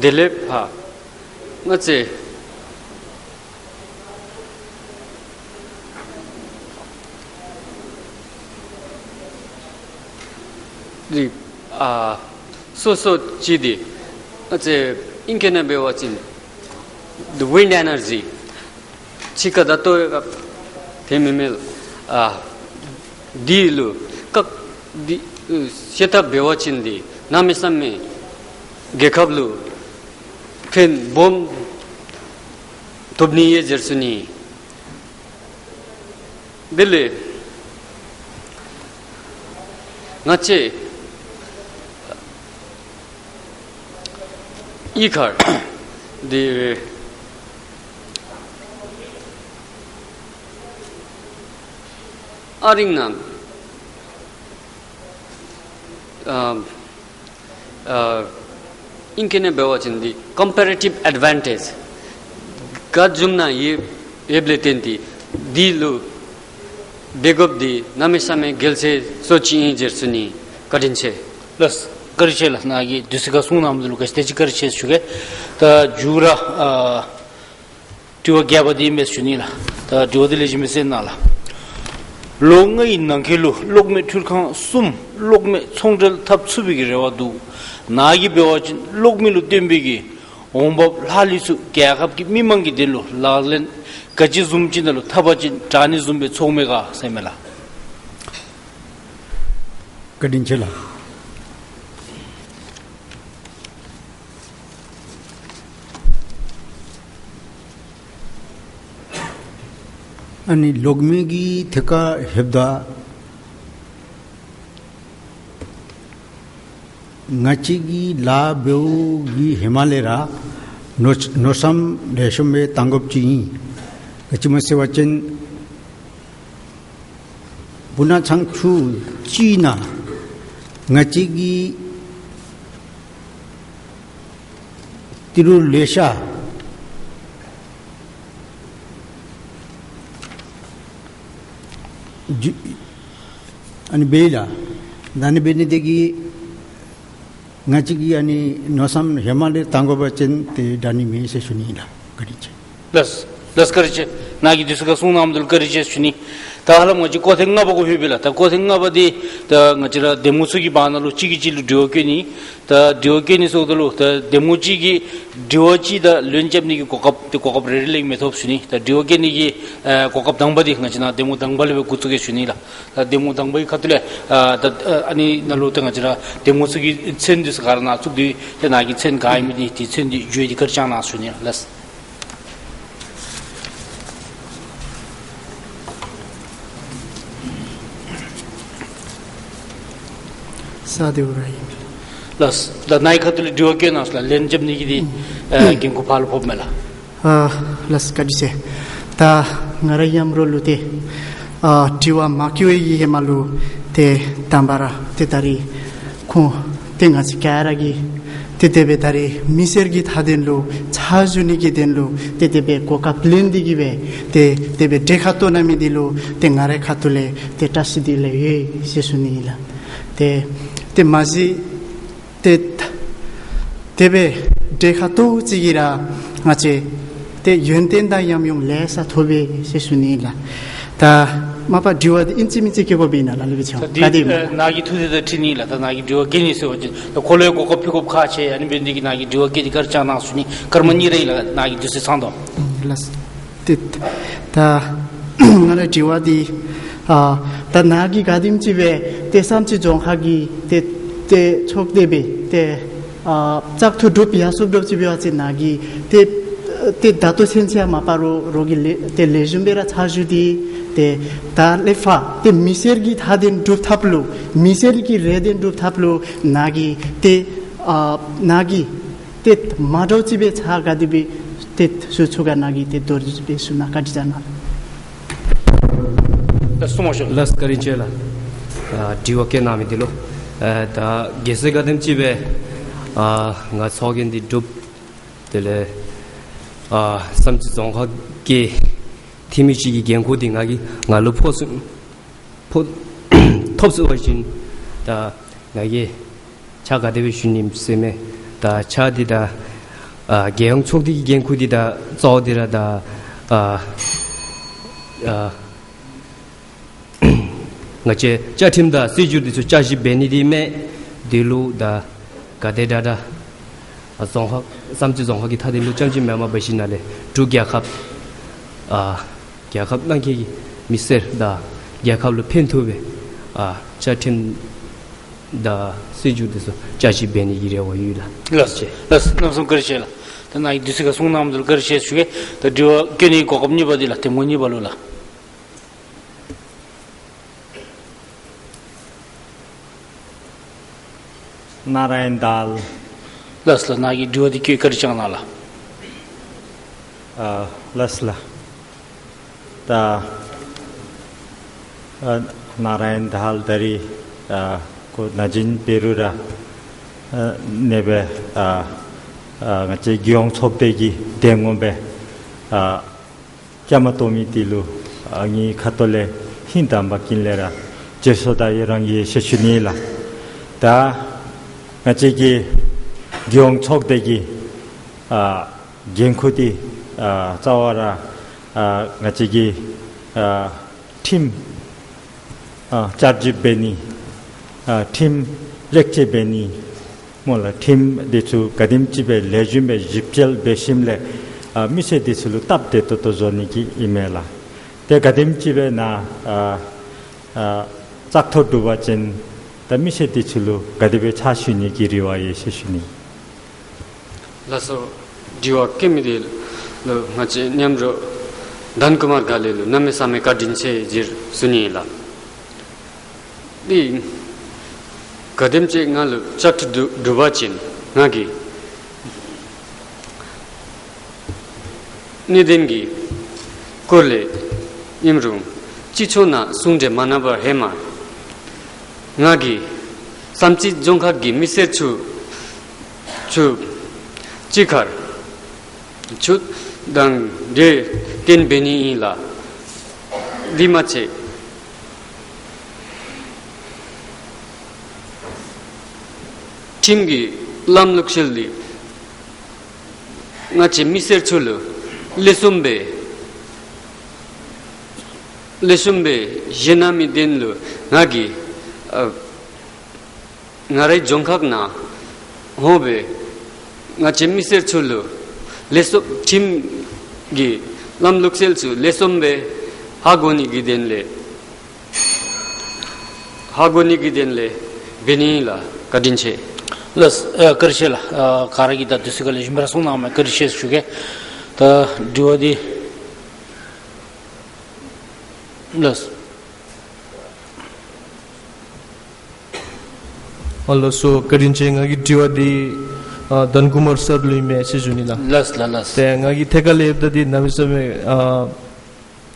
དེ་ལས་ཕར་ང་བཅས་འདི་ཨ་སོ་སོ་ཅིག་འདི་ང་བཅས་ཨིང་སྐད་ནང་འབད་བ་ཅིན་the wind energy། ཕྱི་ཁར་ད་ལྟོ་ཡོད་ག་དེ་མེན་མས་ལགས། ཨ་འདི་ལུ་ཀ་འདི་བཤད་ཐབས་འབད་བ་ཅིན་འདི་གནམ་མེད་ས་མེད་རྒྱལ་ཁབ་ལུ་ཕན་སྦོམ་ཐོབ་ནི་ཡོད་ཟེར་ཞུ་ནི། དེ་ལས་ང་བཅས་གཡུས་ཁར་འདི་ཨ་རིང་ནང་ཨ་ཨ་ཨིང་སྐད་ནང་འབད་བ་ཅིན་འདི་comparative advantage ག་བཟུམ་ནང་ཡོད་ཡོདཔ་ལས་བརྟེན་ཏེ་འདི་ལུ་འབད་དགོཔ་འདི་གནམ་མེད་ས་མེད་གལ་ཆེ་ཤོས་ཅིག་ཨིན་ཟེར་ཞུ་ནི། བཀའ་དྲིན་ཆེ། ལགས། བཀའ་དྲིན་ཆེ་ལགས། ནཱ་གིས་དུས་ཚོད་ཁར་གསུངས་གནང་མི་འདི་ལུ་ག་ཅི་དེ་ཅིག་བཀའ་དྲིན་ཆེ་ཞུ་གེ། ད་མཇུག་ར་ཨ་དྲི་བ་བརྒྱད་པ་འདི་ཨིན་པས་ཞུ་ནི་ལགས། ད་དྲི་བ་འདི་ལེགས་ཤོམ་སྦེ་གསན་གནང་ལགས། ལོ་ལྔའི་ནང་འཁོད་ལུ་གློག་མེ་འཕྲུལ་ཁང་གསུམ་གློག་མེ་ཚོང་འབྲེལ་འཐབ་ཚུགས་པའི་གི་རེ་བ་འདུག། ནཱ་གིས་འབད་བ་ཅིན་གློག་མེ་ལུ་བརྟེན་པའི་གི་འོང་འབབ་ལྷག་ལུས་ཚུ་རྒྱལ་ཁབ་ཀྱི་མི་མང་གི་དོན་ལུ་ལག་ལེན་ག་ཅི་བཟུམ་ཅིག་ནང་ལུ་འཐབ་པ་ཅིན་དྲག་ནི་བཟུམ་སྦེ་ཚོརཝ་མས་ག་ཟེར་མས་ལགས། བཀའ་དྲིན་ཆེ་ལགས། ཨ་ནི་གློག་མེ་གི་ཐད་ཁར་ལྷོདཔ་ད་ང་བཅས་ཀྱིས་ལཱ་འབདཝ་གི་ཧེ་མ་ལས་ར་མནོ་མནོ་བསམ་ལེགས་ཤོམ་སྦེ་བཏང་དགོཔ་ཅིག་ཨིན། ག་ཅི་སྨོ་ཟེར་བ་ཅིན་སྤུ་ན་ཚང་ཆུ་ཅིག་ནང་ང་བཅས་ཀྱིས་ཏི་རུ་ལེ་ཤ་ཨ་ནི་འབད་ཡི་ལགས། ད་ཨ་ནི་འབད་ནི་དེ་གིས་ང་བཅས་ཀྱིས་ཨ་ནི་མནོ་བསམ་ཧེ་མ་ལས་བཏང་དགོ་པ་ཅིན་ཏེ་དྲག་ནི་མེད་ཟེར་ཞུ་ནི་ཨིན་ལགས། བཀའ་དྲིན་ཆེ། ལགས། ལགས། བཀའ་དྲིན་ཆེ། ནཱ་གིས་དུས་ཚོད་ཁར་གསུངས་གནངམ་འདི་ལུ་བཀའ་དྲིན་ཆེ་ཞུ་ནི། ད་ཧ་ལམ་ང་བཅས་སྐོར་ཐེངས་ལྔ་པ་གུ་ལྷོད་པས་ལགས། ད་སྐོར་ཐེངས་ལྔ་པ་འདི་ད་ང་བཅས་ར་གདམ་ངོ་ཚུ་གི་བར་ན་ལུ་གཅིག་གིས་གཅིག་ལུ་དྲི་བ་བཀོད་ནི། ད་དྲི་བ་བཀོད་ནི་ཟེརཝ་ད་ལུ་ད་གདམ་ངོ་གཅིག་གིས་དྲི་བ་གཅིག་དང་ལན་རྐྱབ་ནི་གི་གོ་སྐབས་ཏེ་གོ་སྐབས་རེ་རེ་ལེགས་མི་ཐོབ་ཞུ་ནི། ད་དྲི་བ་བཀོད་ནི་གི་ཨ་གོ་སྐབས་དང་པ་འདི་ང་བཅས་ནཱ་གདམ་ངོ་དང་པ་ལས་སྦེ་འགོ་བཙུགས་གེ་ཞུ་ནི་ལགས། ད་གདམ་ངོ་དང་པའི་ཁ་ཐུག་ལས་ཨ་ད་ཨ་ཨ་ནི་ནང་ལུ་ད་ང་བཅས་ར་གདམ་ངོ་ཚུ་གི་མཚན་འདི་ཚུ་ག་ར་ནཱ་བཙུགས་ཏེ་ཏེ་ནཱ་གི་མཚན་ག་ཨིན་མི་འདི་ཏེ་མཚན་འདི་བརྗོད་དེ་བཀའ་དྲིན་བསྐྱང་གནང་ཞུ་ནི་ལགས། ས་དེ་འུ་ར་ཨིན། ལགས། ད་ནཱ་གི་ཁ་ཐུག་ལས་དྲི་བ་བཀོད་གནང་ཞུ་ལགས། ལན་རྐྱབ་ནི་གི་འདི་ཨ་འགན་ཁུར་ཕར་ལུ་ཕོགཔ་མས་ལགས། ཨ་ལགས་བཀའ་དྲིན་ཆེ། ད་ང་རའི་མཉམ་རོགས་ལུ་ཏེ་ཨ་དྲི་བ་མ་བཀོད་པའི་གི་ཧེ་མ་ལུ་ཏེ་དང་པ་ར་ཏེ་ད་རིས་ཁོང་ཏེ་ང་བཅས་ག་ར་གིས་ཏེ་དེ་སྦེ་ད་རིས་མི་སེར་གྱི་མཐའ་དོན་ལུ་ཕྱག་ཞུ་ནི་གི་དོན་ལུ་ཏེ་དེ་སྦེ་གོ་སྐབས་ལེན་ཏེ་གིས་སྦེ་ཏེ་དེ་སྦེ་གྲལ་ཁར་གཏོགས་གནང་མི་འདི་ལུ་ཏེ་ང་རའི་ཁ་ཐུག་ལས་ཏེ་བཀྲ་ཤིས་བདེ་ལེགས་ཡོད་ཟེར་ཞུ་ནི་ཨིན་ལགས། ཏེ་ཏེ་མ་གཞི་ཏེ་དེ་སྦེ་གྲལ་ཁར་གཏོགས་ཅི་གིས་ར་ང་བཅས་ཏེ་ཡོན་ཏན་དང་ཉམས་མྱོང་ལེ་ཤ་ཐོབ་པས་ཟེར་ཞུ་ནི་ཨིན་ལགས། ད་མ་པ་དྲི་བ་འདི་ཨིན་ཅི་མིན་ཅི་བཀོད་དགོཔ་ཨིན་ན་ལགས། ལེགས་ཤོམ་ད་འདི་ག་དེ་ཨ་ནཱ་གི་ཐུགས་བདེ་དང་འཁྲིལ་ནི་ལགས། ད་ནཱ་གིས་དྲི་བ་བཀོད་ནི་ཟེར་བ་ཅིན་ད་ཁོ་ལུ་ཡང་གོ་སྐབས་ཕུལ་དགོཔ་ཁག་ཆེ། ཨ་ནི་འབད་ནི་དེ་གིས་ནཱ་གིས་དྲི་བ་བཀོད་དེ་བཀའ་དྲིན་བསྐྱང་གནང་ཞུ་ནི། སྐར་མ་གཉིས་རེ་ཨིན་ལགས། ནཱ་གི་དུས་ཚོད་ཚང་དོ། ལགས། ཏེ་ད་ང་རའི་དྲི་བ་འདི་ཨ་ད་ནཱ་གིས་ག་དེམ་ཅིག་སྦེ་ཏེ་བསམ་རྩེ་རྫོང་ཁག་གི་ཏེ་ཏེ་ཚོགས་སྡེ་སྦེ་ཏེ་ཨ་བཙག་འཐུ་གྲུབ་ཡར་སོངམ་འདྲཝ་ཅིག་འབད་བ་ཅིན་ནཱ་གིས་ཏེ་ ཏེ་ད་ལྟོ་ཚུན་ཚོད་མ་པ་རོགས་རོགས་ཀྱིས་ལེགས་ཏེ་ལེགས་ཤོམ་སྦེ་ར་ཚར་ཞུ་སྟེ་ཏེ་ད་ལས་ཕར་ཏེ་མི་སེར་གྱི་ཐ་དན་སྒྲུབ་ཐབས་ལུ་མི་སེར་གྱི་རེ་འདུན་སྒྲུབ་ཐབས་ལུ་ནཱ་གིས་ཏེ་ཨ་ནཱ་གིས་ཏེ་མ་འདྲཝ་ཅིག་སྦེ་ཚར་ག་དེ་སྦེ་ཏེ་ཞུ་ཚུགས་ག་ནཱ་གིས་ཏེ་མདོར་བསྡུས་སྦེ་ཞུ་གནང་། བཀའ་དྲིན་བསྐྱང་གནང་། ལགས་སོ་མ་ཤོ། ལགས་བཀའ་དྲིན་ཆེ་ལགས། ཨ་དྲི་བ་བཀོད་གནང་མི་འདི་ལུ་ཨ་ད་གལ་སྲིད་ག་དེམ་ཅིག་སྦེ་ཨ་ང་ཚོགས་རྒྱན་འདི་སྒྲུབ། དེ་ལས་ཨ་བསམ་རྩེ་རྫོང་ཁག་གི་འཐུས་མི་ཅིག་གི་འགན་ཁུར་འདི་ང་གིས་ང་ལུ་ཕོག་སོང་ཕོག་ཐོབ་སོང་པ་ཅིན་ད་ང་གིས་ཕྱག་ག་དེ་སྦེ་ཞུ་ནི་ཟེར་མས། ད་ཕྱག་འདི་ད་ཨ་རྒྱལ་ཡོངས་ཚོགས་སྡེ་གི་འགན་ཁུར་འདི་ད་གཙོ་བོ་འདི་ར་ད་ཨ་ཨ་ང་བཅས་བཅའ་ཁྲིམས་དང་སྲིད་བྱུས་འདི་ཚུ་བསྐྱར་ཞིབ་འབད་ནི་འདི་མས། འདི་ལུ་ད་ག་དེ་དྲག་དྲག་ཨ་རྫོང་ཁག་བསམ་རྩེ་རྫོང་ཁག་གི་ཐ་དད་ལུ་རྐྱངམ་ཅིག་མེན་པར་འབད་ཞིནམ་ལས་འབྲུག་རྒྱལ་ཁབ་ཨ་རྒྱལ་ཁབ་ནང་འཁོད་ཀྱི་མི་སེར་དང་རྒྱལ་ཁབ་ལུ་ཕན་ཐོགས་པའི་ཨ་བཅའ་ཁྲིམས་དང་སྲིད་བྱུས་འདི་ཚུ་བསྐྱར་ཞིབ་འབད་ནི་གི་རེ་བ་ཡོད་ལགས། ལགས་ལགས་རྣམ་གསུམ་བཀའ་དྲིན་ཆེ་ལགས། ད་ནཱ་གིས་དུས་ཚོད་ཁར་གསུང་གནངམ་འདི་ལུ་བཀའ་དྲིན་ཆེ་ཞུ་གེ། ད་དྲི་བ་བཀོད་ནིའི་གོ་སྐབས་གཉིས་པ་འདི་ལགས་ཐེངས་མ་གཉིས་པ་ལུ་ལགས། ནཱ་ར་ཡན་དཱལ། ལགས་ལགས། ནཱ་གིས་དྲི་བ་འདི་བཀོད་བཀའ་དྲིན་བསྐྱང་གནང་ལགས། ཨ་ལགས་ལགས། ད་ཨ་ནཱ་ར་ཡན་དཱལ་ད་རིས་ཨ་ཁོ་ན་གཞོན་འབད་རུང་ར་ཨ་ཨ་ནེ་སྦེ་ཨ་ཨ་ང་བཅས་རྒྱལ་ཡོངས་ཚོགས་སྡེ་གི་དོན་ངོ་སྦེ་ཨ་བཅའ་མར་གཏོགས་མི་འདི་ལུ་ཨ་ངེའི་ཁ་ཐུག་ལས་ཧིང་དང་བག་ཀྱིན་ལས་ར་བརྗེད་སོ་དང་ཡི་རང་ཡོད་ཟེར་ཞུ་ནི་ལགས། ད་ང་བཅས་ཀྱི་རྒྱལ་ཡོངས་ཚོགས་སྡེ་གི་ཨ་འགན་ཁུར་འདི་ཨ་རྩ་བ་ར་ཨ་ང་བཅས་ཀྱི་ཨ་ཁྲིམས་ཨ་བསྐྱར་ཞིབ་འབད་ནི་ཨ་ཁྲིམས་ལེགས་བཅོས་འབད་ནི་སྨོ་ལགས། ཁྲིམས་འདི་ཚུ་ག་དེམ་ཅིག་སྦེ་ལེགས་ཤོམ་སྦེ་ཞིབ་དཔྱད་འབད་ཞིནམ་ལས་ཨ་མི་སེར་འདི་ཚུ་ལུ་སྟབས་བདེ་ཏོག་ཏོ་བཟོ་ནི་གི་ཨིན་མས་ལགས། ཏེ་ག་དེམ་ཅིག་སྦེ་ནཱ་ཨ་ཨ་བཙག་འཐུ་གྲུབ་པ་ཅིན་ད་མི་སེར་འདི་ཚུ་ལུ་ག་དེ་སྦེ་ཕྱག་ཞུ་ནི་གི་རེ་བ་ཡོད་ཟེར་ཞུ་ནི། ལགས་སོ། དྲི་བ་བཀོད་མི་འདི་ལུ་ང་བཅས་མཉམ་རོགས་དན་ཀུ་མར་དགའ་ལེགས་ལུ་གནམ་མེད་ས་མེད་བཀའ་དྲིན་ཆེ་ཟེར་ཞུ་ནི་ཨིན་ལགས། འདི་ག་དེམ་ཅིག་ང་ལུ་བཅའ་ཁྲིམས་འདི་སྒྲུབ་པ་ཅིན་ང་གིས་གནད་དོན་གྱི་སྐོར་ལས་ཨིནམ་རུང་སྤྱི་ཚོགས་ནང་གསུང་གྲོས་མ་གནང་བར་ཧེ་མ་ང་གིས་བསམ་རྩེ་རྫོང་ཁག་གི་མི་སེར་ཚུ་ཚུ་གཅིག་ཁར་ཚུ་དང་འབྲེལ་གཏོགས་འབད་ནི་ཨིན་ལགས། འདི་མ་ཚད་ཁྲིམས་ཀྱི་ལམ་ལུགས་སྲོལ་འདི་ང་བཅས་མི་སེར་ཚུ་ལུ་ལེགས་ཤོམ་སྦེ་ལེགས་ཤོམ་སྦེ་བཞེས་གནང་མི་དོན་ལུ་ང་གིས་ཨ་ང་རའི་རྫོང་ཁག་ནང་འོང་སྦེ་ང་བཅས་མི་སེར་ཚུ་ལུ་ལེགས་ཤོམ་ཁྲིམས་ཀྱི་ལམ་ལུགས་སྲོལ་ཚུ་ལེགས་ཤོམ་སྦེ་ཧ་གོ་ནི་གི་དོན་ལས་ཧ་གོ་ནི་གི་དོན་ལས་འབད་ནི་ལགས། བཀའ་དྲིན་ཆེ། ལགས་ཨ་བཀའ་དྲིན་ཆེ་ལགས། ཨ་ག་ར་གིས་ད་དུས་ཚོད་ཁ་ལས་ཞིབ་པ་ར་གསུང་གནང་མི་བཀའ་དྲིན་ཆེ་ཞུ་གེ། ད་དྲི་བ་འདི་ལགས། ཨ་ལགས་སོ་བཀའ་དྲིན་ཆེ། ང་གི་དྲི་བ་འདི་ཨ་དན་ཀུ་མར་སར་ལུ་ཨིན་མས་ཟེར་ཞུ་ནི་ལགས། ལགས་ལགས་ལགས། ཏེ་ང་གིས་ཐད་ཀར་ལས་ད་འདི་གནམ་མེད་ས་མེད་ཨ་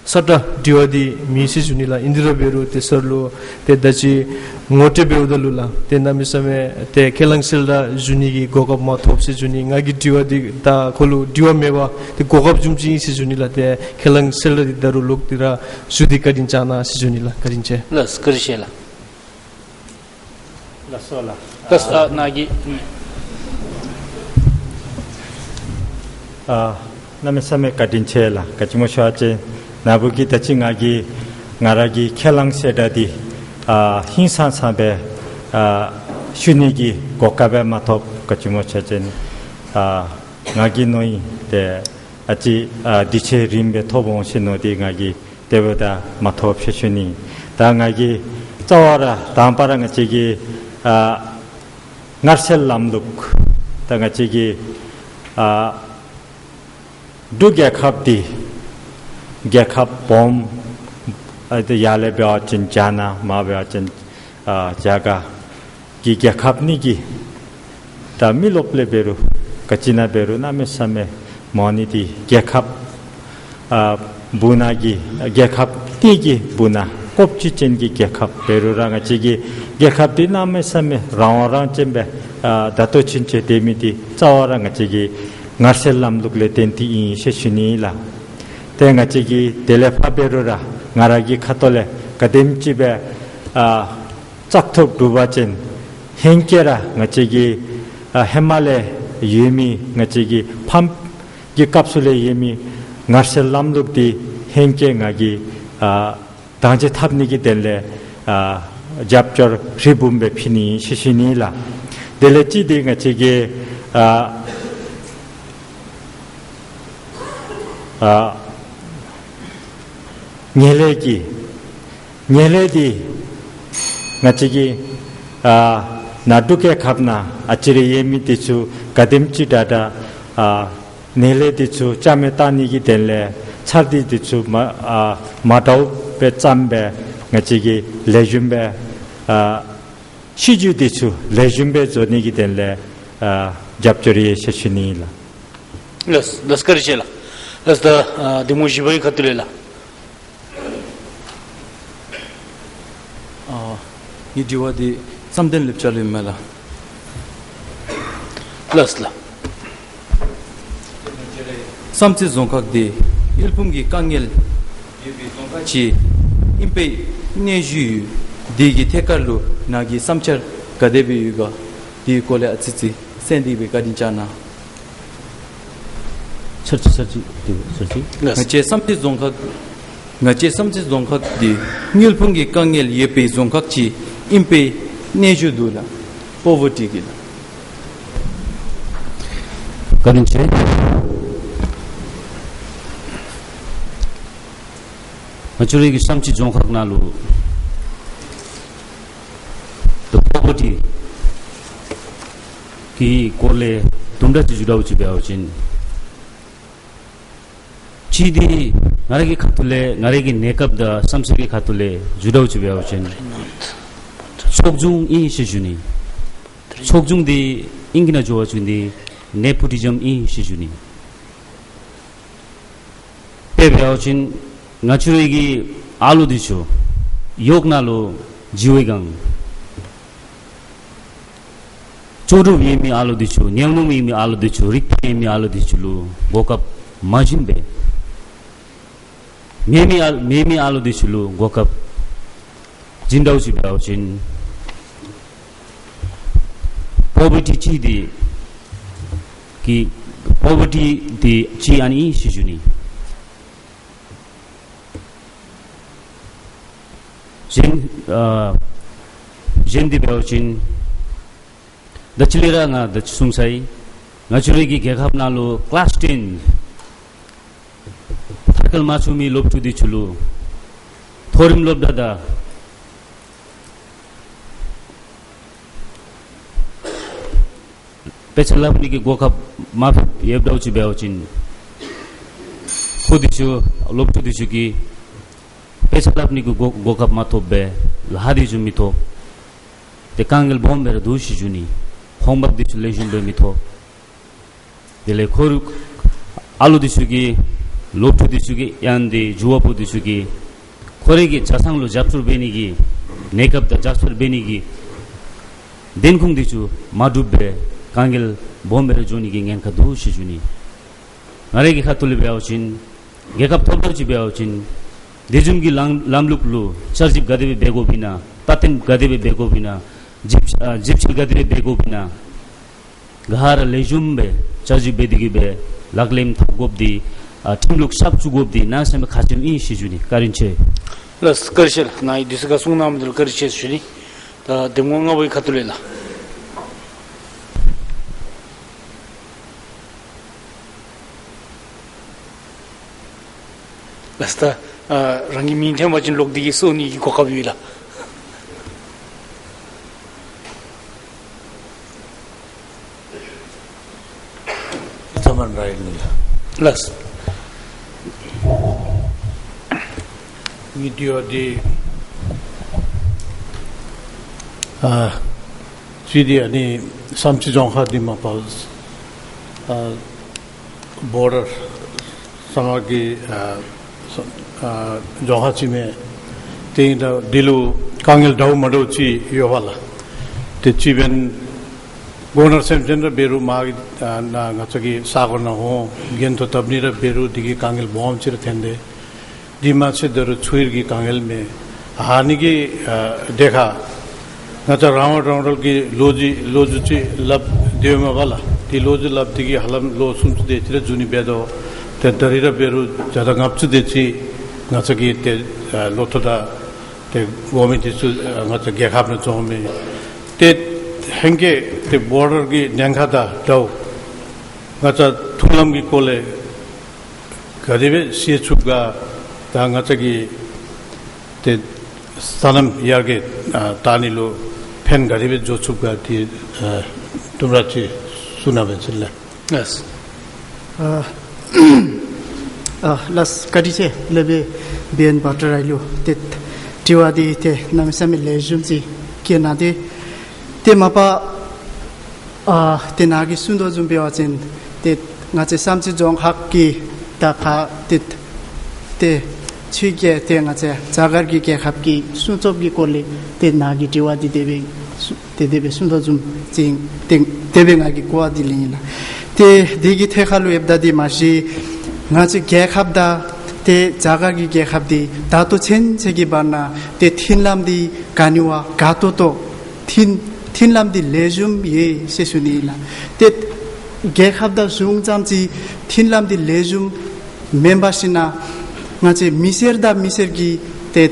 ས་ཏ་དྲི་བ་འདི་མེད་ཟེར་ཞུ་ནི་ལགས། ཨིན་དེ་ར་འབད་རུང་ཏེ་སར་ལུ་ཏེ་ད་ཅི་ངོ་སྤྲོད་འབདཝ་ད་ལུ་ལགས་ཏེ་གནམ་མེད་ས་མེད་ཏེ་ཁས་བླངས་གསལ་བསྒྲགས་ཞུ་ནི་གི་གོ་སྐབས་མ་ཐོབ་ཟེར་ཞུ་ནི། ང་གི་དྲི་བ་འདི་ད་ཁོ་ལུ་དྲི་བ་མེད་པར་ཏེ་གོ་སྐབས་བྱུངམ་ཅིག་ཨིན་ཟེར་ཞུ་ནི་ལགས། ཏེ་ཁས་བླངས་གསལ་བསྒྲགས་འདི་ད་རུང་ལོག་སྟེ་ར་ཞུ་སྟེ་བཀའ་དྲིན་བསྐྱང་གནང་ཟེར་ཞུ་ནི་ལགས། བཀའ་དྲིན་ཆེ། ལགས་བཀའ་དྲིན་ཆེ་ལགས། ལགས་སོ་ལགས། ལགས་ཨ་ནཱ་གིས་ཨ་གནམ་མེད་ས་མེད་བཀའ་དྲིན་ཆེ་ལགས། ག་ཅི་སྨོ་ཟེར་བ་ཅིན་ནཱ་བུ་གིས་ད་ཅི་ང་གིས་ང་ར་གི་ཁས་བླངས་གསལ་བསྒྲགས་འདི་ཨ་ཧིང་སངས་སངས་སྦེ་ཨ་ཞུ་ནི་གི་གོ་སྐབས་སྦེ་མ་ཐོབ། ག་ཅི་སྨོ་ཟེར་བ་ཅིན་ཨ་ང་གིས་མནོ་ཡི་ཏེ་ཨ་ཙི་ཨ་དུས་ཚོད་རིངམ་སྦེ་ཐོབ་འོང་ཟེར་མནོ་སྟེ་ང་གིས་དེ་འབདཝ་ད་མ་ཐོབ་ཟེར་ཞུ་ནི། ད་ང་གིས་རྩ་བ་ར་དང་པ་ར་ང་བཅས་ཀྱི་ཨ་མངའ་གསལ་ལམ་ལུགས་ད་ང་བཅས་ཀྱི་ཨ་ འབྲུག་རྒྱལ་ཁབ་འདི་རྒྱལ་ཁབ་སྦོམ་ཨ་ཏེ་ཡར་ལས་འབད་བ་ཅིན་རྒྱ་ནག་མར་འབད་བ་ཅིན་ཨ་རྒྱ་གར་གྱི་རྒྱལ་ཁབ་གཉིས་ཀྱི་ད་མི་རློབས་ལས་འབད་རུང་ག་ཅི་ནང་འབད་རུང་གནམ་མེད་ས་མེད་མོ་ནི་འདི་རྒྱལ་ཁབ་ཨ་སྦུག་ན་གི་རྒྱལ་ཁབ་གཉིས་ཀྱི་སྦུག་ན་ཀོབ་ཅི་ཅན་གྱི་རྒྱལ་ཁབ་འབད་རུང་ར་ང་བཅས་ཀྱི་རྒྱལ་ཁབ་འདི་གནམ་མེད་ས་མེད་རང་དབང་རང་བཙན་སྦེ་ཨ་ད་ལྟོ་ཚུན་ཚོད་སྡོད་མི་འདི་རྩ་བ་ར་ང་བཅས་ཀྱི་ངར་སེལ་ལམ་ལུགས་ལས་བརྟེན་ཏེ་ཨིན་ཟེར་ཞུ་ནི་ལགས། ཏེ་ང་བཅས་ཀྱིས་དེ་ལས་ཕར་འབད་རུང་ར་ང་ར་གི་ཁ་ཐུག་ལས་ག་དེམ་ཅིག་སྦེ་ཨ་བཙག་འཐུ་གྲུབ་པ་ཅིན་ཧེང་སྐལ་ར་ང་བཅས་ཀྱི་ཨ་ཧེ་མ་ལས་ཡོད་མི་ང་བཅས་ཀྱི་ཕམ་གྱི་སྐབས་སུ་ལས་ཡོད་མི་ངར་སེལ་ལམ་ལུགས་འདི་ཧེང་སྐལ་ང་གིས་ཨ་དང་འཇགས་འཐབ་ནི་གི་དོན་ལས་ཨ་རྒྱབ་སྐྱོར་ཧྲིལ་བུམ་སྦེ་ཕུལ་ནི་ཨིན་ཟེར་ཞུ་ནི་ལགས། དེ་ལས་གཅིག་འདི་ང་བཅས་ཀྱི་ཨ་ཨ་ངན་ལྷད་ཀྱི་ངན་ལྷད་འདི་ང་བཅས་ཀྱི་ཨ་ནཱ་འབྲུག་རྒྱལ་ཁབ་ནང་ཨ་ཅི་རེ་ཡོད་མི་འདི་ཚུ་ག་དེམ་ཅིག་དྲག་དྲག་ཨ་ངན་ལྷད་འདི་ཚུ་རྐྱབ་མི་བཏང་ནི་གི་དོན་ལས་ཚར་འདི་འདི་ཚུ་མ་ཨ་མ་འདྲཝ་སྦེ་བརྩམས་སྦེ་ང་བཅས་ཀྱིས་ལེགས་ཤོམ་སྦེ་ཨ་སྲིད་བྱུས་འདི་ཚུ་ལེགས་ཤོམ་སྦེ་བཟོ་ནི་གི་དོན་ལས་ཨ་རྒྱབ་སྐྱོར་ཡོད་ཟེར་ཞུ་ནི་ལགས། ལགས་ལགས་བཀའ་དྲིན་ཆེ་ལགས། ལགས་ད་ཨ་གདམ་ངོ་བཞི་པའི་ཁ་ཐུག་ལས་ལགས། ཨ་ངེའི་དྲི་བ་འདི་བསམ་གཏན་ལེབ་ཅ་ལུ་ཨིན་མས་ལགས། ལགས་ལགས། བསམ་རྩེ་རྫོང་ཁག་འདི་དངུལ་ཕོངས་ཀྱི་དཀའ་ངལ་ཡོད་པའི་རྫོང་ཁག་ཅིག་ཨིན་པའི་གནས་ཚུལ་ཡོད། འདི་གི་ཐད་ཁར་ལུ་ནཱ་གི་བསམ་འཆར་ག་དེ་སྦེ་ཡོད་ག། འདི་གི་སྐོར་ལས་ཨ་ཙི་ཙི་གསན་ཏེ་སྦེ་བཀའ་དྲིན་བསྐྱང་གནང་། ཚར་གཅིག་ཚར་གཅིག་ཏེ་ཚར་གཅིག། ལགས། ང་བཅས་བསམ་རྩེ་རྫོང་ཁག་ང་བཅས་བསམ་རྩེ་རྫོང་ཁག་འདི་དངུལ་ཕོངས་ཀྱི་དཀའ་ངལ་ཡོད་པའི་རྫོང་ཁག་ཅིག་ཨིན་པའི་གནས་ཚུལ་འདུག་ལགས། པོ་ཝར་ཊི་གི་ལགས། བཀའ་དྲིན་ཆེ། ང་བཅས་རའི་གི་བསམ་རྩེ་རྫོང་ཁག་ནང་ལུ་ཏེ་པོ་ཝར་ཊི་གི་སྐོར་ལས་དུམ་གྲ་ཅིག་ཞུ་དགོཔ་ཅིག་འབད་བ་ཅིན། གཅིག་འདི་ང་རའི་གི་ཁ་ཐུག་ལས་ང་རའི་གི་གནས་སྐབས་དང་བསམ་ཚུལ་གྱི་ཁ་ཐུག་ལས་ཞུ་དགོཔ་ཅིག་འབད་བ་ཅིན། ཕྱོགས་བྱུང་ཨིན་ཟེར་ཞུ་ནི། ཕྱོགས་བྱུང་འདི་ཨིང་སྐད་ནང་འགྱོ་བ་ཅིན་འདི་ནེ་པོ་ཊི་ཛམ་ཨིན་ཟེར་ཞུ་ནི། དཔེ་འབད་བ་ཅིན་ང་བཅས་རའི་གི་ཨ་ལོ་འདི་ཚུ་གཡོག་ནང་ལུ་འགྱོ་བའི་སྒང་ལྕོགས་གྲུབ་ཡོད་མི་ཨ་ལོ་འདི་ཚུ་ཉམས་མྱོང་ཡོད་མི་ཨ་ལོ་འདི་ཚུ་རིག་པ་ཡོད་མི་ཨ་ལོ་འདི་ཚུ་ལུ་གོ་སྐབས་མ་བྱིན་པར་མེད་མི་ཨ་མེད་མི་ཨ་ལོ་འདི་ཚུ་ལུ་གོ་སྐབས་བྱིན་དགོཔ་ཅིག་འབད་བ་ཅིན། པོ་ཝར་ཊི་གཅིག་འདི་གི་པོ་ཝར་ཊི་འདི་གཅིག་ཨ་ནི་ཨིན་ཟེར་ཞུ་ནི། གཞན་ཨ་གཞན་འདི་འབད་བ་ཅིན་ད་ཅི་ལས་ར་ང་ད་ཅི་གསུང་ས་ཡི། ང་བཅས་རའི་གི་རྒྱལ་ཁབ་ནང་ལུ་ཀི་ལཱསི་ཊེན་མཐར་འཁྱོལ་མ་ཚུགས་མི་སློབ་ཕྲུག་འདི་ཚུ་ལུ་མཐོ་རིམ་སློབ་གྲྭ་དང་དཔེ་ཆ་ལྷབ་ནི་གི་གོ་སྐབས་མ་ཕེབས་ཡོདཔ་འདྲཝ་ཅིག་འབད་བ་ཅིན་ཁོང་འདི་ཚུ་སློབ་ཕྲུག་འདི་ཚུ་གིས་དཔེ་ཆ་ལྷབ་ནི་གི་གོ་གོ་སྐབས་མ་ཐོབ་པར་ལཱ་འདི་ཚུ་མི་ཐོབ། ཏེ་དཀའ་ངལ་སྦོམ་སྦེ་ར་འདུག་ཟེར་ཞུ་ནི། འོང་འབབ་འདི་ཚུ་ལེགས་ཤོམ་སྦེ་མི་ཐོབ། དེ་ལས་ཁོ་རའི་ཨ་ལོ་འདི་ཚུ་གིས་སློབ་ཕྲུག་འདི་ཚུ་གིས་ཡང་ཏེ་འབྱོར་བ་པོ་འདི་ཚུ་གིས་ཁོ་རའི་གི་བྱ་ཚང་ལུ་རྒྱབ་སྐྱོར་འབད་ནི་གི་གནས་སྐབས་དང་རྒྱབ་སྐྱོར་འབད་ནི་གི་བདེན་ཁུངས་འདི་ཚུ་མ་འགྲུབ་པར་དཀའ་ངལ་སྦོམ་སྦེ་ར་འགྱོ་ནི་གི་ཉེན་ཁ་འདུག་ཟེར་ཞུ་ནི། ང་རའི་གི་ཁ་ཐུག་ལས་འབད་བ་ཅིན་རྒྱལ་ཁབ་ཐོབ་ཐོབ་ཅིག་འབད་བ་ཅིན་དེ་བཟུམ་གྱི་ལམ་ལམ་ལུགས་ལུ་བསྐྱར་ཞིབ་ག་དེ་སྦེ་འབད་དགོཔ་ཨིན་ན། ལྟ་སྟངས་ག་དེ་སྦེ་འབད་དགོཔ་ཨིན་ན། ཞིབ་ཨ་ཞིབ་དཔྱད་ག་དེ་སྦེ་འབད་དགོཔ་ཨིན་ན། ག་ར་ལེགས་ཤོམ་སྦེ་བསྐྱར་ཞིབ་འབད་དེ་གིས་སྦེ་ལག་ལེན་འཐབ་དགོཔ་འདི་ཨ་ཁྲིམས་ལུགས་ཞབས་བཅུག་དགོཔ་འདི་གནམ་མེད་ས་མེད་ཁག་ཆེཝ་ཨིན་ཟེར་ཞུ་ནི། བཀའ་དྲིན་ཆེ། ལགས་བཀའ་དྲིན་ཆེ་ལགས། ནཱ་གིས་དུས་ཚོད་ཁར་གསུང་གནངམ་འདི་ལུ་བཀའ་དྲིན་ཆེ་ཟེར་ཞུ་ནི། ད་གདམ་ངོ་ལྔ་པའི་ཁ་ཐུག་ལས་ལགས། ལགས་ད་ཨ་རང་གི་མིང་འཐེན་པ་ཅིན་ལོག་སྟེ་གིས་གསུང་ནི་གི་གོ་སྐབས་ཡོད་ལགས། ཐ་མར་ར་ཡིག་ནི་ལགས། ལགས། ངེའི་དྲི་བ་འདི་ཨ་ཅི་འདི་ཨ་ནི་བསམ་རྩེ་རྫོང་ཁག་འདི་མ་པ་ཨ་བོ་ཌར་ས་མ་གི་ཨ་ཨ་རྫོང་ཁག་ཅིག་མས། དེ་ཡིན་ད་འདི་ལུ་དཀའ་ངལ་འདྲཝ་མ་འདྲཝ་ཅིག་ཡོད་པ་ལགས། དེ་ཅིག་འབདན་དགོ་ནོར་སེམས་ཅན་ར་འབད་རུང་མ་གི་ཨ་ན་ང་བཅས་ཀྱི་ས་གོ་ནང་འོང་འགན་ཐོག་བཏབ་ནི་ར་འབད་རུང་འདི་གི་དཀའ་ངལ་སྦོམ་ཅིག་ར་ཐོན་ཏེ། འདི་མ་ཚད་ད་རུང་ཚུ་ཡུར་གྱི་དཀའ་ངལ་མས། ཨ་ནི་གི་ཨ་དེ་ཁར་ང་བཅས་རང་དབང་རང་བདག་གི་ལོ་རྒྱུས་ལོ་རྒྱུས་ཅིག་སླབ་སྟེ་ཡོད་མས་པ་ལགས། དེ་ལོ་རྒྱུས་སླབ་སྟེ་གི་ཧ་ལམ་ལོ་སུམ་ཅུ་དེ་ཅིག་ར་འགྱོ་ནི་འབད་དོ། ཏེ་ད་རིས་ར་འབད་རུང་བརྒྱ་དང་ལྔ་བཅུ་དེ་ཅིག་ང་བཅས་ཀྱི་ཏེ་ཨ་ལོ་ཐོག་དང་ཏེ་འགོ་མི་དེ་ཚུ་ཨ་ང་བཅས་རྒྱལ་ཁབ་ནང་བྱོན་མས། ཏེ་ཧེང་སྐལ་ཏེ་བོ་ཌར་གྱི་ཉེན་ཁ་དང་འདྲཝ་ང་བཅས་མཐུན་ལམ་གྱི་སྐོར་ལས་ག་དེ་སྦེ་བཤད་ཚུགས་ག། ད་ང་བཅས་ཀྱི་ཏེ་སོ་ནམ་ཡར་རྒྱས་ཨ་གཏང་ནི་ལུ་ཕན་ག་དེ་སྦེ་འགྱོ་ཚུགས་ག། ཏེ་ཨ་དུམ་གྲ་ཅིག་གསུང་གནང་བ་ཅིན་ལེགས། ལགས། ཨ་ཨ་ལགས་བཀའ་དྲིན་ཆེ་ལགས། སྦེ་བན་བ་ཊ་ར་ལུ་ཏེ་དྲི་བ་འདི་ཏེ་གནམ་མེད་ས་མེད་ལེགས་ཤོམ་ཅིག་བཀོད་གནང་སྟེ། ཏེ་མ་པ་ཨ་ཏེ་ནཱ་གིས་གསུང་དོ་བཟུམ་འབད་བ་ཅིན་ཏེ་ང་བཅས་བསམ་རྩེ་རྫོང་ཁག་གི་ད་ཕར་ཏེ་ཏེ་ཚུ་གི་ཏེ་ང་བཅས་རྒྱ་གར་གྱི་རྒྱལ་ཁབ་ཀྱི་སྲུང་སྐྱོབ་ཀྱི་སྐོར་ལས་ཏེ་ནཱ་གིས་དྲི་བ་འདི་དེ་སྦེ་གསུ་ཏེ་དེ་སྦེ་གསུང་དོ་བཟུམ་ཅིག་ཏེ་དེ་སྦེ་ང་གིས་གོ་བ་འདི་ལེན་ཡི་ལགས། ཏེ་འདི་གི་ཐད་ཁར་ལུ་ཡོདཔ་ད་འདི་མ་གཞི་ང་བཅས་རྒྱལ་ཁབ་དང་ཏེ་རྒྱ་གར་གྱི་རྒྱལ་ཁབ་འདི་ད་ལྟོ་ཚུན་ཚོད་ཀྱི་བར་ན་ཏེ་མཐུན་ལམ་འདི་ག་ནི་བ་དགའ་ཏོག་ཏོ་མཐུན་མཐུན་ལམ་འདི་ལེགས་ཤོམ་ཡོད་ཟེར་ཞུ་ནི་ལགས། ཏེ་རྒྱལ་ཁབ་དང་གཞུང་ཙམ་ཅིག་མཐུན་ལམ་འདི་ལེགས་ཤོམ་མེན་པར་ཞིན་ན་ང་བཅས་མི་སེར་དང་མི་སེར་གྱི་ཏེ་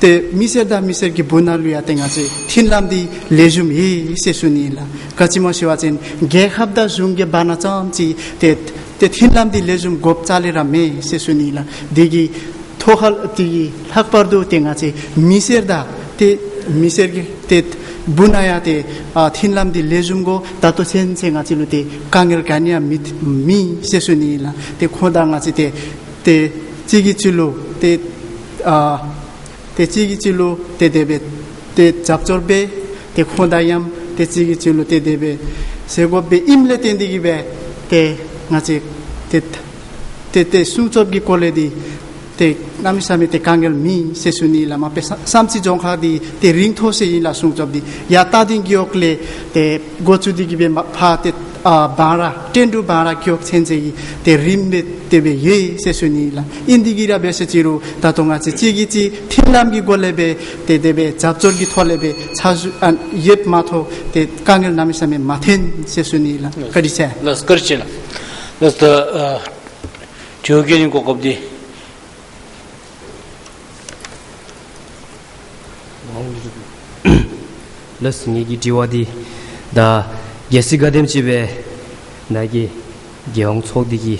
ཏེ་མི་སེར་དང་མི་སེར་གྱི་བུ་ན་ལུ་ཡང་ཏེ་ང་བཅས་མཐུན་ལམ་འདི་ལེགས་ཤོམ་ཡོད་ཟེར་ཞུ་ནི་ལགས། ག་ཅི་སྨོ་ཟེར་བ་ཅིན་རྒྱལ་ཁབ་དང་གཞུང་གི་བར་ན་ཙམ་ཅིག་ཏེ་ཏེ་མཐུན་ལམ་འདི་ལེགས་ཤོམ་དགོཔ་རྩ་ལས་ར་མེད་ཟེར་ཞུ་ནི་ལགས། འདི་གི་ཐོག་ཁར་འདི་གི་ལྷག་པར་དུ་ཏེ་ང་བཅས་མི་སེར་དང་ཏེ་མི་སེར་གྱི་ཏེ་བུ་ན་ཡང་ཏེ་ཨ་མཐུན་ལམ་འདི་ལེགས་ཤོམ་གོ་ད་ལྟོ་ཚུན་ཚོད་ང་བཅས་ལུ་ཏེ་དཀའ་ངལ་ག་ནི་ཡང་མེད་མེད་ཟེར་ཞུ་ནི་ལགས། ཏེ་ཁོང་དང་ང་བཅས་ཏེ་ཏེ་གཅིག་གིས་གཅིག་ལུ་ཏེ་ཨ་ཏེ་གཅིག་གིས་གཅིག་ལུ་ཏེ་དེ་སྦེ་ཏེ་རྒྱབ་སྐྱོར་འབད་ཏེ་ཁོང་དང་ཡང་ཏེ་གཅིག་གིས་གཅིག་ལུ་ཏེ་དེ་སྦེ་ཟེར་དགོཔ་སྦེ་ཨིནམ་ལས་བརྟེན་ཏེ་གིས་སྦེ་ཏེ་ང་བཅས་ཏེ་ཏེ་ཏེ་སྲུང་སྐྱོབ་ཀྱི་སྐོར་ལས་འདི་ཏེ་གནམ་མེད་ས་མེད་ཏེ་དཀའ་ངལ་མེད་ཟེར་ཞུ་ནི་ལགས། མ་དཔེ་བསམ་རྩེ་རྫོང་ཁག་འདི་ཏེ་རིང་ཐུང་ཟེར་ཨིན་ལགས། སྲུང་སྐྱོབ་འདི་ཡར་རྟ་སྡིང་རྒེད་འོག་ལས་ཏེ་འགོ་བཙུགས་ཏེ་གིས་སྦེ་མ་ཕར་ཏེ་ཨ་བང་ར་ཏྲེན་ཌུ་བང་ར་རྒེད་འོག་ཚུན་ཚོད་ཀྱི་ཏེ་རིངམ་སྦེ་དེ་སྦེ་ཡོད་ཟེར་ཞུ་ནི་ལགས། ཨིན་ཏེ་གིས་ར་འབད་ཟེར་ཅི་རུང་ད་ལྟོ་ང་བཅས་གཅིག་གིས་གཅིག་མཐུན་ལམ་གྱི་སྒོ་ལས་སྦེ་ཏེ་དེ་སྦེ་རྒྱབ་སྐྱོར་གྱི་ཐོག་ལས་སྦེ་ཚ་ཞུ་ཨ་ཡོདཔ་མ་གཏོགས་ཏེ་དཀའ་ངལ་གནམ་མེད་ས་མེད་མ་ཐོན་ཟེར་ཞུ་ནི་ལགས། བཀའ་དྲིན་ཆེ། ལགས་བཀའ་དྲིན་ཆེ་ལགས། ལགས་ད་ཨ་དྲི་བ་བཀོད་ནིའི་གོ་སྐབས་འདི། ལགས་ངེ་གི་དྲི་བ་འདི་ད་གལ་སྲིད་ག་དེམ་ཅིག་སྦེ་ནཱ་གི་རྒྱལ་ཡོངས་ཚོགས་སྡེ་གི་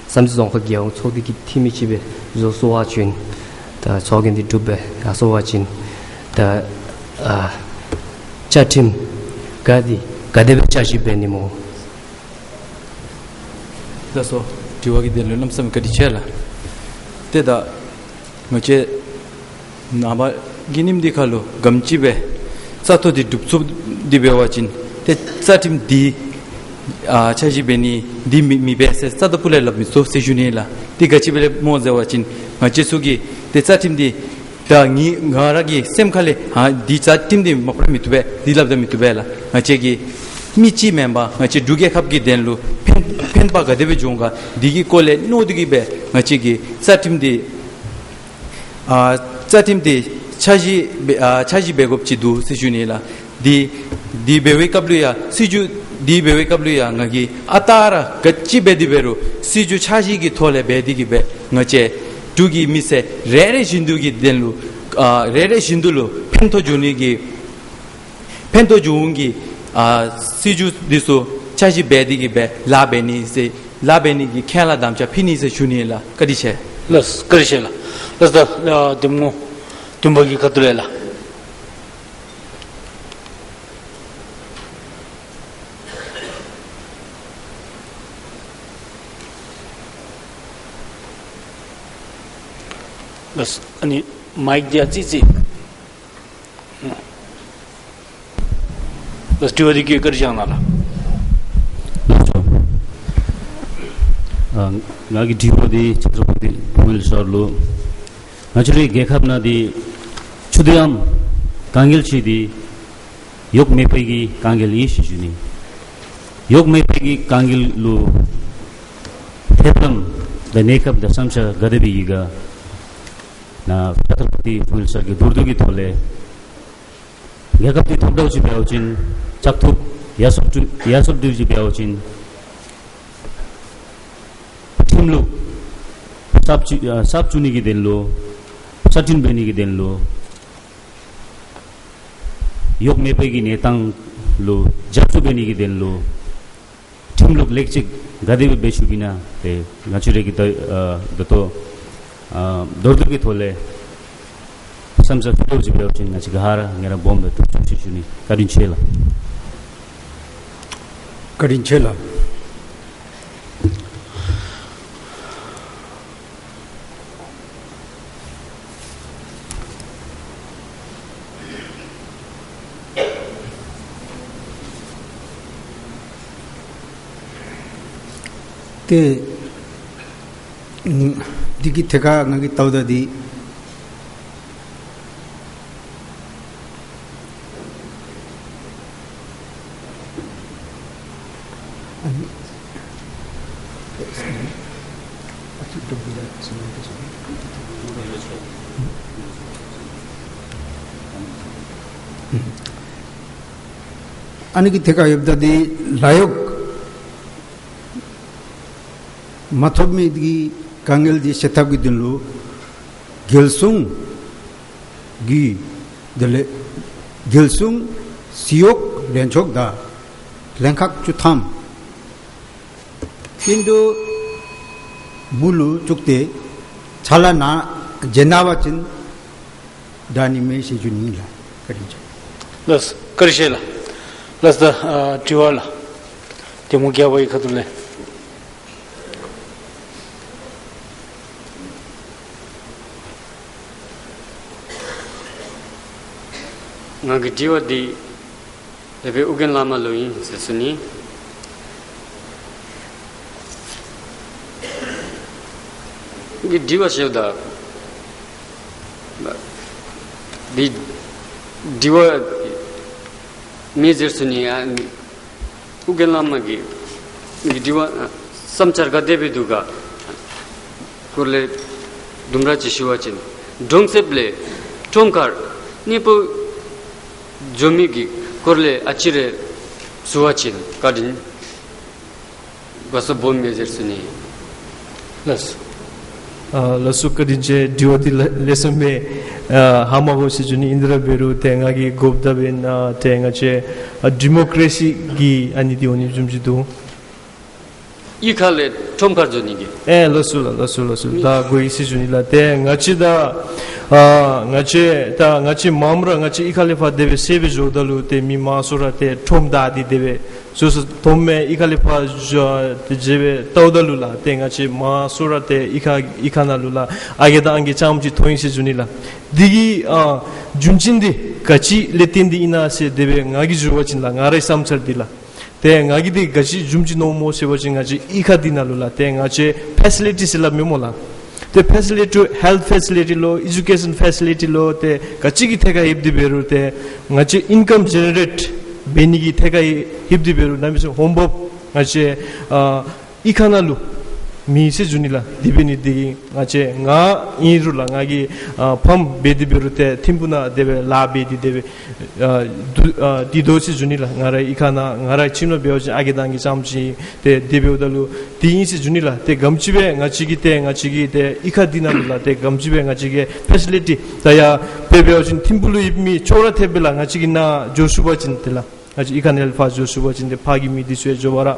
བསམ་རྩེ་རྫོང་ཁག་རྒྱལ་ཡོངས་ཚོགས་སྡེ་གི་འཐུས་མི་ཅིག་སྦེ་འགྱོ་སོང་པ་ཅིན་ད་ཚོགས་རྒྱན་འདི་གྲུབ་སྦེ་ཡར་སོང་པ་ཅིན་ད་ཨ་བཅའ་ཁྲིམས་ག་འདི་ག་དེ་སྦེ་བསྐྱར་ཞིབ་འབད་ནི་སྨོ། ལགས་སོ། དྲི་བ་གི་དོན་ལུ་གནམ་མེད་ས་མེད་བཀའ་དྲིན་ཆེ་ལགས། ཏེ་ད་ང་བཅས་ནངས་པ་གི་ཉིནམ་འདི་ཁར་ལུ་ག་དེམ་ཅིག་སྦེ་བཙག་འཐུ་འདི་གྲུབ་ཚུགས་ཏེ་འབད་བ་ཅིན་ཏེ་བཅའ་ཁྲིམས་འདི་ཨ་བསྐྱར་ཞིབ་འབད་ནི་འདི་མི་མི་འབད་ཟེར་རྩ་དང་ཕུ་ལས་སླབ་མི་ཚུགས་ཟེར་ཞུ་ནི་ལགས། འདི་ག་ཅི་སྦེ་སྨོ་ཟེར་བ་ཅིན་ང་བཅས་ཚུ་གིས་ཏེ་བཅའ་ཁྲིམས་འདི་ད་ངེ་ང་ར་གི་སེམས་ཁ་ལས་ཨ་འདི་བཅའ་ཁྲིམས་འདི་མ་པ་ར་མི་བཏུབ་པས། འདི་སླབ་ད་མི་བཏུབ་པས་ལགས། ང་བཅས་ཀྱི་མི་གཅིག་མེན་པར་ང་བཅས་འབྲུག་རྒྱལ་ཁབ་ཀྱི་དོན་ལུ་ཕན་ཕན་པ་ག་དེ་སྦེ་འབྱུང་ག་འདི་གི་སྐོར་ལས་མནོ་སྟེ་གིས་སྦེ་ང་བཅས་ཀྱིས་བཅའ་ཁྲིམས་འདི་ཨ་བཅའ་ཁྲིམས་འདི་བསྐྱར་ཞིབ་འབད་ཨ་བསྐྱར་ཞིབ་འབད་དགོཔ་ཅིག་འདུག་ཟེར་ཞུ་ནི་ལགས། འདི་འདི་འབད་བའི་སྐབས་ལུ་ཡང་སྲིད་བྱུས་འདི་འབད་བའི་སྐབས་ལུ་ཡང་ང་གིས་ཨ་རྟག་ར་ག་ཅི་འབད་དེ་འབད་རུང་སྲིད་བྱུས་བསྐྱར་ཞིབ་ཀྱི་ཐོག་ལས་འབད་དེ་གིས་སྦེ་ང་བཅས་འབྲུག་གི་མི་སེར་རེ་རེ་བཞིན་དུ་གི་དོན་ལུ་ཨ་རེ་རེ་བཞིན་དུ་ལུ་ཕན་ཐོགས་འབྱུང་ནི་གི་ཕན་ཐོགས་འབྱུང་གི་ཨ་སྲིད་བྱུས་འདི་ཚུ་བསྐྱར་ཞིབ་འབད་དེ་གིས་སྦེ་ལཱ་འབད་ནི་ཟེར་ལཱ་འབད་ནི་གི་ཁས་བླངས་དམ་བཅའ་ཕུལ་ནི་ཟེར་ཞུ་ནི་ལགས། བཀའ་དྲིན་ཆེ། ལགས་བཀའ་དྲིན་ཆེ་ལགས། ལགས་ད་ཨ་གདམ་ངོ་བདུན་པ་གི་ཁ་ཐུག་ལས་ལགས། ཨ་ནི་མའིཀ་འདི་ཡར་རྩིས་རྩིས། ལགས་དྲི་བ་འདི་བཀོད། བཀའ་དྲིན་ཆེ་ནཱ་ལགས། ཨ་ང་གི་དྲི་བ་འདི་ཆ་ཚང་འདི་བུ་མོ་ལེ་ཤ་ལུ། ང་བཅས་རའི་རྒྱལ་ཁབ་ནང་འདི་ཆུ་དེ་ཡང་དཀའ་ངལ་ཅིག་འདི་གཡོག་མེད་པའི་གི་དཀའ་ངལ་ཨིན་ཟེར་ཞུ་ནི། གཡོག་མེད་པའི་གི་དཀའ་ངལ་ལུ་ཐེ་ཚོམ་དང་གནས་སྐབས་དང་བསམ་འཆར་ག་དེ་སྦེ་ཡོད་ག། ནཱ་ཆ་ཚང་འདི་བུ་མོ་ལེ་ཤ་གི་མདོར་བསྡུས་ཀྱི་ཐོག་ལས་རྒྱལ་ཁབ་འདི་ཐོབ་ཐངས་ཅིག་འབད་བ་ཅིན་བཅའ་ཐུབ་ཡར་སོང་སྟེ་ཡར་སོང་སྟེ་ཅིག་འབད་བ་ཅིན་ཁྲིམས་ལུགས་གསརཔ་བཙུགས་ཨ་གསརཔ་བཙུགས་ནི་གི་དོན་ལུ་གསར་སྐྲུན་འབད་ནི་གི་དོན་ལུ་གཡོག་མེད་པའི་གི་གནས་སྟངས་ལུ་རྒྱབ་སྐྱོར་འབད་ནི་གི་དོན་ལུ་ཁྲིམས་ལུགས་ལེགས་བཅོས་ག་དེ་སྦེ་འབད་ཚུགས་ཀྱི་ན་ཏེ་ང་བཅས་ར་གི་ད་ཨ་ད་ལྟོ་ཨ་མདོར་བསྡུས་ཀྱི་ཐོག་ལས་བསམ་འཆར་ཕུལ་ཐངས་ཅིག་འབད་བ་ཅིན་ང་བཅས་ག་ར་ངལ་རངས་སྦོམ་སྦེ་ཐུགས་ཆུང་ཞུ་ཞུ་ནི། བཀའ་དྲིན་ཆེ་ལགས། བཀའ་དྲིན་ཆེ་ལགས། ཏེ་ཨམ་འདི་གི་ཐད་ཁར་ང་གིས་བལྟཝ་ད་འདི་ཨ་ནི་གི་ཐད་ཁར་ཡོདཔ་ད་འདི་ལཱ་གཡོག་མ་ཐོབ་མི་གི་དཀའ་ངལ་འདི་སེལ་ཐབས་ཀྱི་དོན་ལུ་རྒྱལ་སྲུང་གི་དེ་ལས་རྒྱལ་སྲུང་སྲིད་གཡོག་ལྷན་ཚོགས་དང་ལྷན་ཁག་བཅུ་ཐམ་ཨིན་དོ་མུ་ལུ་བཙུགས་ཏེ་ཚ་ལ་ན་མཇལ་གནང་བ་ཅིན་དྲག་ནི་མས་ཟེར་ཞུ་ནི་ལགས། བཀའ་དྲིན་ཆེ། ལགས་སོ། བཀའ་དྲིན་ཆེ་ལགས། ལགས་སོ། ད་ཨ་དྲི་བ་ལགས། གདམ་ངོ་རྒྱལ་པོའི་ཁ་ཐུག་ལས། ང་གི་དྲི་བ་འདི་ལས་སྦེ་ཨོ་རྒྱན་བླ་མ་ལུ་ཨིན་ཟེར་ཞུ་ནི། ངེའི་དྲི་བ་ཞུཝ་ད་འདི་དྲི་བ་མེད་ཟེར་ཞུ་ནི། ཨ་ཨོ་རྒྱན་བླ་མ་གི་ངེའི་དྲི་བ་བསམ་འཆར་ག་དེ་སྦེ་འདུག་ག་སྐོར་ལས་དུམ་གྲ་ཅིག་ཞུ་བ་ཅིན་གྲོང་གསེབ་ལས་ཁྲོམ་ཁར་གནས་སྤོ་འགྱོ་མི་གི་སྐོར་ལས་ཨ་ཙི་རེ་ཞུ་བ་ཅིན་བཀའ་དྲིན་དགའ་ཚོར་སྦོམ་ཡོད་ཟེར་ཞུ་ནི། ལགས་སོ། ཨ་ལགས་སོ། བཀའ་དྲིན་ཆེ། དྲི་བ་འདི་ལ་ལེགས་ཤོམ་སྦེ་ཨ་ཧ་མ་གོ་ཟེར་ཞུ་ནི། ཨིན་ཏེ་ར་འབད་རུང་ཏེ་ང་གིས་དགོཔ་ད་འབདན་ཨ་ཏེ་ང་བཅས་ཨ་ཌི་མོ་ཀྲེ་སི་གི་ཨ་ནི་འདི་འོང་ནི་བཟུམ་ཅིག་འདུག། གཡུས་ཁ་ལས་ཁྲོམ་ཁར་འགྱོ་ནི་གི། ཨེ་ལགས་སོ་ལགས། ལགས་སོ་ལགས་སོ། ད་གོ་ཡི་ཟེར་ཞུ་ནི་ལགས། ཏེ་ང་བཅས་ད་ཨ་ང་བཅས་ད་ང་བཅས་མངམ་ར་ང་བཅས་གཡུས་ཁ་ལས་ཕར་དེ་སྦེ་སེལ་སྦེ་འགྱོཝ་ད་ལུ་ཏེ་མི་མང་ཤོས་ར་ཏེ་ཁྲོམ་བདའ་སྟེ་དེ་སྦེ་སོ་སོ་དོ་མེན་གཡུས་ཁ་ལས་ཕར་འགྱོ་ཏེ་དེ་སྦེ་བལྟཝ་ད་ལུ་ལགས། ཏེ་ང་བཅས་མང་ཤོས་ར་ཏེ་གཡུས་ཁ་གཡུས་ཁ་ནང་ལུ་ལགས་ཨ་རྒས་དང་ཨང་རྒས་རྐྱངམ་ཅིག་མཐོང་ཡི་ཟེར་ཞུ་ནི་ལགས། འདི་གི་ཨ་རྒྱུ་མཚན་འདི་ག་ཅི་ལས་བརྟེན་ཏེ་ཨིན་ན་ཟེར་དེ་སྦེ་ང་གིས་ཞུ་བ་ཅིན་ལགས་ང་རའི་བསམ་འཆར་འདི་ལགས། ཏེ་ང་གིས་འདི་ག་ཅི་བཟུམ་ཅིག་མནོཝ་སྨོ་ཟེར་བ་ཅིན་ང་བཅས་གཡུས་ཁ་འདི་ནང་ལུ་ལགས་ཏེ་ང་བཅས་ཕེ་སི་ལི་ཊི་ཟེར་སླབ་མི་སྨོ་ལགས། ཏེ་ཕེ་སི་ལི་ཊི་ཧེལཐ་ཕེ་སི་ལི་ཊི་ལོ་ཨེ་ཌུ་ཀེ་ཤཱན་ཕེ་སི་ལི་ཊི་ལོ་ཏེ་ག་ཅི་གི་ཐད་ཁར་ལྷོདཔ་འདི་འབད་རུང་ཏེ་ང་བཅས་ཨིན་ཀམ་ཇེ་ནེ་རེཊ་འབད་ནི་གི་ཐད་ཁར་ལྷོདཔ་འདི་འབད་རུང་གནམ་མེད་ས་མེད་ཧོངས་བབས་ང་བཅས་ཨ་གཡུས་ཁ་ནང་ལུ་མེད་ཟེར་ཞུ་ནི་ལགས། དེ་འབད་ནི་འདི་གིས་ང་བཅས་ང་ཨིན་རུང་ལགས་ང་གི་ཨ་ཕམ་འབད་དེ་འབད་རུང་ཏེ་ཐིམ་ཕུ་ནང་དེ་སྦེ་ལཱ་འབད་དེ་དེ་སྦེ་ཨ་འདུག་ཨ་འདི་འདུག་ཟེར་ཞུ་ནི་ལགས། ང་རའི་གཡུས་ཁ་ནང་ང་རའི་ཁྱིམ་ནང་འབད་བ་ཅིན་ཨ་རྒས་དང་ཨང་རྒས་རྐྱངམ་ཅིག་ཏེ་དེ་འབདཝ་ད་ལུ་འདི་ཨིན་ཟེར་ཞུ་ནི་ལགས། ཏེ་ག་དེམ་ཅིག་སྦེ་ང་བཅས་ཀྱི་ཏེ་ང་བཅས་ཀྱི་ཏེ་གཡུས་ཁ་འདི་ནང་ལུ་ལགས་ཏེ་ག་དེམ་ཅིག་སྦེ་ང་བཅས་ཀྱི་ཕེ་སི་ལི་ཊི་ད་ཡར་དཔེ་འབད་བ་ཅིན་ཐིམ་ཕུ་ལུ་ཡོད་མི་ཅོག་ར་འཐདཔ་སྦེ་ལགས་ང་བཅས་ཀྱི་ནཱ་འགྱོ་ཚུགས་པ་ཅིན་ཏེ་ལགས། ང་བཅས་གཡུས་ཁ་ནང་ལས་ཕར་འགྱོ་ཚུགས་པ་ཅིན་ཏེ་ཕར་གྱི་མི་འདི་ཚུ་ཡང་འགྱོ་བར་ང་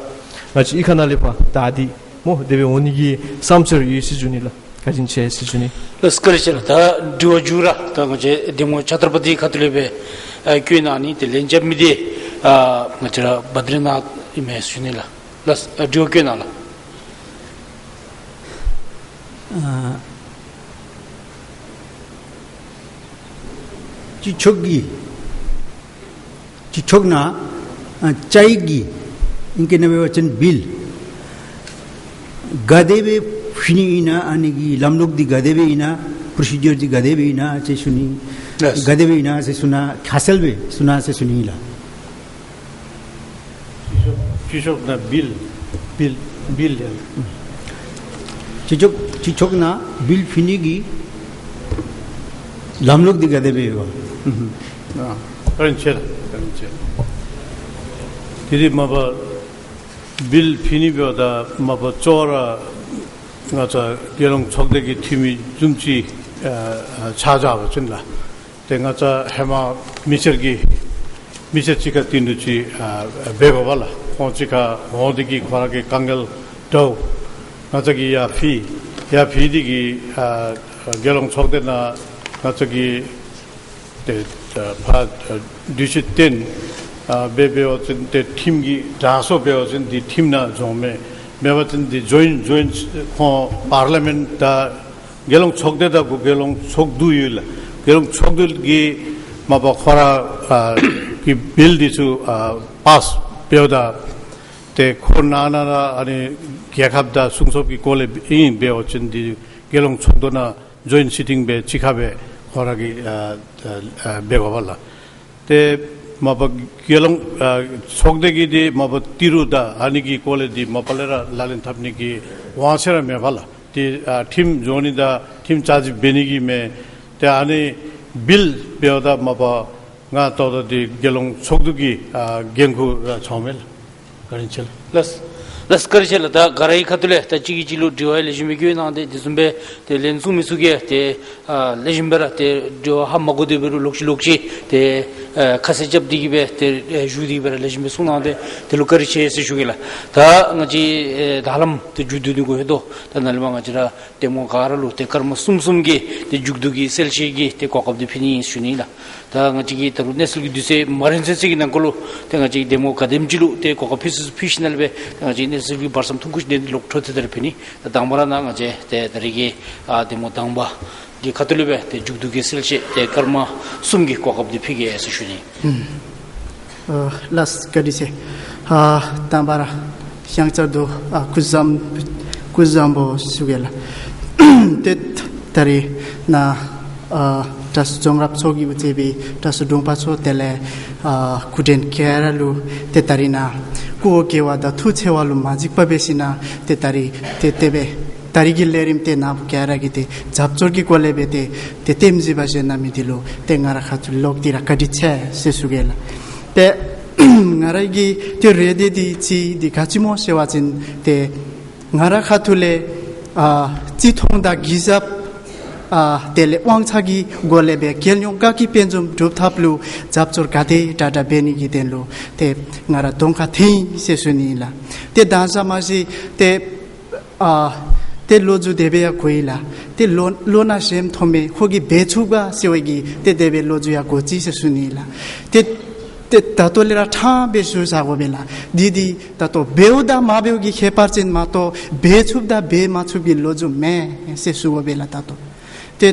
བཅས་གཡུས་ཁ་ནང་ལས་ཕར་བདའ་སྟེ་སྨོ་དེ་སྦེ་འོང་ནི་གི་བསམ་འཆར་ཡོད་ཟེར་ཞུ་ནི་ལགས། བཀའ་དྲིན་ཆེ་ཟེར་ཞུ་ནི། ལགས་བཀའ་དྲིན་ཆེ་ལགས། ད་དྲི་བ་མཇུག་ར་ད་ང་བཅས་གདམ་ངོ་ཆ་ཏྲ་པ་ཏིའི་ཁ་ཐུག་ལས་སྦེ་ཨ་བཀོད་གནང་ནི། ཏེ་ལན་རྐྱབ་མི་འདི་ཨ་ང་བཅས་ར་བ་དྲི་ནཱཐ་ཨིན་མས་ཟེར་ཞུ་ནི་ལགས། ལགས་ཨ་དྲི་བ་བཀོད་གནང་ལགས། ཨ་ སྤྱི་ཚོགས་ཀྱི་སྤྱི་ཚོགས་ནང་ཨ་བཅའ་ཡིག་གི་ཨིང་སྐད་ནང་འབད་བ་ཅིན་བིལ་ག་དེ་སྦེ་ཕུལ་ནི་ཨིན་ན་ཨ་ནི་གི་ལམ་ལུགས་འདི་ག་དེ་སྦེ་ཨིན་ན་པོརོ་སི་ཇར་འདི་ག་དེ་སྦེ་ཨིན་ན་ཟེར་ཞུ་ནི། ལགས། ག་དེ་སྦེ་ཨིན་ན་ཟེར་ཞུ་ན་ཁ་གསལ་སྦེ་ཞུ་ན་ཟེར་ཞུ་ནི་ལགས། སྤྱི་ཚོགས་ནང་བིལ་བིལ་བིལ་ཡང་སྤྱི་ཚོགས་སྤྱི་ཚོགས་ནང་བིལ་ཕུལ་ནི་གི་ལམ་ལུགས་འདི་ག་དེ་སྦེ་ཡོད་ག། ཨ་བཀའ་དྲིན་ཆེ་ལགས། བཀའ་དྲིན་ཆེ། དེ་རིང་མ་པ་བིལ་ཕུལ་ནི་འབདཝ་ད་མ་པ་གཙོ་བོ་ར་ང་བཅས་རྒྱལ་ཡོངས་ཚོགས་སྡེ་གི་འཐུས་མི་བཟུམ་ཅིག་ཨ་ཨ་ཆ་བཞག་པ་ཅིན་ལགས། ཏེ་ང་བཅས་ཧེ་མ་མི་སེར་གྱི་མི་སེར་གཅིག་ཁར་བསྟུན་ཏེ་ཅིག་ཨ་འབད་དགོ་པས་ལགས། ཁོང་གཅིག་ཁར་འོང་སྟེ་གིས་ཁོ་ར་གི་དཀའ་ངལ་འདྲཝ་ང་བཅས་ཀྱིས་ཡར་ཕུལ། ཡར་ཕུལ་ཏེ་གིས་ཨ་རྒྱལ་ཡོངས་ཚོགས་སྡེ་ནང་ང་བཅས་ཀྱིས་ཏེ་ཨ་ཕར་ཨ་དུས་ཚོད་བཏོན་ཨ་འབད་འབད་བ་ཅིན་ཏེ་ཁྲིམས་ཀྱི་དྲག་སོང་འབད་བ་ཅིན་འདི་ཁྲིམས་ནང་འཛོམས་མས། མེད་པ་ཅིན་འདི་ཇོའིནཊ་ཇོའིནཊ་ཁོང་པར་ལི་མེནཊ་དང་རྒྱལ་ཡོངས་ཚོགས་སྡེ་དང་གུ་རྒྱལ་ཡོངས་ཚོགས་འདུ་ཡོད་ལགས། རྒྱལ་ཡོངས་ཚོགས་འདུ་གིས་མ་པ་ཁོ་ར་ཨ་གི་བིལ་འདི་ཚུ་ཨ་པཱསི་འབདཝ་ད་ཏེ་ཁོ་ནང་ན་ར་ཨ་ནི་རྒྱལ་ཁབ་དང་སྲུང་སྐྱོབ་ཀྱི་སྐོར་ལས་ཨིན་འབད་བ་ཅིན་འདི་རྒྱལ་ཡོངས་ཚོགས་འདུ་ནང་ཇོའིནཊ་སི་ཊིང་སྦེ་གཅིག་ཁར་སྦེ་ཁོ་ར་གིས་ཨ་ཨ་ཨ་འབད་དགོ་པས་ལགས། ཏེ་མ་པ་རྒྱལ་ཡོངས་ཨ་ཚོགས་སྡེ་གིས་འདི་མ་པ་ཏི་རུ་དང་ཨ་ནི་གི་སྐོར་ལས་འདི་མ་པ་ལས་ར་ལག་ལེན་འཐབ་ནི་གི་དབང་ཚད་ར་མེད་པས་ལགས། ཏེ་ཨ་ཁྲིམས་བཟོ་ནི་དང་ཁྲིམས་རྩ་འཛིན་འབད་ནི་གི་མེན། ཏེ་ཨ་ནི་བིལ་འབདཝ་ད་མ་པ་ང་ལྟཝ་ད་འདི་རྒྱལ་ཡོངས་ཚོགས་འདུ་གི་ཨ་འགན་ཁུར་ར་ཚང་མས་ལགས། བཀའ་དྲིན་ཆེ་ལགས། ལགས། ལགས་བཀའ་དྲིན་ཆེ་ལགས། ད་ག་རའི་ཁ་ཐུག་ལས་ད་གཅིག་གིས་གཅིག་ལུ་དྲི་བ་ཡང་ལེགས་ཤོམ་སྦེ་བཀོད་གནང་སྟེ་དེ་བཟུམ་སྦེ་ཏེ་ལན་གསུང་མི་ཚུ་གིས་ཏེ་ཨ་ལེགས་ཤོམ་སྦེ་ར་ཏེ་དྲི་བ་ཧ་མ་གོ་དེ་འབད་རུང་ལོག་ཅི་ལོག་ཅི་ཏེ་ཨ་ཁ་གསལ་རྐྱབ་སྟེ་གིས་སྦེ་ཏེ་ཨ་ཞུ་སྟེ་གིས་སྦེ་ར་ལེགས་ཤོམ་སྦེ་གསུང་གནང་སྟེ་དེ་ལུ་བཀའ་དྲིན་ཆེ་ཟེར་ཞུ་གེ་ལགས། ད་ང་བཅས་ཨེ་ད་ཧ་ལམ་ཏེ་མཇུག་བསྡུ་ནི་འགོ་ལྷོད་དོ། ད་ནཱ་ལས་མར་ང་བཅས་ར་གདམ་ངོ་ག་ར་ལུ་ཏེ་སྐར་མ་གསུམ་གསུམ་གྱི་ཏེ་མཇུག་བསྡུ་གི་གསལ་བཤད་ཀྱི་ཏེ་གོ་སྐབས་འདི་ཕུལ་ནི་ཨིན་ཟེར་ཞུ་ནི་ལགས། ད་ང་བཅས་ཀྱི་ད་རུང་གནས་ཚུལ་གྱི་དུས་ཚོད་མ་རན་ཚད་ཅིག་གི་ནང་འཁོད་ལུ་ཏེ་ང་བཅས་ཀྱི་གདམ་ངོ་ག་དེམ་ཅིག་ལུ་ཏེ་གོ་སྐབས་ཕུལ་ཚུགས་ཕུལ་ཞིནམ་ལས་སྦེ་ང་བཅས་གནས་ཚུལ་གྱི་བར་མཚམས་ཐུང་ཀུ་ཅིག་དེ་ལོག་འཕྲོ་མཐུད་དེ་ར་ཕུལ་ནི། ད་དང་པ་ར་ནཱ་ང་བཅས་ཏེ་ད་རེས་ཀྱི་ཨ་གདམ་ངོ་དང་པ་གི་ཁ་ཐུག་ལས་སྦེ་ཏེ་མཇུག་བསྡུ་གི་གསལ་བཤད་ཏེ་སྐར་མ་གསུམ་གྱི་གོ་སྐབས་འདི་ཕུལ་གེ་ཟེར་ཞུ་ནི། ཨ་ལགས་བཀའ་དྲིན་ཆེ། ཨ་དང་པ་ར་ཡང་བསྐྱར་དུ་ཨ་སྐུ་གཟུགས་སྐུ་གཟུགས་བཟང་པོ་ཞུ་གེ་ལགས། ཏེ་ད་རིས་ནཱ་ཨ་དྲག་ཤོས་རྫོང་རབ་ཚོགས་ཀྱིས་གཙོས་པའི་དྲག་ཤོས་དྲུང་པ་ཚུ་དེ་ལས་ཨ་སྐུ་མགྲོན་ག་ར་ལུ་ཏེ་ད་རིས་ནཱ་སྐུ་འོ་བརྒྱལ་བ་དང་ཐུགས་འཚེར་བ་ལུ་མ་འཇིགས་པར་སྦེ་ཞིནམ་ཏེ་ད་རིས་ཏེ་དེ་སྦེ་ད་རིས་ཀྱི་ལས་རིམ་འདི་ནཱ་བུ་ག་ར་གིས་ཏེ་རྒྱབ་སྐྱོར་གྱི་སྒོ་ལས་སྦེ་ཏེ་ཏེ་ལྟདམོ་བཞེས་པར་བཞེས་གནང་མི་འདི་ལུ་ཏེ་ང་ར་ཁ་ཐུག་ལས་ལོག་སྟེ་ར་བཀའ་དྲིན་ཆེ་ཟེར་ཞུ་གེ་ལགས། ཏེ་ང་ར་གི་ཏེ་རེ་འདོད་འདི་ཅིག་འདི་ག་ཅི་སྨོ་ཟེར་བ་ཅིན་ཏེ་ང་ར་ཁ་ཐུག་ལས་ཨ་བརྩི་མཐོང་དང་གུས་ཞབས་ཨ་དེ་ལས་དབང་ཆ་གི་སྒོ་ལས་སྦེ་རྒྱལ་ཡོངས་དཀའ་སྤྱད་དཔལ་འཛོམས་སྒྲུབ་ཐབས་ལུ་རྒྱབ་སྐྱོར་ག་དེ་དྲག་དྲག་འབད་ནི་གི་དོན་ལུ་ཏེ་ང་ར་གདོང་ཁར་འཐོན་ཡི་ཟེར་ཞུ་ནི་ཨིན་ལགས། ཏེ་དང་ཟེར་མ་གཞི་ཏེ་ཨ་ཏེ་ལོ་རྒྱུས་དེ་སྦེ་ཡང་གོ་ཡི་ལགས། ཏེ་ལོ་ལོ་ན་གཞོནམ་མཐོ་དམན་ཁོ་གིས་འབད་ཚུགས་ག་ཟེར་བའི་གི་ཏེ་དེ་སྦེ་ལོ་རྒྱུས་ཡང་གོ་ཅི་ཟེར་ཞུ་ནི་ཨིན་ལགས། ཏེ་ཏེ་ད་ལྟོ་ལས་ར་ཕྲང་སྦེ་ཞུ་བཞག་དགོ་པས་ལགས། འདི་འདི་ད་ལྟོ་འབདཝ་དང་མ་འབདཝ་གི་ཁྱད་པར་ཅིག་ཨིན་མ་གཏོགས་འབད་ཚུགསཔ་དང་འབད་མ་ཚུགསཔ་གི་ལོ་རྒྱུས་མེན་ཟེར་ཞུ་དགོ་པས་ལགས། ད་ལྟོ་ཏེ་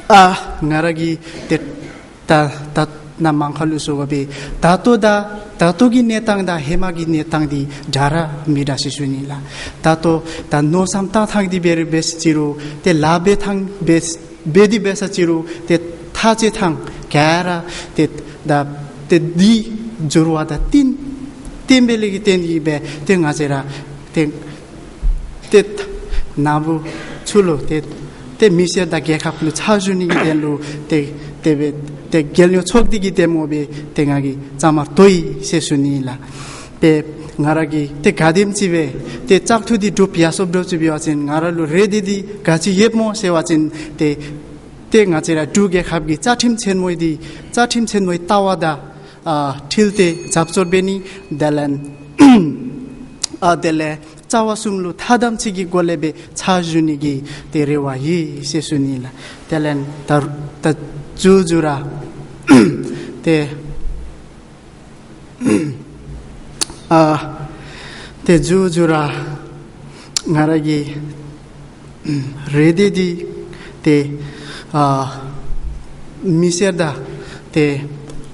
ཨ་ང་ར་གིས་ཏེ་ད་ད་ནཱ་མང་ཁ་ལུ་ཞུ་དགོ་པས། ད་ལྟོ་དང་ད་ལྟོ་གི་གནས་སྟངས་དང་ཧེ་མ་གི་གནས་སྟངས་འདི་འདྲ་ར་མི་འདྲ་ཟེར་ཞུ་ནི་ལགས། ད་ལྟོ་ད་མནོ་བསམ་བཏང་ཐངས་འདི་འབད་རུང་འབད་ཅི་རུང་ཏེ་ལཱ་འབད་ཐངས་འབད་འབད་དེ་འབད་ས་ཅི་རུང་ཏེ་ཐག་བཅད་ཐངས་ག་ར་ཏེ་ད་ཏེ་འདི་འགྱུར་བ་དང་བསྟུན་བསྟུན་པའི་ལས་ཀྱི་རྟེན་གྱི་སྦེ་ཏེ་ང་བཅས་ར་ཏེ་ཏེ་ནཱ་བུ་ཚུ་ལུ་ཏེ་ཏེ་མི་སེར་དང་རྒྱལ་ཁབ་ལུ་ཕྱག་ཞུ་ནི་གི་དོན་ལུ་ཏེ་དེ་སྦེ་ཏེ་རྒྱལ་ཡོངས་ཚོགས་སྡེ་གི་གདམ་ངོ་སྦེ་ཏེ་ང་གིས་གཙང་མར་བཏོན་ཡི་ཟེར་ཞུ་ནི་ཨིན་ལགས། ཏེ་ང་ར་གིས་ཏེ་ག་དེམ་ཅིག་སྦེ་ཏེ་བཙག་འཐུ་འདི་གྲུབ་ཡར་སོངམ་འདྲཝ་ཅིག་འབད་བ་ཅིན་ང་ར་ལུ་རེ་འདོད་འདི་ག་ཅི་ཡོདཔ་སྨོ་ཟེར་བ་ཅིན་ཏེ་ཏེ་ང་བཅས་ར་འབྲུག་རྒྱལ་ཁབ་ཀྱི་རྩ་ཁྲིམས་ཆེན་མོ་འདི་རྩ་ཁྲིམས་ཆེན་མོའི་ལྟ་བ་དང་ཨ་འཁྲིལ་ཏེ་རྒྱབ་སྐྱོར་འབད་ནི་དེ་ལས་ཨ་དེ་ལས་རྩ་བ་གསུམ་ལུ་ཐ་དམ་ཚིག་གི་སྒོ་ལས་སྦེ་ཕྱག་ཞུ་ནི་གི་ཏེ་རེ་བ་ཡོད་ཟེར་ཞུ་ནི་ལགས། དེ་ལས་ད་ད་མཇུག་མཇུག་ར་ཏེ་ཨ་ཏེ་མཇུག་མཇུག་ར་ང་ར་གི་རེ་འདོད་འདི་ཏེ་ཨ་ མི་སེར་དང་ཏེ་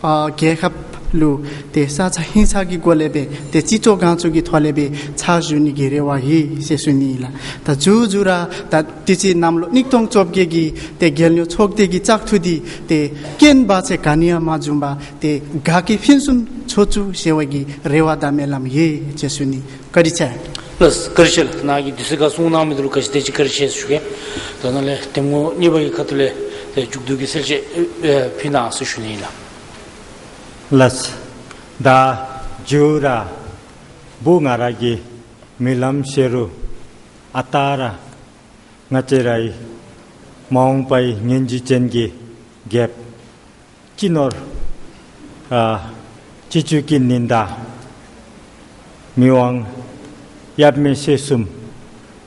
ཨ་རྒྱལ་ཁབ་ལུ་ཏེ་ས་ཆ་ཧིང་ས་གི་སྒོ་ལས་སྦེ་ཏེ་སྤྱི་ཚོགས་གང་ཚུ་གི་ཐོག་ལས་སྦེ་ཕྱག་ཞུ་ནི་གི་རེ་བ་ཡོད་ཟེར་ཞུ་ནི་ཨིན་ལགས། ད་མཇུག་མཇུག་ར་ད་དུས་ཅི་གནམ་ལོ་གཉིས་སྟོང་བཅོ་བརྒྱད་ཀྱི་ཏེ་རྒྱལ་ཡོངས་ཚོགས་སྡེ་གི་བཙག་འཐུ་འདི་ཏེ་རྐྱེན་བར་ཆད་ག་ནི་ཡང་མ་བྱུང་བར་ཏེ་དགའ་སྐྱིད་ཕུན་སུམ་ཚོགས་བཅུག་ཟེར་བའི་གི་རེ་བ་དང་སྨོན་ལམ་ཡོད་ཟེར་ཞུ་ནི། བཀའ་དྲིན་ཆེ། ལགས་བཀའ་དྲིན་ཆེ་ལགས། ནཱ་གིས་དུས་ཚོད་ཁར་གསུང་གནང་མི་འདི་ལུ་ག་ཅི་དེ་ཅིག་བཀའ་དྲིན་ཆེ་ཞུ་གེ། ད་ནཱ་ལས་གདམ་ངོ་གཉིས་པ་གི་ཁ་ཐུག་ལས་ཏེ་མཇུག་བསྡུ་གི་གསལ་བཤད་ཨེ་ཕུལ་གནང་ཟེར་ཞུ་ནི་ཨིན་ལགས། ལགས། ད་མཇུག་ར་བུ་ང་ར་གི་རྨི་ལམ་ཤེས་རུ་ཨ་རྟག་ར་ང་བཅས་རའི་མ་འོངས་པའི་ངན་ཇུས་ཅན་གྱི་རྒྱལཔོ་སྤྱི་ནོར་ཨ་སྤྱི་སྤྱོད་ཀྱི་ཉི་ཟླ་མི་དབང་ཡབ་མེས་སྲས་གསུམ་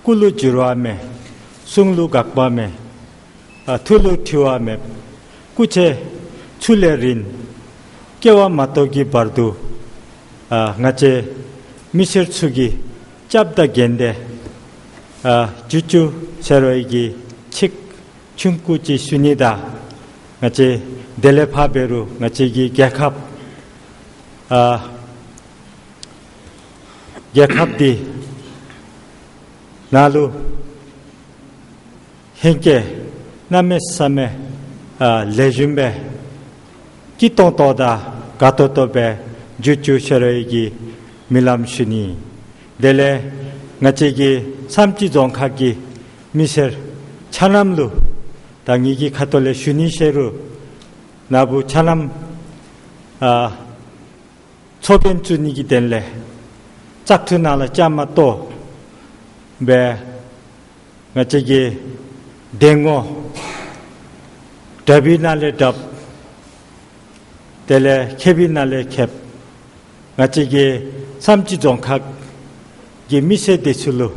སྐུ་ལུ་འགྱུར་བ་མེད། གསུང་ལུ་འགག་པ་མེད། ཨ་ཐུགས་ལུ་འཁྲུལ་བ་མེད། སྐུ་ཚེ་ཚུར་ལས་རིང་། སྐྱེ་བ་མ་གཏོགས་ཀྱི་བར་དུ་ཨ་ང་བཅས་མི་སེར་ཚུ་གིས་སྐྱབས་དང་འགན་དེ་ཨ་འཇུ་བཅུག་ཟེར་བའི་གི་ཚིག་ཆུང་ཀུ་ཅིག་ཞུ་ནི་དང་ང་བཅས་དེ་ལས་ཕར་འབད་རུང་ང་བཅས་ཀྱི་རྒྱལ་ཁབ་ཨ་རྒྱལ་ཁབ་འདི་ནང་ལུ་ཧེང་སྐལ་གནམ་མེད་ས་མེད་ཨ་ལེགས་ཤོམ་སྦེ་སྐྱིད་ཏོང་ཏོ་དང་དགའ་ཏོག་ཏོ་སྦེ་འགྱུར་བཅུག་ཟེར་བའི་གི་སྨོན་ལམ་ཞུ་ནི། དེ་ལས་ང་བཅས་ཀྱི་བསམ་སྤྱི་རྫོང་ཁག་གི་མི་སེར་ཆ་མཉམ་ལུ་ད་ངེ་གི་ཁ་ཐུག་ལས་ཞུ་ནི་ཟེར་རུང་ནཱ་བུ་ཆ་མཉམ་ཨ་ཚོགས་རྒྱན་བཙུགས་ནི་གི་དོན་ལས་བཙག་འཐུ་ནང་ལས་བཅའ་མར་གཏོགས་སྦེ་ང་བཅས་ཀྱི་གདམ་ངོ་དྲག་པའི་ནང་ལས་དྲགཔ། དེ་ལས་མཁས་པའི་ནང་ལས་མཁསཔ། ང་བཅས་ཀྱི་བསམ་སྤྱི་རྫོང་ཁག་གི་མི་སེར་དེ་ཚུ་ལུ་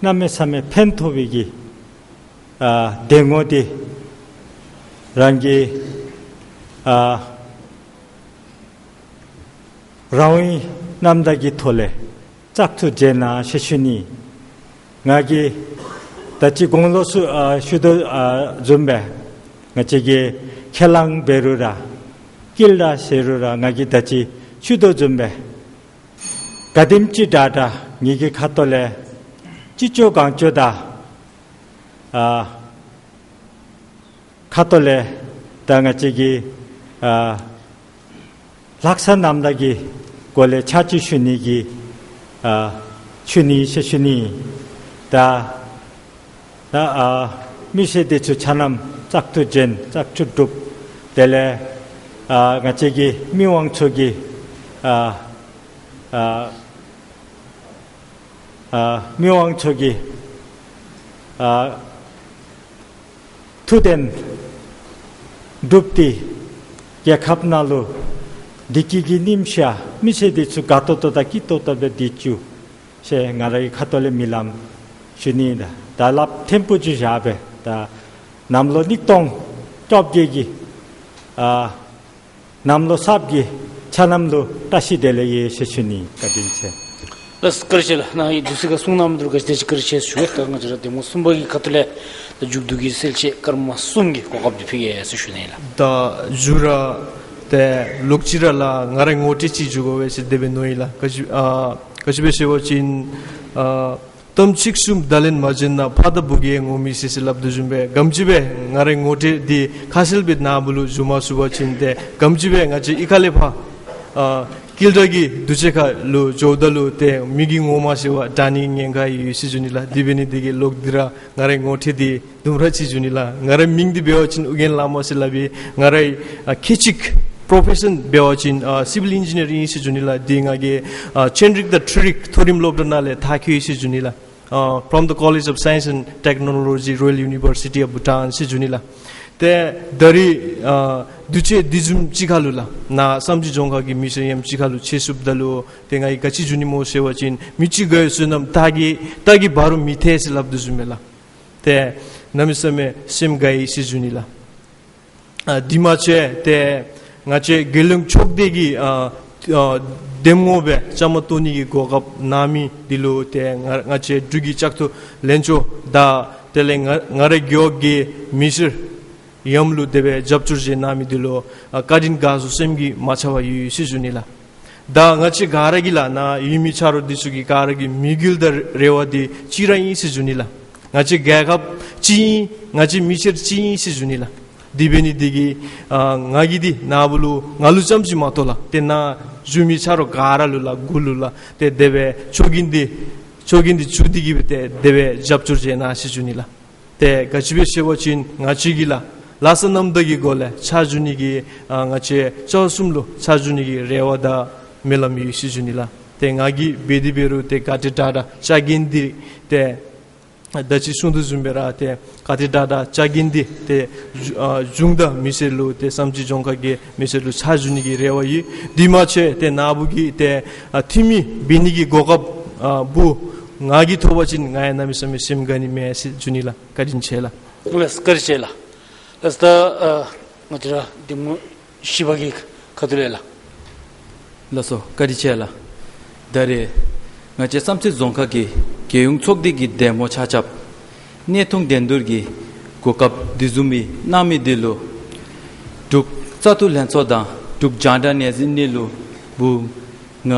གནམ་མེད་ས་མེད་ཕན་ཐོགས་པའི་གི་ཨ་གདམ་ངོ་དེ་རང་གི་ཨ་རང་འོས་རྣམ་དག་གི་ཐོག་ལས་བཙག་འཐུ་མཛད་གནང་ཟེར་ཞུ་ནི། ང་གིས་ད་ཅི་གོང་ལུ་ཞུ་ཨ་ཞུ་དོ་ཨ་བཟུམ་སྦེ་ང་བཅས་ཀྱིས་ཁས་བླངས་འབད་རུང་ར་བསྐུལ་ར་ཟེར་རུང་ར་ང་གིས་ད་ཅི་ཞུ་དོ་བཟུམ་སྦེ་ག་དེམ་ཅིག་དྲག་དྲག་ངེ་གི་ཁ་ཐུག་ལས་ཅི་ལྕོགས་གང་ལྕོགས་དང་ཨ་ཁ་ཐུག་ལས་ད་ང་བཅས་ཀྱི་ཨ་ལྷག་བསམ་རྣམ་དག་གི་སྒོ་ལས་ཕྱག་ཕྱིད་ཞུ་ནི་གི་ཨ་ཞུ་ནི་ཟེར་ཞུ་ནི། ད་ད་ཨ་མི་སེར་དེ་ཚུ་ཆ་མཉམ་བཙག་འཐུ་མཛད་བཙག་འཐུ་གྲུབ། དེ་ལས་ཨ་ང་བཅས་ཀྱི་མི་དབང་མཆོག་གི་ཨ་ཨ་ཨ་མི་དབང་མཆོག་གི་ཨ་ཐུགས་དོན་གྲུབ་སྟེ་རྒྱལ་ཁབ་ནང་ལུ་བདེ་སྐྱིད་ཀྱི་ཉིམ་ཤར་མི་སེར་དེ་ཚུ་དགའ་ཏོག་ཏོ་དང་སྐྱིད་ཏོག་ཏོ་སྦེ་སྡོད་བཅུག་ཟེར་ང་རའི་ཁ་ཐུག་ལས་སྨོན་ལམ་ཞུ་ནི་ད། ད་རླབས་ཐིམ་ཕུག་ཅིག་བཞག་སྦེ་ད་གནམ་ལོ་གཉིས་སྟོང་བཅོ་བརྒྱད་ཀྱི་ཨ་གནམ་ལོ་གསརཔ་གི་ཆ་མཉམ་ལུ་བཀྲ་ཤིས་བདེ་ལེགས་ཡོད་ཟེར་ཞུ་ནི། བཀའ་དྲིན་ཆེ། ལགས་བཀའ་དྲིན་ཆེ་ལགས། ནཱ་གིས་དུས་ཚོད་ཁར་གསུང་གནང་མི་འདི་ལུ་ག་ཅི་དེ་ཅིག་བཀའ་དྲིན་ཆེ་ཞུ་གེ། ད་ང་བཅས་ར་གདམ་ངོ་གསུམ་པ་གི་ཁ་ཐུག་ལས་ད་མཇུག་བསྡུ་གི་གསལ་བཤད་སྐར་མ་གསུམ་གྱི་གོ་སྐབས་འདི་ཕུལ་གེ་ཟེར་ཞུ་ནི་ལགས། ད་མཇུག་ར་ཏེ་ལོག་ཅི་ར་ལགས་ང་རའི་ངོ་སྤྲོད་ཅིག་མཇུག་དགོ་པས་ཟེར་དེ་སྦེ་མནོ་ཡི་ལགས། ག་ཅི་ཨ་ག་ཅི་སྦེ་ཟེར་བ་ཅིན་ཨ་གཏམ་ཚིག་གསུམ་བརྡ་ལན་མ་བྱིན་ན། ཕ་དང་བུ་གིས་ངོ་མི་ཤེས་ཟེར་སླབ་དོ་བཟུམ་སྦེ་ག་དེམ་ཅིག་སྦེ་ང་རའི་ངོ་སྤྲོད་འདི་ཁ་གསལ་སྦེ་ནཱ་བུ་ལུ་ཞུ་མ་ཚུགས་པ་ཅིན་ཏེ་ག་དེམ་ཅིག་སྦེ་ང་བཅས་གཡུས་ཁ་ལས་ཕར་ཨ་ཀིལ་ཌ་གི་འདུ་ཆེ་ཁ་ལུ་འགྱོཝ་ད་ལུ་ཏེ་མི་གིས་ངོ་མ་ཤེས་པར་དྲག་ནི་གི་ཉེན་ཁ་ཡོད་ཟེར་ཞུ་ནི་ལགས། དེ་འབད་ནི་དེ་གིས་ལོག་སྟེ་ར་ང་རའི་ངོ་སྤྲོད་འདི་དུམ་གྲ་ཅིག་ཞུ་ནི་ལགས། ང་རའི་མིང་འདི་འབད་བ་ཅིན་ཨོ་རྒྱན་ལྷ་མོ་ཟེར་སླབ་ཨིན། ང་རའི་ཨ་ཁྱད་ཆོས་པྲོ་ཕེ་ཤཱན་འབད་བ་ཅིན་ཨ་སི་བིལ་ཨིན་ཇི་ནི་ཡར་ཨིན་ཟེར་ཞུ་ནི་ལགས། ཏེ་ང་གིས་ཨ་ཚན་རིག་དང་འཕྲུལ་རིག་མཐོ་རིམ་སློབ་གྲྭ་ནང་ལས་མཐར་འཁྱོལ་ཡི་ཟེར་ཞུ་ནི་ལགས། ཨ་From the College of Science and Technology, Royal University of Bhutan ཟེར་ཞུ་ནི་ལགས། ཏེ་ད་རིས་ཨ་དུས་ཚོད་འདི་བཟུམ་ཅིག་ཁ་ལུ་ལགས་ནཱ་བསམ་སྤྱི་རྫོང་ཁག་གི་མི་སེར་ཡང་ཅིག་ཁ་ལུ་ཕྱད་ཚུགསཔ་ད་ལུ་ཏེ་ང་གིས་ག་ཅི་ཞུ་ནི་སྨོ་ཟེར་བ་ཅིན་མི་གཅིག་དགའ་བའི་བསོད་ནམས་རྟ་གི་རྟ་གི་བ་རུ་མི་ཐལ་ཟེར་སླབ་དོ་བཟུམ་སྦེ་ལགས། ཏེ་གནམ་མེད་ས་མེད་སེམས་དགའ་ཡི་ཟེར་ཞུ་ནི་ལགས། ཨ་འདི་མ་ཚད་ཏེ་ང་བཅས་རྒྱལ་ཡོངས་ཚོགས་སྡེ་གི་ཨ་ཨ་གདམ་ངོ་སྦེ་བཅའ་མར་གཏོགས་ནི་གི་གོ་སྐབས་གནང་མི་འདི་ལུ་ཏེ་ང་ང་བཅས་འབྲུག་གི་བཙག་འཐུ་ལྷན་ཚོགས་དང་དེ་ལས་ང་ང་རའི་རྒེད་འོག་གི་མི་སེར་ ཡམ་ལུ་དེ་སྦེ་རྒྱབ་སྐྱོར་བྱིན་གནང་མི་འདི་ལུ་ཨ་བཀའ་དྲིན་དགའ་ཚོར་སེམས་ཀྱིས་མ་ཆག་པར་ཡོད་ཟེར་ཞུ་ནི་ལགས། ད་ང་བཅས་ག་ར་གི་ལགས་ནཱ་ཡོད་མི་ཆ་རོགས་འདི་ཚུ་གི་ག་ར་གི་དམིགས་ཡུལ་དང་རེ་བ་འདི་གཅིག་ར་ཨིན་ཟེར་ཞུ་ནི་ལགས། ང་བཅས་རྒྱལ་ཁབ་གཅིག་ཨིན། ང་བཅས་མི་སེར་གཅིག་ཨིན་ཟེར་ཞུ་ནི་ལགས། དེ་འབད་ནི་འདི་གིས་ཨ་ང་གིས་འདི་ནཱ་བུ་ལུ་ང་ལུ་ཙམ་ཅིག་མ་གཏོགས་ལགས་ཏེ་ནཱ་བཞུགས་མི་ཆ་རོགས་ག་ར་ལུ་ལགས་གུ་ལུ་ལགས་ཏེ་དེ་སྦེ་ཆོ་གིན་འདི་ཆོ་གིན་འདི་བཙུགས་ཏེ་གིས་སྦེ་ཏེ་དེ་སྦེ་རྒྱབ་སྐྱོར་བྱིན་གནང་ཟེར་ཞུ་ནི་ལགས། ཏེ་ག་ཅི་སྦེ་ཟེར་བ་ཅིན་ང་བཅས་ཀྱི་ལགས་ལཱ་གསར་རྣམ་དག་གི་སྒོ་ལས་ཕྱག་ཞུ་ནི་གི་ཨ་ང་བཅས་ཆ་རོགས་གསུམ་ལུ་ཕྱག་ཞུ་ནི་གི་རེ་བ་དང་སྨོན་ལམ་ཡོད་ཟེར་ཞུ་ནི་ལགས། ཏེ་ང་གིས་འབད་དེ་འབད་རུང་ཏེ་ག་དེ་དྲག་དྲག་བཅའ་གིན་འདི་ཏེ་ད་ཅི་གསུང་དོ་བཟུམ་སྦེ་ར་ཏེ་ག་དེ་དྲག་དྲག་བཅའ་གིན་འདི་ཏེ་ཨ་གཞུང་དང་མི་སེར་ལུ་ཏེ་བསམ་རྩེ་རྫོང་ཁག་གི་མི་སེར་ལུ་ཕྱག་ཞུ་ནི་གི་རེ་བ་ཡོད། དེ་མ་ཚད་ཏེ་ནཱ་བུ་གི་ཏེ་ཨ་འཐུས་མི་འབད་ནི་གི་གོ་སྐབས་ཨ་བུ་ང་གིས་ཐོབ་པ་ཅིན་ང་ཡང་གནམ་མེད་ས་མེད་སེམས་དགའ་ནི་མས་ཟེར་ཞུ་ནི་ལགས། བཀའ་དྲིན་ཆེ་ལགས། ལགས་བཀའ་དྲིན་ཆེ་ལགས། ལགས་ད་ཨ་ང་བཅས་ར་འདེམས་ངོ་བཞི་པ་གི་ཁ་ཐུག་ལས་ལགས། ལགས་སོ་བཀའ་དྲིན་ཆེ་ལགས། ད་རེས་ང་བཅས་བསམ་རྩེ་རྫོང་ཁག་གི་རྒྱལ་ཡོངས་ཚོགས་སྡེ་གི་འདེམས་ངོ་ཆ་ཁྱབ་གནས་ཐུང་འགྲན་བསྡུར་གྱི་གོ་སྐབས་འདི་བཟུམ་མའི་གནང་མི་འདི་ལུ་འབྲུག་བཙག་འཐུ་ལྷན་ཚོགས་དང་འབྲུག་རྒྱང་བསྒྲགས་ནེ་ཟིན་ནི་ལུ་བུ་ང་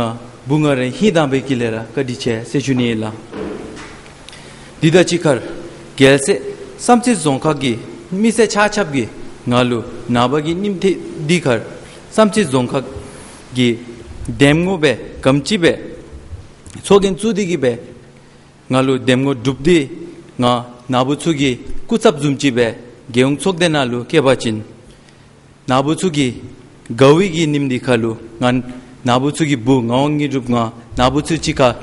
བུ་ང་རའི་ཧིང་དང་པའི་དཀྱིལ་ལས་ར་བཀའ་དྲིན་ཆེ་ཟེར་ཞུ་ནི་ཨིན་ལགས། དེ་དང་གཅིག་ཁར་རྒྱལ་སྲས་བསམ་རྩེ་རྫོང་ཁག་གི་མི་སེར་ཆ་ཁྱབ་ཀྱིས་ང་ལུ་ནངས་པ་གི་ཉིནམ་ཐེངས་འདི་ཁར་བསམ་རྩེ་རྫོང་ཁག་གི་འདེམས་ངོ་སྦེ་ག་དེམ་ཅིག་སྦེ་ཚོགས་རྒྱན་བཙུགས་ཏེ་གིས་སྦེ་ང་ལུ་འདེམས་ངོ་གྲུབ་སྟེ་ང་ནཱ་བུ་ཚུ་གི་སྐུ་ཚབ་བཟུམ་ཅིག་སྦེ་རྒྱལ་ཡོངས་ཚོགས་སྡེ་ནང་ལུ་བསྐོས་པ་ཅིན་ནཱ་བུ་ཚུ་གི་དགའ་བའི་གི་ཉིནམ་འདི་ཁར་ལུ་ང་ནཱ་བུ་ཚུ་གི་བུ་ངག་དབང་དངོས་གྲུབ་ང་ནཱ་བུ་ཚུ་གཅིག་ཁར་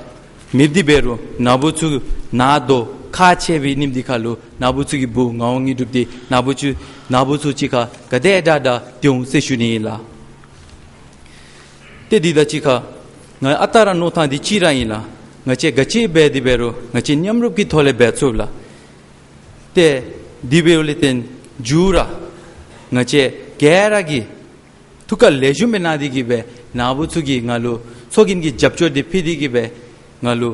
མེདཔ་འདི་འབད་རུང་ནཱ་བུ་ཚུ་ནཱ་དོ་ཁག་ཆེ་བའི་ཉིནམ་འདི་ཁར་ལུ་ནཱ་བུ་ཚུ་གི་བུ་ངག་དབང་དངོས་གྲུབ་འདི་ནཱ་བུ་ཚུ་ནཱ་བུ་ཚུ་གཅིག་ཁར་ག་དེ་དྲག་དྲག་སྟོན་འོང་ཟེར་ཞུ་ནི་ཨིན་ལགས། ཏེ་དེ་དང་གཅིག་ཁར་ང་ཨ་རྟག་ར་མནོ་ཐངས་འདི་གཅིག་ར་ཨིན་ལགས། ང་བཅས་ག་ཅི་འབད་དེ་འབད་རུང་ང་བཅས་མཉམ་རུབ་ཀྱི་ཐོག་ལས་འབད་ཚུགས་ལགས། ཏེ་དེ་འབདཝ་ལས་བརྟེན་མཇུག་ར་ང་བཅས་ག་ར་གིས་ཐུགས་ཁར་ལེགས་ཤོམ་སྦེ་གནང་སྟེ་གིས་སྦེ་ནཱ་བུ་ཚུ་གིས་ང་ལུ་ཚོགས་རྒྱན་གྱི་རྒྱབ་སྐྱོར་འདི་ཕུལ་ཏེ་གིས་སྦེ་ང་ལུ་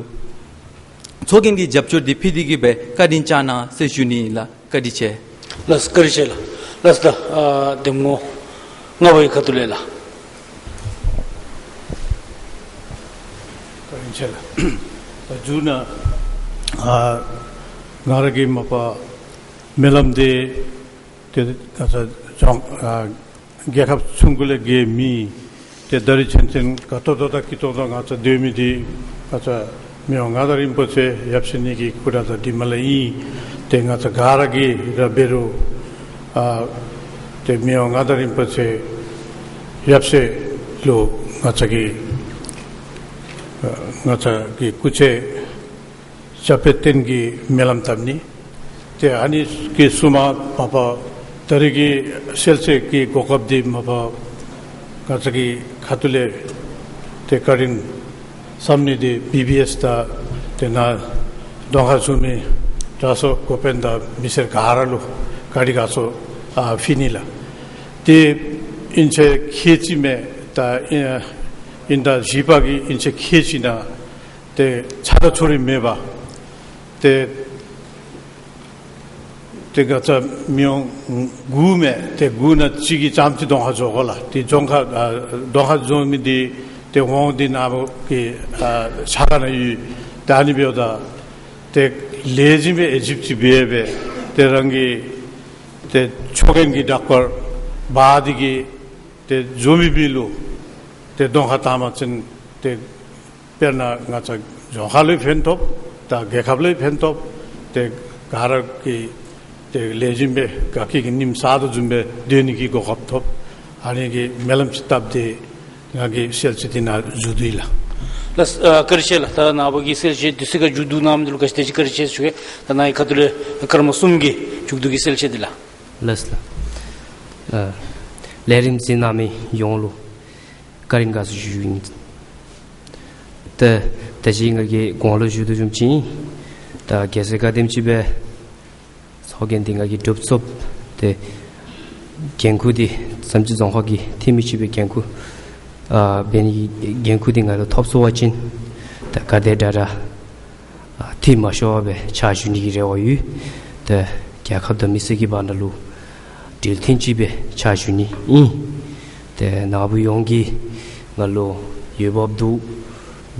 ཚོགས་རྒྱན་གྱི་རྒྱབ་སྐྱོར་འདི་ཕུལ་ཏེ་གིས་སྦེ་བཀའ་དྲིན་བསྐྱང་གནང་ཟེར་ཞུ་ནི་ཨིན་ལགས། བཀའ་དྲིན་ཆེ། ལགས་བཀའ་དྲིན་ཆེ་ལགས། ལགས་ད་ཨ་འདེམས་ངོ་ལྔ་པའི་ཁ་ཐུག་ལས་ལགས། བཀའ་དྲིན་ཆེ་ལགས། ད་མཇུག་ནང་ཨ་ང་ར་གི་མ་པ་སྨོན་ལམ་འདི་ཏེ་ང་བཅས་ལྗོངས་ཨ་རྒྱལ་ཁབ་ཆུང་ཀུ་ལས་བརྒལ་མེད། ཏེ་ད་རེས་ཚུན་ཚོད་དགའ་ཏོག་ཏོ་དང་སྐྱིད་ཏོང་ཏོ་ང་བཅས་སྡོད་མི་འདི་ང་བཅས་མི་དབང་མངའ་བདག་རིན་པོ་ཆེ་ཡབ་སྲས་གཉིས་ཀྱི་སྐུ་དྲིན་དང་གྲིབ་མ་ལས་ཨིན། ཏེ་ང་བཅས་ག་ར་གིས་ར་འབད་རུང་ཨ་ཏེ་མི་དབང་མངའ་བདག་རིན་པོ་ཆེ་ཡབ་སྲས་ལུ་ང་བཅས་ཀྱི་ཨ་ང་བཅས་ཀྱི་སྐུ་ཚེ་ཞབས་པད་བརྟན་གྱི་སྨོན་ལམ་བཏབ་ནི། ཏེ་ཨ་ནི་གི་ཤུལ་མ་མ་པ་ད་རེས་ཀྱི་གསལ་བཤད་ཀྱི་གོ་སྐབས་འདི་མ་པ་ང་བཅས་ཀྱི་ཁ་ཐུག་ལས་ཏེ་བཀའ་དྲིན་བསམ་ནི་འདི་བི་བི་ཨེསི་དང་ཏེ་ནཱ་གདོང་ཁར་བཞུགས་མི་དྲག་ཤོས་འགོ་དཔོན་དང་མི་སེར་ག་ར་ལུ་བཀའ་དྲིན་དགའ་ཚོར་ཨ་ཕུལ་ནི་ལགས། ཏེ་ཨིན་ཅི་ཁེ་ཅི་མེད་ད་ཨིན་ཨིན་ད་བཞི་པ་གི་ཨིན་ཅི་ཁེ་ཅི་ན་ཏེ་ཆ་ད་ཚུ་རིག་མེད་པ། ཏེ་ཏེ་ག་ཙ་མི་ཡོང་དགུ་མེད། ཏེ་དགུ་ནང་གཅིག་གིས་རྐྱངམ་ཅིག་གདོང་ཁར་འཛོལ་དགོ་ལགས། ཏེ་གདོང་ཁར་ཨ་གདོང་ཁར་འཛོལ་མི་འདི་ཏེ་འོང་འདི་ནཱ་བུ་གི་ཨ་ཕྱག་ཁར་ཡོད། ཏེ་ཨ་ནི་འབདཝ་ད་ཏེ་ལེགས་ཤོམ་སྦེ་ཨེ་ཞིབ་ཅིག་འབད་སྦེ་ཏེ་རང་གི་ཏེ་ཚོགས་རྒྱན་གྱི་འདྲ་སྐར་འབག་སྟེ་གིས་ཏེ་འཛོལ་མི་འདི་ལུ་ཏེ་གདོང་ཁར་བཏང་བ་ཅིན་ཏེ་དཔེར་ན་ང་བཅས་ལྗོངས་ཁ་ལུ་ཕན་ཐོགས་དང་རྒྱལ་ཁབ་ལུ་ཕན་ཐོགས། ཏེ་ག་ར་གིས་ཏེ་ལེགས་ཤོམ་སྦེ་དགའ་སྐྱིད་ཀྱི་ཉིམ་གསརཔ་དང་བཟུམ་སྦེ་སྡོད་ནི་གི་གོ་སྐབས་ཐོབ། ཨ་ནི་གི་སྨོན་ལམ་ཅིག་བཏབ་སྟེ་ང་གི་གསལ་བཤད་འདི་ནཱ་མཇུག་བསྡུ་ཡི་ལགས། ལགས་ཨ་བཀའ་དྲིན་ཆེ་ལགས། ད་ནཱ་བུ་གི་གསལ་བཤད་འདི་ཚུ་ག་མཇུག་བསྡུ་གནང་མི་འདི་ལུ་ག་ཅི་དེ་ཅིག་བཀའ་དྲིན་ཆེ་ཞུ་གེ། ད་ནཱ་གི་ཁ་ཐུག་ལས་ཀརྨ་གསུམ་གྱི་མཇུག་བསྡུ་གི་གསལ་བཤད་འདི་ལགས། ལགས་ལགས། ཨ་ལས་རིམ་གཟིགས་གནང་མི་ཡོངས་ལུ་བཀའ་དྲིན་དགའ་ཚོར་ཞུ་ཡི། ཏེ་ད་ཅི་ང་གིས་གོང་ལུ་ཞུ་དོ་བཟུམ་ཅིག་ཨིན། ད་གལ་སྲིད་ག་དེམ་ཅིག་སྦེ་ཚོགས་རྒྱན་འདི་ང་གིས་སྒྲུབ་ཚུགས། ཏེ་འགན་ཁུར་འདི་བསམ་རྩེ་རྫོང་ཁག་གི་འཐུས་མི་ཅིག་སྦེ་འགན་ཁུར་ཨ་འབད་ནི་འགན་ཁུར་འདི་ང་ལུ་ཐོབ་སོང་བ་ཅིན་ད་ག་དེ་དྲག་དྲག་ཨ་འཐུས་མ་ཤོར་བར་སྦེ་ཕྱག་ཞུ་ནི་གི་རེ་བ་ཡོད། ཏེ་རྒྱལ་ཁབ་དང་མི་སེར་གྱི་བར་ན་ལུ་ ཡུལ་ཐེངས་གཅིག་སྦེ་ཕྱག་ཞུ་ནི་ཨིན། ཏེ་ནཱ་བུ་ཡོངས་ཀྱིས་ང་ལུ་འོས་འབབ་འདུག་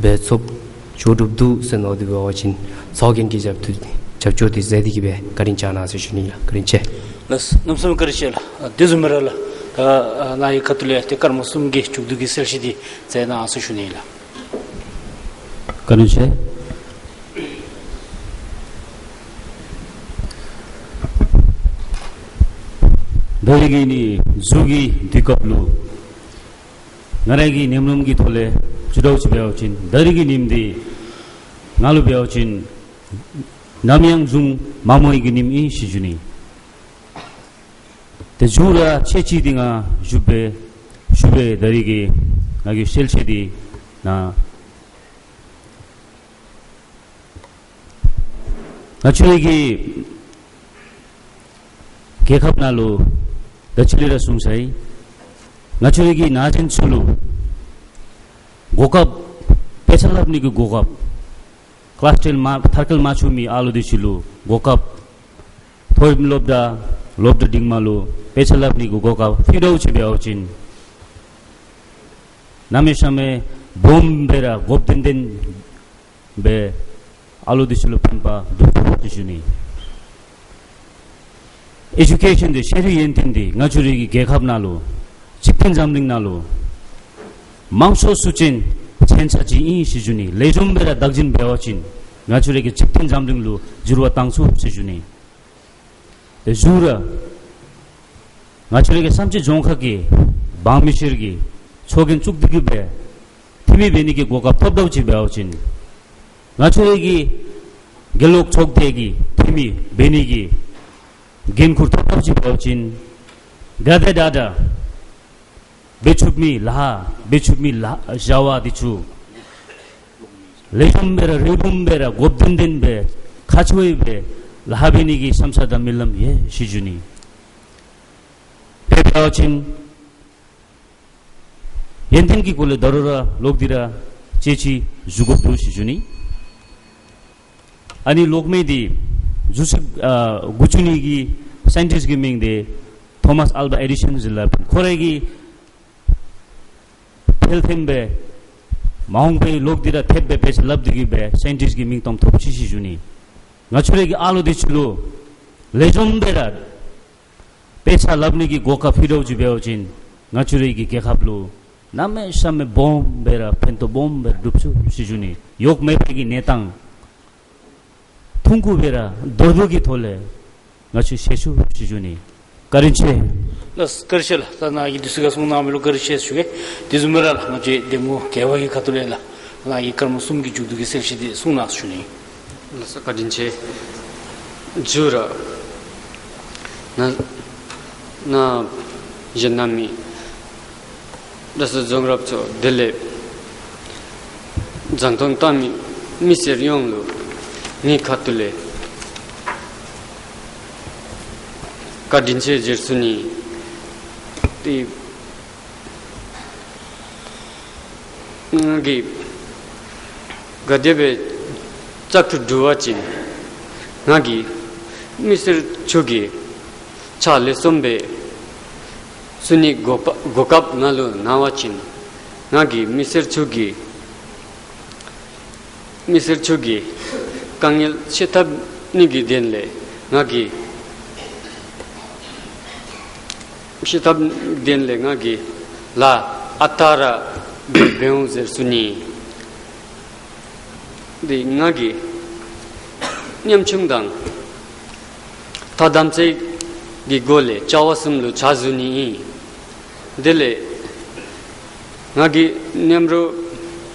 འབད་ཚུགསཔ་ལྕོགས་གྲུབ་འདུག་ཟེར་མནོ་སྟེ་འབད་བ་ཅིན་ཚོགས་རྒྱན་གྱི་རྒྱབ་ཏུ་རྒྱབ་སྐྱོར་འདི་མཛད་དེ་གི་སྦེ་བཀའ་དྲིན་བསྐྱང་གནང་ཟེར་ཞུ་ནི་ལགས། བཀའ་དྲིན་ཆེ། ལགས་སོ། གནམ་མེད་ས་མེད་བཀའ་དྲིན་ཆེ་ལགས། དེ་བཟུམ་སྦེ་ར་ལགས། ད་ནཱ་གི་ཁ་ཐུག་ལས་ཏེ་སྐར་མ་གསུམ་གྱི་མཇུག་བསྡུ་གི་གསལ་བཤད་འདི་མཛད་གནང་ཟེར་ཞུ་ནི་ལགས། བཀའ་དྲིན་ཆེ། ད་རིས་ཀྱི་ནི་མཇུག་གི་དུས་སྐབས་ལུ་ང་ར་གི་ཉམས་མྱོང་གི་ཐོག་ལས་ཅི་འདྲཝ་ཅིག་འབད་བ་ཅིན་ད་རིས་ཀྱི་ཉིནམ་འདི་ང་ལུ་འབད་བ་ཅིན་ནམ་ཡང་འབྱུང་མ་མྱོང་བའི་གི་ཉིནམ་ཨིན་ཟེར་ཞུ་ནི། ཏེ་མཇུག་ར་ཚར་གཅིག་འདི་ང་ཞུ་སྦེ་ཞུ་སྦེ་ད་རིས་ཀྱི་ང་གི་གསལ་བཤད་འདི་ནཱ་ང་བཅས་རའི་གི་རྒྱལ་ཁབ་ནང་ལུ་ད་ཅི་ལས་ར་གསུངས་ས་ཨིན། ང་བཅས་རའི་གི་ན་གཞོན་ཚུ་ལུ་གོ་སྐབས་དཔེ་ཆ་ལྷབ་ནི་གི་གོ་སྐབས་ཀླཱས་ཊེན་མ་མཐར་འཁྱོལ་མ་ཚུགས་མི་ཨ་ལོ་འདི་ཚུ་ལུ་གོ་སྐབས་མཐོ་རིམ་སློབ་གྲྭ་སློབ་གྲྭ་འབྲིང་མ་ལུ་དཔེ་ཆ་ལྷབ་ནི་གི་གོ་སྐབས་ཕུལ་འདྲཝ་ཅིག་འབད་བ་ཅིན་གནམ་མེད་ས་མེད་སྦོམ་སྦེ་ར་དགོཔ་ཏན་ཏན་སྦེ་ཨ་ལོ་འདི་ཚུ་ལུ་ཕན་པ་སྒྲུབ་ཚུགས་ཟེར་ཞུ་ནི། ཨེ་ཌུ་ཀེ་ཤཱན་འདི་ཤེས་རིག་ཡོན་ཏན་འདི་ང་བཅས་རའི་གི་རྒྱལ་ཁབ་ནང་ལུ་འཇིག་རྟེན་འཛམ་གླིང་ནང་ལུ་མང་ཤོས་སུ་ཅན་ཚན་ཆ་ཅིག་ཨིན་ཟེར་ཞུ་ནི། ལེགས་ཤོམ་སྦེ་ར་བདག་འཛིན་འབད་བ་ཅིན་ང་བཅས་རའི་གི་འཇིག་རྟེན་འཛམ་གླིང་ལུ་འགྱུར་བ་བཏང་ཚུགས་ཟེར་ཞུ་ནི། དེ་བཟུམ་ར་ང་བཅས་རའི་གི་བསམ་སྤྱོད་ལྗོངས་མཁར་གྱི་འབངས་མི་སེར་གྱི་ཚོགས་རྒྱན་བཙུགས་ཏེ་གི་སྦེ་འཐུས་མི་འབད་ནི་གི་གོ་སྐབས་ཐོབ་འདྲཝ་ཅིག་འབད་བ་ཅིན་ང་བཅས་རའི་གི་དགེ་སློང་ཚོགས་སྡེ་གི་འཐུས་མི་འབད་ནི་གི་འགན་ཁུར་ཐོབ་འདྲཝ་ཅིག་འབད་བ་ཅིན་ག་དེ་དྲག་དྲག་འབད་ཚུགས་མི་ལཱ་འབད་ཚུགས་མི་ལཱ་བྱ་བ་འདི་ཚུ་ལེགས་ཤོམ་སྦེ་ར་རིགས་རུམ་སྦེ་ར་དགོཔ་ཏན་ཏན་སྦེ་ཁག་ཆེཝ་སྦེ་ལཱ་འབད་ནི་གི་བསམ་ས་དང་སྨོན་ལམ་ཡོད་ཟེར་ཞུ་ནི། དཔེ་འབད་བ་ཅིན་ཡོན་ཏན་གྱི་སྐོར་ལས་ད་རུང་ར་ལོག་སྟེ་ར་དཔྱེ་ཅིག་ཞུ་དགོཔ་འདུག་ཟེར་ཞུ་ནི། ཨ་ནི་ལོག་མི་འདི་འཛུལ་ཞུགས་ཨ་འགོ་བཙུགས་ནི་གི་སའིན་ཊིསཊ་ཀྱི་མིང་འདི་ཐོ་མཱས་ཨཱལ་བཱ་ཨེ་ཌི་སཱན་ཟེར་སླབ། ཁོ་ར་གིས་འཕེལ་ཐེམ་སྦེ་མ་འོངས་པའི་ལོག་སྟེ་ར་ཐེབས་སྦེ་དཔེ་ཆ་ལྷབ་སྟེ་གི་སྦེ་སའིན་ཊིསཊ་ཀྱི་མིང་བཏགས་ཐོབ་ཅི་ཟེར་ཞུ་ནི། ང་བཅས་རའི་གི་ཨ་ལོ་འདི་ཚུ་ལུ་ལེགས་ཤོམ་སྦེ་ར་དཔེ་ཆ་ལྷབ་ནི་གི་གོ་སྐབས་ཕུལ་འདྲཝ་ཅིག་འབད་བ་ཅིན་ང་བཅས་རའི་གི་རྒྱལ་ཁབ་ལུ་གནམ་མེད་ས་མེད་སྦོམ་སྦེ་ར་ཕན་ཐོགས་སྦོམ་སྦེ་ར་སྒྲུབ་ཚུགས་ཟེར་ཞུ་ནི། གཡོག་མེད་པའི་གི་གནས་སྟངས་ཐུང་ཀུ་སྦེ་ར་མདོར་བསྡུས་ཀྱི་ཐོག་ལས་ང་བཅས་ཤེས་ཚུགས་ཟེར་ཞུ་ནི། བཀའ་དྲིན་ཆེ། ལགས་བཀའ་དྲིན་ཆེ་ལགས། ད་ནཱ་གིས་དུས་ཚོད་ཁར་གསུང་གནང་མི་ལུ་བཀའ་དྲིན་ཆེ་ཞུ་གེ། དེ་བཟུམ་སྦེ་ར་ལགས་ང་བཅས་གདམ་ངོ་རྒྱལ་བ་གི་ཁ་ཐུག་ལས་ལགས་ནཱ་གིས་སྐར་མ་གསུམ་གྱི་མཇུག་བསྡུ་གི་གསལ་བཤད་འདི་གསུང་གནང་ཞུ་ནི། ལགས་སོ། བཀའ་དྲིན་ཆེ། མཇུག་ར་ནཱ་ནཱ་གཞན་ན་མི་དྲག་ཤོས་རྫོང་རབ་ཚོ་དེ་ལས་མཛངས་མཐོང་བཏང་མི་མི་སེར་ཡོངས་ལུ་ངེའི་ཁ་ཐུག་ལས་བཀའ་དྲིན་ཆེ་ཟེར་ཞུ་ནི། ཏེ་ང་གིས་ག་དེ་སྦེ་བཙག་འཐུ་གྲུབ་པ་ཅིན་ང་གིས་མི་སེར་ཚུ་གི་ཕྱག་ལེགས་ཤོམ་སྦེ་ཞུ་ནི་གོ་སྐབས་ང་ལུ་གནང་བ་ཅིན་ང་གིས་མི་སེར་ཚུ་གི་མི་སེར་ཚུ་གི་དཀའ་ངལ་སེལ་ཐབས་ནི་གི་དོན་ལས་ང་གིས་སེལ་ཐབས་དོན་ལས་ང་གིས་ལཱ་ཨ་རྟག་ར་འབད་འོང་ཟེར་ཞུ་ནི། དེ་ང་གིས་ཉམ་ཆུང་དང་ཐ་དམ་ཚིག་གི་སྒོ་ལས་བྱ་བ་གསུམ་ལུ་ཕྱག་ཞུ་ནི་ཨིན། དེ་ལས་ང་གི་མཉམ་རོགས་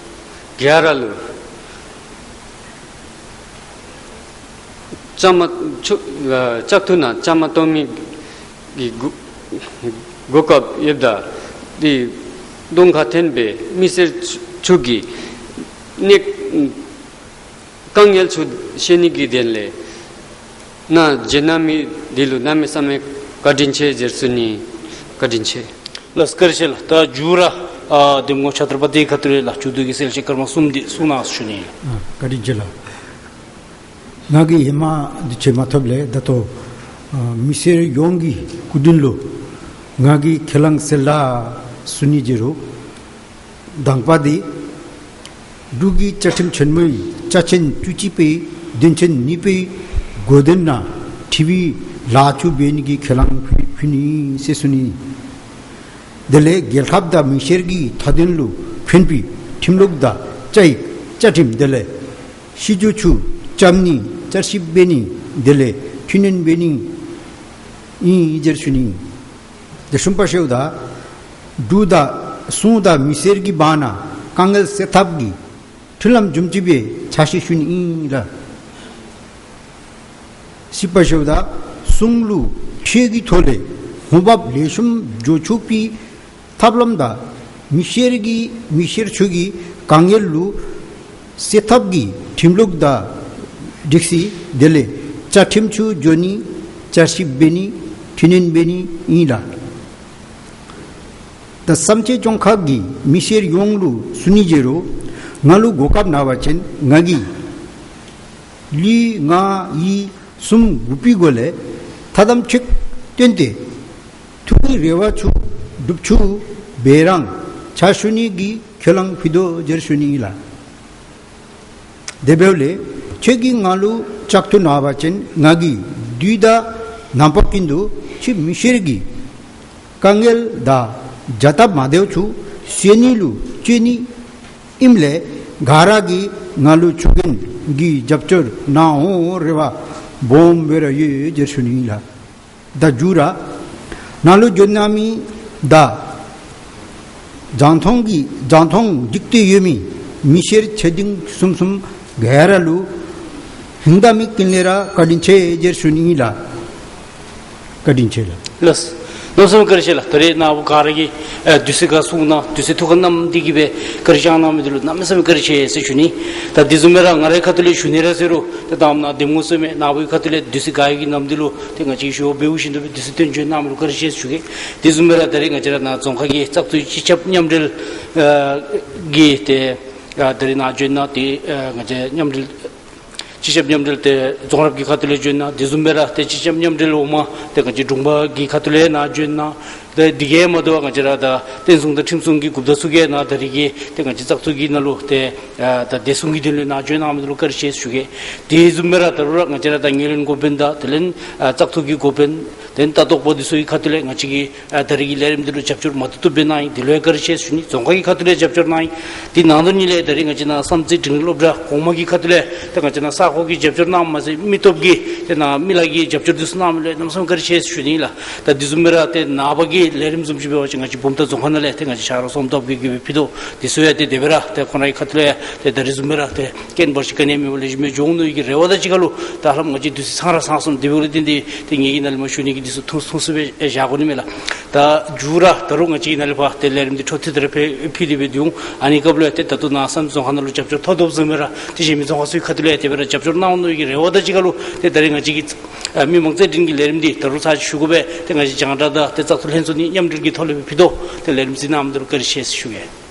ག་ར་ལུ་བཅའ་མར་ཆུ་ཨ་བཙག་འཐུ་ནང་བཅའ་མར་གཏོགས་མི་གི་གོ་གོ་སྐབས་ཡོདཔ་ད་དེ་གདོང་ཁར་འཐོན་སྦེ་མི་སེར་ཚུ་གི་གནད་དཀའ་ངལ་ཚུ་སེལ་ནི་གི་དོན་ལས་ནཱ་གཞན་ན་མི་འདི་ལུ་གནམ་མེད་ས་མེད་བཀའ་དྲིན་ཆེ་ཟེར་ཞུ་ནི། བཀའ་དྲིན་ཆེ། ལགས་བཀའ་དྲིན་ཆེ་ལགས། ད་མཇུག་ར་ཨ་གདམ་ངོ་ཕྱག་ཐེངས་པ་དེ་ཁ་ཐུག་ལས་ལགས་མཇུག་བསྡུ་གི་གསལ་བཤད་སྐར་མ་གསུམ་འདི་གསུང་གནང་ཞུ་ནི། ཨ་བཀའ་དྲིན་ཆེ་ལགས། ང་གིས་ཧེ་མ་འདི་བྱོན་མ་ཐོབ་ལས་ད་ལྟོ་ ཨ་མི་སེར་ཡོངས་ཀྱི་སྐུ་མདུན་ལུ་ང་གིས་ཁས་བླངས་གསལ་བསྒྲགས་ཞུ་ནི་ཟེར་རུང་། དང་པ་འདི་འབྲུག་གི་བཅའ་ཁྲིམས་ཆེན་མོའི་ཅ་ཆེན་བཅུ་གཅིག་པའི་དོན་ཚན་གཉིས་པའི་འགོ་དོན་ནང་དྲི་བའི་ལཱ་ཚུ་འབད་ནི་གི་ཁས་བླངས་ཕུལ་ཕུལ་ནི་ཟེར་ཞུ་ནི། དེ་ལས་རྒྱལ་ཁབ་དང་མི་སེར་གྱི་མཐའ་དོན་ལུ་ཕན་པའི་ཁྲིམས་ལུགས་དང་བཅའ་ཡིག་བཅའ་ཁྲིམས་དེ་ལས་ཤིས་བརྗོད་ཚུ་བརྩམ་ནི་བསྐྱར་ཞིབ་འབད་ནི་དེ་ལས་འཕྲི་སྣོན་འབད་ནི་ཨིན་ཟེར་ཞུ་ནི། དེ་གསུམ་པ་ཞུཝ་ད་འབྲུག་དང་སུང་དང་མི་སེར་གྱི་བར་ན་དཀའ་ངལ་སེལ་ཐབས་ཀྱི་འཕྲིན་ལམ་བཟུམ་ཅིག་སྦེ་ཕྱག་བཞེས་ཞུ་ནི་ཨིན་ལགས། བཞི་པ་ཞུཝ་ད་སུང་ལུ་ཆོས་ཀྱི་ཐོག་ལས་འོང་འབབ་ལེགས་ཤོམ་འགྱོ་ཚུགས་པའི་ཐབས་ལམ་དང་མི་སེར་གྱི་མི་སེར་ཚུ་གི་དཀའ་ངལ་ལུ་སེལ་ཐབས་ཀྱི་ཁྲིམས་ལུགས་དང་སྒྲིག་གཞི་དེ་ལས་བཅའ་ཁྲིམས་ཚུ་བཟོ་ནི་བསྐྱར་ཞིབ་འབད་ནི་འཕྲི་སྣོན་འབད་ནི་ཨིན་ལགས། ད་བསམ་སྤྱོད་ལྗོངས་མཁར་གྱི་མི་སེར་ཡོངས་ལུ་ཞུ་ནི་ཟེར་རུང་ང་ལུ་གོ་སྐབས་གནང་བ་ཅིན་ང་གིས་ལུས་ངག་ཡིད་གསུམ་དགུ་པའི་སྒོ་ལས་ཐ་དམ་ཆོས་བསྟན་ཏེ་ཐུགས་ཀྱི་རེ་བ་ཚུ་འགྲུབ་ཚུགས་པའི་རང་ཕྱག་ཞུ་ནི་གི་ཁས་བླངས་ཕུལ་དོ་ཟེར་ཞུ་ནི་ཨིན་ལགས། དེ་འབདཝ་ལས་ཁྱོད་ཀྱིས་ང་ལུ་བཅའ་ཐུབ་གནང་བ་ཅིན་ང་གིས་དུས་དང་རྣམ་པ་ཀུན་ཏུ་ཁྱོད་མི་སེར་གྱི་དཀའ་ངལ་དང་བྱ་ཐབས་མ་བདེཝ་ཚུ་སེལ་ནི་ལུ་བྱོན་ནི་ཨིནམ་ལས་ག་ར་གིས་ང་ལུ་ཚུགས་རྒྱན་གྱི་རྒྱབ་སྐྱོར་གནང་འོང་རེ་བ་སྦོམ་སྦེ་ར་ཡོད་ཟེར་ཞུ་ནི་ཨིན་ལགས། ད་མཇུག་ར་ནཱ་ལུ་བྱོན་གནང་མི་དང་རྒྱང་མཐོང་གི་རྒྱང་མཐོང་འཇིགས་ཏེ་ཡོད་མི་མི་སེར་ཆེ་འབྲིང་གསུམ་གསུམ་ག་ར་ལུ་ཧིང་དང་མི་ཀུན་ལས་ར་བཀའ་དྲིན་ཆེ་ཟེར་ཞུ་ནི་ཨིན་ལགས། བཀའ་དྲིན་ཆེ་ལགས། ལགས། གནམ་མེད་ས་མེད་བཀའ་དྲིན་ཆེ་ལགས། ད་རེས་ནཱ་བུ་ག་ར་གིས་ཨ་དུས་ཚོད་ག་གསུངས་གནང་དུས་ཚོད་ཐུགས་ཁར་བསྣམས་ཏེ་གིས་སྦེ་བཀའ་དྲིན་བསྐྱངས་གནང་མི་འདི་ལུ་གནམ་མེད་ས་མེད་བཀའ་དྲིན་ཆེ་ཟེར་ཞུ་ནི། ད་དེ་བཟུམ་སྦེ་ར་ང་རའི་ཁ་ཐུག་ལས་ཞུ་ནི་ར་ཟེར་རུང་ད་ད་ནཱ་གདམ་ངོ་སོང་མི་ནཱ་བུའི་ཁ་ཐུག་ལས་དུས་ཚོད་ག་ཡོད་ཀྱི་ནམ་འདི་ལུ་ཏེ་ང་བཅས་ཞུ་བ་འབདཝ་བཞིན་དུ་སྦེ་དུས་ཚོད་བཏོན་བྱོན་གནང་མི་ལུ་བཀའ་དྲིན་ཆེ་ཟེར་ཞུ་གེ། དེ་བཟུམ་སྦེ་ར་ད་རེས་ང་བཅས་ར་ནཱ་རྫོང་ཁག་གི་བཙག་འཐུའི་སྤྱི་ཁྱབ་མཉམ་འབྲེལ་ཨ་གི་ཏེ་ཨ་ད་རེས་ནཱ་བྱོན་གནང་ཏེ་ཨ་ང་བཅས་མཉམ་འབྲེལ་སྤྱི་ཁྱབ་མཉམ་འབྲེལ་ཏེ་རྫོང་རབ་ཀྱི་ཁ་ཐུག་ལས་བྱོན་གནང་། དེ་བཟུམ་སྦེ་ར་ཏེ་སྤྱི་ཁྱབ་མཉམ་འབྲེལ་འོག་མ་ཏེ་ང་བཅས་དྲུང་པ་གི་ཁ་ཐུག་ལས་ནཱ་བྱོན་གནང་། ཏེ་དེ་གིས་མ་དོ་བར་ང་བཅས་ར་ད་བསྟན་སྲུང་དང་ཁྲིམས་སྲུང་གི་འགོ་བདག་ཚུ་གིས་ནཱ་ད་རེས་ཀྱི་ཏེ་ང་བཅས་བཙག་འཐུ་གི་ནང་ལུ་ཏེ་ཨ་ད་བདེ་སྲུང་གི་དོན་ལུ་ནཱ་བྱོན་གནང་མི་འདི་ལུ་བཀའ་དྲིན་ཆེ་ཟེར་ཞུ་གེ། དེ་བཟུམ་སྦེ་ར་ད་རུང་ར་ང་བཅས་ར་ད་ངོས་ལེན་འགོ་དཔོན་དང་དེ་ལས་ཨ་བཙག་འཐུ་གི་འགོ་དཔོན་དེ་ལས་ལྟ་རྟོག་པ་འདི་ཚུ་གི་ཁ་ཐུག་ལས་ང་བཅས་ཀྱིས་ཨ་ད་རེས་ཀྱི་ལས་རིམ་འདི་ལུ་རྒྱབ་སྐྱོར་མ་བཏུབ་བཏུབ་སྦེ་གནང་ཡི། དེ་ལུ་ཡང་བཀའ་དྲིན་ཆེ་ཟེར་ཞུ་ནི། རྫོང་ཁག་གི་ཁ་ཐུག་ལས་རྒྱབ་སྐྱོར་གནང་ཡི། དེ་ནང་དོན་ཉིད་ལས་ད་རེས་ང་བཅས་ནཱ་བསམ་རྩེ་འབྲིང་རིམ་སློབ་གྲྭ་གོང་མ་གི་ཁ་ཐུག་ལས་ཏེ་ང་བཅས་ནཱ་ས་གོ་གི་རྒྱབ་སྐྱོར་གནངམ་མ་ཚད་མི་སྟོབས་ཀྱི་ཏེ་ནཱ་མི་ལག་གི་རྒྱབ་སྐྱོར་འདི་ཚུ་གནངམ་ལུ་གནམ་མེད་ས་མེད་བཀའ་དྲིན་ཆེ་ཟེར་ཞུ་ནི་ལགས། ད་དེ་བཟུམ་སྦེ་ར་ཏེ་ནངས་པ་གི་ལས་རིམ་བཟུམ་ཅིག་འབད་བ་ཅིན་ང་བཅས་བུམ་ཐང་རྫོང་ཁག་ནང་ལས་ཏེ་ང་བཅས་ཆ་རོགས་གསུམ་སྟོབས་ཀྱིས་གིས་སྦེ་ཕུལ་དོ། དེ་ཚུ་ཡང་ཏེ་དེ་སྦེ་ར་ཏེ་ཁོང་རའི་ཁ་ཐུག་ལས་ཡང་ཏེ་ད་རེས་བཟུམ་སྦེ་ར་ཏེ་རྐྱེན་འབའ་ཞིག་ག་ནི་མེད་པར་ལེགས་ཤོམ་སྦེ་འགྱོ་འོང་མནོ་ཡི་གི་རེ་བ་དང་གཅིག་ཁར་ལུ་ད་ཧ་ལམ་ང་བཅས་དུས་ཚོད་ཚང་ར་ཚང་སོང་། དེ་འབདཝ་ལས་བརྟེན་ཏེ་ཏེ་ངེ་གི་ནཱ་ལས་མར་ཞུ་ནི་གི་དུས་ཚོད་ཐུང་ཐུང་སུ་སྦེ་བཞག་དགོ་ནི་མས་ལགས། ད་མཇུག་ར་ད་རུང་ང་བཅས་ཀྱི་ནཱ་ལས་ཕར་ཏེ་ལས་རིམ་འདི་འཕྲོ་མཐུད་དེ་ར་ཕུལ་ཕུལ་ཏེ་སྦེ་འདུག། ཨ་ནི་སྐབས་ལུ་ཡང་ཏེ་ད་ལྟོ་ནཱ་བསམ་རྩེ་རྫོང་ཁག་ནང་ལུ་རྒྱབ་སྐྱོར་ཐོབ་ཐོབ་བཟུམ་སྦེ་ར་ཏེ་གཞན་མི་རྫོང་ཁག་ཚུ་གི་ཁ་ཐུག་ལས་ཡང་དེ་སྦེ་ར་རྒྱབ་སྐྱོར་གནང་འོང་མནོ་ཡི་གི་རེ་བ་དང་གཅིག་ཁར་ལུ་ཏེ་ད་རེས་ང་བཅས་ཀྱི་ཨ་མི་མང་རྩོད་འཛིན་གྱི་ལས་རིམ་འདི་ད་རུང་ཚར་གཅིག་ཞུ་དགོ་པས། ཏེ་ང་བཅས་རྒྱང་བསྒྲགས་དང་ཏེ་བཙག་འཐུ་ལྷན་ཚོགས་གཉིས་མཉམ་འབྲེལ་གྱི་ཐོག་ལས་སྦེ་ཕུལ་དོ། ཏེ་ལས་རིམ་གཟིགས་གནང་མི་འདི་ལུ་བཀའ་དྲིན་ཆེ་ཟེར་ཞུ་གེ།